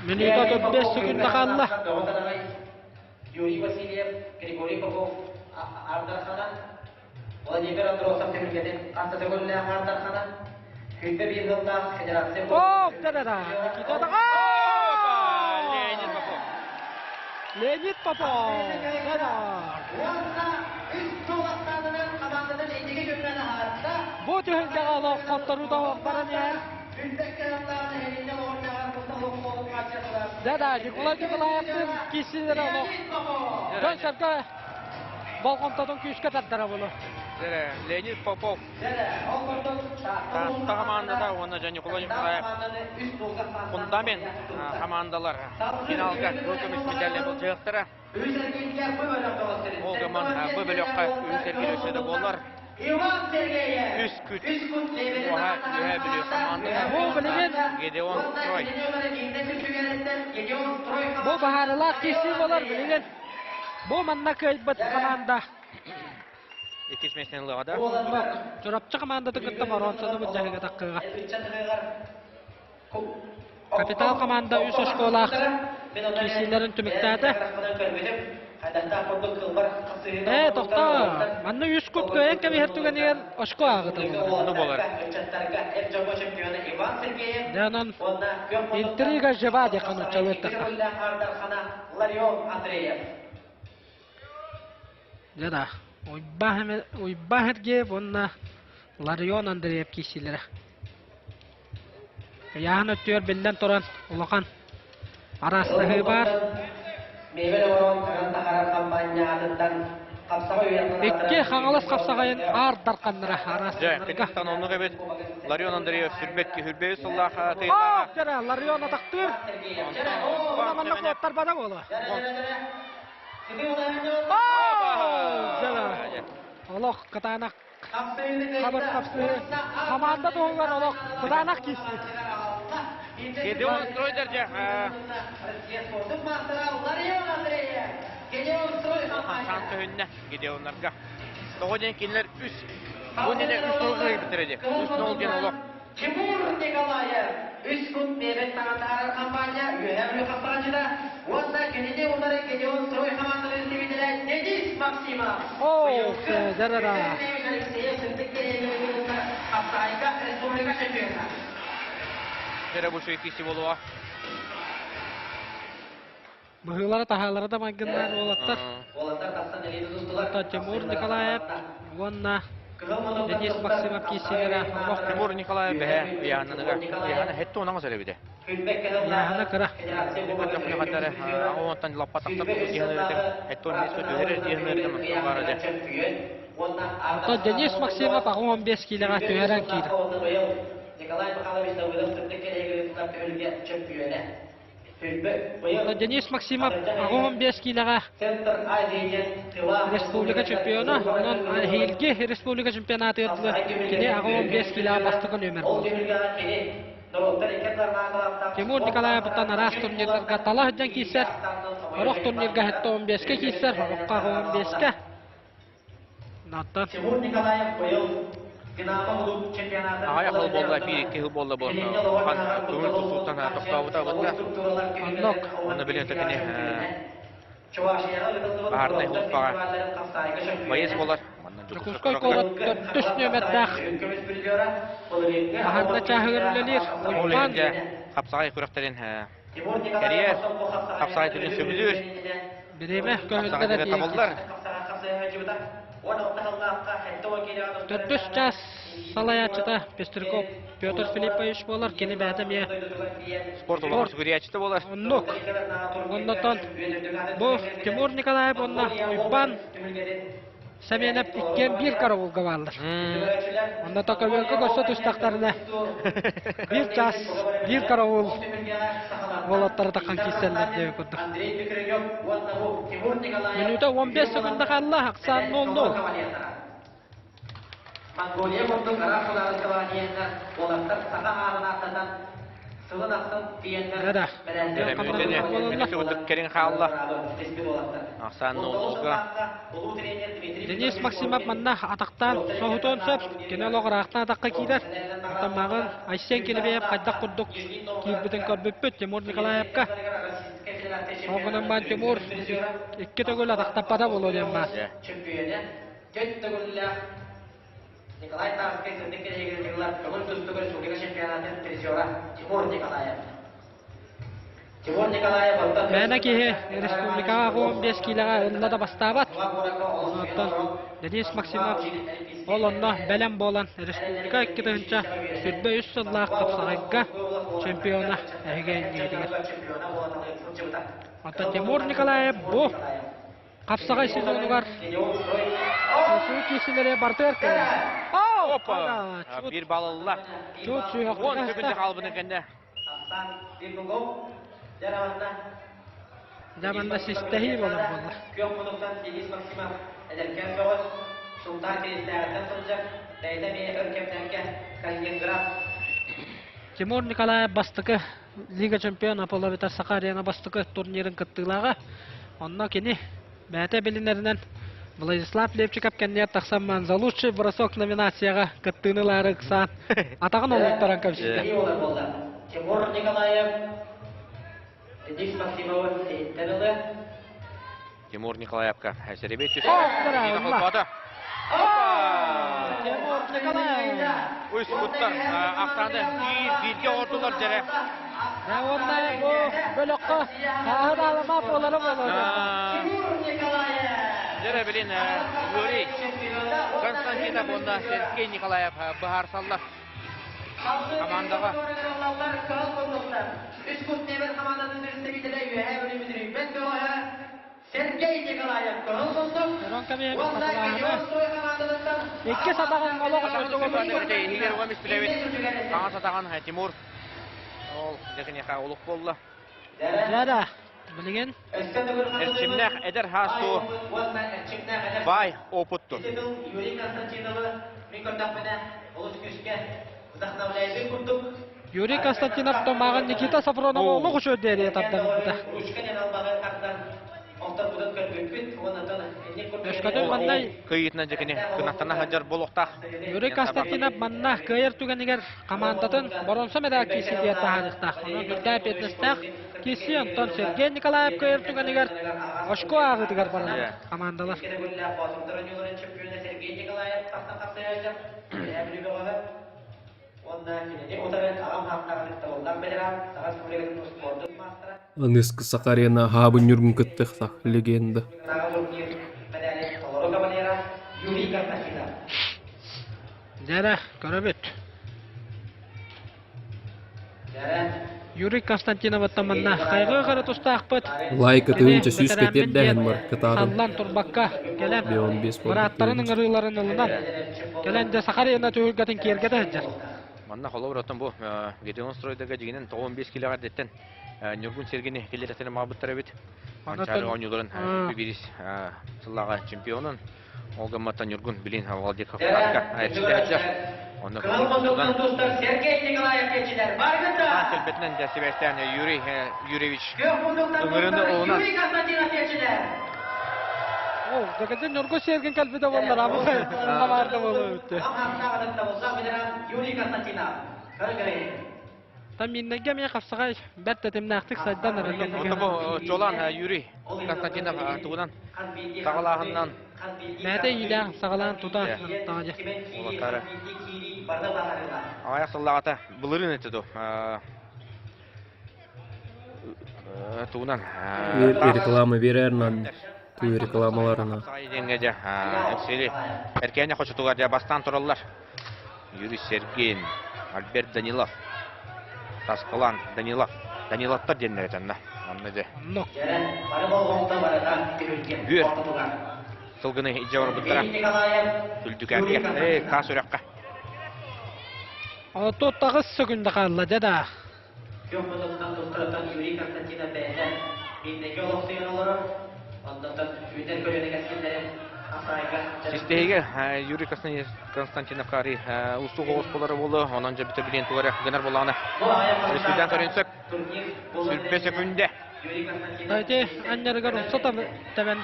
S2: Минута 35 секунда хаалла.
S10: Юрий Васильев, Григорий Попов, Ардархана, Владимир Андросов түһүлгэтин хас да төгүллээх Ардархана, Сүүрбэ биир сыллаах федерация
S2: О, да-да-да! Никита
S1: Леонид Попов.
S2: Леонид Попов! Да-да!
S10: Уонна үс туолаттаанынан хамаандатын инники күҥҥэ таһаарда.
S2: Бу түһүлгэҕэ олох хотторуута баран иһэр. Да-да, Николай Николаевтыын киирсиилэрэ олох дьон-сэргэ болҕомтотун күүскэ тардара буолуо.
S1: Леонид Попов Таатта хамаандата уонна дьэ Николай Николаев фундамент хамаандалар финалга кыл көмүс медаль былдьаһыахтара. Ол гынан бу бөлөххө үһүс эргиир өссө да буолар. Үс күт уоһа Үөһээ Бүлүү хамаандата
S2: Бу билигин
S1: Гедеон Строй.
S2: Бу баһаарылаах киирсии буолар билигин. Бу манна кыайбыт хамаанда
S1: Иккис миэстэни ылыаҕа да?
S2: Чурапчы хамаандатын кытта Моронсону былдьаһыыга таххыаҕа. Капитал команда үс оскуолаах киирсиилэрин түмүктээтэ. Ээ, тохтоо. Манна үс кут кыайан кэбиһэр түгэнигэр очко ааҕытыллар.
S1: Ону буолар.
S2: Дьэ, онон интрига жива диэххэ нууччалыы эттэххэ. Дьэ да, Уйбаан Сергеев уонна Ларион Андреев киирсиилэрэ. Ыйааһын өттүгэр биллэн туран улахан араастаһыы баар. Икки Хаҥалас хапсаҕайын аар дарханнара
S1: Дьэ,
S2: араастаннарга.
S1: оннук эбит. Ларион Андреев сүрбэт сүрбэбит сыллаах
S2: Ох, дьэ, Ларион атахтыыр. Уна манна куоттарбата буолуо. Олох кытаанах хабыр хапсыы хамаанда туһугар олох кытаанах киирсии.
S1: Гедеон Стройдер дьэ Хан төһүннэ Гедеоннарга. Тоҕо диэн кинилэр үс бу нene үс нол кыайбыттар эди. Үс нол диэн олох
S10: Тимур Николаев үс күн мебель таҥан компания Үөһээ Бүлүү хапсаҕаччыта уонна кинини утары Гедеон Строй хамаандаларын тибитэрэ Денис Максимов.
S2: О, дара.
S10: Алексеев сырдык кэриэһигэр хапсаҕайга республика чемпиона.
S1: Дэрэ бу киси болуа.
S2: Быһыылара таһаалара да майгыннаан уолаттар. Онтон Тимур Николаев уонна Денис Максимов киирсиилэрэ олох
S1: Тимур Николаев бэһэ ыйааһыныгар ыйааһына хетте онаҥас эрэ
S2: Ыйааһына кыра.
S1: Онтон лаппа тахсар
S2: Онтон Денис Максимов 85 киилэҕэ түһэрэн киирэр. Онтон Денис Максимов 85 киилэҕэ республика чемпиона, онон эһиилги республика чемпионатыгар дылы кини 85 киилэҕэ бастакы нүөмэр буолар. Тимур Николаевтан араас турнирдарга тала сылдьан киирсэр. Сорох турнирга 75-кэ киирсэр, сороххо 15-кэ. Оттон
S10: Тимур Николаев быйыл Динамо клуб чемпионата
S1: Аҕай хыл буолла, биир икки хыл буолла бу. Улахан көҥүл тустууттан тохтообута бытта.
S2: Оннук.
S1: Онно билин кини баһаарынай сулууспаҕа байыас буолар.
S2: Дьокуускай куорат төрдүс нүөмэрдээх баһаарынай чааһыгар үлэлиир
S1: Ол
S2: Уйбаан
S1: иһин хапсаҕай күрэхтэрин кэрийэр, хапсаҕай түрүн сөбүлүүр.
S2: Бириэмэ
S1: Хапсаҕай
S2: көһүллэр
S1: түрүн табыллар.
S2: Төрдүс чаас салайааччыта Пестряков Петр Филиппович буолар, кини бэйэтэ эмиэ
S1: Спорт улахан сүгүрүйээччитэ буолар.
S2: Оннук. Оннотон бу Тимур Николаев уонна Уйбаан Сэмиэнэп иккиэн биир караулга бааллар. Онно көбүөргэ көрсө түстэхтэринэ биир чаас биир караул уолаттары таххан киирсэллэр диэби курдук. Мүнүүтэ 15 секунда хаалла, ахсаан 0-0.
S10: Монголия курдук араас судаарыстыбаҕа тиийэннэр, уолаттар саха аатын ааттатан, сылын ахсын тиийэннэр
S1: Мүнүүтэни кэлин хаалла. Ахсаан 0-0-га.
S2: Денис Максимов манна атахтаан соһутуон сөп. Кини олох ыраахтан атахха киирэр. Оттон мааҕын Айсен Килибеев хайдах курдук киирбитин көрбүппүт Тимур Николаевка. Ол гынан баран Тимур икки төгүл атахтаппата буолуо диэн баар.
S10: Төрт төгүллээх Николай Тарскай сырдык кэриһигэр ыытыллар көҥүл тустууга республика чемпионатын призера Тимур Николаев. Тимур Николаев оттон
S2: Мээнэ киһи республикаҕа 15 киилэҕэ ылла да бастаабат. Оттон Денис Максимов ол онно бэлэм буолан республика 2023 сыллаах хапсаҕайга чемпиона эһиги иннигитигэр. Оттон Тимур Николаев бу Хапсаҕай сезонугар суу киирсилэри барытыгар кэлэр.
S1: Опа! Биир балылла.
S2: Чуут сүүһэх
S1: 10 секунда хаалбытын кэннэ.
S2: Дьэ манна систэһии буолар буолла.
S10: Күөх мунуктан Денис Максимов эдэркээн бөҕөс Сунтаар Киристээҕиттэн сылдьар, бэйэтэ эмиэ өр кэмнэргэ Калининград
S2: Тимур Николаев бастакы Лига чемпиона Половита Саха Арена бастакы турнирын кыттыылааҕа. Онно кини бэйэтэ билинэринэн Владислав Левчиков кэннигэр тахсан за лучший бросок номинацияҕа кыттыыны ылаары ыксаан атаҕын олуттаран кэбистэ.
S10: Тимур Николаев Денис Максимовы сиһиттэн ылы.
S1: Тимур Николаевка Сэребей түстэ.
S2: Тимур Николаев.
S1: Үс куттар ахсааны биир бииргэ оҥордулар дьэрэ.
S2: Дьэ уонна бу бөлөххө хааһын аалама буолара буолуо.
S1: Дьэрэ билин Юрий Константинов уонна Сергей Николаев быһаарсаллар. Командаҕа.
S10: Үс кут Невер хамаандатын представителэ Үөһээ Бүлүү Мүтүрүйбэт бөҕөһө Сергей Николаев көһөн сосук уонна Георгий хамаандатыттан
S2: Икки сатаҕын олох
S1: Иһигэр уом испилэбит. Хаҥас атаҕын Тимур. Ол дьэкиниэхэ олук буолла.
S2: Дьэ билигин
S1: Эрчимнээх эдэр хаастуу баай опыттун.
S10: Юрий Константиновы мин көрдөхпүнэ олус күүскэ вдохновляйбыт курдук.
S2: Юрий Константинов томааҕын Никита Софронов олох үчүгэй тардан ылбыта. Өскөтүн манна
S1: Кыйытынан дьэкини кынаттана сылдьар буолуохтаах.
S2: Юрий Константинов манна кыайар түгэнигэр хамаандатын боронсо медаль киирсиитигэр таһаарыахтаах. Онон үрдээх эппиэтинэстээх киирсии, онтон Сергей Николаев кыайар түгэнигэр очко ааҕыытыгар бараллар хамаандалар.
S4: Аныскы Сахарена хаабын ньургун кыттыахтаах легенда.
S10: Юрий Константинов.
S2: Дьэрэ, көрөбүт. Юрий Константиновыттан манна хайҕыы хара тустаахпыт.
S4: Лайк ытыһынча сүүскэ тиэрдээһин бар, кытаатын.
S2: Саллан турбакка кэлэн
S4: 15
S2: бырааттарын ыҥырыыларын ылынан кэлэн дьэ Саха Арена түһүлгэтин киэргэтэ сылдьар.
S1: Манна холобур оттон бу Гедеон стройдарга дьигинэн 95 килоҕа эрдэттэн Ньургун Сергини киллэрэтин маабыттар эбит. Манчаары оонньууларын бирис сыллааҕы чемпионун Ол гымматтан Ньургун билин Владикавказка эрчитээччилэр. Онно
S10: Кыһыл тустар Сергей Николаев кечилер баргыта.
S1: Кэлбэтинэн дьэ сибээстээн Юрий Юрьевич ыҥырыны ылынан.
S10: Юрий Константинов кечилер.
S2: Ол, дэгэтин Ньургун Сергин кэлбитэ буоллар, абы хабаарда буолуо эбитте.
S10: Юрий Константинов. Көргөрей.
S2: Таминнайга эмиэ хапсаҕай бэрт тэтимнээхтик сайдан эрэр кэнники.
S1: Бу Чолан Юрий Константинов тугунан саҕалааһынынан
S2: Бэйэтэ иилээх саҕалаан тута таҕа
S1: Улаттары. Аҕыйах сыллааҕыта былырыын этэ дуу тугунан
S4: Реклама берер нам туу рекламаларына.
S1: Диэҥҥэ дьэ Сири Эркээни хочотугар дьэ бастаан тураллар. Юрий Сергеин, Альберт Данилов, Таскалан Данилов, Даниловтар диэннэр этэннэ. Онно дьэ. Бүөр сылгыны илдьэ барбыттара. Үлдүкээргэ, ээ, таас үрэххэ.
S2: Ото таҕыс сөкүндэ хаалла дьэ да.
S10: Күөх мутуктан тустарыттан Юрий Константинов бэйэтэ Миирнэйгэ олохсуйан олорор. Оннуттан үүнэр көлүөнэ кэскиллэрин Асайга
S1: Систэһигэ Юрий Константиновка арый уустук оҕус буолара буолуо, онон дьэ бүтэ билиэн тугу эрэ гынар буоллаҕына Республикан көрүн сөп. Сүрбэ сөкүндэ.
S2: Ити анньарыгар умса тэбэн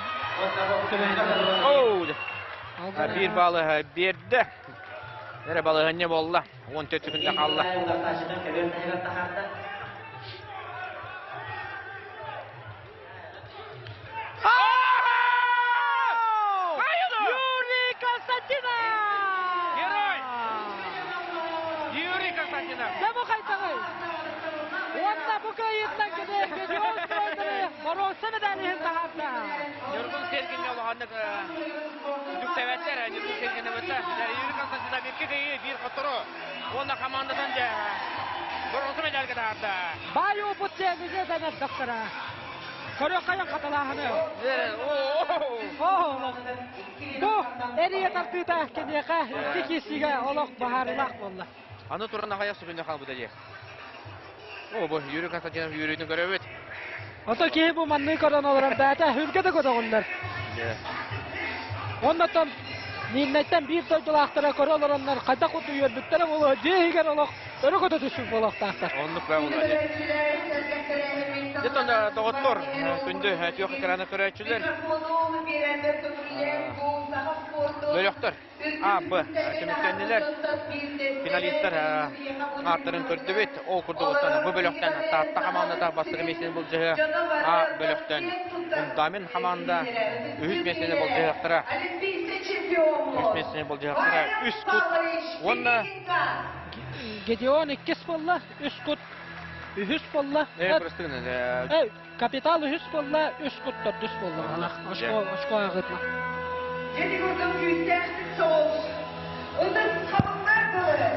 S1: Оу! Биир баалы биэрдэ. Эрэ балаһыанньа буолла. 14 секунда хаалла.
S2: Юрий Константинов!
S1: Герой! Юрий Константинов!
S2: Дьэ бу хайдаҕый? Уонна бу кыайыыттан кини Гедеон Стройдары боруонса медалиһын таһаарда.
S1: Ньургун Сергиҥҥэ улаханнык Үтүктээбэттэр, Ньургун Сергиновыта. Юрий Константинов икки кыайыы, биир хоттору. Уонна командатын дьэ боруонса медальга таһаарда.
S2: Баай опыт диэн дэнэрдэхтэрэ. Көрүөххэйэн хатылааһыны. Бу эрийэ тардыыта киниэхэ икки киирсиигэ олох баһаарылаах буолла.
S1: Аны туран аҕыйах сүгүннэ хаалбыта дии. О, бу Юрий Константинов үөрүүтүн көрөбүт.
S2: Ото киһи бу манныы көрөн олорор бэйэтэ үргэ да көтөҕүллэр. Оннотон Миирнэйтэн биир дойдулаахтара көрө олороннор хайдах курдук үөрбүттэрэ буолуо дьиэ иһигэр олох өрө көтө түспүт буолуохтаахтар.
S1: Оннук баа буолуо. Дьэ доҕоттор, күндү түөх экраны көрөөччүлэр, бөлөхтөр А, Б түмүктэннилэр. Финалистар ааттарын көрдүбүт. Ол курдук оттон Б бөлөхтөн Таатта хамаандата бастакы миэстэни былдьаһыа. А бөлөхтөн Фундамент хамаанда үһүс миэстэни былдьаһыахтара. Үс миэстэни былдьаһыахтара. Үс кут уонна
S2: Гедеон иккис буолла, үс кут үһүс буолла.
S1: Э, простыгын.
S2: Э, Капитал үһүс буолла, үс кут төрдүс буолла. Очко, очко ааҕытма.
S6: Дьэти курдук күүстээхтик соҕус. Ытыс хабыллар дылы.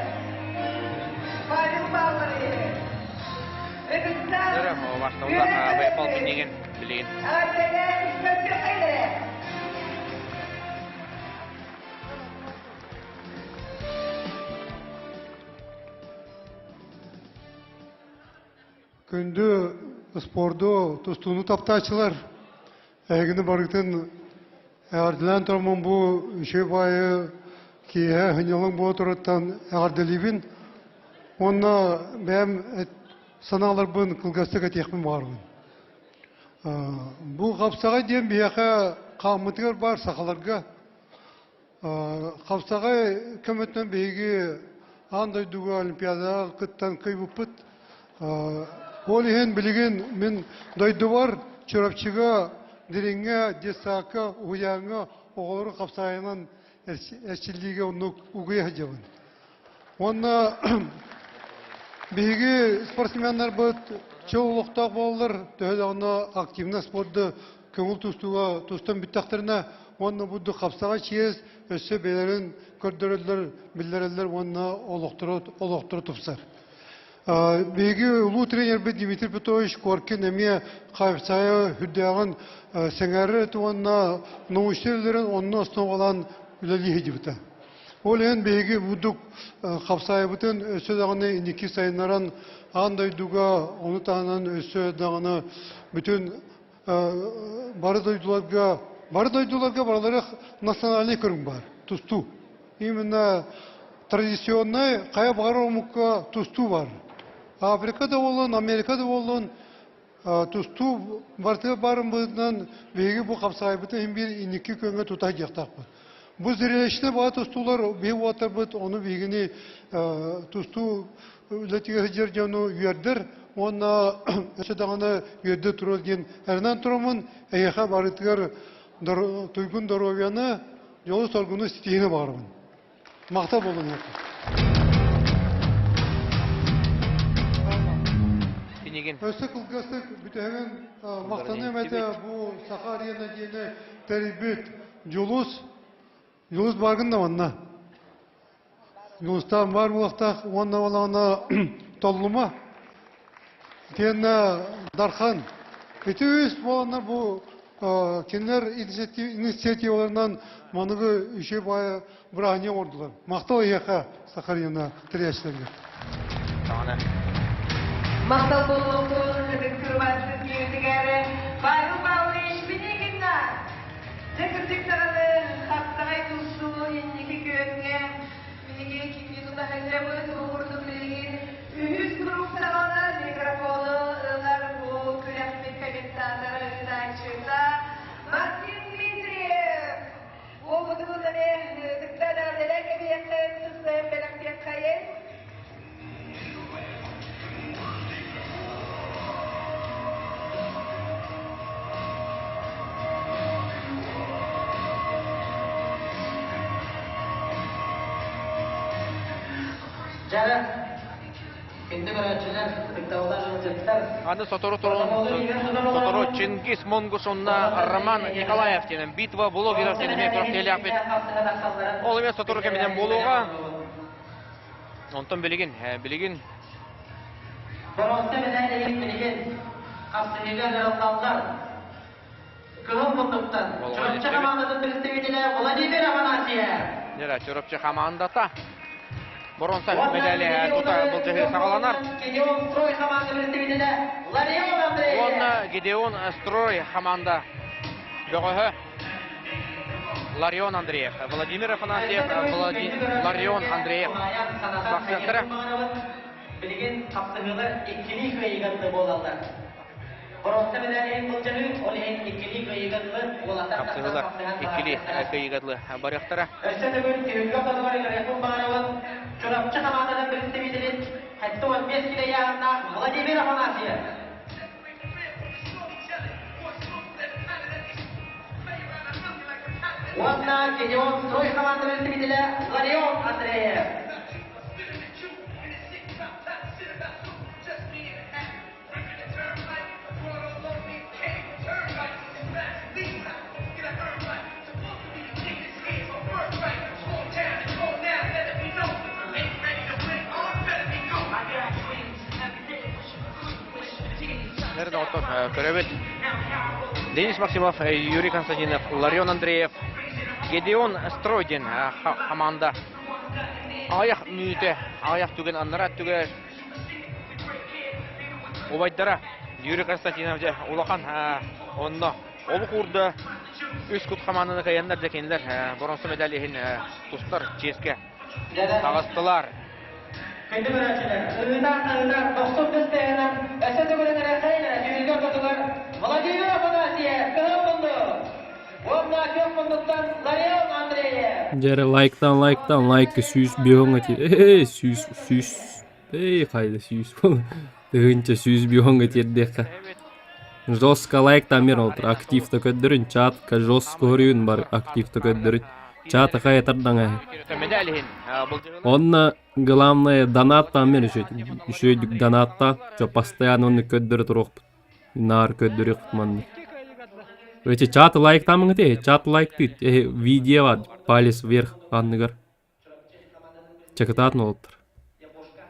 S6: Павел Павлович. Ытыстаах.
S1: Өрө, бастабыла Байпал миннигин билигин.
S6: Ардэлээн көрдөхеле.
S9: Күндү спорду, тустууну таптааччылар, эһигини барытын эҕэрдэлээн тураммын бу үчүгэй баайы киэһэ сынньалаҥ буола турарыттан эҕэрдэлиибин уонна бэйэм санааларбын кылгастык этиэхпин баҕарабын. Бу хапсаҕай диэн биһиэхэ хааммытыгар баар сахаларга Хапсаҕай көмөтүнэн биһиги аан дойдуга Олимпиадаҕа кыттан кыайбыппыт. Ол иһин билигин мин дойдубар Чурапчыга, Дириҥҥэ, детсадка, уһуйааҥҥа оҕолору хапсаҕайынан эрчиллиигэ оннук угуйа сылдьабын. Уонна биһиги спортсменнарбыт чөл олохтоох буолаллар, төһө даҕаны активно спорду көҥүл тустууга тустан бүттэхтэринэ,
S16: Уонна бу хапсаҕай чиэс өссө бэйэлэрин көрдөрөллөр, биллэрэллэр уонна олохторо, олохторо тупсар. Биһиги улуу тренербит Дмитрий Петрович Коркин эмиэ хапсаайы үрдээҕин сэҥээрэр уонна научнай үлэлэрин онно основалаан үлэлии сылдьыбыта. Ол иһин биһиги бурдук хапсаайыбытын өссө даҕаны инники сайыннаран аан дойдуга, ону таһынан өссө даҕаны бүтүн бары дойдуларга бары дойдуларга барылары национальный көрүҥ баар тустуу. Именно традиционный хайа баҕарар омукка тустуу бар. Африка да буоллун, Америка да буоллун тустуу барытыгар баарын быһыытынан биһиги бу хапсаайбытын иһин биир инники күөҥҥэ тута сылдьыахтаахпыт. Бу зрелищнэй баҕа тустуулар биһи уолаттарбыт ону биһигини тустуу үлэтигэр сылдьар дьону үөрдэр уонна өссө даҕаны үөрдэ туруо диэн эрэнэн тураммын эһиэхэ барытыгар туйгун доруобуйаны, дьолу-соргуну ситиһиини баҕарабын. Махтал буоллун эһиэхэ.
S1: Пинигин.
S16: Өссө кылгастык бүтэһигин махтаныам этэ бу Саха арена диэни тэрийбит Дьулус. Дьулус бааргын да манна. Дьулустаан баар буолуохтаах уонна олоҕуна толлума. Итиэннэ Дархан. Ити үс буоланнар бу кинилэр инициативаларынан маныгы үчүгэй баайа бырааһынньык оҥордулар. Махтал эһиэхэ, Сахалина тэрийээччилэргэ.
S6: Махтал буолуохтун ытык турбааччы киһитигэр Павел Павлович Пинигинна. Дьэ кырдьык даҕаны хаптаҕай тустуу инники күөҥҥэ биһиги кимҥи тутаһыҥҥабыт бу курдук билигин үһүс круг саҕана микрофону ылар бу күрэхпит комментатора ыытааччыта Максим Дмитриев. Уолбутун эмиэ ытыктан эҕэрдэлээн кэбиһиэххин, тустайан бэлэхтиэххэйин.
S10: Дьара, күндү көрөөччүлэр, ытыктабыллаах ыалдьыттар.
S1: Аны сотору сотору Чингис Монгуш онна Роман Николаев диэн битва блогеров диэн эмиэ күрэхтэһиилээхпит. Ол эмиэ сотору кэминэн буолуоҕа. Онтон билигин, билигин
S10: Боруоста мэдээлэһин билигин хапсыһыыга ыҥырыллаллар. Кыһыл муннуктан Чурапчы хамаандатын представителэ Владимир Афанасьев.
S1: Нера Чурапчы хамаандата боруонса мэдээлэ тута былдьаһыы саҕаланар.
S10: Гедеон Строй хамаанда представителэ Ларион Андреев.
S1: Уонна Гедеон Строй хамаанда бөҕөһө Ларион Андреев, Владимир Афанасьев, Ларион Андреев бахсыахтара.
S10: Билигин хапсыһыылар иккилии кыайыыга буолаллар. Боруоста мэдээлиһин былдьаһыы, ол иһин иккилии кыайыыга дылы уолаттар
S1: Хапсыһыылар иккилии кыайыыга дылы барыахтара.
S10: Өссө төгүл түһүлгэ ортотугар ыҥырыахпын баҕарабын. Чурапчы хамаандатын представителин 75 килэ ыйааһыннаах Владимир Афанасьев. Уонна Гедеон Строй команда представителэ Ларион Андреев.
S1: Доҕоттор, көрөбүт. Денис Максимов, Юрий Константинов, Ларион Андреев, Гедеон Строй диэн хамаанда аҕыйах мүнүүтэ, аҕыйах түгэн аннараа өттүгэр убайдара Юрий Константинов дьэ улахан онно олук уурда үс кут хамаанданы кыайаннар дьэ кинилэр боронсо медаль иһин тустар чиэскэ таҕыстылар.
S10: Күндү көрөөччүлэр, ыытаах-ыытаах дохсун тыстыһынан өссө төгүлүн эрэхэйнэ түһүлгэ ортотугар Владимир Афанасьев кыһыл муннук уонна күөх муннуктан Ларион Андреев.
S4: Дьэ эрэ лайктаан лайктаан лайкы 105 ҥа тиэр 100 100 эй хайда 100 1105 ҥа тиэрдиэххэ жестко лайктаан мир олтур активта көрдөрүн чатка жестко көрүүн бар активта көрдөрүн чата хайа тардаҥа Онно главное донаттаан мин үчүгэй донаттаан, чо постоянно оннук көрдөрө туруохпут. Наар көрдөрүөхпүт маннык. Эти чат лайктаамыҥ эти, чат лайктыт, видео палец вверх анныгар. Чакытаатын олоттор.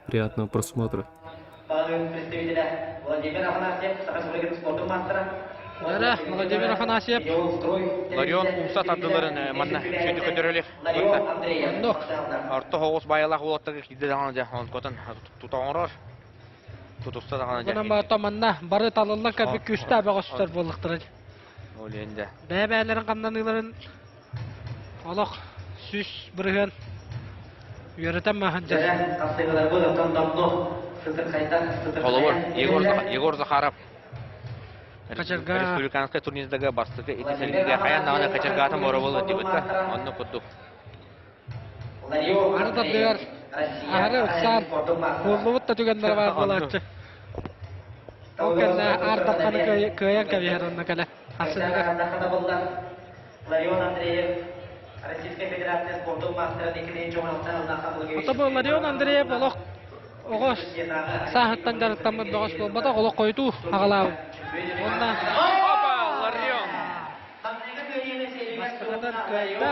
S4: Приятного просмотра.
S2: Дара, Владимир Афанасьев.
S1: Ларион умса тардыларын манна сүйді көтөрөлек.
S2: Оннук.
S1: Орто хоҕус байалаах уолаттарга киирде даҕаны дьэ, онкотон тута оҥорор. Тутуста даҕаны дьэ.
S2: Онон баата манна бары талыллан кэлбит күүстээх бөҕөстөр буоллахтара.
S1: Ол иһин дьэ.
S2: Бэйэ-бэйэлэрин хамнаныыларын олох 100% үөрэтэн маһын дьэ.
S1: Холобур, Егор, Егор Захаров
S2: Качарга
S1: республиканскай турнирдага бастакы ити сэлгигэ хайан даҕаны качаргаатын боробул дибитта. Онно курдук.
S2: Ары тардыгар аһары ыксаан куоллубут да түгэннэрэ баар буолааччы. Ол кэннэ аар дарханы кыайан кэбиһэр онно кэлэ. Харсыныгар.
S10: Ларион Андреев Российскай Федерация спордун маастара
S2: Ото бу Ларион Андреев олох оҕо сааһыттан дьарыктаммыт бөҕөс буолбатах, олох хойутуу аҕалаабыт. Уонна
S1: Опа, Ларион!
S2: Бастакытын кыайда.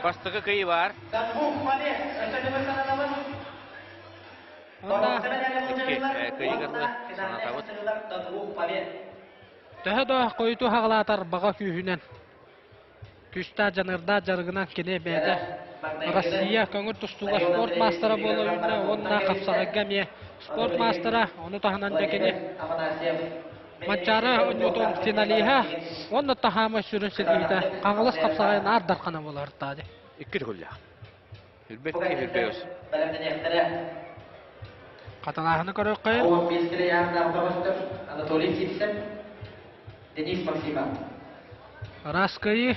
S1: Бастакы кыйы бар.
S2: Уонна
S1: Икки кыйыгарлы санатабыт.
S2: Төһө да хойутуу хаҕалаатар баҕа күүһүнэн, күүстээх дьаныардаах дьарыгынан кини бэйэтэ Россия көҥүл тустууга спорт маастара буола үүннэ уонна хапсаҕайга эмиэ спорт маастара, ону таһынан да кини Манчаары оонньуутун финалиһа уонна таһаама сүрүн ситиһиитэ Хаҥалас хапсаҕайын аар дархана буолар таады.
S1: Икки төгүллээх. Үрбэт киһи үрбэйос.
S2: Хатылааһыны көрүөххэ.
S10: Анатолий Сивцев, Денис Максимов.
S2: Ыраас кыайыы.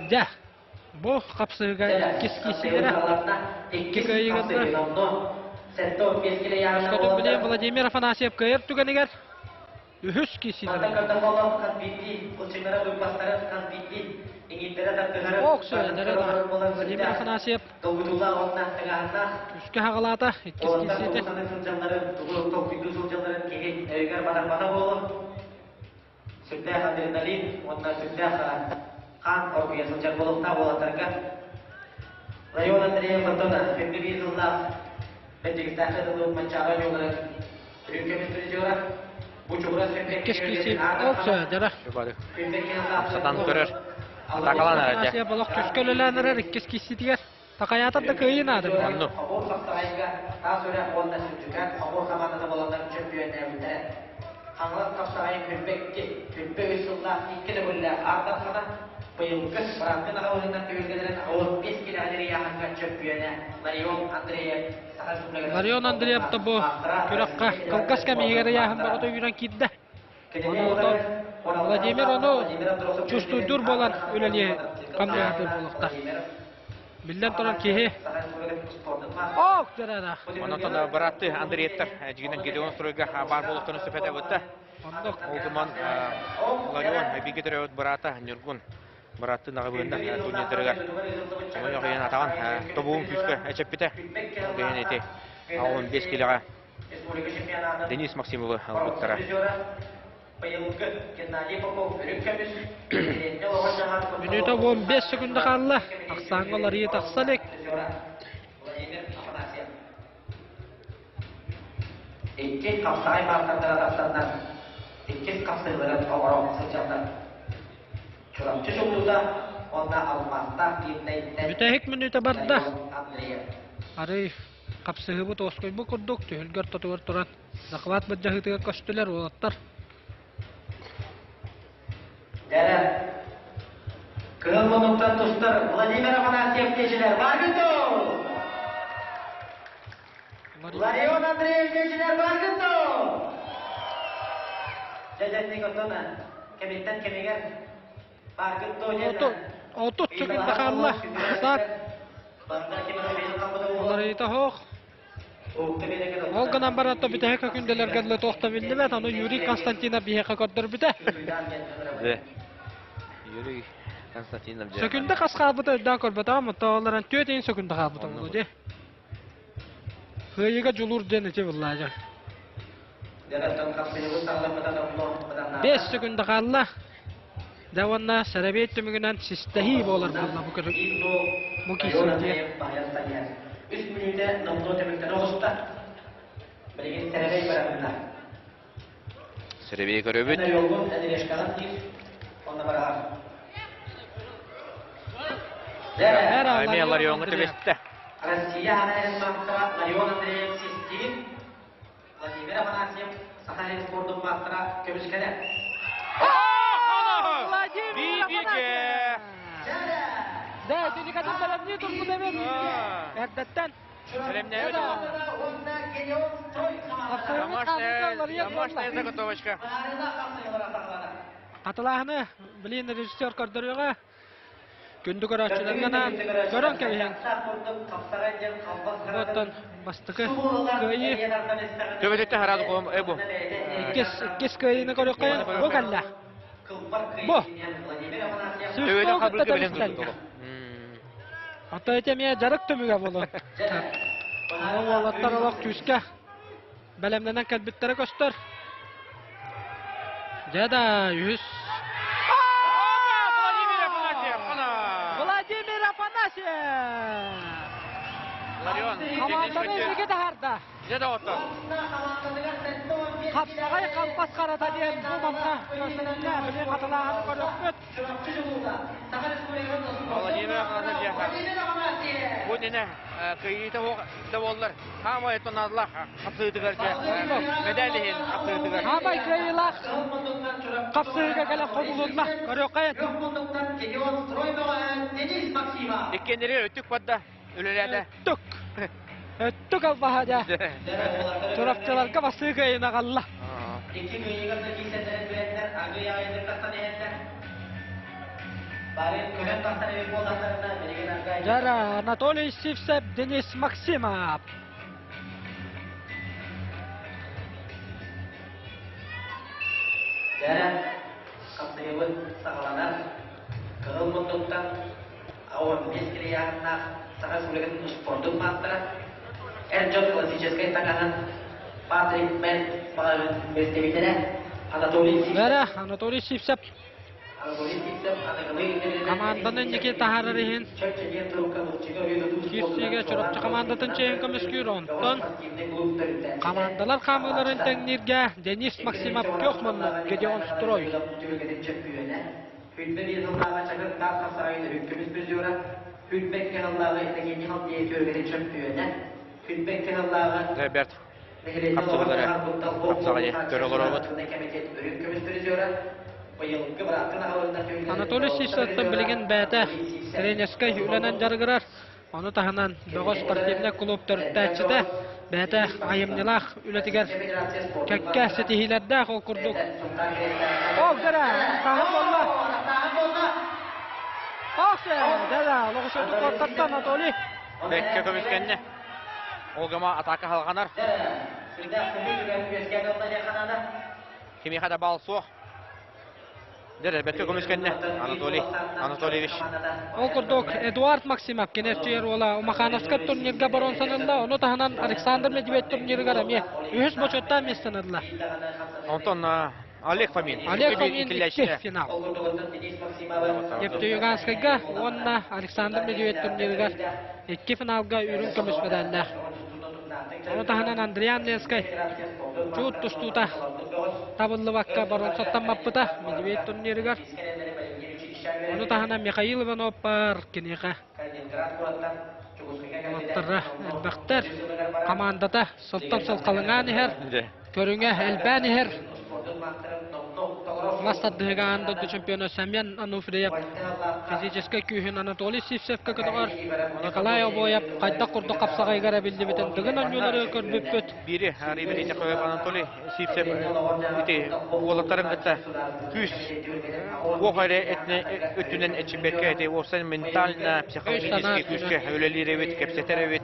S2: Дьэ, бу хапсыһыга иккис киисилэрэ икки кыайыыгынна. Өскөтүн билигин Владимир Афанасьев кыайар түгэнигэр Үһүс киисилэрэ. Ок, Владимир Афанасьев күүскэ хаҕалаата иккис киисиитэ.
S10: Сүрдээх адреналин уонна сүрдээх хаан оргуйа сылдьар буолуохтаах уолаттарга. Район Андреев Антона, 21 сыллаах Бэдьигистээххэ дылы Манчаары ойууларын
S2: Иккис киисин ол дьара.
S1: Сатан көрөр. Атакалаан эрэр дьэ.
S2: Олох түскэ үлэлээн эрэр иккис кииситигэр. Такайаатар да кыайыы наада.
S1: Онну.
S10: Хаҥалас хапсаҕайын күлбэкки, күлбэ үс сыллаах икки төгүллээх аартархана быйылгы бырааттын аҕабыһынан түһүлгэлэрин 15 килэҕэлэри ыйааһыҥҥа чөмпүйүөнэ Ларион Андреев
S2: Ларион Андреев да бу күрэххэ кылгас кэм иһигэр ыйааһын бөҕөтө үүрэн киирдэ. Ону Владимир ону чувствуйдуур буолан үлэлиэ хамнаһатыыр буолуохтаах. Биллэн турар киһи Ок дьарараах.
S1: Онон быраатты Андреевтар дьигинэн Гедеон стройга баар буолуохтарын сөп этэ бытта.
S2: Оннук.
S1: Ол гынан Ларион бииргэ төрөөбүт быраата Ньургун бырааттыы наҕабыында турнирдарыгар хомойуох иһин атаҕын тобугун күүскэ эчэппитэ. Ол иһин ити 15 килэҕэ Денис Максимовы ылбыттара.
S2: Мүнүүтэ 15 секунда хаалла. Ахсааҥҥа уларыйыы тахса илик.
S10: Икки хапсаҕай маастардара тахсаннар, иккис хапсыһыыларын оҥоро сылдьаллар. Чурапчы чулуута уонна алмаастаах Миирнэйтэн
S2: Бүтэһик мүнүүтэ барда. Арый хапсыһыыбыт уоскуйбут курдук түһүлгэ ортотугар туран захват былдьаһыытыгар көстүлэр уолаттар.
S10: Дэрэ. Кыһыл муннуктан тустар Владимир Афанасьев кешилер баргыто! Ларион Андреев кешилер баргыто! Дьэдьэнник оттон кэмиттэн кэмигэр баргытто диэн
S2: Отут секунда хаалла. Саат. Уларыйыта суох. Ол гынан баран то бүтэһик күндэлэргэ дылы туох да биллибэт, ону Юрий Константинов биһиэхэ көрдөрбүтэ.
S1: Юрий Константинов
S2: Сөкүндэ хас хаалбыта өйдөөн көрбөтөҕүм, оттон олорон түөрт ыйын сөкүндэ хаалбыта буолуо дии. Кыайыыга дьулуур диэн ити буллаадьа. 5 секунда хаалла. Дьэ уонна сэрэбиэй түмүгүнэн систэһии буолар буолла бу көрүҥ. Бу киирсиитигэр.
S10: Үс мүнүүтэ номнуо түмүктэнэ оҕуста. Билигин сэрэбэй барабынна.
S1: Сэрэбиэй көрөбүт.
S10: Эн решкаҕын диир. Онно бараҕар.
S1: Эмиэ Ларионҥа түбэстэ.
S10: Россия аҕа маастара Ларион Андреев систиир. Владимир Афанасьев Саха сирин спордун маастара көмүскэнэ.
S2: Владимир Афанасьев! Да, итини бэлэмнии турбут эбит. Эрдэттэн.
S1: Бэлэмнээбит Домашняя заготовочка.
S2: Хатылааһыны билин режиссер көрдөрүөҕэ. Күндү көрөөччүлэргэ анаан көрөн кэбиһэн. Оттон бастакы кыайыы.
S1: Төбөтүттэ хараады куһум эбу.
S2: Иккис иккис кыайыыны көрүөххэ бу кэллэ. Бу.
S1: Төбөтө хабылга билен турду.
S2: Ото ити эмиэ дьарык түмүгэ буолуо. Уолаттар олох күүскэ бэлэмнэнэн кэлбиттэрэ көстөр. Дьэ да, үһүс.
S1: Владимир Афанасьев!
S2: Владимир Афанасьев!
S1: Ларион,
S2: Хамаанданы инники таһаарда.
S1: Дьэ доҕоттор.
S2: Хапсаҕай хампас харата диэн бу манна көрсүлүннэ. Билин хатылааһыны көрүөхпүт.
S1: Владимир Афанасьев бу иннинэ кыайыыта да буоллар хаамай тоналлах хапсыытыгар медаль иһин хапсыытыгар.
S2: Хаамай кыайыылаах хапсыыга кэлэн хомулунна. Көрүөххэ.
S1: Иккиэннэри өттүк барда үлэлээтэ.
S2: Өттүк. Өттүк албаһа дьэ. Чурапчыларга басыы кыайын аҕалла.
S10: Икки кыайыыга да киирсэллэрин билэннэр аргыый аҕайдык тахсан иһэллэр. Бары көһөн тахсан эбит буоллахтарына билигин аргыай.
S2: Дьара Анатолий Сивцев, Денис Максимов.
S10: Дьэ, хапсыһыыбыт саҕаланар. Кыһыл муннуктан 15 килийааһыннаах Саха Республикатын спордун маастара, эр дьон классическай таҥаһын Патрик Мэн маҕаһыын представителэ Анатолий Сивцев.
S2: Бэрэ Анатолий Сивцев
S10: Анатолий Сивцев аныгылыы ирдэбилинэн
S2: команданы инники таһаарар иһин киирсиигэ Чурапчы командатын чиэһин көмүскүүр онтон командалар хаамыыларын тэҥнииргэ Денис Максимов күөх муннук Гедеон Строй.
S10: Хүлбэ биир сыллааҕы Чакыр таас хапсаҕайын үрүҥ көмүс призера, Хүлбэ икки сыллааҕы Иннокентий Халдеев түөргэтин чөмпүйүөнэ, Хүлбэ икки сыллааҕы
S1: Бэрт
S10: нэһилиэнньэ
S1: хапсыгылары хапсаҕайы көрө олоробут.
S10: кэмитиэт үрүҥ көмүс призера, быйылгы бырааттын аҕаларынан
S2: Анатолий Сивцевтан билигин бэйэтэ тренерскэй үлэнэн дьарыгырар. Ону таһынан бөҕө спортивнай клуб төрүттээччитэ бэйэтэ айымньылаах үлэтигэр кэккэ ситиһиилэрдээх ол курдук. Ол дэрэ, таһым буолла. Охсе, дэрэ, лоҕусуту куоттарда Анатолий.
S1: Бэккэ көмүскэннэ. Ол гама атака халҕанар. Кимиэхэ да бал суох. Дьэ, бэркэ көмүскэннэ Анатолий Анатольевич.
S2: Ол курдук Эдуард Максимов кэнэрчийэр уола Умахановскай турнирга боруонсан ылла, ону таһынан Александр Медведь турнирыгар эмиэ үһүс бочуоттаах миэстэни ылла.
S1: Онтон Олег Фомин.
S2: Олег Фомин икки финал. Ефтеюганскайга уонна Александр Медведь турнирыгар икки финалга үрүҥ көмүс медаллаах. Ону таһынан Андриан Ленскэй чуут тустуута табыллыбакка боруонсаттан баппыта Медведь турнирыгар. Ону таһынан Михаил Иванов баар киниэхэ уолаттара элбэхтэр. Хамаандата сылтан сыл халыҥаан иһэр, көрүҥэ элбээн иһэр. Мас тардыһыга аан дойду чемпиона Семен Ануфриев физическэй күүһүн Анатолий Сивцевкэ көтөҕөр. Николай Обоев хайдах курдук хапсаҕайыгар эбиллибитин Дыгын оонньуулары көрбүппүт.
S1: Биири Риберите Көбөп Анатолий Сивцев ити уолаттарын кытта күүс уох эрэ өттүнэн эчимбэккэ ити уопсай ментально психологический күүскэ үлэлиир эбит, кэпсэтэр эбит.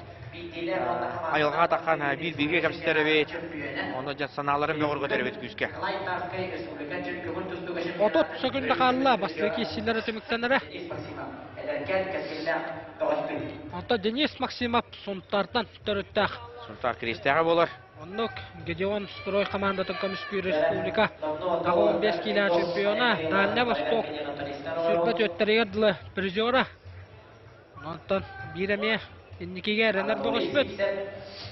S1: Айылҕаҕа таххан биир бииргэ кэпсэтэр эбит, ону дьэ санааларын бөҕөргөтөр эбит күүскэ.
S2: 30 секунда хаалла, бастакы киирсиилэрэ түмүктэнэрэ. Онтон Денис Максимов Сунтаартан төрүттээх.
S1: Сунтаар Киристээҕэ буолар.
S2: Оннук Гедеон Строй хамаандатын көмүскүүр республика 95 киилэ чемпиона Дальний Восток 24-тэригэр дылы призера. Онтон биир эмиэ инникигэ эрэнэр бөҕөспүт.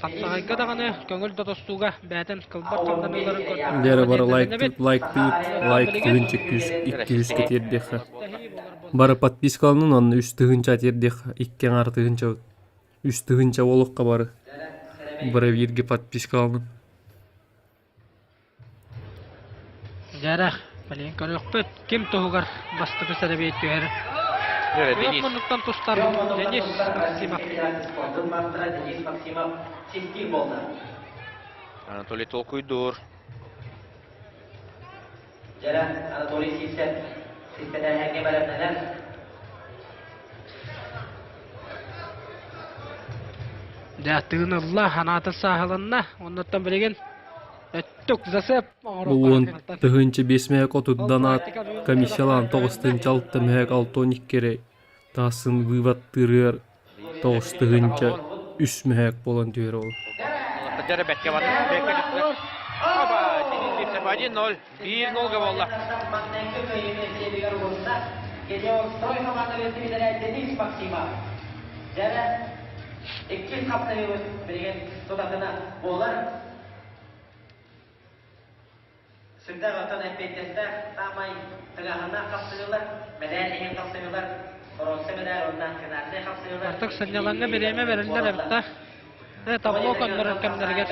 S2: Хапсаҕайга даҕаны көҥүл да тостууга бэйэтин кылбар хамнаныыларын көрдөрөр.
S4: Дьэ бары лайк лайктыыр лайк тыһыынча 200-гэ тиэрдиэххэ. Бары подпискаланын онно үс тыһыынча тиэрдиэххэ икки аҥаар тыһыынча үс тыһыынча буолуохха бары. Бары бииргэ подпискаланын.
S2: Дьэрэ, билигин көрүөхпүт, ким туһугар бастакы сэрэбиэй түһэр.
S1: Денис.
S2: Муннуктан тустар Денис Максимов.
S10: Денис Максимов ситтии буолла.
S1: Анатолий толкуйдуур.
S10: Дьэрэ, Анатолий Сивцев ситтэтээһиҥҥэ бэлэмнэнэр.
S2: Дьэ, тыын ылла, анаатын сааһыланна. Оннуттан билигин өттүк засеп
S4: Бу уон тыһыынча биэс мэһэк отутдан аат комиссиялаан тоҕус тыһыынча алта мэһэк алта уон икки эрэ таасын выводтыырыгар тоҕус тыһыынча үс мэһэк буолан түһэр ол.
S1: Дьэрэ бэккэ бар. Бэккэ түстэ. Оба! Денис Сивцев 1-0. 1-0-га буолла.
S10: Маҥнайгы кыайыыны сиэбигэр угунна Гелиострой хамаанда бэрэстэбиитэлэ Денис Максимов. Дьэрэ, иккис хапсайыыбыт билигин тутатына буолар. Сүрдээх оттон эппиэтинэстээх саамай тыҥааһыннаах хапсыһыылар, мэдээр иһин хапсыһыылар, боруонса мэдээр уонна финальнай хапсыһыылар.
S2: Артык сынньалаҥҥа бириэмэ бэриллэр эбит да. Табло көннөрөр кэмнэригэр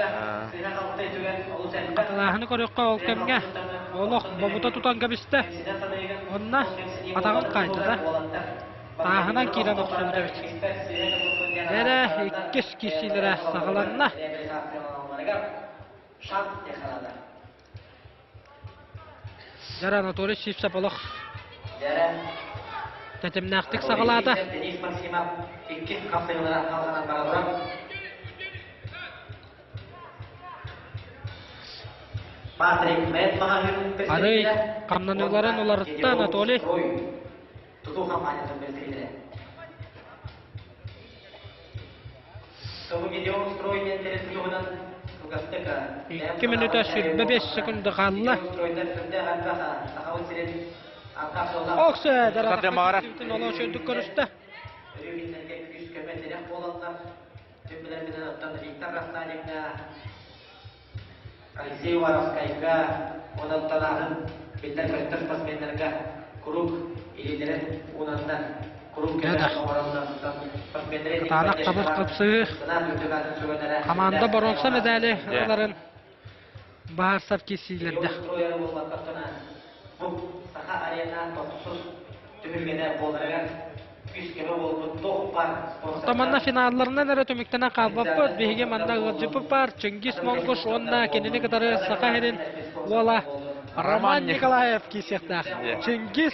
S2: хатылааһыны көрүөххэ ол кэмҥэ олох бобута тутан кэбистэ. Онно атаҕын хаайда да тааһынан киирэн охсубут эбит. Эрэ иккис киирсиилэрэ саҕаланна. Дьара Анатолий Сивцев олох тэтимнээхтик саҕалаата.
S10: Денис Максимов иккис хапсыһыылара алҕанан бараллар. Патрик Мэтт маҕаһыын
S2: Арый хамнаныыларын уларытта Анатолий.
S10: Тутуу компаниятын бэлтиилэрэ.
S2: Икки мүнүүтэ 25 секунда хаалла. Оксө олоочуйдук көрүстэ.
S10: Алексей Уваровскайга, онон талааһын биллэр көстөр спортсменнарга куруук илиилэрин уунаннар, куруук көмө оҥороннор спортсменнары
S2: Кытаанах хабыр хапсыһыы команда боруонса медали ыларын баһаарсар киирсиилэрдэ.
S10: Бу Саха арена тохсус түһүлгэнэ буоларыгар күүс-көмө буолбут туох баар
S2: Оттон манна финалларынан эрэ түмүктэнэн хаалбаппыт. Биһиги манна ыалдьыппыт баар Чингис Монгуш уонна кинини кытары Саха сирин уола Роман Николаев киирсиэхтээх. Чингис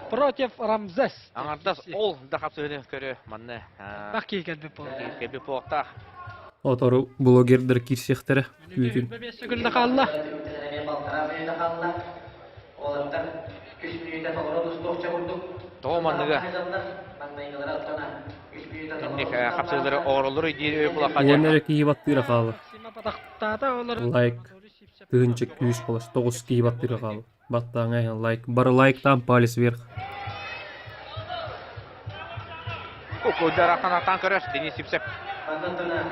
S2: против Рамзес.
S1: Аҥардас ол да хапсыһыны көрө манна.
S2: Бах киһи кэлбит буолуохтаах.
S1: Кэлбит буолуохтаах.
S4: Отору блогердар киирсиэхтэрэ күүтүн.
S2: 5 секунда хаалла.
S10: Уолаттар үс мүнүүтэ толору тустуохча курдук.
S1: Тоҕо манныга инник хапсыылары оҕороллор диир өй кулаха
S4: Уон эрэ киһи баттыыра хаалар. Лайк тыһыынча күүс болос тоҕус киһи баттыыра хаалар. Баттааҥа лайк. Бары лайктаан палец вверх.
S1: Кукуйдар ханатан көрөр Денис Сипсеп.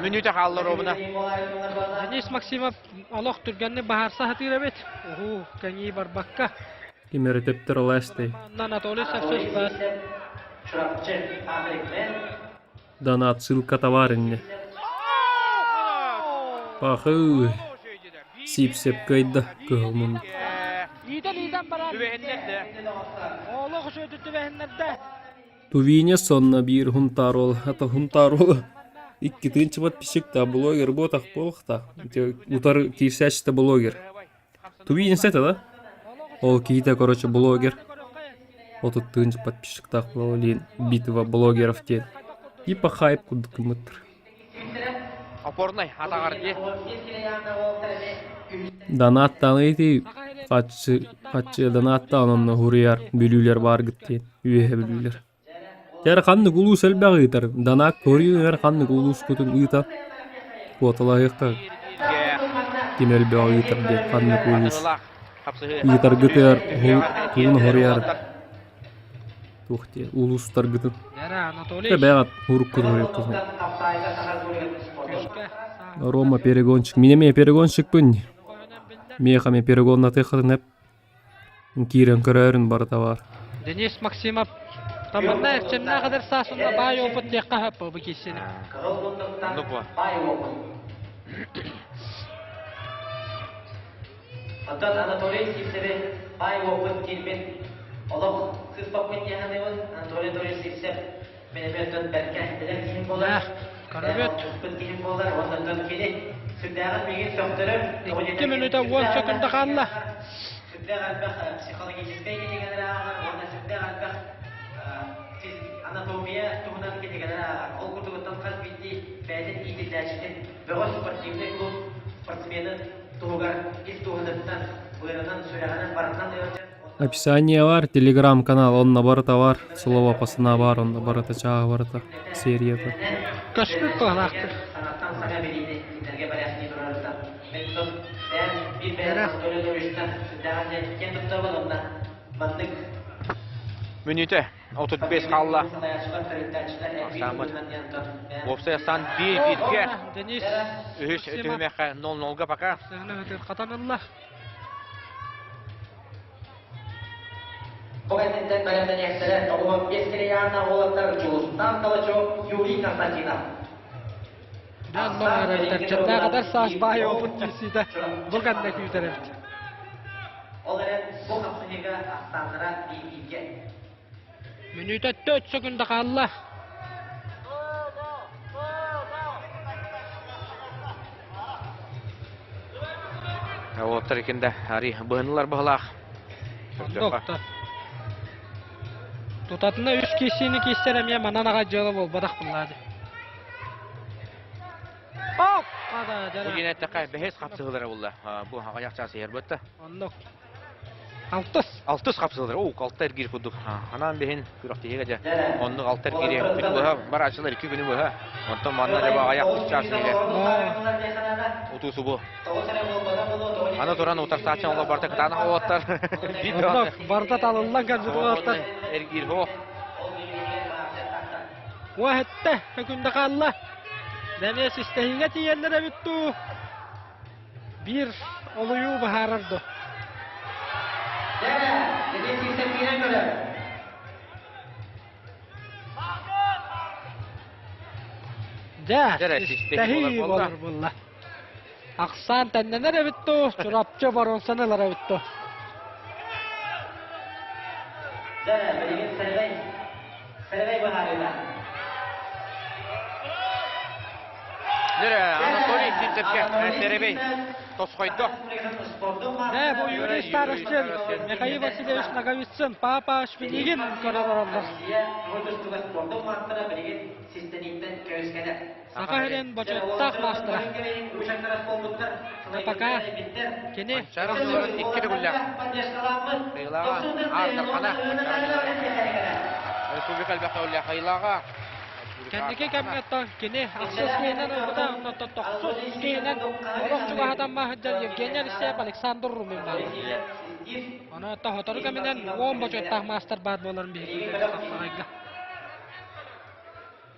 S1: Мүнүүтэ хааллар робуна.
S2: Денис Максимов олох түргэнник баһаарса сатыыр эбит. Уһуу, кэҥии барбакка.
S4: Ким эрэ төптөр алаастай.
S2: Анатолий Савцов
S4: Донат ссылка товар инне. Пахы. Сипсеп кыайда кыһыл муннук.
S2: Иитэн-иитэн баран. Олох үчүгэйдик түбэһиннэрдэ.
S4: Тувине сонно биир Хунтаар уола, ата Хунтаар уола икки тыынча подписчиктаах блогер буотах буолуохтаах. Ити утары киирсээччитэ блогер. Тувинец это да? Ол киһитэ, короче, блогер. 30 тыынча подписчиктаах буолан битва блогеров диэн. Типа хайп курдук гыммыттар.
S1: Опорнай атаҕар дии.
S4: Донаттаан ити хаччы хаччы донаттаан онно хуруйар бүлүүлэр бааргыт диэн үөһэ бүлүүлэр. Дьэр ханнык улуус элбэх ыытар. Донат көрүүнүгэр ханнык улуускутун ыыта куоталаһыахха. Ким элбэҕи ыытар диэн ханнык улуус ыытаргытыгар уһун хоруйар туох диэн улуустаргытын бэҕэт уруккутун хоруйуоххутун Рома перегонщик мин эмиэ перегонщикпын миэхэ эмиэ перегоннатыаххытын эп Киирэн көрөөрүн барыта баар.
S2: Денис Максимов Таманна эрчимнээх эдэр саас уонна баай опыт диэххэ сөп бу киирсини.
S1: Оннук буо.
S10: Оттон Анатолий Сивцеви баай опыт киирбит олох сыыспаппын диэн саныыбын. Анатолий Анатольевич Сивцев мен эмиэ оттон бэркэ билэр киһим буолар.
S2: Көрөбүт.
S10: Киһим буолар уонна оттон кини сүрдээҕин миигин сөхтөрөр.
S2: 2 мүнүүтэ 10 секунда хаалла.
S10: Сүрдээх элбэх психологическай кинигэлэри ааҕар уонна сүрдээх элбэх анатомия туһунан кинигэлэри ааҕар. Ол курдугуттан хас биирдии бэйэтин иитиллээччитин бөҕө спортивнай клуб спортсменын туһугар ис дууһатыттан, быарынан, сүрэҕинэн барытынан ыалдьар.
S4: Описание бар, телеграм-канал, онно барыта бар, слово пацана бар, онно барыта чааһы барыта, серията.
S2: Көспүт быһалаахтар.
S10: Санаттан саҥа билиини кинилэргэ бэлэхтии турарыттан мен тон бэйэм биир бэйэм Анатолий сүрдээҕин диэн киэн туттабын онно маннык
S1: Мүнүүтэ 35 хаалла. Ахсааммыт. Уопсай сан биир бииргэ.
S2: Денис
S1: Үһүс түһүмэххэ 0-0-га пока.
S2: Хатанылла.
S10: Бу кэнниттэн бэлэмнэниэхтэрэ 95 килоярна уолаттар Дьулустан Калачев, Юрий Константинов.
S2: Чэрдээҕэтэр саас баай опыт киирсиитэ бу кэннэ күүтэр эбит.
S10: Ол эрэн бу хапсыһыыга ахсааннара биир-бииргэ.
S2: Мүнүүтэ 4 секунда хаалла.
S1: Уолаттар иккинде ари быһынылар быһылаах.
S2: Доктор. Тутатына үс киирсиини киирсэр эмиэ манан аҕай дьыала буолбатах буллаады. Оп!
S1: Бу диэн эттэххэ бэһис хапсыһыылара булла. Бу аҕыйах чаас иһэр буотта.
S2: Оннук. Алтыс.
S1: Алтыс хапсыһыылара. Уу, алта эргиир курдук. Анаан биһин күрэхтэһиигэ дьэ. Оннук алта эргиири күнү быһа барааччылар икки күнү быһа. Онтон манна дьэ аҕыйах үс чаас иһигэр. Утуу субу. Аны туран утарсааччы оҥо барыта кытаанах уолаттар.
S2: Оннук, барыта талыллан кэлбит уолаттар.
S1: Эргиир хоох.
S2: Уоһэтте, күндэ хаалла. Дэмиэс истэһиигэ тиийэллэр эбит дуу. Биир олуйуу быһаарар дуо? Дьэ, истэһии буолар буолла. Ахсаан тэннэнэр эбит дуу, Чурапчы боруонсаны ылар эбит дуу?
S10: Дьэ, билигин сэрэгэй, сэрэгэй быһаарыыта.
S1: Анатолий Сивцевкэ Сэрэбэй тосхойдо.
S2: Дэ, бу Юрий Старостин, Михаил Васильевич Ноговицын, Папа Шпинигин көрө олороллор. Саха сирин бочуоттаах маастара. Пока кини
S1: икки төгүллээх Хайылааҕа Аар Республика элбэх төгүллээх Хайылааҕа
S2: Кэнники кэмҥэ кини ахсыс киһинэн ылбыта, онтон тохсус киһинэн олох чугаһатан сылдьар Евгений Алексеев, Александр Румин бааллар. Ону сотору кэминэн 10 бочуоттаах маастар баар буоларын биһиги хапсаҕайга.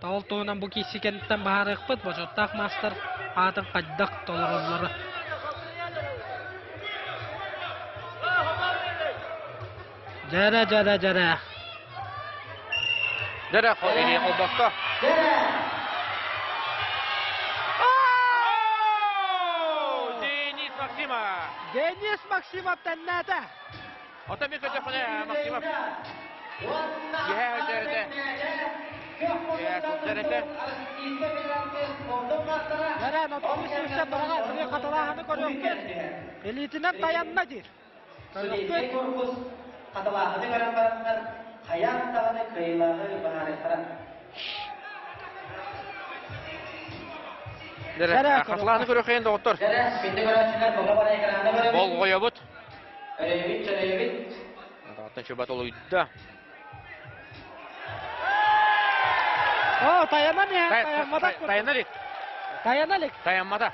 S2: Ол туһунан бу киирсии кэнниттэн быһаарыахпыт, бочуоттаах маастар аатын хайдах толороллоро. Дьэрэ, дьэрэ, дьэрэ.
S1: Дьэрэ, илии холбосто. Денис Максимов!
S2: Денис Максимов тэннээтэ!
S1: Ото мен көтөххүнэ Максимов. Иһэ сылдьар Иһэ сылдьар этэ.
S2: Дьэрэ, Анатолий Сивцев быраҕар, били хатылааһыны көрүөхпүт. Илиитинэн тайанна диир.
S10: Судейскай корпус хатылааһыны көрөн бараннар, хайаан даҕаны кыайыылааҕы быһаарыахтара.
S1: Хатылааһыны көрүөххэйин доҕоттор. Болҕойобут.
S10: Өрөйбүт, чөрөйбүт.
S1: Доҕоттон чуба толуйда.
S2: О, таянан иһэн, таяммата.
S1: Тайана илик.
S2: Таяна илик.
S1: Таяммата.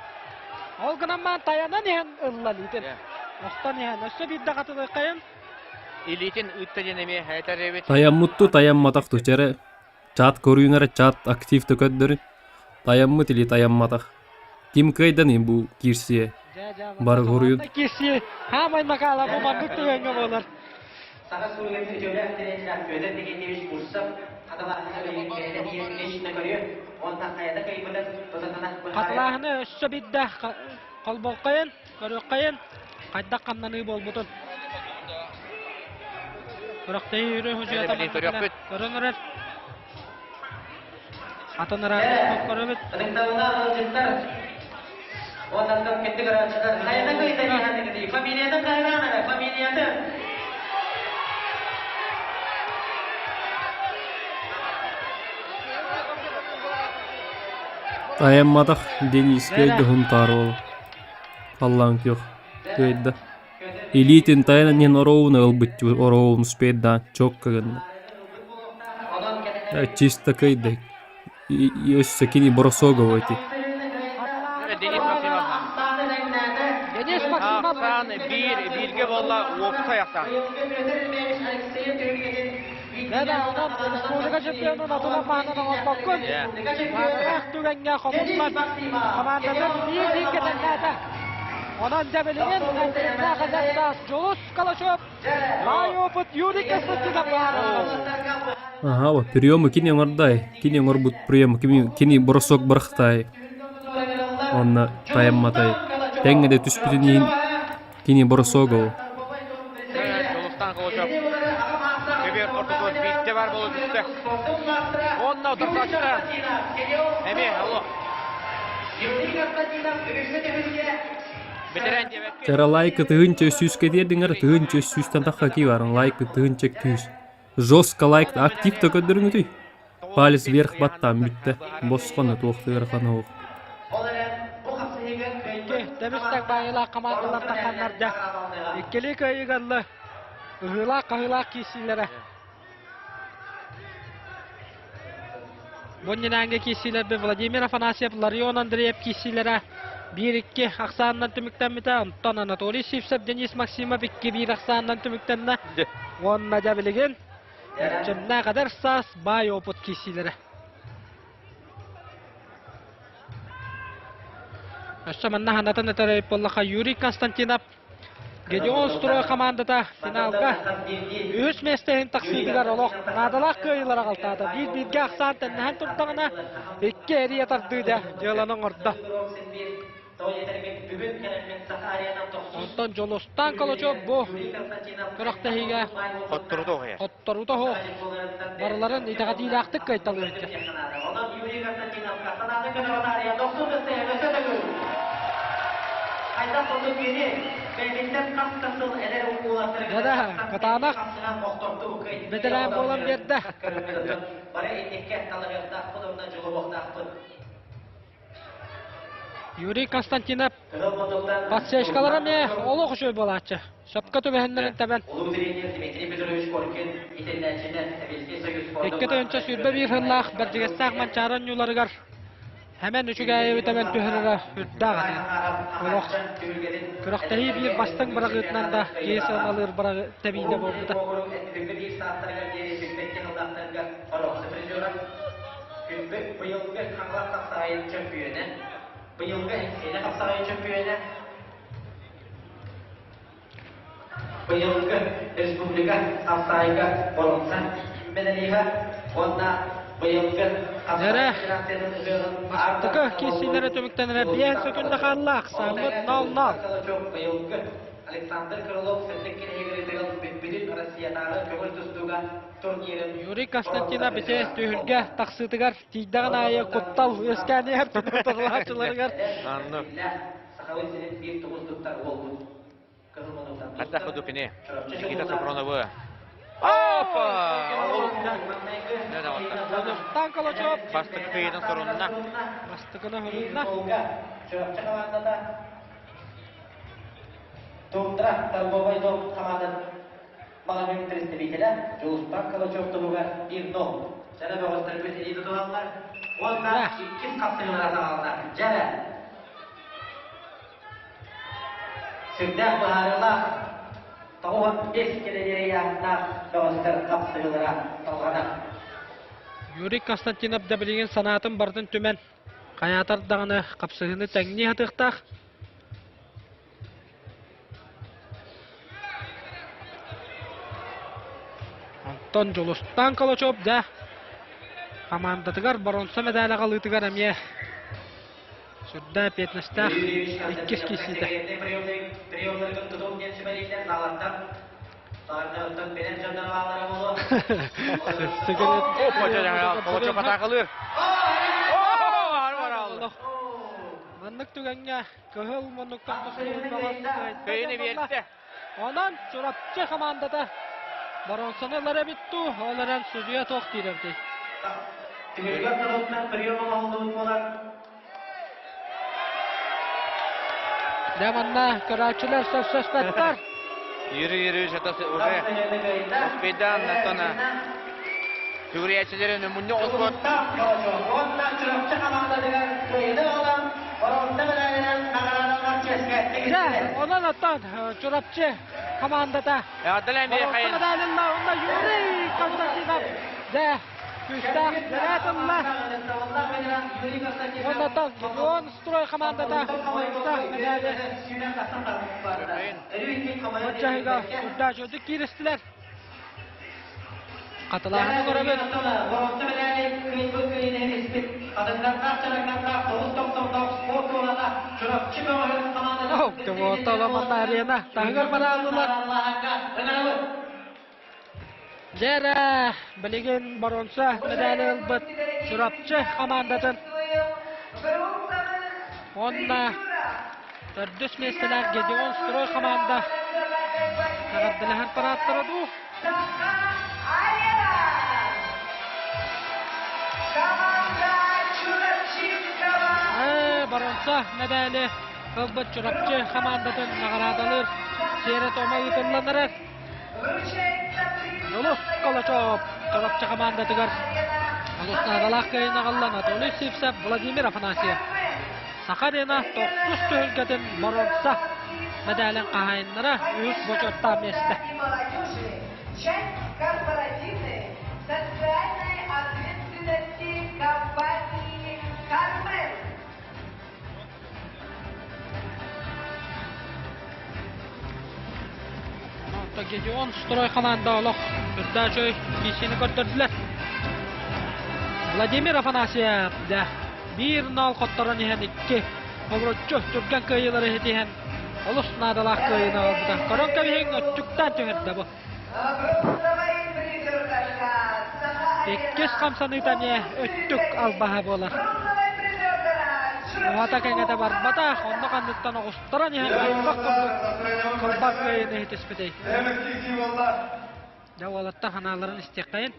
S2: Ол гынан баран тайанан иһэн ылла илиитин. Охтон иһэн өссө биирдэ хатылыаххайын.
S1: Илиитин ыытта диэн эмиэ этэр эбит.
S4: Тайаммытту тайамматах ту чэрэ чат көрүүнэрэ чат актив да көрдөрүн. Тайаммыт или тайамматах. Ким кыайдан бу киирсиэ? Бары хоруйун.
S2: Киирсиэ хаамай макала бу маннык түгэҥҥэ буолар.
S10: Саха суругун үтүөлээх тренера Федор Никитевич Бурцев
S2: Хатылааһыны өссө биирдэ холбооххойун, көрүөххэйин, хайдах хамнаныы буолбутун. Күрэхтэһии үрү худьуйата көрөн эрэр. Атын ыраах көрөбүт.
S10: Ытыктабыллаах ыалдьыттар, уоннаттан кэтти көрөөччүлэр, хайата кыйда диэхэтигитий? Фамилиятын хайраан эрэ, фамилиятын!
S4: Тайамматах Денис кыайда Хунтаар уола. Халлаан күөх кыайда. Илиитин тайанан иһэн ороуна ылбыт ороун успедаан чокка гынна. Чисто кыайда. Өссө кини Боросогова ити.
S1: Денис Максимов.
S2: Денис Максимов.
S1: Ахсаан биир бииргэ буолла уопсай ахсаан.
S2: Да, онон республика чемпионун атынан маанан оҥорбоккун. Маанылаах түгэҥҥэ хомуллан командатын биир-бииргэ тэҥнээтэ. Онон дьэ билигин Антонина Казахстаас Дьулус Калачев баай опыт Юрий Константинов баһаараллар.
S4: Аха, вот приемы кини оҥордай, кини оҥорбут приемы, кини бросок бырахтай. Онно тайамматай. Тэҥҥэ да түспүтүн иһин кини бросогов.
S1: Дьулустан Калачев көбүөр ортотугар биирдэ бар буола түстэ. Онно утарсааччыта эмиэ алло. Бэтэрээн диэбэккэ.
S4: Чара лайкы тыһыынча сүүскэ тиэрдиҥэр тыһыынча сүүстэн тахха кии баран лайкы тыһыынча күүс. Жестко лайк актив да көрдөрүҥүтүй. Палец вверх баттаан бүттэ. Босхону туохтугар хануох.
S2: Икки тэбис-тэҥ баайыылаах хамаандалар тахханнарда. Иккилии кыайыыга ыһыылаах-хаһыылаах киирсиилэрэ. Бу иннинээҥҥи киирсиилэрбит Владимир Афанасьев, Ларион Андреев киирсиилэрэ 1-2 ахсаанынан түмүктэммитэ. Онтон Анатолий Сивцев, Денис Максимов 2-1 ахсаанынан түмүктэннэ. Уонна дьэ билигин эрчимнээх эдэр саас баай опыт киирсиилэрэ. Өссө манна ханатан этэр буоллахха Юрий Константинов Гедеон Строй хамаандата финалга үһүс миэстэ иһин тахсыытыгар олох наадалаах кыайыылары аҕалтаата. Биир-бииргэ ахсаан тэннэһэн турдаҕына икки эрийэ тардыы дьыаланы оҥордо. Онтон Дьулустаан Колочев бу күрэхтэһиигэ хотторуута суох барыларын итэҕэтиилээхтик кыайталыырга. Дьэ кытаанах бэтэрээн буолан биэрдэ. Юрий Константинов подсечкалара эмиэ олох үчүгэй буолааччы. Сөпкө түбэһиннэрин тэбэн. 2 тыһыынча 21 сыллаах Бэрдьигэстээх Манчаары оонньууларыгар Хэмэн Үчүгээйэби тэбэн түһэрэрэ үрдээх этэ. Олох күрэхтэһии биир бастыҥ быраҕыытынан да киһи сыаналыыр быраҕы тэбиитэ буолбута.
S10: Быйылгы Хаҥалас хапсаҕайын чөмпүйүөнэ, быйылгы Эҥсиэли хапсаҕайын чөмпүйүөнэ, быйылгы республика хапсаҕайга боруонса медалиһа уонна быйылгы
S2: Дьэрэ, бастакы киирсиилэрэ түмүктэнэрэ 5 сөкүндэ хааллаах, сааммыт 0-0.
S10: Быйылгы Александр Крылов сырдык киниһигэр бүтүн Россиятааҕы көҥүл тустууга
S2: Юрий Константинов ити түһүлгэ тахсыытыгар тиийдэҕин аайы куттал үөскээн иһэр тутулааччыларыгар.
S1: Хайдах курдук кини Никита Софроновы Опа!
S2: Тан Колочев
S1: Бастакы кыйытын сорунна.
S2: Бастакыны сорунна.
S10: Тундра торговай дом командатын Маҕаһыын представителэ Дьулустан Калачев туһугар 1-0. Дьэрэ бөҕөстөрбүт илии тутуһаллар уонна иккис хапсыһыылара саҕаланар. Дьэрэ! Сүрдээх быһаарыылаах 95 килэниэрэ ыйааһыннаах бөҕөстөр хапсыһыылара салҕанар.
S2: Юрий Константинов да билигин санаатын барытын түмэн, хайаатар даҕаны хапсыһыыны тэҥнии сатыахтаах. Онтон Дьулустаан Калачев дьэ хамаандатыгар боруонса мэдээлэ аҕалыытыгар эмиэ сүрдээх эппиэтинэстээх иккис киирсиитэ.
S1: Калачев атаакалыыр.
S2: Маннык түгэҥҥэ Кыһыл муннуктан тустубут бөҕөс
S1: Кыайыыны биэрдэ.
S2: Онон Чурапчы хамаандата боруонсаны ылар эбит дуу, ол эрэн судьуйа туох диир эбитий?
S10: Түһүлгэ ортотунан прием оҥоһуллубут буолар.
S2: Дьэ манна көрөөччүлэр сөпсөспөттөр.
S1: Юрий Юрьевич это уже успейдан оттон Сүгүрүйээччилэрин мунньах олбот.
S10: Уонна Чурапчы хамаандатыгар кыайыыны аҕалан, боруонса мэдээлинэн наҕараадаланар чиэскэ
S2: Дьэ, онон оттон Чурапчы хамаандата боруонса мэдээлин ылла уонна Юрий Константинов дьэ күүстээх бүрээт ылла. Уонна оттон Гедеон Строй хамаандата боруонса мэдээли Бу чаһыга үрдээччүдүк кииристилэр. Хатылааһыны көрөбүт.
S10: Боруонса мэдээли кыайбыт кыайыыны испит Хатыҥнардаах Чараҥнардаах тоҕус томтордоох спорт уолана Чурапчы бөҕөһүн хамаандата
S2: Туоломонно арена таһыгар барааллылар. Дьэ билигин боруонса мэдээли ылбыт Чурапчы хамаандатын уонна Төрдүс миэстэлээх Гедеон Строй хамаанда эҕэрдэлэһэр парааттара дуу? Боруонса мэдээли ылбыт Чурапчы хамаандатын наҕараадалыыр сиэрэ-туома ыытыллан эрэр. Дьулус Колочев Чурапчы хамаандатыгар олус наадалаах кыайыыны аҕалла Анатолий Сивцев, Владимир Афанасьев. Саха арена тохсус түһүлгэтин боруонса мэдээлин хаһаайыннара үһүс бочуоттаах миэстэ.
S6: Часть корпоративной социальной ответственности компании «Кармел».
S2: Онто Гедеон строй хамаанда олох үрдээх үчүгэй киирсиини көрдөрдүлэр. Владимир Афанасьев дьэ биир нол хотторон иһэн икки оборуччу түргэн кыайыылары ситиһэн олус наадалаах кыайыыны аҕалбыта. Көрөн кэбиһиҥ өттүктээн түһэрдэ бу. Иккис хамсаныыта эмиэ өттүк албаһа буолар. Уһата кэҥэтэ барбатах, онно ханныттан оҕустаран иһэн хайдах курдук кылбар кыайыыны иһитиспитий. Дьэ уолаттар санааларын истиэххэйин.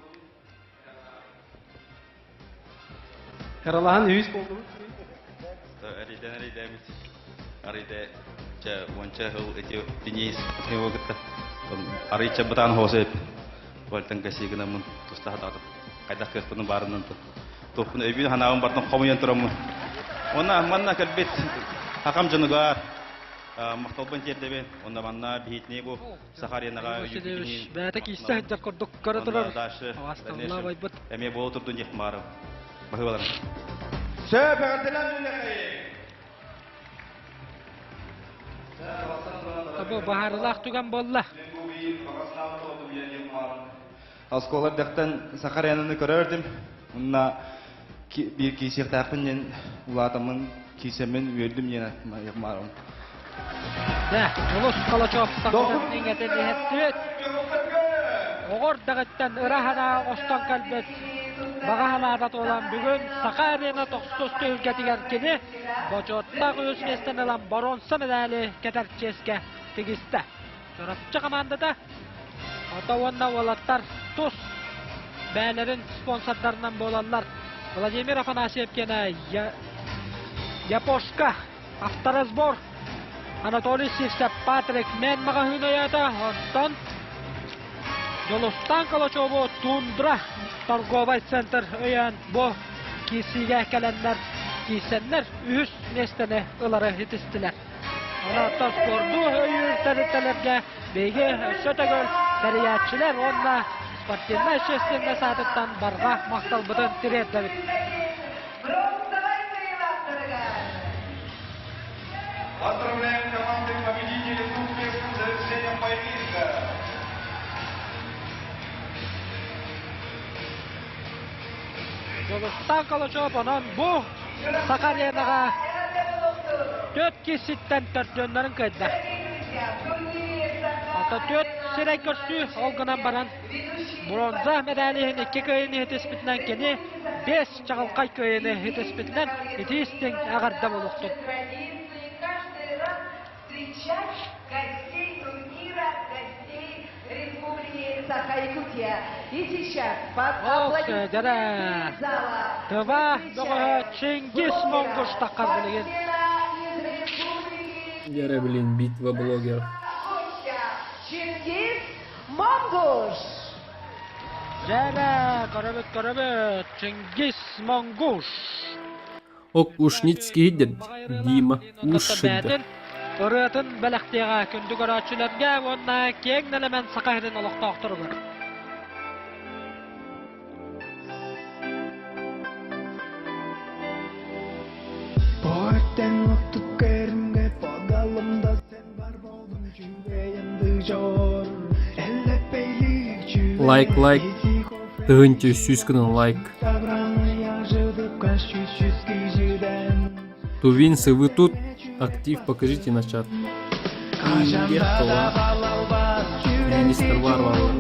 S17: Каралаһан үһүс болдубут.
S18: Эрийдэн эрийдээбит. Арыйда ча уонча хыл эти тинис кытта. Арыйча бытаан хоосеп. Балтан касигынамын тустаһатаатым. Хайдах кыахпын баарынан туппун өйбүн ханаабын бартан хомуйан тураммын. Онна манна кэлбит хакам дьонугар махталбын тиэрдэбин. Онна манна биһитини бу Сахаринаҕа
S2: Васильевич бэйэтэ киирсэ сылдьар курдук көрө турар. Авасталла байбыт.
S18: Эмиэ буола турдун диэх маарым. Баһыыбаларым.
S5: Сөп, эҕэрдэлээн үлэхэй.
S2: Бу баһаарылаах түгэн буолла.
S17: Оскуола эрдэхтэн Сахарянаны көрөрдүм. Онна биир киисиэхтээхпин диэн улаатаммын киисэммин үөрдүм диэн маарым.
S2: Дэ, Улус Калачев сахатын иҥэтин иһэттибит. Оҕор даҕыттан ыра санаа оҥостон кэлбит баҕа санаата туолан бүгүн Саха арена тохсус түһүлгэтигэр кини бочуоттаах үһүс миэстэни ылан боруонса мэдээли кэтэр чиэскэ тигистэ. Чурапчы хамаандата ото уонна уолаттар тус бэйэлэрин спонсордарынан буолаллар. Владимир Афанасьев киэнэ Япошка авторазбор Анатолий Сивцев Патрик Мен маҕаһыын өйөөтө онтон Дьулустаан Калачеву Тундра торговай центр өйөөн бу киирсиигэ кэлэннэр киирсэннэр үһүс миэстэни ылары ситистилэр. Онон спорду өйүүр тэрилтэлэргэ биһиги өссө төгүл тэрийээччилэр уонна спортивнай общественность аатыттан барҕа махталбытын тириэрдэбит.
S5: Поздравляем команды победителей с успешным завершением поединка.
S2: Дьулустаан Калачев онон бу Саха аренаҕа төрт киһиттэн төрдүөннэрин кыайда. Ото төрт сирэй көрсүү ол гынан баран бронза медали иһин икки кыайыыны иһитиспитинэн кини биэс чаҕылхай кыайыыны иһитиспитинэн итии истиҥ эҕэрдэ буолуохтун.
S6: Встречать гостей турнира, гостей Республики Саха-Якутия. И сейчас под аплодисменты зала
S2: Тыва бөҕөһө Чингис Монгуш таххар билигин.
S4: Дьэрэ билин битва блогеров.
S6: Чингис Монгуш!
S2: Дьэрэ, көрөбүт, көрөбүт, Чингис Монгуш!
S4: Ок Ушницкий диэн Дима Ушин
S2: Ырыатын бэлэхтиэҕэ күндү көрөөччүлэргэ уонна киэҥ нэлэмэн Саха сирин олохтоохторугар.
S4: Лайк лайк тыһыынча үс гынан лайк. Тувинцы, вы тут? Актив покажите на чат. Министр Варваров.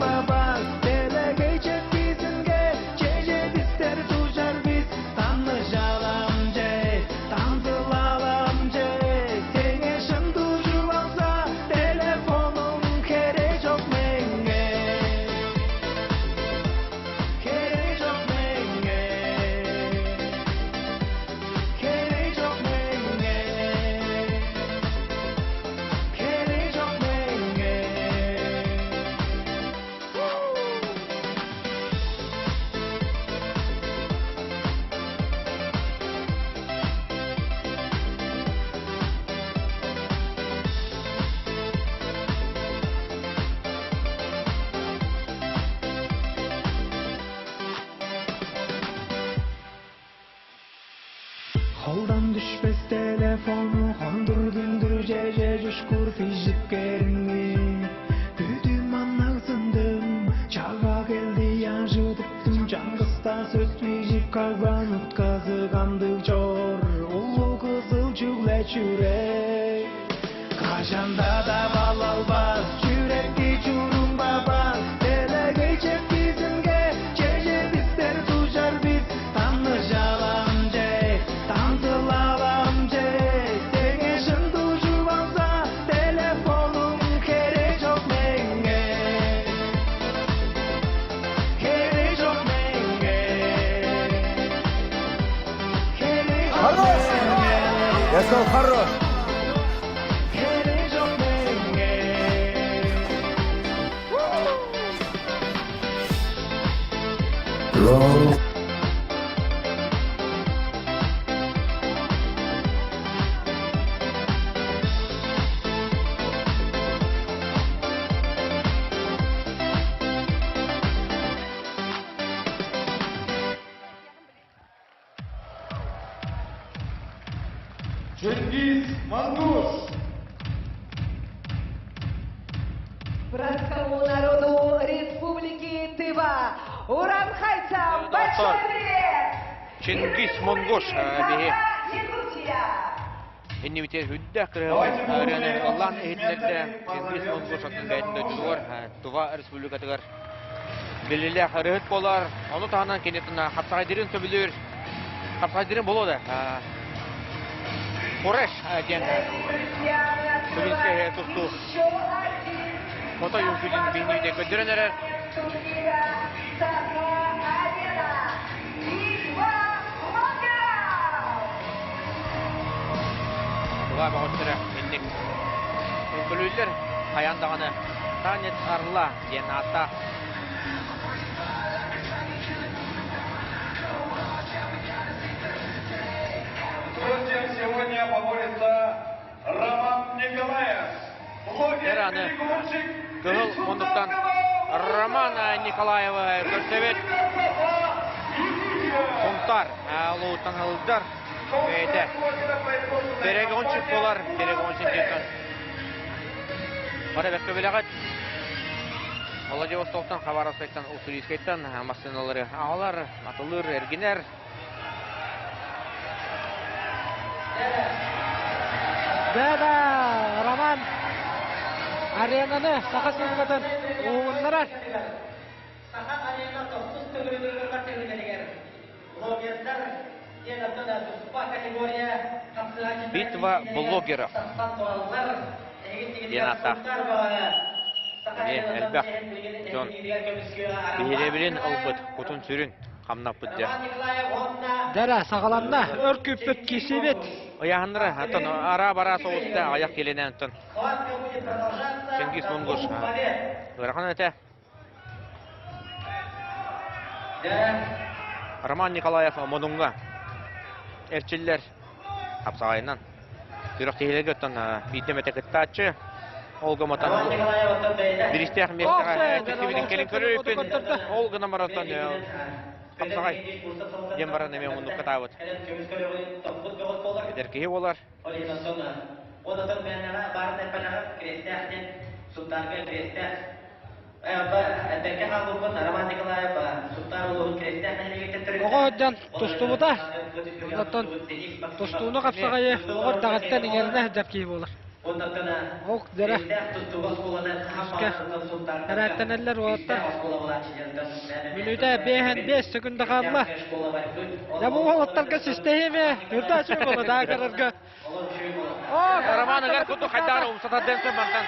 S11: Қолдан түшпес телефону Хондур-дүндүр же жушкур фижипкериңи Бүтүм аннагсындым Чага келди яжытыптым Жаңгыста сөз фижип калган Утказыганды жор Улуу кызыл чүгле чүрек Качанда да балалбас Жүректи чурумбабас Телегей чепкизинге Же биздер тужар биз Таанышалам же Танзылалам же Сеңе шын тужубалса Телефонуң керек жок меңге Керек жок меңге Керек
S19: Хорош! Я сказал хорош!
S11: Керек жок меңге
S5: Чингиз Монгуш!
S6: Братскому народу Республики Тыва, уранхайцам большой привет!
S1: Чингис Монгуш биһи
S6: Якутия!
S1: иннибитигэр сүрдээх кыраһыабай ырыаны ыллаан иһитиннэрдэ Чингис Монгуш атын бэйэтин дойдутугар Тува Республикатыгар биллиилээх ырыаһыт буолар. Ону таһынан кини хапсаҕайдырын сөбүлүүр хапсаҕайдырын буолуо да Куреш диэн Тувинскай тустуу хотой үҥкүүтүн биһиги көрдөрөн эрэр. Туга бөҕөттөрө инник үҥкүлүүллэр хайаан даҕаны Танец Орла диэн ааттаах.
S5: Кто сегодня поборется Роман
S1: Аны кыһыл муннуктан Роман Николаев көрсөбүт. Сунтар улууттан ылдар бэйэтэ. Перегонщик болар, перегонщик диэн. Бары бэркэ билэҕит. Владивостоктан, Хабаровскайтан, Уссурийскайтан массыыналары аҕалар, атылыыр, эргинэр.
S2: Да-да, Роман аренаны саха сылгытын уһугуннарар.
S10: Саха арена тохсус төгүрүгүрүгэр төгүллэригэр блогердар диэн оттон туспа категория
S1: Битва блогеров диэн ааттаах эмиэ элбэх дьон биһирэбилин ылбыт кутун-сүрүн хамнаппыт дьэ.
S2: Дэрэ саҕаланна, өр күүппүт киирсиибит.
S1: Ыйааһыннара оттон араа-бараа соҕуста аҕыйах киилэнэн оттон Чингиз Монгуш ыарахан этэ. Роман Николаев Модуҥҥа эрчиллэр хапсаҕайынан Сүрэх киһилэргэ оттон биирдэ эмэтэ кыттааччы. Ол гыматан биристээх миэстэҕэ тиксибитин кэлин көрүөппүн. Ол гынан баран хапсаҕай диэн баран эмиэ оннук катаабыт. Эдэр киһи буолар.
S2: Оҕо сылдьан тустубута. Онтон тустууну хапсаҕайы оҕо эрдэҕиттэн иҥэринэ сылдьар киһи буолар. Ол дьэрэ күүскэ эрээттэнэллэр уолаттар. Мүнүүтэ биэһэн биэс секунда хаалла. Дьэ бу уолаттарга систэһиэмэ үрдэ үчүгэй буолла даа көрөргө.
S1: Роман ыгар курдук хайдаар умсатардан көр мантан.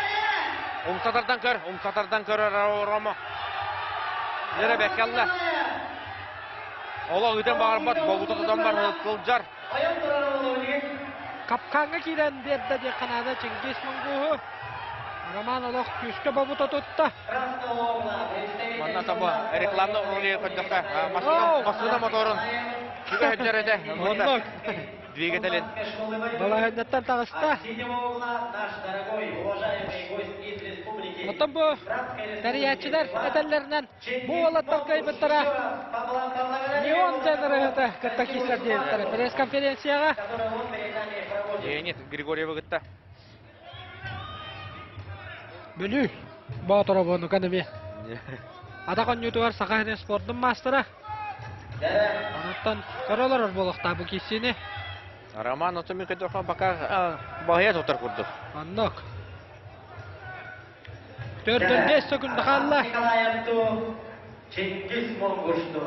S1: Умсатардан көр, умсатардан көр Ромо. Нөрө бэккалла. Олох ыытан баҕарбат, бобута тутан бар сылдьар.
S2: Капкаҥҥа киирэн биэрдэ диэххэ наада Чингиз Монгуһу. Роман олох күүскэ бобута тутта.
S1: Манна табы рекламна ролига көрдөххө, массыына моторун сүгэ этэ. Двигателин.
S2: Балаһыанньаттан таҕыста. Оттон бу тэрийээччилэр этэллэринэн бу уолаттар кыайбыттара Леон Денерыһыты кытта киирсэр диэбиттэрэ пресс-конференцияҕа.
S1: Леонид Григорьевы кытта.
S2: Бүлүү Боотуробунукан эмиэ. Атах оонньуутугар Саха сирин спордун маастара. Онуттан көрө олорор буолуохтаах бу киирсиини.
S1: Роман Отумин көтөхө пока баһыйа тутар курдук.
S2: Оннук. Төрдөн 5 секунда хаалла.
S10: Николаевту Чингиз Монгушту.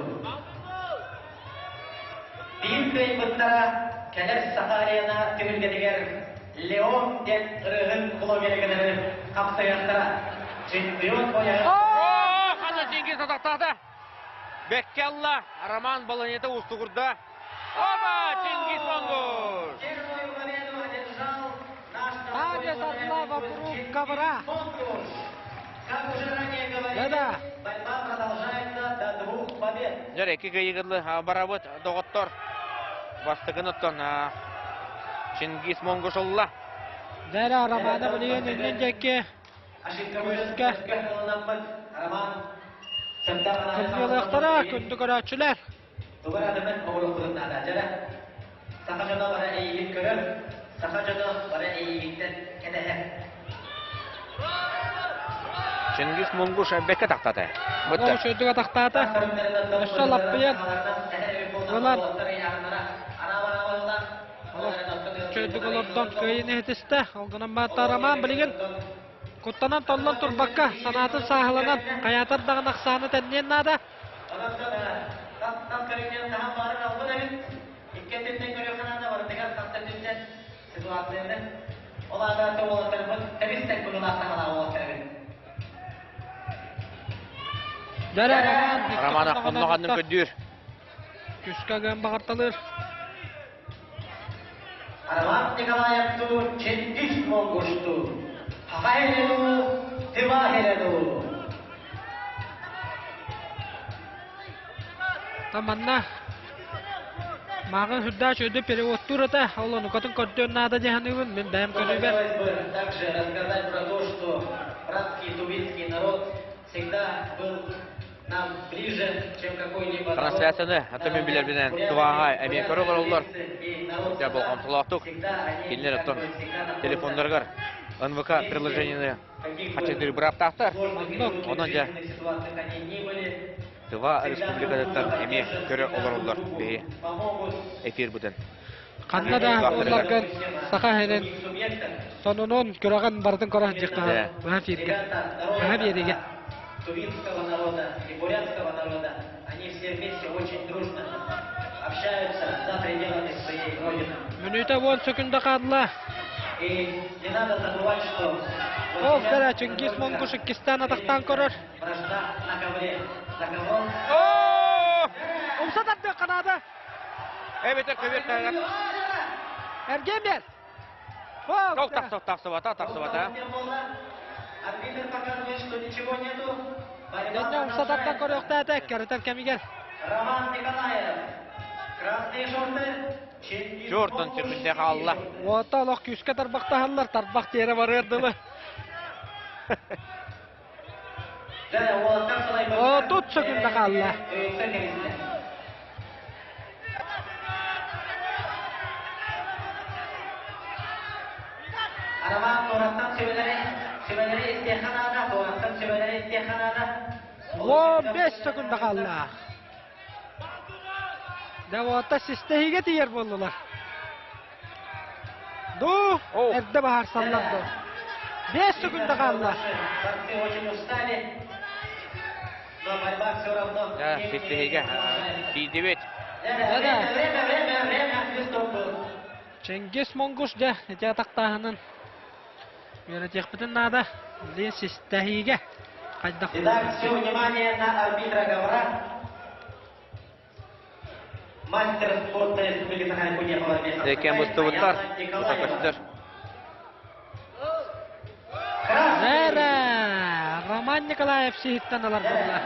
S10: Биир кыайбыттара кэлэр Саха арена түһүлгэтигэр Леон диэн ырыаһыт блогеры хапсайыахтара. Чемпион пояһы...
S1: Хана Чингиз атахтаата. Бэккэ алла, Роман баланета уустугурда. Оба, Чингиз Монгуш!
S2: Танец орла вокруг ковра. Да-да.
S1: Дьэр, икки кыйыгырлы барабыт доҕоттор. Бастакын оттон Чингиз Монгуш ылла.
S2: Дэрэ Романа билигин иннин диэки күүскэ кыргыалыахтара күндү көрөөччүлэр.
S10: Тугар адымын оҕуруохпутун наада. Дьэрэ, саха дьоно бары эйигин көрөр, саха дьоно бары эйигиттэн кэтэһэр.
S1: Чингиз Мунгуш бэккэ тахтата.
S2: Ол үчүгэйдик атахтаата. Өссө лаппыйан ылан үчүгэйдик олордон кыайын иһитистэ. Ол гынан баатта Роман билигин куттанан толлон турбакка санаатын сааһыланан хайаатар даҕаны ахсааны тэнниэн наада.
S10: Тас көрүҥнэн таһан баарын албын эбит. Икки өттүттэн көрүөххэ наада, барытыгар тас өттүттэн ситуацияны. Ол аата уолаттарбыт тэбис-тэҥ быһыылаах саҥалаах уолаттар эбит.
S2: Дэрэ Роман
S1: Роман онно ханнык көрдүүр.
S2: Күскэ гын баҕарталыыр.
S10: Роман Николаевту Чингиз Монгушту Хахайлену Тымахелену
S2: Таманна. Мааҕын сүрдээх үчүгэйдик переводтуур этэ, ол онукатын көрдүөн наада дии саныыбын, мин бэйэм көрүүбэр.
S10: Хотелось бы также рассказать про то, что братский тувинский народ всегда был нам ближе, чем какой-либо народ.
S1: Трансляцияны аты мен билэрбинэн Туваҕа эмиэ көрө олороллор. Дьэ болҕомтолоохтук кинилэр оттон телефоннарыгар НВК приложениены хачыгдыыр бырааптаахтар. Онон дьэ Тыва республикатыттан эмиэ көрө олороллор биһи эфирбытын.
S2: Ханна да буолларгын саха иһинэн сонунун күрэҕин барытын көрө сылдьыахха быһа эфиргэ, быһа биэриигэ.
S10: Тувинского народа и бурятского народа, они все вместе очень дружно общаются за пределами своей родины.
S2: Мүнүүтэ уон сөкүндэ хаалла.
S10: И не надо забывать, что
S2: Ол кэрэ Чингис Монгуш иккистээн атахтаан көрөр.
S10: вражда на ковре. За кого?
S2: Умса тардыахха наада.
S1: Эбэтэр көбүөр таһыгар.
S2: Эргиэн биэр.
S1: Ол тахса тахсыбата, тахсыбата.
S10: Арбитр показывает, что ничего нету.
S2: Дэннэ умса тардан көрүөхтээтэ, кэрэтэр кэмигэр.
S10: Роман Николаев. Красные шорты. Чингиз
S1: Чортон сүрүндэ хаалла.
S2: Уота олох күүскэ тарбахтаһаллар, тарбах тиэрэ барыар дылы. Отут сөкүндэ хаалла.
S10: Роман туораттан сүбэлэри сүбэлэри истиэххэ наада, туораттан сүбэлэри истиэххэ наада.
S2: 15 сөкүндэ хаалла. Давота систэһиигэ тиийэр буоллулар. Ду, эрдэ баһаарсаллар ду. 5 секунда хаалла.
S10: Борцы очень устали, но борьба все равно.
S1: Да, систэһиигэ тиийдибит.
S10: Время, время, время, время, свисток был.
S2: Чингис Монгуш дьэ ити атахтааһынын үөрэтиэхпитин наада. Билигин систэһиигэ хайдах
S10: Итак, все внимание на арбитра ковра. Мастер спорта Республики Саха-Якутия Владимир
S1: Лекен бустубуттар. Көстөр.
S2: Нэрэ! Роман Николаев сиһиттэн ылар буолла.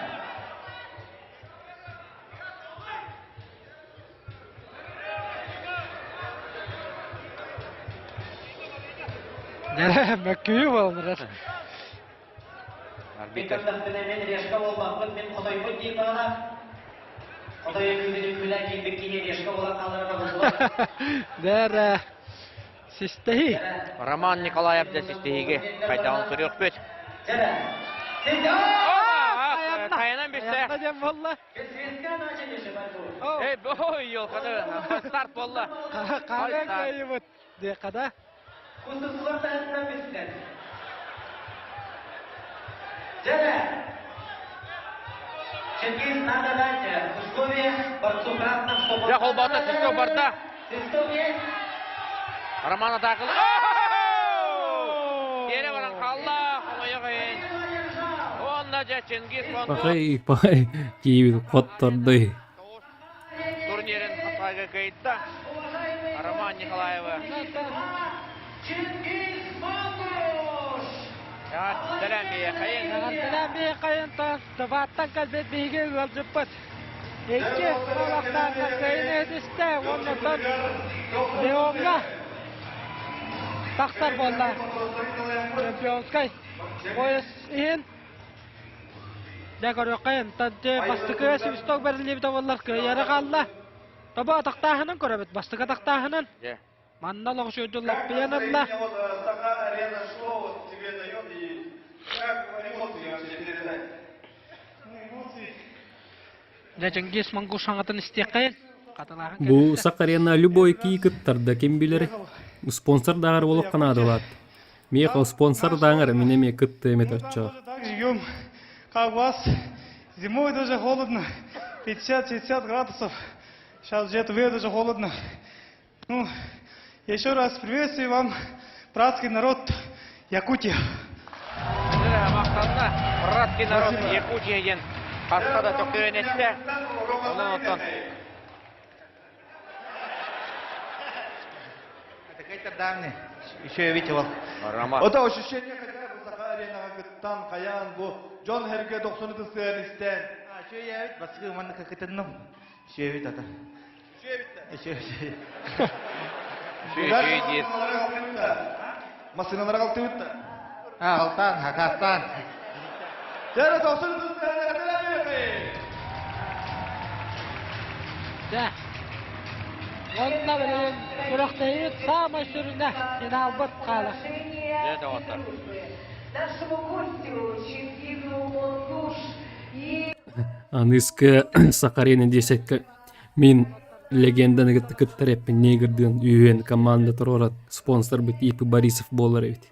S2: Нэрэ, мөккүйүү буолан эрэр.
S1: Арбитр.
S10: Мен решка буолбаппын, мен хотойбут диир баҕалаах. Хотой үҥкүүтүн үҥкүүлээн киирбит киһи решка буолан хаалара табыллыбат.
S2: Дэрэ, систэһии.
S1: Роман Николаев да систэһиигэ хайдаҕын көрүөхпүт. Тайанан бистэ.
S2: диэн буолла.
S1: Эй, ой, елканы, старт буолла.
S2: Хаһан кыайыбыт диэххэ да.
S10: Кустусулар таһыттан бистилэр. Дьэрэ! Чингиз, надо дать условия борцу красным, чтобы...
S1: Дьэ, холбоото свисток барда.
S10: Свисток есть?
S1: Роман атаакыл. Тиэрэ баран хаалла, хомойох иһин. Уонна дьэ Чингиз
S4: Пахай, пахай, киибит хоттордой.
S1: турнирын хапсаҕайга кыайда Роман Николаева. Эҕэрдэлээн биһиэхэйин.
S2: Эҕэрдэлээн биһиэхэйин Тывааттан кэлбит биһиги ыалдьыппыт. Икки олохтоохтор кыайын этистэ уонна оттон Леоҥҥа тахсар буолла. Чемпионскай пояс иһин Дьэ көрүөххэйин, дьэ бастакы свисток бэриллибитэ буоллар кыайара хаалла. Тобо атахтааһынын көрөбүт, бастакы атахтааһынын. Манна олох үчүгэйдик лаппыйан ылла. Дьэ Чингис Монгуш саҥатын истиэххэйин. Хатылааһын
S4: Бу Сахарена любой кии кыттарда ким билэр спонсор дааҕар буолуохха наадалаат. Миэхэ спонсор дааҥар мин эмиэ кыттыам этэ оччо.
S11: Так живем, как у вас. Зимой даже холодно, 50-60 градусов. Сейчас где-то вы даже холодно. Ну, еще раз приветствую вам, братский народ Якутия.
S1: Махтанна, братский народ Якутия диэн хаста да төхтөрөн эттэ. Онон оттон
S5: Еще видел.
S1: Роман.
S5: Ото ощущение хотя бы Саха аренаҕа кыттан, хайаан бу дьон herге 90 сыан истэн.
S17: Үчүгэй баскы манна кытынным. Үчүгэй ата.
S1: Үчүгэй диир.
S5: Массыыналара алтыбыт да.
S20: Алтан, хакастан.
S5: Дьэ, тохсун
S2: Дьэ, онно билигин күрэхтэһиибит саамай сүрүнэ финалбыт хаалар.
S1: Дьэ, доҕоттор.
S6: Нашему гостю Чингизу Монгуш и
S4: Аныска Сахарина десятка мин легенданы кытта кыттар эппин негрдыын үһүөн команда туруорат спонсорбыт И.П. Борисов буолар эбит.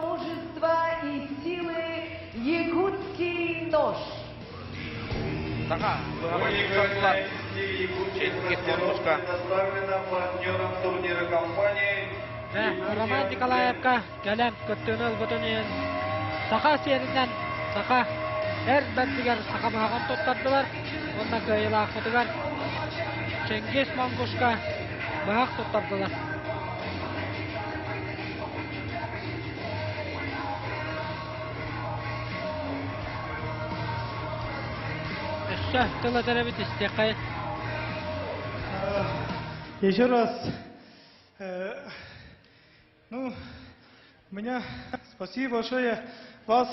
S6: Мужества и силы якутский нож.
S1: Саха быһаҕын Чингиз Монгушка.
S2: Роман Николаевка кэлэн кыттыыны ылбытын иһин саха сиэринэн саха эр бэрдигэр саха быһаҕын туттардылар уонна кыайыылаахпытыгар Чингиз Монгушка быһах туттардылар. Өссө тыл этэрэбит истиэххэ.
S11: Еще раз Ну, меня спасибо большое вас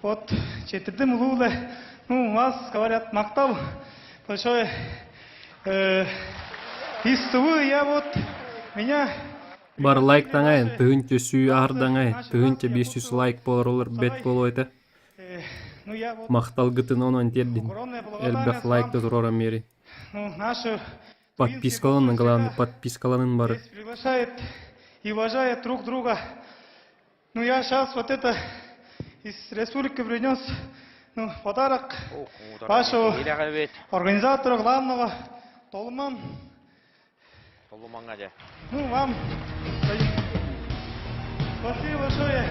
S11: вот четырдым улууле ну вас говорят мактал большое из Тувы я вот меня
S4: Бар лайк таҥайын, тыһыынча сүү аһардаҥай, 1500 лайк буолар бэт буолуо этэ. Махталгытын онон тиэрдин. Элбэх лайк да туруоран биэрин.
S11: Ну, нашу
S4: Подпискаланын, главное, подпискаланын бары.
S11: Приглашает и уважает друг друга. Ну, я сейчас вот это из республики принес ну, подарок вашему организатору главного Толман.
S1: Толуманга дьэ.
S11: Ну, вам спасибо большое.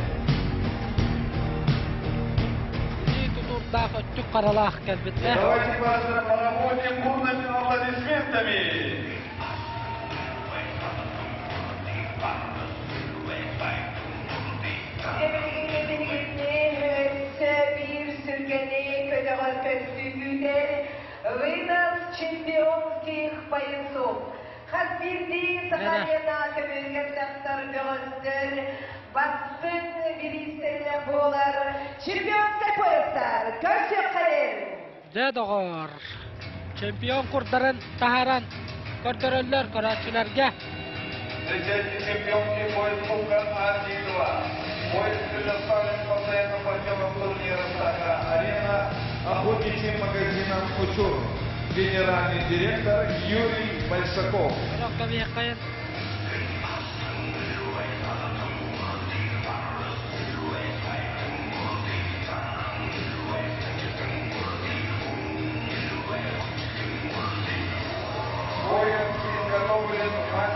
S2: Илии тутуурдаах өттүк харалаах кэлбиттэр.
S5: Давайте проводим бурными аплодисментами.
S6: Биир сүргэни көтөҕөр көстүүтүтэр вынос чемпионских поясов. Хас биирдии Сахалина көмүлгэр тахсар бөҕөстөр бастыҥ бириистэринэ буолар чемпионскай поястар көрсүөххэрин!
S2: Дьэ, доҕоор, чемпион курдарын таһааран көрдөрөллөр көрөөччүлэргэ.
S5: Встречайте чемпионский пояс Кубка Азии-2. Пояс предоставлен постоянным партнером турнира «Саха-Арена» охотничьим магазином «Учур». Генеральный директор Юрий Большаков.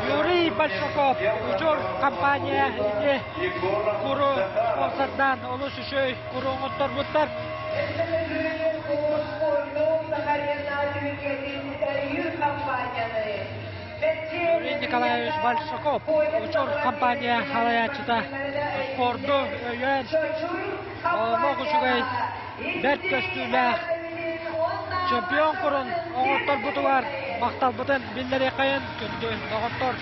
S2: Юрий Большаков, Учур компания ити куру спонсордаан олус үчүгэй куру оҥотторбуттар. Юрий Николаевич Большаков, Учур компания салайааччыта спорду өйөөн, олох үчүгэй бэрт көстүүлээх чемпион курун оҥотторбутугар махталбытын биллэриэххэйин күндү доҕоттор.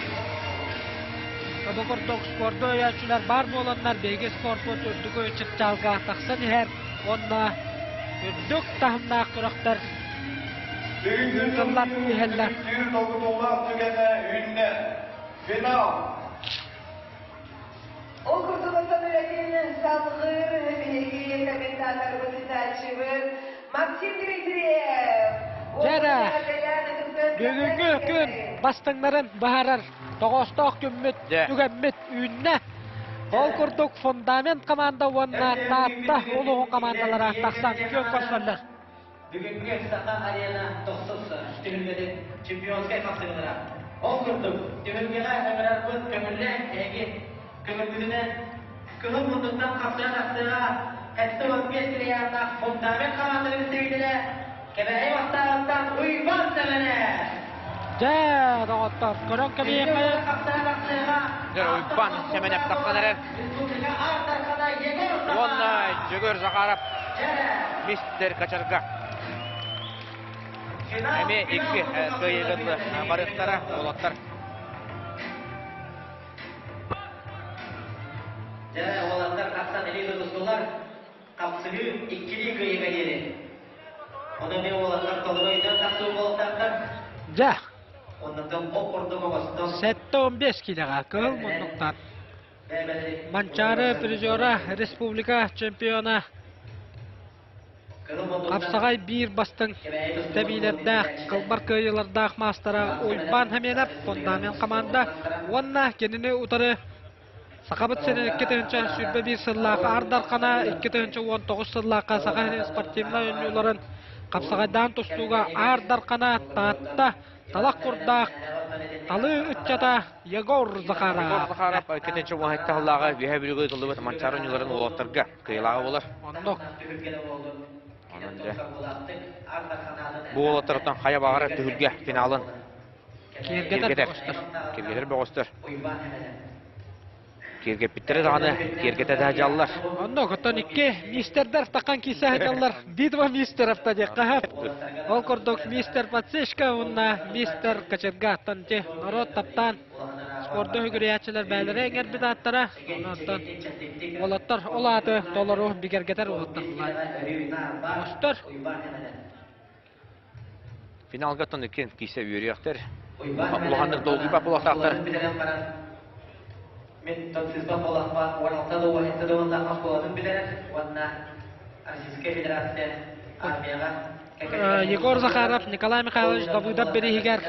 S2: Бу курдук спорду өйөөччүлэр баар буоланнар биһиги спорпут үрдүкү чыпчаалга тахсан иһэр уонна үрдүк таһымнаах күрэхтэр ыытыллан иһэллэр.
S5: Долгутуулаах түгэнэ үүннэ. Финал.
S6: Ол курдук оттон үлэтин салгыыр биһиги комментаторбыт ыытааччыбыт Максим Дмитриев.
S2: Дьэ бүгүҥҥү күн бастыҥнарын быһаарар тоҕоостоох күммүт, түгэммит үүннэ. Ол курдук фундамент команда уонна Таатта улууһун командалара тахсан күөн көрсөллөр.
S10: Бүгүҥҥү Саха Арена тохсус түһүлгэтин чемпионскай хапсыһыылара. Ол курдук, түһүлгэҕэ ыҥырарбыт көҥүллээх эһиги көҥүлгүтүнэн кыһыл муннуктан хапсыһан ахсыаҕа 75 килограммнаах фундамент хамаандатын представителэ Кэбээйи бастаабыттан Уйбаан Сэмэнэ!
S2: Дьэ, доҕоттор, көрөн кэбиһиэххэ.
S1: Дьэ, Уйбаан Сэмэнэп тахсан эрэр. Уонна Дьөгүөр Захаров мистер Качарга. Эмиэ икки кыайыыга барыахтара уолаттар.
S10: Дьэ, уолаттар тахсан илии тутустулар. Хапсыһыы иккилии кыайыыга диэри. Ону эмиэ уолаттар толору өйдөөн тахсыы буолуохтаахтар.
S2: Дьэ.
S10: Оннуттан ох курдук оҥостон.
S2: 75 киилэҕэ кыһыл муннуктан Манчаары призера, республика чемпиона Хапсаҕай биир бастыҥ тэбиилэрдээх, кылбар кыайыылардаах маастара Уйбаан Хамианов фундамент хамаанда уонна кинини утары Сахабыт сирин 2021 сыллаах Аар Дархана 2019 сыллаахха Саха сирин спортивнай оонньууларын хапсаҕайдаан тустууга Аар Дархана Таатта талах курдаах талыы ыччата Егор Захаров.
S1: Егор Захаров кэтэнчэ уоһайта сыллааҕы Үөһээ Бүлүүгэ ыытыллыбыт Манчаары оонньууларын уолаттарга кыайыылааҕа буолар.
S2: Оннук.
S1: Онон дьэ бу уолаттартан хайа баҕарар түһүлгэ финалын
S2: киэргэтэр бөҕөстөр.
S1: Киэргэтэр бөҕөстөр. Киэргэппиттэрэ даҕаны киэргэтэ да дьаллар.
S2: Онно оттон икки мистердэр таххан киирсэ сылдьаллар. Битва мистеров та диэххэ сөп. Ол курдук мистер Подсечка уонна мистер Кочерга оттон ити норуот таптаан спорду үгүрүйээччилэр бэйэлэрэ иҥэрбит ааттара. Онон уолаттар ол ааты толору бигэргэтэр уолаттар Мустар.
S1: Финалга оттон иккиэн киирсэ үөрүйэхтэр. Улаханнык долгуйбат буолуохтаахтар.
S10: Мин тонсыспат буоллахпа, 16 да 17 да уонна оскуолатын бүтэрэр уонна Российская Федерация армияҕа
S2: Егор Захаров, Николай Михайлович Давыдов бирииһигэр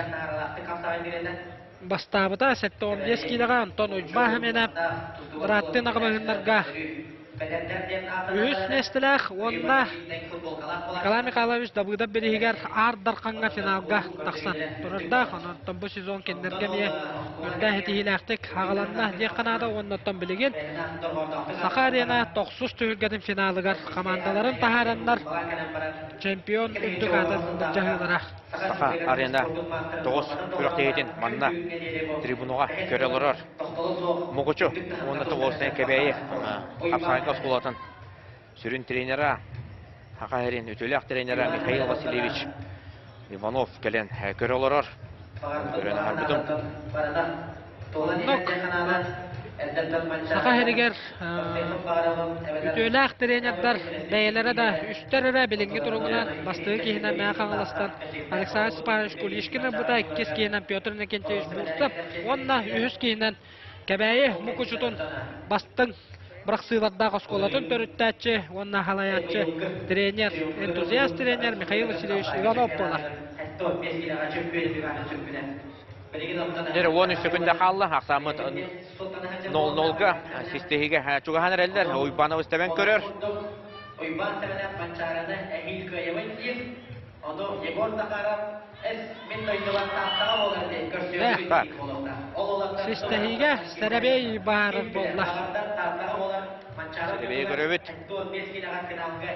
S2: бастаабыта 75 киилэҕэ Антон Уйбаа Хэмэнэ бырааттыы аҕабыһыннарга Үһүс миэстэлээх уонна Николай Михайлович Давыдов бирииһигэр Аар Дархаҥҥа финалга тахсан турардаах. Онон бу сезон кинилэргэ эмиэ үрдээх итиһиилээхтик аҕаланна диэххэ наада уонна оттон билигин Саха Арена тохсус түһүлгэтин финалыгар хамаандаларын таһаараннар чемпион үрдүк аатын былдьаһыылара.
S1: Саха Арена тоҕус күрэхтэһиитин манна трибунаҕа көрө олорор. Мукучу уонна Тобуолсай Кэбээйи Хапсаайка оскуолатын сүрүн тренера, Саха сирин үтүөлээх тренера Михаил Васильевич Иванов кэлэн көрө олорор. Көрөн аһарбытым.
S2: Оннук. Саха сиригэр үтүөлээх тренердэр бэйэлэрэ да үстэр эрэ билиҥҥи туругунан бастакы киһинэн Мэҥэ Хаҥаластан Александр Степанович Кулишкин ылбыта, иккис киһинэн Петр Иннокентьевич Бурцев уонна үһүс киһинэн Кэбээйи Мукучутун бастыҥ бырахсыылардаах оскуолатын төрүттээччи уонна салайааччы тренер, энтузиаст тренер Михаил Васильевич Иванов буолар.
S1: Дьэ, 13 секунда хаалла. Ахсааммыт 0-0-га систиһигэ чугаһан эрэллэр. Уйбанов истэбэн көрөр.
S10: Уйбан Сэмэнэп Манчаараны эһиил кыайабын диир. Ону Егор Захаров эс мин дойдубар Тааттаҕа буолар диэн көрсүөхпүт диир буолуохтаах. Ол улардар
S2: Систэһиигэ Сэрэбиэй баарар буолла.
S10: Тааттаҕа буолар Манчаары
S1: Сэрэбиэйи көрөбүт.
S10: 45 киилэҕэ финалга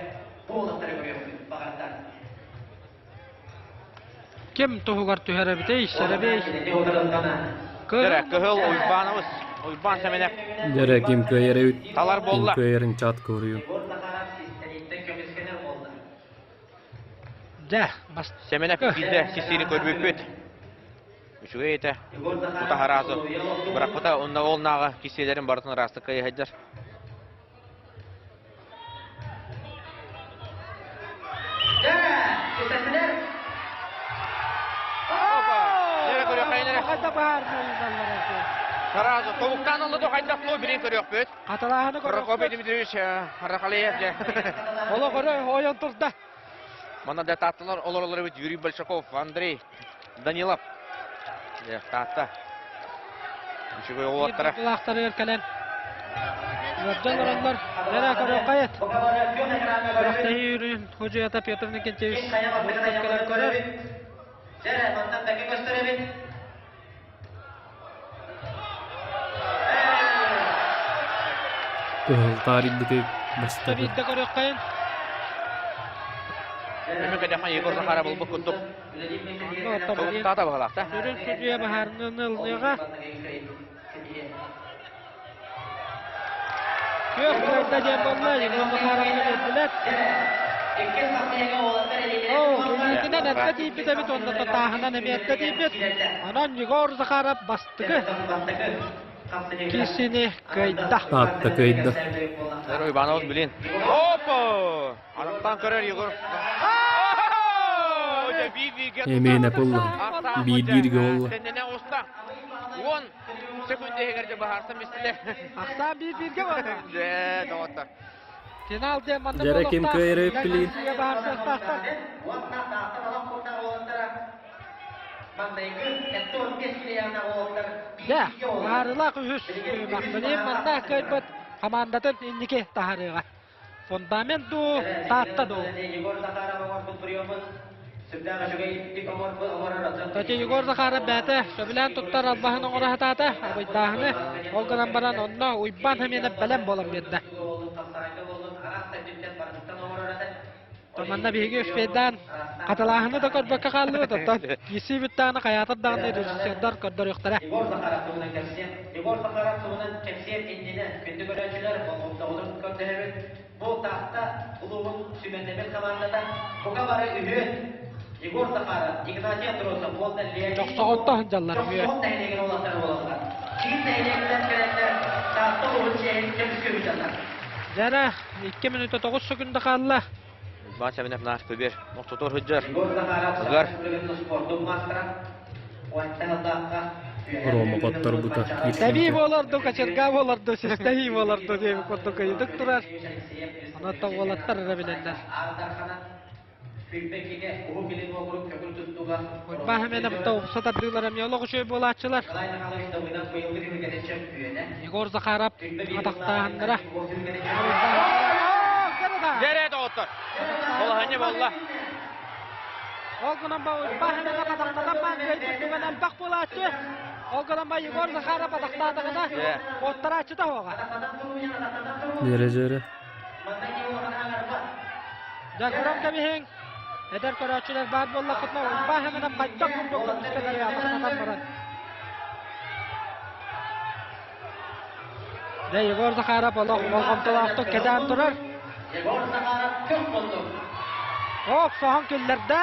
S10: бу уолаттары көрүөхпүт баҕардар.
S2: Ким туһугар түһэр эбитий, Сэрэбиэй?
S1: Дьэрэ, Кыһыл Уйбаанабыс, Уйбаан Сэмэнэп.
S4: Дьэрэ, ким кыайар эбит,
S1: Талар
S4: ким
S1: буолла.
S4: кыайарын чат коруйун.
S2: Дьэ, бас...
S1: Сэмэнэп биирдэ сисиини көрбүппүт. Үчүгэй этэ. Тута хараазы бырахпыта, онно ол нааҕа кисиэлэрин барытын ыраастык кыайыһайдар. Сразу тобуктаан ылла да хайдах туо бирин көрүөхпүт.
S2: Хатылааһыны көрүөхпүт.
S1: Прокопий Дмитриевич Рахалеев дьэ.
S2: Олох өрө ойон турда.
S1: Манна да таатталар олоролор эбит Юрий Большаков, Андрей Данилов. Дьэ, Таатта. Үчүгэй уолаттара.
S2: Кылаахтарыгар кэлэн ыалдьан олороллор. Дьэрэ көрүөххэйит. Күрэхтэһии үрүн худьуйата Петр Никитич Бурцев кэлэн көрөр.
S10: Дьэрэ, мантан бэкэ көстөр эбит.
S4: Кыһыл таарыйбыты бастакы.
S2: Биирдэ көрүөххэйин.
S1: Өмү кэдэхэ Егор Захаров булбут курдук. Тобуктаата баһылаахта.
S2: Сүрүн судьуйа баһаарынан ылыныаҕа. Күөх кыайда диэн буолла, Егор Захаровка биэрдилэр. Кэлиитинэн эрдэ тиийбит эбит уонна татааһынан эмиэ эрдэ тиийбит. Онон Егор Захаров бастакы киирсиини кыайда.
S4: Таатта кыайда.
S1: Иванов билин. Опа! Арахтан көрөр Егор.
S4: Эмиэ пылла. Биир-бииргэ буолла.
S1: Уон секунд иһигэр баһаарсан бистилэр.
S2: Ахсаан биир-бииргэ буолла.
S1: Дьэ, доҕоттор.
S2: Финал диэн манна
S4: Дьэрэ ким кыайары билин.
S2: баһаарсыахтаахтар. Дьэ, баһаарылаах үһүс түһүмэх. Билин манна кыайбыт хамаандатын инники таһаарыаҕа. Фундамент дуу, Таатта дуу? Кстати, Егор Захаров бэйэтэ сөбүлээн туттар албаһын оҥоро сатаата, абыйдааһыны. Ол гынан баран онно Уйбаан Хаминов бэлэм буолан биэрдэ. Манна биһиги успейдаан хатылааһыны да көрбөккө хааллыбыт, оттон киирсии бүттэҕинэ хайаатар даҕаны режиссердар көрдөрүөхтэрэ.
S10: Егор Захаров туһунан кэпсиэн, Егор Захаров туһунан кэпсиэн иннинэ күндү көрөөччүлэр болҕомтоҕутун көрдөһөбүт. Бу Таатта улууһун сүмэннэммит хамаандата бука бары үһүөн Егор Захаров, Игнатий Андросов уонна Леонид
S2: Дьохсоҕотто сылдьаллар үһүө.
S10: Дьохсоҕон нэһилиэгин уолаттара буолаллар. Киин нэһилиэгиттэн кэлэннэр Таатта улууһун чиэһин көмүскүү сылдьаллар.
S2: Дьэрэ, 2 мүнүүтэ 9 секунда хаалла.
S1: Иван Семенов наар көбүөр ортотугар сылдьар.
S10: Егор Захаров
S1: Ыгар.
S10: спордун маастара.
S4: Рома хотторбута
S2: Тэбии
S4: киирсибитэ.
S2: буолар дуу, кочерга буолар дуу, систэһии буолар дуу диэбит курдук ыйытык турар. Онон уолаттар эрэ билэллэр. Уйбаан Семеновта умса тардыылар эмиэ олох үчүгэй буолааччылар. Егор Захаров атахтааһыннара.
S1: Дьэрэ доҕоттор. Балаһанньа буолла.
S2: Ол гынан ба Уйбаан Семенов атахтатан баан кыайбыт түгэн элбэх буолааччы. Ол гынан ба Егор Захаров атахтаатаҕына оттарааччыта суоҕа.
S4: Дьэрэ дьэрэ.
S2: Дьэ көрөн кэбиһиҥ. Эдэр көрөөччүлэр баар буоллаххытына Уйбаан Семенов хайдах курдук көмүскэнэр атахтатан баран. Дьэ Егор Захаров олох болҕомтолоохтук кэтээн турар.
S10: Егор Захаров көх муннук.
S2: Оп, соһон киллэрдэ.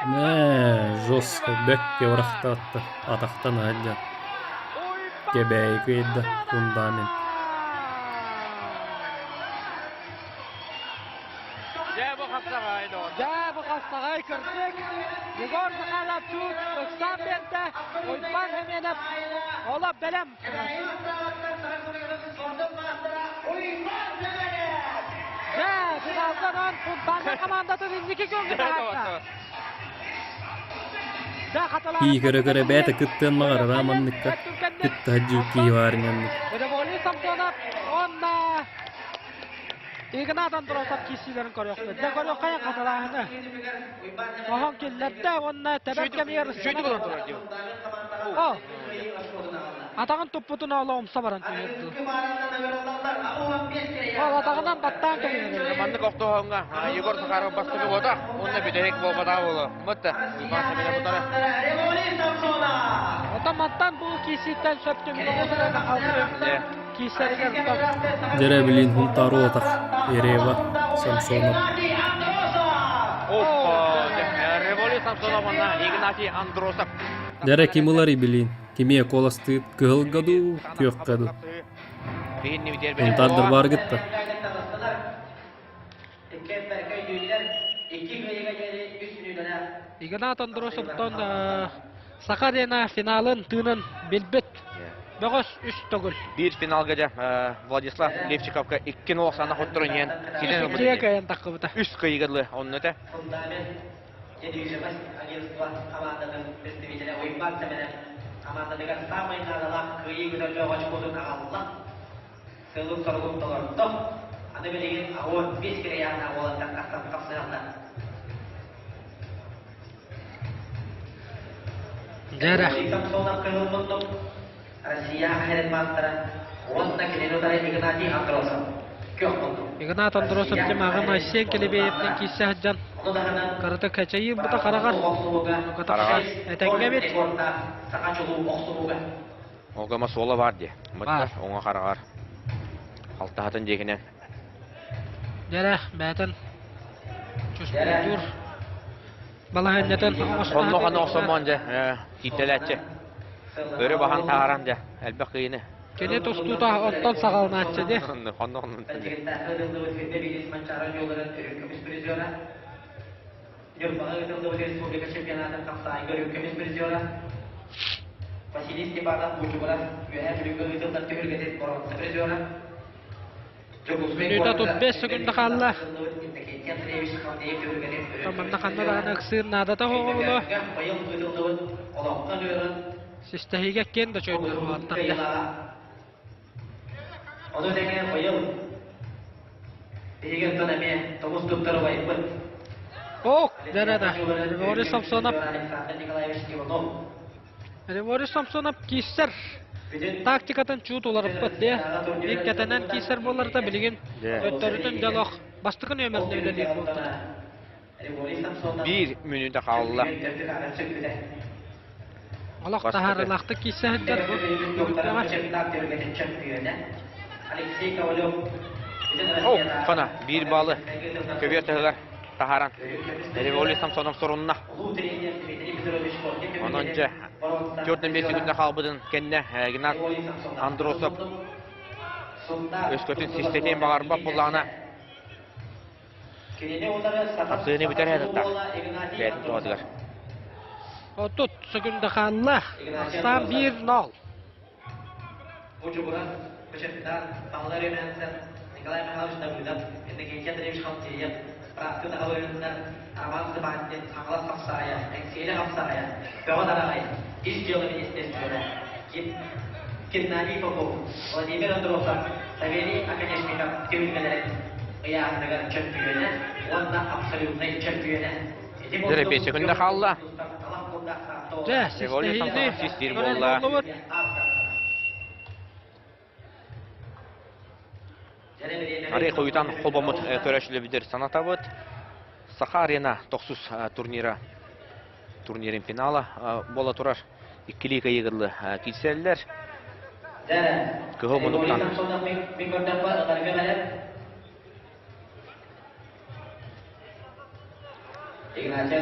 S4: Нэ, жестко бэккэ бырахтаатта. Атахтан аһадьа. Кэбээйи кыайда фундамент.
S1: Дьэ бу хапсаҕай доҕор.
S2: Дьэ бу хапсаҕай кырдьык. Егор Захаров чуут ыксаан биэрдэ. Уйбаан Семенов олох бэлэм. Дьэ, финалга онон фундамент командатын инники күөҥҥэ таһаарда. Дьэ, хатылаан
S4: Ии көрө-көрө бэйэтэ кыттыан баҕарара манныкка. Кытта сылдьыбыт киһи баарынан.
S2: Револий Самсонов уонна Игнат Андросов киирсиилэрин көрүөхпүт. Дьэ көрүөххэ хатылааһыны. Оһон киллэрдэ уонна тэбэр кэмигэр
S1: Үчүгэйдик олорон турар дии.
S2: О! Атаҕын туппутун ооло умса баран түһэрдэ. Ол атаҕынан баттаан кэбиһэр.
S1: Маннык охтоһоҥҥо Егор Захаров бастакы буота уонна бүтэһик буолбатаҕа буолуо. Мытта Иван Семенов утары.
S2: Оттон мантан бу киирсииттэн сөп түмүк оҥостон
S4: Дьэрэ билин Хунтаару атах Ерева Самсонов.
S1: Опа! Револи Самсонов уонна Игнатий Андросов.
S4: Дьэрэ ким ылар билин? Кимиэ куоластыыт кыһылга дуу, күөххэ дуу? Хунтаардар баар гытта.
S2: Игнат Андросовтан Саха Арена финалын тыынын билбит бөҕөс үс төгүл.
S1: Биир финалга дьэ Владислав Левчиковка 2-0 сана хотторун иһэн ситэн ылбыт.
S2: Иккигэ кыайан таххыбыта.
S1: Үс кыайыга дылы онно этэ.
S10: Недвижимость агентство хамаандатын представителэ Уйбаан Сэмэнэ хамаандатыгар саамай наадалаах кыайыы көтөллөөх очкотун аҕалла. Сылын-соругун толордо. Аны билигин 15 кирэйээннээх уолаттар тахсан хапсыһаллар.
S2: Дьэрэ.
S10: Самсонов кыһыл муннук Россия херин маастара уонна кинини утары Игнатий Андросов күөх муннук.
S2: Игнат Андросов дьимаҕын Айсен Келебеевтэн киирсэ сылдьан карата кэчэйии бута хараҕар
S1: Хараҕар.
S2: этэҥҥэ эбит.
S10: Саха чулуу охсуһууга.
S1: Олгома суола баар дии. Мытта оҥо хараҕар. Халтаһатын диэкинэн.
S2: Дьэрэ, бээтин чуспуттуур балаһыанньатын
S1: Онно хана охсомоон дьэ, кииртэлээччи. Өрө баһан таһааран дьэ, элбэх кыйыны.
S2: Кини тустуута оттон саҕаланааччы дии.
S1: Онно онно
S10: Ньурбаҕа ыытыллыбыт республика чемпионатын хапсаайга үрүҥ көмүс призера Василий Степанов Бучугурас Үөһээ Бүлүүгэ ыытыллар түһүлгэтин боруонса призера
S2: Мүнүүтэ 35 секунда хаалла. Манна ханна даҕаны ыксыыр наадата оҕоло. Систэһиигэ киэн да чөйдөр буолаттар да.
S10: Ону тэҥэ быйыл биһиги оттон эмиэ тоҕус туттар убайбыт.
S2: Ок, да-да-да. Григорий Самсонов. Григорий Самсонов кииссэр тактикатын чуут уларыппыт дии. Биир кэтэнэн кииссэр буоларда билигин өттөрүтүн дьолох бастакы нүөмэринэ үлэлиир буолта.
S1: Биир мүнүүтэ хаалла.
S2: Олох таһаарыылаахтык киирсэ сылдьар бу
S1: О, хана биир баалы көбүөр таһыгар таһааран Револий Самсонов сорунна. Онон дьэ 4-5 секунда хаалбытын кэннэ Игнат Андросов өскөтүн систэтиэн баҕарбат буоллаҕына Хапсыыны бүтэр сатах бэйэтин туһатыгар.
S2: 30 секунда хаалла. Ахсаан 1-0.
S10: Бучугурас, Бычыттан, Павла Румянцев, Николай Михайлович Давыдов, Иннокентий Андреевич Халтеев, Бырааттыы Таһылыйыннар, Роман Степантин, Хаҥалас Хапсаайа, Эҥсиэли Хапсаайа, Бөҕө Тараҕай, Ис дьыала министиэристибэтэ, Геннадий Попов, Владимир Андросов, Савелий Оконешников түһүлгэлэрин ыйааһыныгар чөмпүйүөнэ уонна абсолютнай чөмпүйүөнэ. Ити
S1: Дөрөпүө секунда хаалла.
S2: Дьэ,
S1: Революция
S2: систэһиини
S1: систиир
S2: көрөр
S1: буолла.
S2: буоллубут.
S1: Арый хойутан холбоммут көрөөччүлэрбитигэр санатабыт. Саха арена тохсус турнира турнирын финала буола турар. Иккилии кыайыгырлы киирсэллэр. Кыһыл мунуктан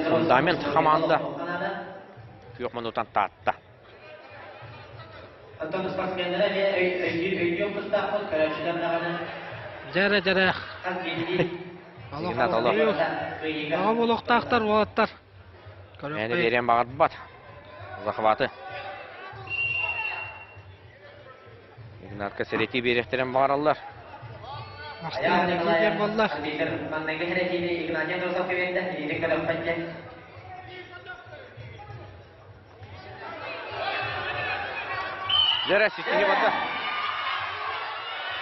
S1: Фундамент хамаанда күөх мунуктан таатта.
S10: Оттон спортсменнары эмиэ өйдүүр өйдүөх тустаахпыт, көрөөччүлэр даҕаны.
S2: Дьэрэ дьэрэ.
S1: Игнат олох.
S2: Аҕа буолуохтаахтар уолаттар.
S1: Мээнэ биэриэн баҕарбат. Захваты. Игнатка сэрэтии биэриэхтэрин баҕараллар.
S2: Бастаан диэн буолла.
S10: Манныгы сэрэтиини Игнатий Андросов биэрдэ, илиитин көтөхпөт диэн.
S1: Дьэрэ, ситиһи барда.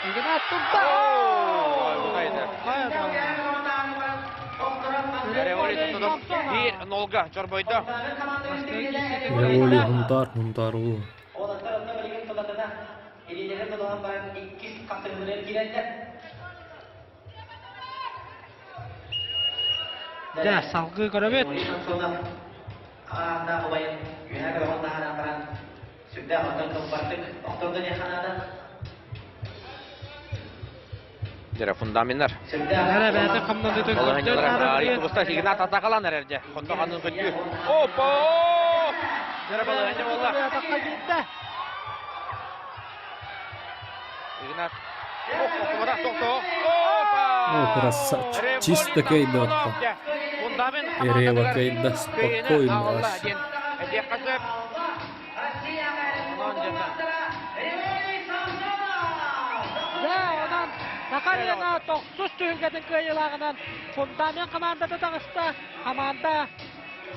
S2: Игнат турда!
S1: Биир нолга чорбойдо.
S4: Револи хунтаар хунтаар уу.
S10: Уолаттар онно билигин тулатына илиилэрин тулаһан баран иккис хапсыһыылар киирэллэр.
S2: Дьэ, салгыы көрөбүт.
S10: Аата убайын үөһэ көҕөн таһааран баран сүрдээх оттон кылбардык охтордо диэххэ наада.
S1: Дьэрэ фундаменнар.
S2: Эрэ бэйэтин хамнадытын көрдөн
S1: Кубуста Игнат атакалан эрэр дьэ. Хонто ханын көттүү. Опа! Дьэрэ балаһынньа буолла.
S2: Атакка киирдэ.
S1: Игнат.
S4: О, красавчик. Чисто кыайда отто. Эрева кыайда спокойно вообще.
S2: Дьэ, онон Сахарина тохсус түһүлгэтин кыайыылааҕынан фундамент хамаандата таҕыста. Хамаанда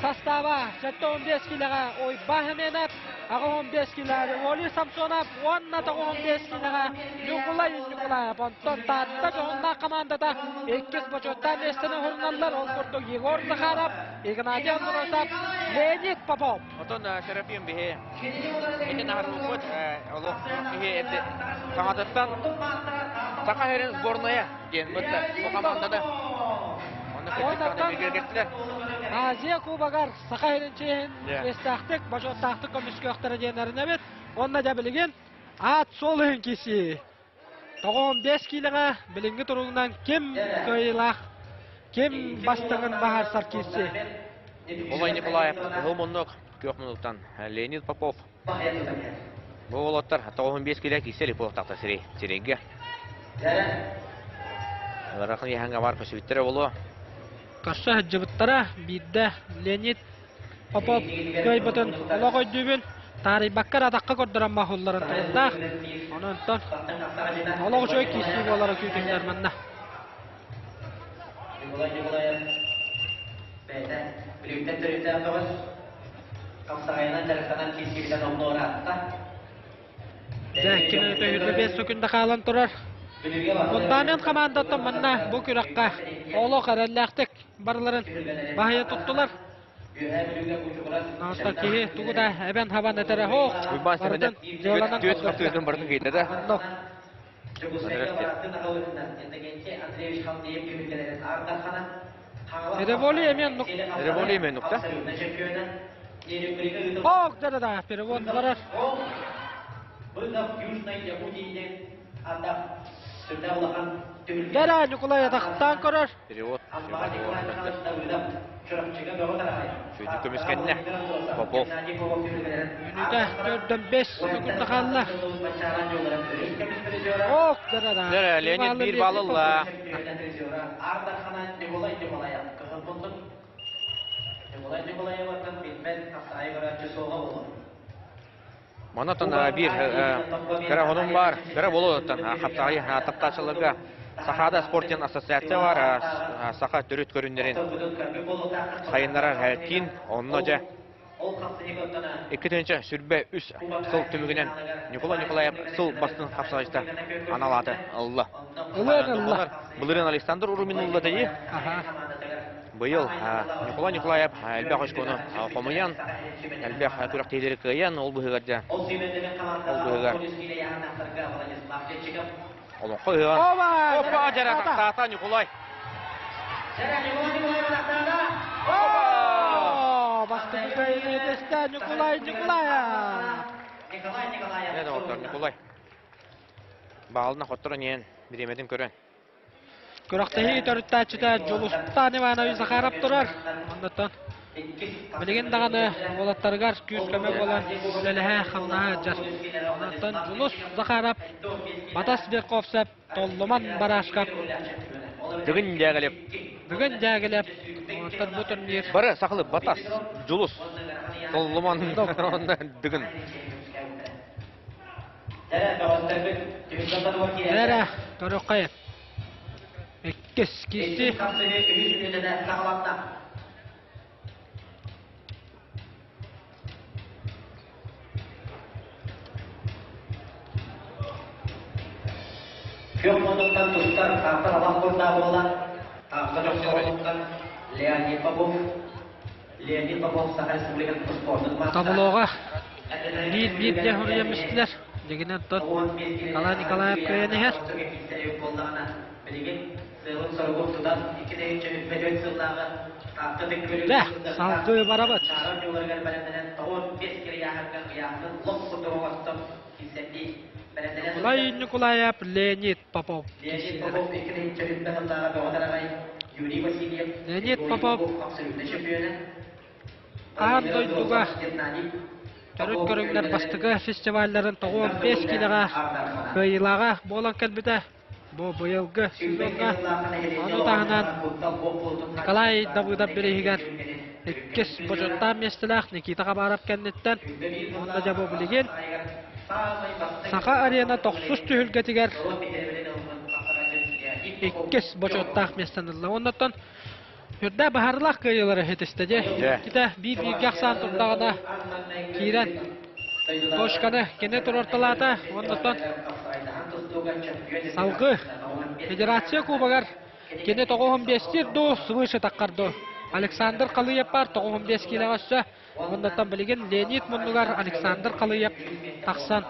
S2: Састааба 75 киилэҕэ Уйбаан Хеменов, 85 киилэҕэ Револий Самсонов уонна 95 киилэҕэ Ньукулай Ньукулаев. Онтон Таатта дьоһуннаах хамаандата иккис бочуоттаах миэстэни уһуруналлар. Ол курдук Егор Захаров, Игнатий Андросов, Леонид Попов.
S1: Отон Серафим биһи итин аһарбыппыт олох киһи эрдэ саҥатыттан Саха сирин сборная диэн бытта бу хамаандада онно кырдьыктаҕына бигэргэттилэр.
S2: Азия Кубогар Саха сирин чиэһин чиэстээхтик, бочуоттаахтык көмүскүөхтэрэ диэн эрэнэбит. Уонна дьэ билигин аат суол иһин киирсии. 95 киилэҕэ билиҥҥи туругунан ким кыайыылаах, ким бастыҥын баһарсар киирсии.
S1: Николай Николаев, Кыһыл муннук, күөх муннуктан Леонид Попов. Бу уолаттар 95 киилэ киирсэ илик буолуохтаахтар сирэй сирэйгэ. Ыарахан иһэҥҥэ баар көсүбүттэрэ буолуо.
S2: Көрсө сылдьыбыттара биирдэ Леонид Попов кыайбытын олох өйдүүбүн. Таарыйбакка эрэ атахха көрдөрөн маһулларын туруктаах. Онон онтон олох үчүгэй киирсии буолара күүтүллэр манна.
S10: Николай Николаев бэйэтэ Бүлүүттэн төрүттээх бөҕөс хапсаҕайынан дьарыктанан киирсибитэ номнуо ыраатта.
S2: Дьэ, кини 25 сөкүндэ хаалан турар. Фундамент хамаандаттан манна бу күрэххэ олох эрэллээхтик барыларын баһыйа туттулар. Наста киһи тугу да эбэн-хабан этэрэ суох.
S1: Уйбаан
S2: Барытын
S1: Сэмэнэ
S2: дьыаланан
S1: түөрт
S2: көрдөрдө.
S1: хапсыытын барытын кыйда да.
S2: Оннук. Переволи эмиэ оннук.
S1: Переволи эмиэ оннук да?
S2: Ох, да-да-да, перевод барар. Дара Ньукулай атахтаан көрөр.
S1: Перевод. Сүдү көмүскэннэ. Попов.
S2: Мүнүүтэ төрдөн бес секунда хаалла. Ох, дара
S1: Дара Леонид биир балл ылла. Манатан биир кыра хонун баар, кыра болуоттан хаптаҕай таптаачыларга Сахаада спортин ассоциация бар, саха төрүт көрүннэрин сайыннарар киин, онно дьэ 2023 сыл түмүгүнэн Николай Николаев сыл бастын хапсаҕайчыта анал ааты ылла.
S2: Ылыан ылла.
S1: Былырыын Александр Урумин ылла дии. Быйыл Николай Николаев элбэх очкону хомуйан, элбэх күрэхтэһиилэри кыайан, ол быһыгар дьэ, ол быһыгар олоҥхо ыһыаҕын Опа! Дьэрэ тахсаата Ньукулай.
S2: Бастакы кыайыыны тэстэ Ньукулай Ньукулаев.
S1: Дьэ, доҕоттор, Ньукулай. Баалына хотторон иһэн, бириэмэтин көрөн.
S2: Күрэхтэһии төрүттээччитэ Дьулустаан Иванович Захаров турар. Оннуттан билигин даҕаны уолаттарыгар күүс-көмө буолан үлэлэһэ, хамнаһа сылдьар. Онтон Дьулус Захаров, Батас Верховцев, Толлуман Барашков,
S1: Дыгын Дягилев.
S2: Дыгын Дягилев. Онтон бу турнир
S1: Бары сахалы Батас, Дьулус, Толлуман, Дыгын.
S2: Эрэ, көрүөххэ. Иккис киирсии.
S10: Күөх муннуктан тустар Таатта Талах курдаа буола Таатта Дьохсоҕолуттан Леонид Попов Леонид Попов Саха Республикатын спордун маастара.
S2: Таблоҕа биир-биир дьэ хоруйан түстүлэр. Дьигинэн тот Николай Николаев кыайан иһэр. Дьэ, салгыы барабыт. Николай Николаев, Леонид Попов. Леонид Попов аан дойдуга төрүт көрүҥнэр бастакы фестивалларын 95 киилэҕэ кыайыылааҕа буолан кэлбитэ. Бу быйылгы сезоҥҥа ону таһынан Николай Давыдов бирииһигэр иккис бочуоттаах миэстэлээх Никита Хабаров кэнниттэн уонна дьэ бу билигин Саха арена тохсус түһүлгэтигэр иккис бочуоттаах миэстэни ылла. Оннуттан Үрдэ баһарылаах кыайыылары ситистэ дьэ. Иккитэ биир-бииргэ ахсаан турдаҕына киирэн точканы кини туруорталаата. Оннуттан салгыы Федерация Кубогар кини 95-тиир дуу, свыше таххар дуу. Александр Халыев бар 95 киилэҕэ өссө. Оннуттан билигин Леонид муннугар Александр Халыев тахсан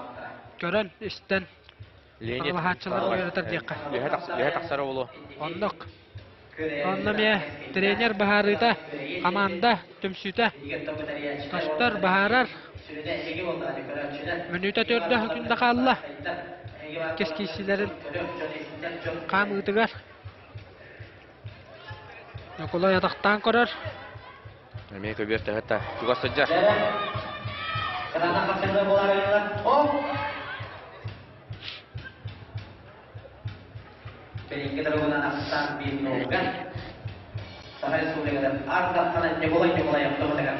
S2: көрөн истэн
S1: Леонид
S2: Алаһааччылары үөрэтэр диэххэ.
S1: Үөһэ тахсара буолуо.
S2: Оннук. Онно эмиэ тренер быһаарыыта, хамаанда түмсүүтэ көстөр, быһаарар. Мүнүүтэ төрдө күндэ хаалла. Иккис киирсиилэрин хаамыытыгар Ньукулай атахтаан көрөр.
S1: Эмиэ көбүөр төһөттө чугас сылдьар.
S10: Билиҥҥи туругунан ахсаан биир нолга Саха Республикатын Ар Дархана Ньукулай Ньукулаев туһутугар.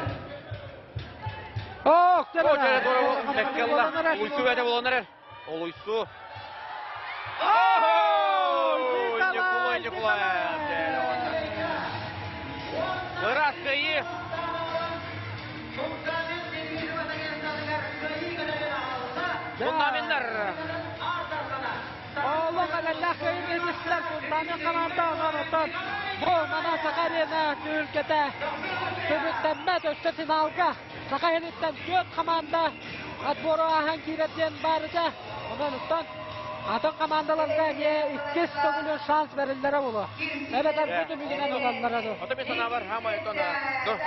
S2: Ох,
S1: Улуйсу бэйэтэ буолан эрэр. Олуйсу. Ньукулай Ньукулаев. Ыраас кыайыы. Фундаменнар.
S2: Олох эрэллээх кыайыы этистилэр фундамент хамаанда онон оттон бу мана Саха арена түһүлгэтэ түмүктэммэт өссө финалга Саха иһиттэн түөрт хамаанда отбору ааһан киирэр диэн баар этэ. Онон оттон атын хамаандаларга эмиэ иккис төгүлүн шанс бэриллэрэ буолуо. Эбэтэр бу түмүгүнэн ылаллара дуу.
S1: Ото мен санаабар хаамай отон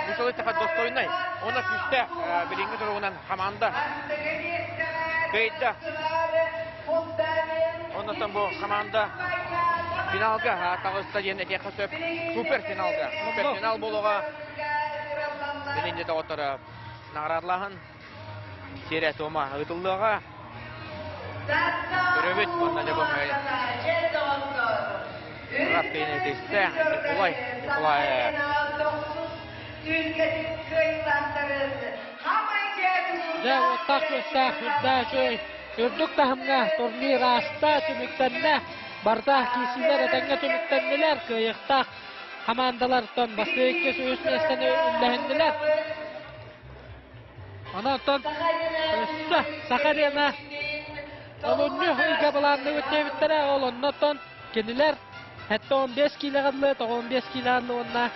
S1: мусалы таха достойнай. Она күүстээх билиҥҥи туругунан хамаанда кыайда. Оннуттан бу хамаанда финалга таҕыста диэн этиэххэ сөп. Супер финалга. Супер финал буолуоҕа. Билинди доҕотторо наҕараадалааһын сиэрэ туома ыытыллыаҕа. Көрөбүт уонна дьэ бу Раппин этистэ Николай Николаев.
S2: Дьэ, уоттаах күөстээх үрдээх үчүгэй үрдүк таһымҥа турнир ааста, түмүктэннэ. Барыта киирсиилэр этэҥҥэ түмүктэннилэр, кыайыахтаах хамаандалартан бастакы иккис үһүс миэстэни үллэһиннилэр. Онон өссө Саха Арена олунньу ыйга былаанныыбыт диэбиттэрэ, ол оннуттан кинилэр 75 киилэҕэ дылы, 95 киилэҕэ дылы уонна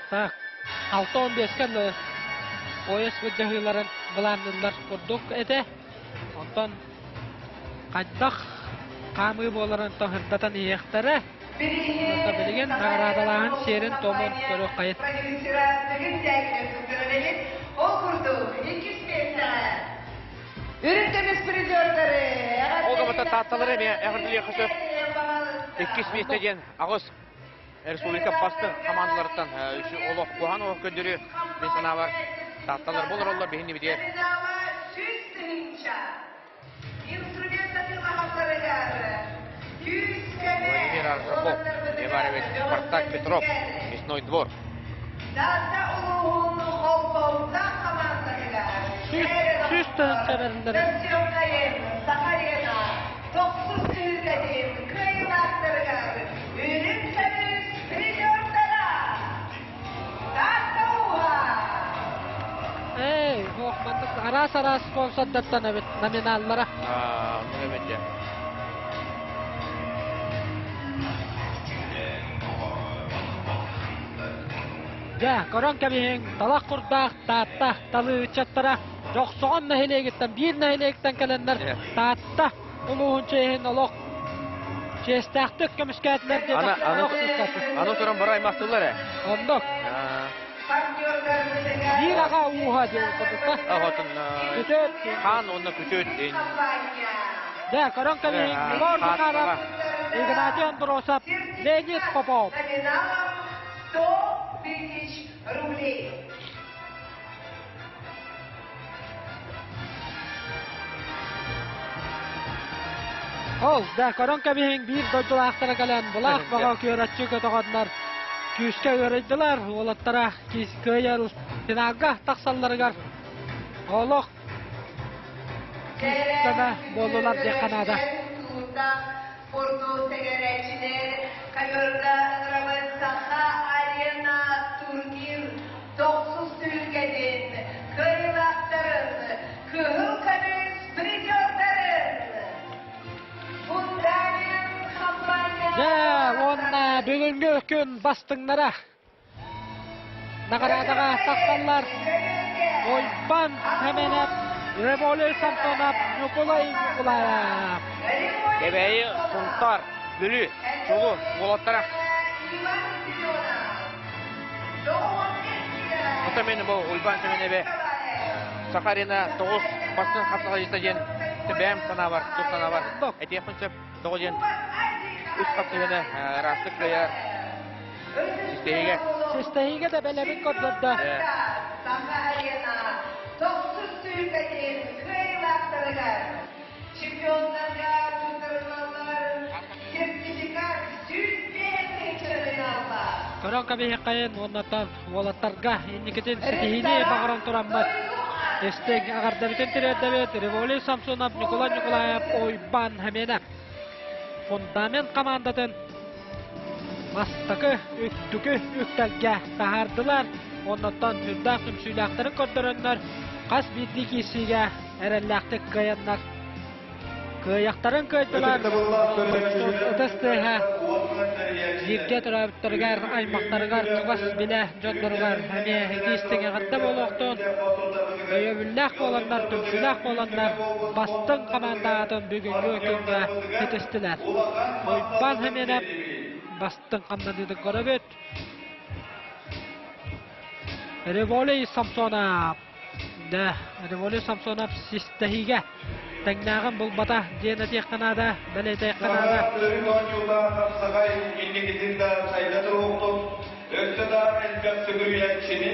S2: так 65-ке дылы пояс былдьаһыыларын былаанныыллар курдук этэ. Онтон хайдах хаамыы буоларын тоһурдатан иһиэхтэрэ. Онто билигин наҕараадалааһын сиэрин-туомун көрүөххэйин.
S6: Ол курдук, иккис миэстэҕэ Үрүҥ көмүс призердары
S1: Ол габата таатталары эмиэ эҕэрдэлиэххэ сөп. Иккис миэстэ диэн аҕыс республика бастыҥ хамаандаларыттан олох куһаҕан олох көрдөрүү мин санаабар таатталар болороллор биһини битиэр. Владимир Аржаков, Иванович Спартак Петров, Мясной двор.
S2: Сүүс тыһыынча бэриллэр.
S6: Тохсус түһүлгэтин кыайыылаахтарыгар үрүҥ көмүс призердара Таатта ууһа!
S2: Эй, ох, маннык араас-араас спонсордартан эбит номиналлара.
S1: Аа, оннук эбит дьэ.
S2: Дьэ, көрөн кэбиһиҥ, талах курдаах Таатта талыы ыччаттара Дьохсоҕон нэһилиэгиттэн биир нэһилиэктэн кэлэннэр Таатта улууһун чиэһин олох чиэстээхтик көмүскээтилэр диэн
S1: Аны, аны, аны туран бары аймахтылар ээ.
S2: Оннук. Биир аҕа ууһа диэн курдук.
S1: Оҕотун
S2: Күтүөт.
S1: Хаан уонна күтүөт
S2: Дьэ, көрөн кэбиһиҥ, Егор Захаров, Игнатий Андросов, Леонид Попов.
S6: 100 тысяч рублей.
S2: Ол, да, көрөн кэбиһиҥ, биир дойдулаахтара кэлэн, былаах бөҕө күөрэччи көтөҕөннөр күүскэ ыарыйдылар, уолаттара кыайар финалга тахсалларыгар олох күүс-көмө буоллулар диэххэ наада.
S6: Спорду сэҥээрээччилэр ковёрга ыҥырабыт Саха Арена турнир тохсус түһүлгэтин кыайыылаахтарын, кыһыл көмүс призердарын Фундамент хампаанньа
S2: Дьэ, уонна бүгүҥҥү күн бастыҥнара Наҕараадаҕа тахсаллар Уйбан Сэмэнэп, Револий Самсонов, Ньукулай Ньукулаев.
S1: Кэбээйи, Сунтаар, Бүлүү, Чулу уолаттара. Оттон мен бу Уйбан Сэмэнэбэ Саха Арена тоҕус бастыҥ хапсаҕайдьыта диэн Мин бэйэм санаабар, тус санаабар этиэхпин сөп. Тоҕо диэн үс хапсыһыыны ыраастык кыайар Систэһиигэ.
S2: Систэһиигэ да бэлэмин көрдөрдө.
S6: Саха арена тохсус түһүлгэтин кыайыылаахтарыгар чемпионнарга туттарыллаллар сертификат 105 финалла.
S2: Көрөн кэбиһиэххэйин уоннаттан уолаттарга инникитин ситиһиини баҕаран тураммыт. Истиҥ эҕэрдэбитин тириэрдэбит Револий Самсонов, Николай Николаев, Уйбан Хэмиэнэп. Фундамент командатын бастакы үрдүкү үктэлгэ таһаардылар. Оннуттан сүрдээх түмсүүлээхтэрин көрдөрөннөр хас биирдии киирсиигэ эрэллээхтик кыайаннар кыайахтарын кыайдылар. Ытыс тыаһа бииргэ төрөөбүттэригэр, аймахтарыгар, чугас билэ дьонноругар эмиэ итии-истиҥ эҕэрдэ буолуохтун. Өйөбүллээх буоланнар, түмсүүлээх буоланнар бастыҥ хамаанда аатын бүгүҥҥү күҥҥэ ситистилэр. Уйбаан Хэмиэнэп бастыҥ хамнаныытын көрөбүт. Револий Самсонов. Да, Револий Самсонов систэһиигэ тэҥнээҕин булбата диэн этиэххэ наада, бэлиэтиэххэ наада.
S5: Төрүт оонньуулаах хапсаҕай инникитин да сайда туруохтун, өссө да элбэх сүгүрүйээччини,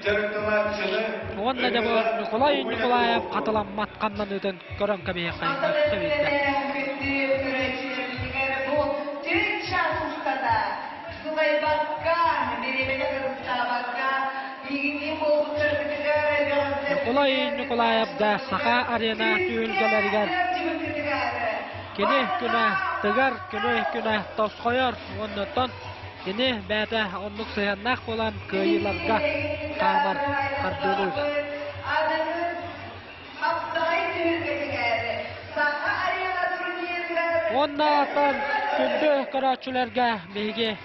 S5: дьарыктанааччыны
S2: Уонна дьэ бу Николай Николаев хатыламмат хамнаныытын көрөн кэбиһиэххэ өссө биирдэ.
S6: Күндү көрөөччүлэрбитигэр бу түөрт чаас устата сылайбакка, бириэмэни харыстаабакка, биһигини буолбуттаргытыгар
S2: Николай Николаев да Саха арена түһүлгэлэригэр кини күнэ тыгар, күнү күнэ тосхойор уонна кини бэйэтэ оннук сыһыаннаах буолан кыайыыларга хаамар хардыылыыр. Уонна оттон күндү көрөөччүлэргэ биһиги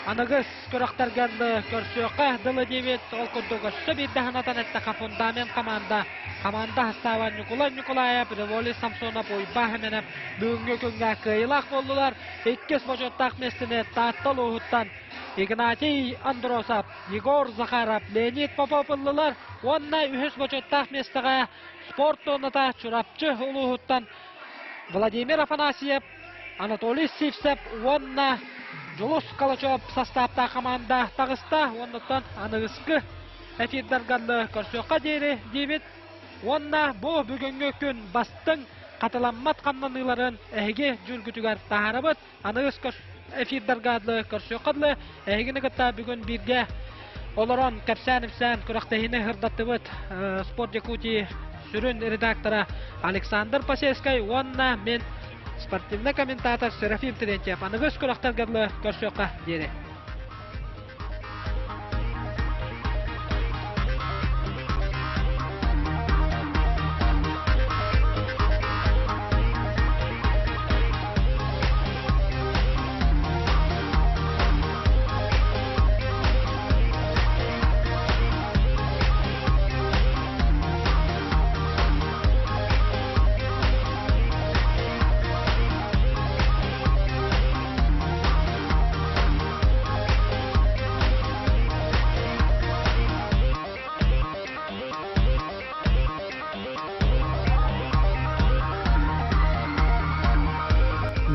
S2: аныгыс күрэхтэргэ көрсүөххэ дылы диэбит. Ол курдук өссө биирдэ санатан эттэххэ фундамент команда команда састааба Ньукулай Ньукулаев, Револий Самсонов, Уйбаа Хэмэнэп бүгүҥҥү күҥҥэ кыайыылаах буоллулар. Иккис бочуоттаах миэстэни Таатта улууһуттан Игнатий Андросов, Егор Захаров, Леонид Попов ыллылар уонна үһүс бочуоттаах миэстэҕэ спорт туоната Чурапчы улууһуттан Владимир Афанасьев, Анатолий Сивцев уонна Дьулус Калачев састааптаах хамаанда таҕыста. Уоннуттан аныгыскы эфирдарганны көрсүөххэ диэри диибит. Уонна бу бүгүҥҥү күн бастыҥ хатыламмат хамнаныыларын эһиги дьүүлгүтүгэр таһаарабыт. Аныгыс эфирдарга дылы көрсүөххэ дылы эһигини кытта бүгүн бииргэ олорон кэпсээн-ипсээн күрэхтэһиини сырдаттыбыт Спорт Якутии сүрүн редактора Александр Посельскай уонна мин спортивный комментатор Серафим Терентьев. Аныгыс күрэхтэргэ дылы көрсүөххэ диэри.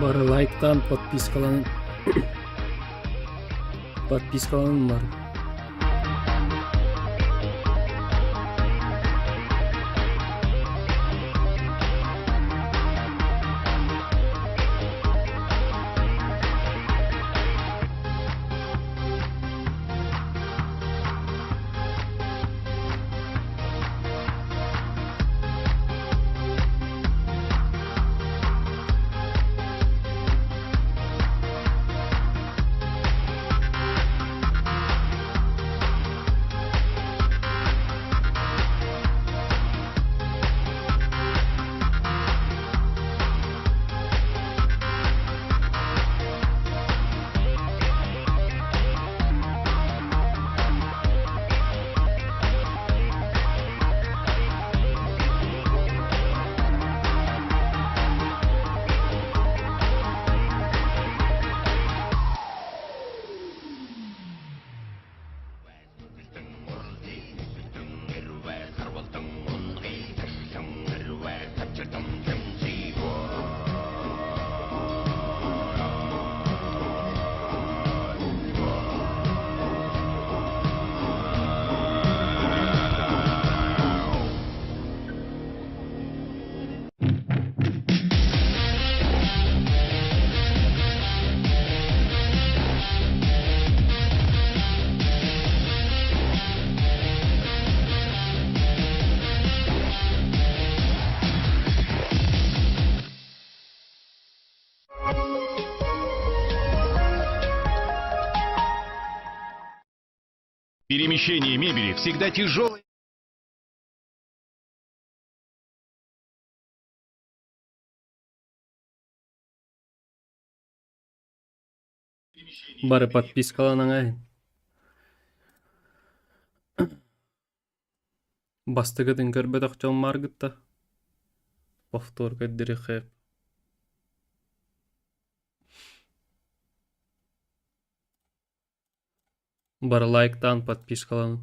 S4: Бары лайктаан подпискаланын. Подпискаланын бары.
S21: Перемещение мебели всегда тяжелое.
S4: Бары подпискаланаҥай. Бастакытын көрбөтөх дьон мааргытта. Повтор көрдөрүөххэ. Бары лайктаан подпискаланыҥ.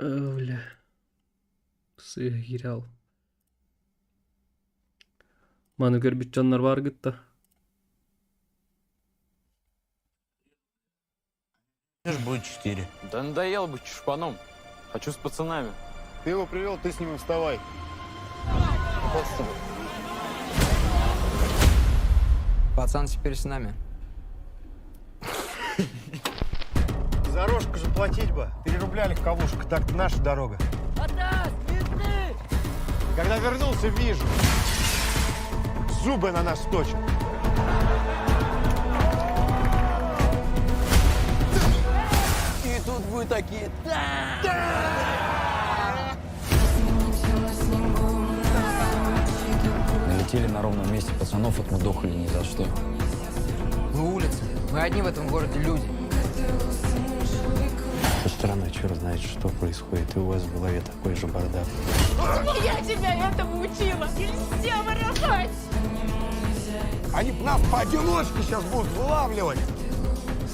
S4: Бля. Сыыһа киирэ Маны көрбүт дьоннор бааргыт да?
S22: Будет четыре.
S23: Да надоело быть чушпаном. Хочу с пацанами.
S22: Ты его привел, ты с ним и вставай.
S24: Пацан теперь с нами.
S22: За рожку заплатить бы. 3 рубля легковушка, так-то наша дорога. Когда вернулся, вижу. Зубы на нас точат.
S24: И тут вы такие... Да!
S25: Налетели на ровном месте, пацанов отмудохали ни за что.
S24: Мы улица. Мы одни в этом городе люди.
S26: Со стороны черт знает, что происходит, и у вас в голове такой же бардак.
S27: Я тебя этому учила. Нельзя воровать.
S19: Они нас поодиночке сейчас будут вылавливать.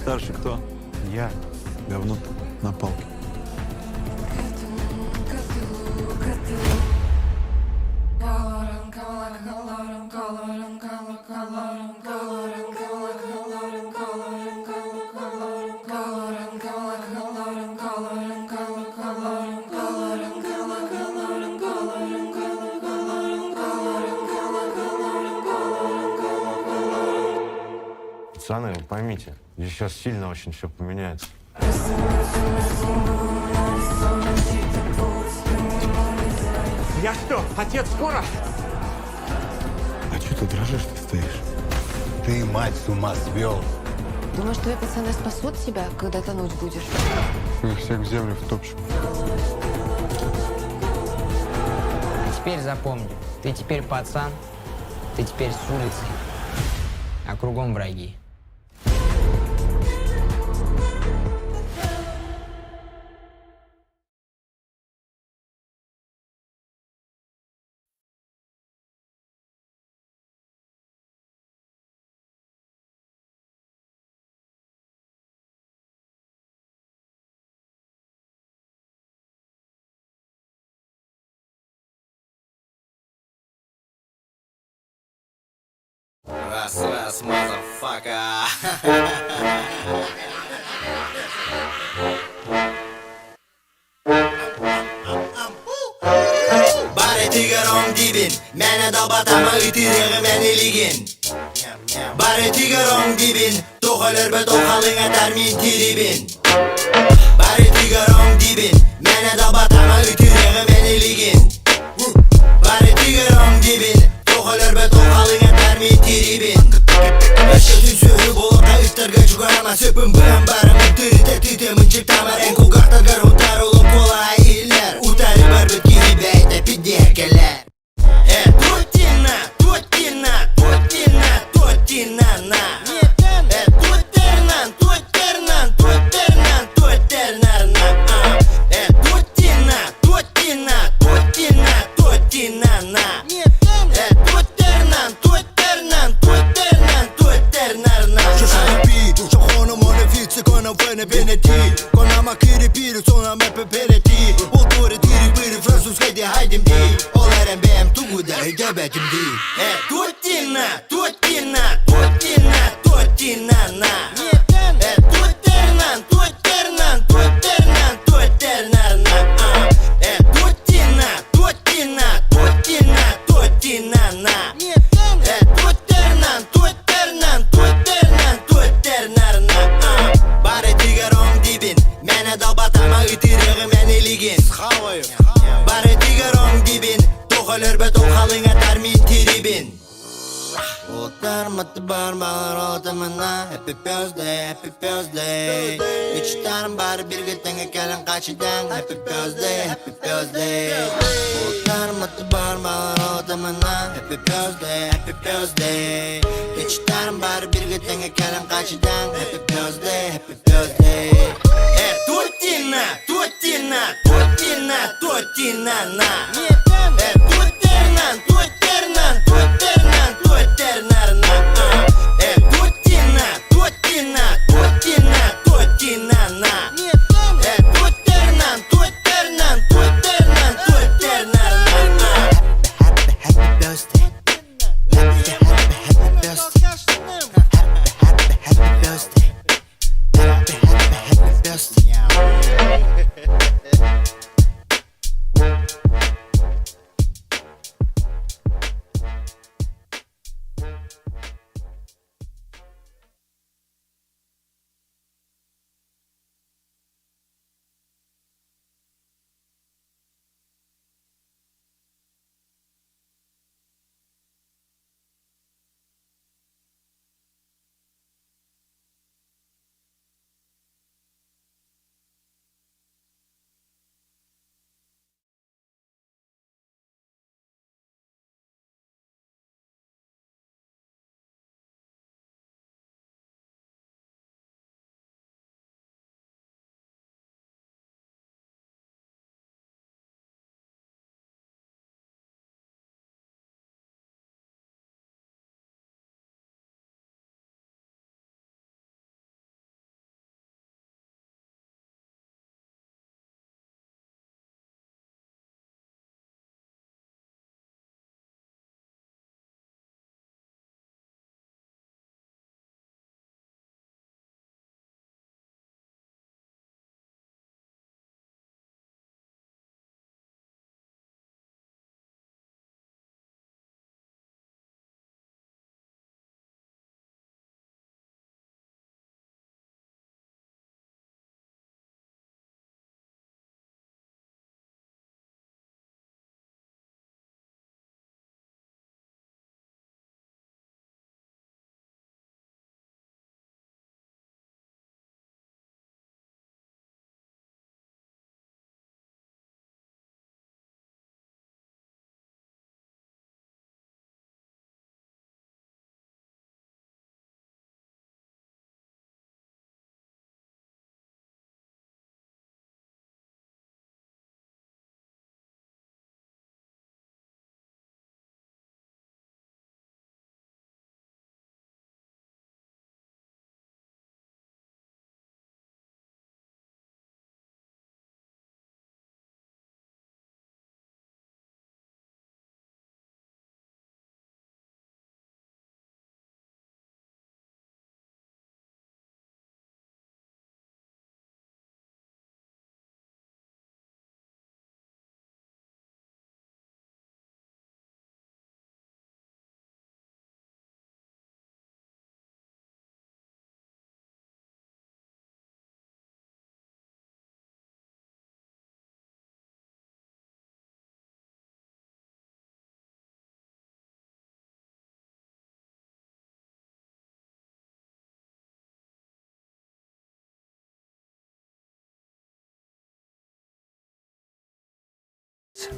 S26: Старший кто? Я. Говно на палке.
S22: Пацаны, вы поймите, здесь сейчас сильно очень все поменяется.
S19: Я что, отец скоро?
S26: А что ты дрожишь, ты стоишь?
S19: Ты мать с ума свел.
S28: Думаешь, твои пацаны спасут тебя, когда тонуть будешь?
S26: Мы их всех в землю втопчем.
S24: А теперь запомни, ты теперь пацан, ты теперь с улицы, а кругом враги.
S13: Раз, раз, motherfucker. Барытыгар оҥ диибин, мээнэ далбаатаама ытырыаҕым эн илиигин. Барытыгар оҥ диибин, туох өлөрбөт ол халыҥатар мин тириибин. Барытыгар оҥ диибин, мээнэ далбаатаама ытырыаҕым эн илиигин. Барытыгар оҥ диибин, туох өлөрбөт ол халыҥатар мин тириибин. Өскөтүн сүөһү буолуохха ыттарга чугаһаама Сөпүн быһан бараммын тырыта тыытамын чыктаамар Эн кулгаахтаргар утаар олом куолаһа иһиллэр Утары барбыт киһи бэйэтэ пиздиһэ кэлэр Э, тутина, тутина, тутина, тутина, на Э, тутернан, тутернан, тутернан, тутернан, на Э, тутина, тутина, тутина, тутина, на Э, тутернан, тутернан, тутернан, тутернан, на Тутина, тутина, тутина, тутина, на Э, тутернан, тутернан, тутернан, тутернан, на Э, тутина, тутина, тутина, тутина, на Э, тутернан, тутернан, тутернан, тутернан. аттыбар баҕар отамана Happy birthday, happy birthday Мечтарым бары бирге тэҥэ кэлэн хаачыйдаҥ Happy birthday, happy birthday Bulutlarım аттыбар баҕар отамана Happy birthday, happy birthday Мечтарым бары бирге тэҥэ кэлэн хаачыйдаҥ Happy birthday, happy birthday Э, тутина, тутина, тутина, тутина, на Э, тутернан, тутернан, тутернан, тутернарна Э, тутина, тутина, тутина, тутина, на Э, тутернан, тутернан, тутернан, тутернарна Happy, happy birthday Happy, happy, happy birthday Happy, happy, happy birthday Happy, happy, happy birthday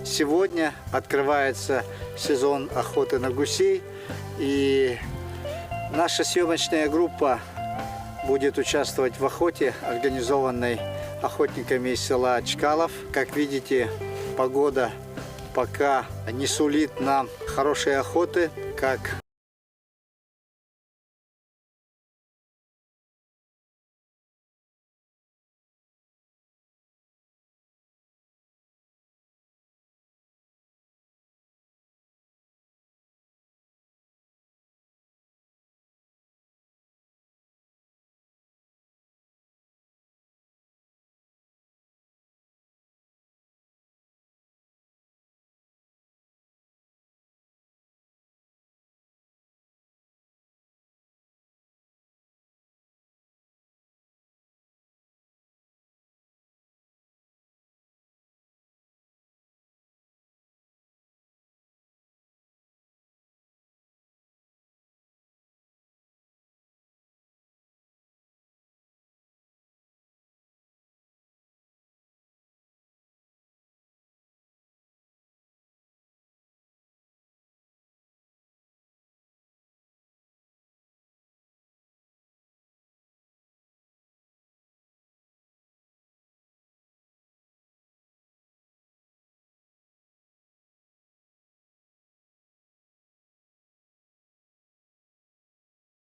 S3: Сегодня открывается сезон охоты на гусей, и наша съемочная группа будет участвовать в охоте, организованной охотниками из села Чкалов. Как видите, погода пока не сулит нам хорошей охоты, как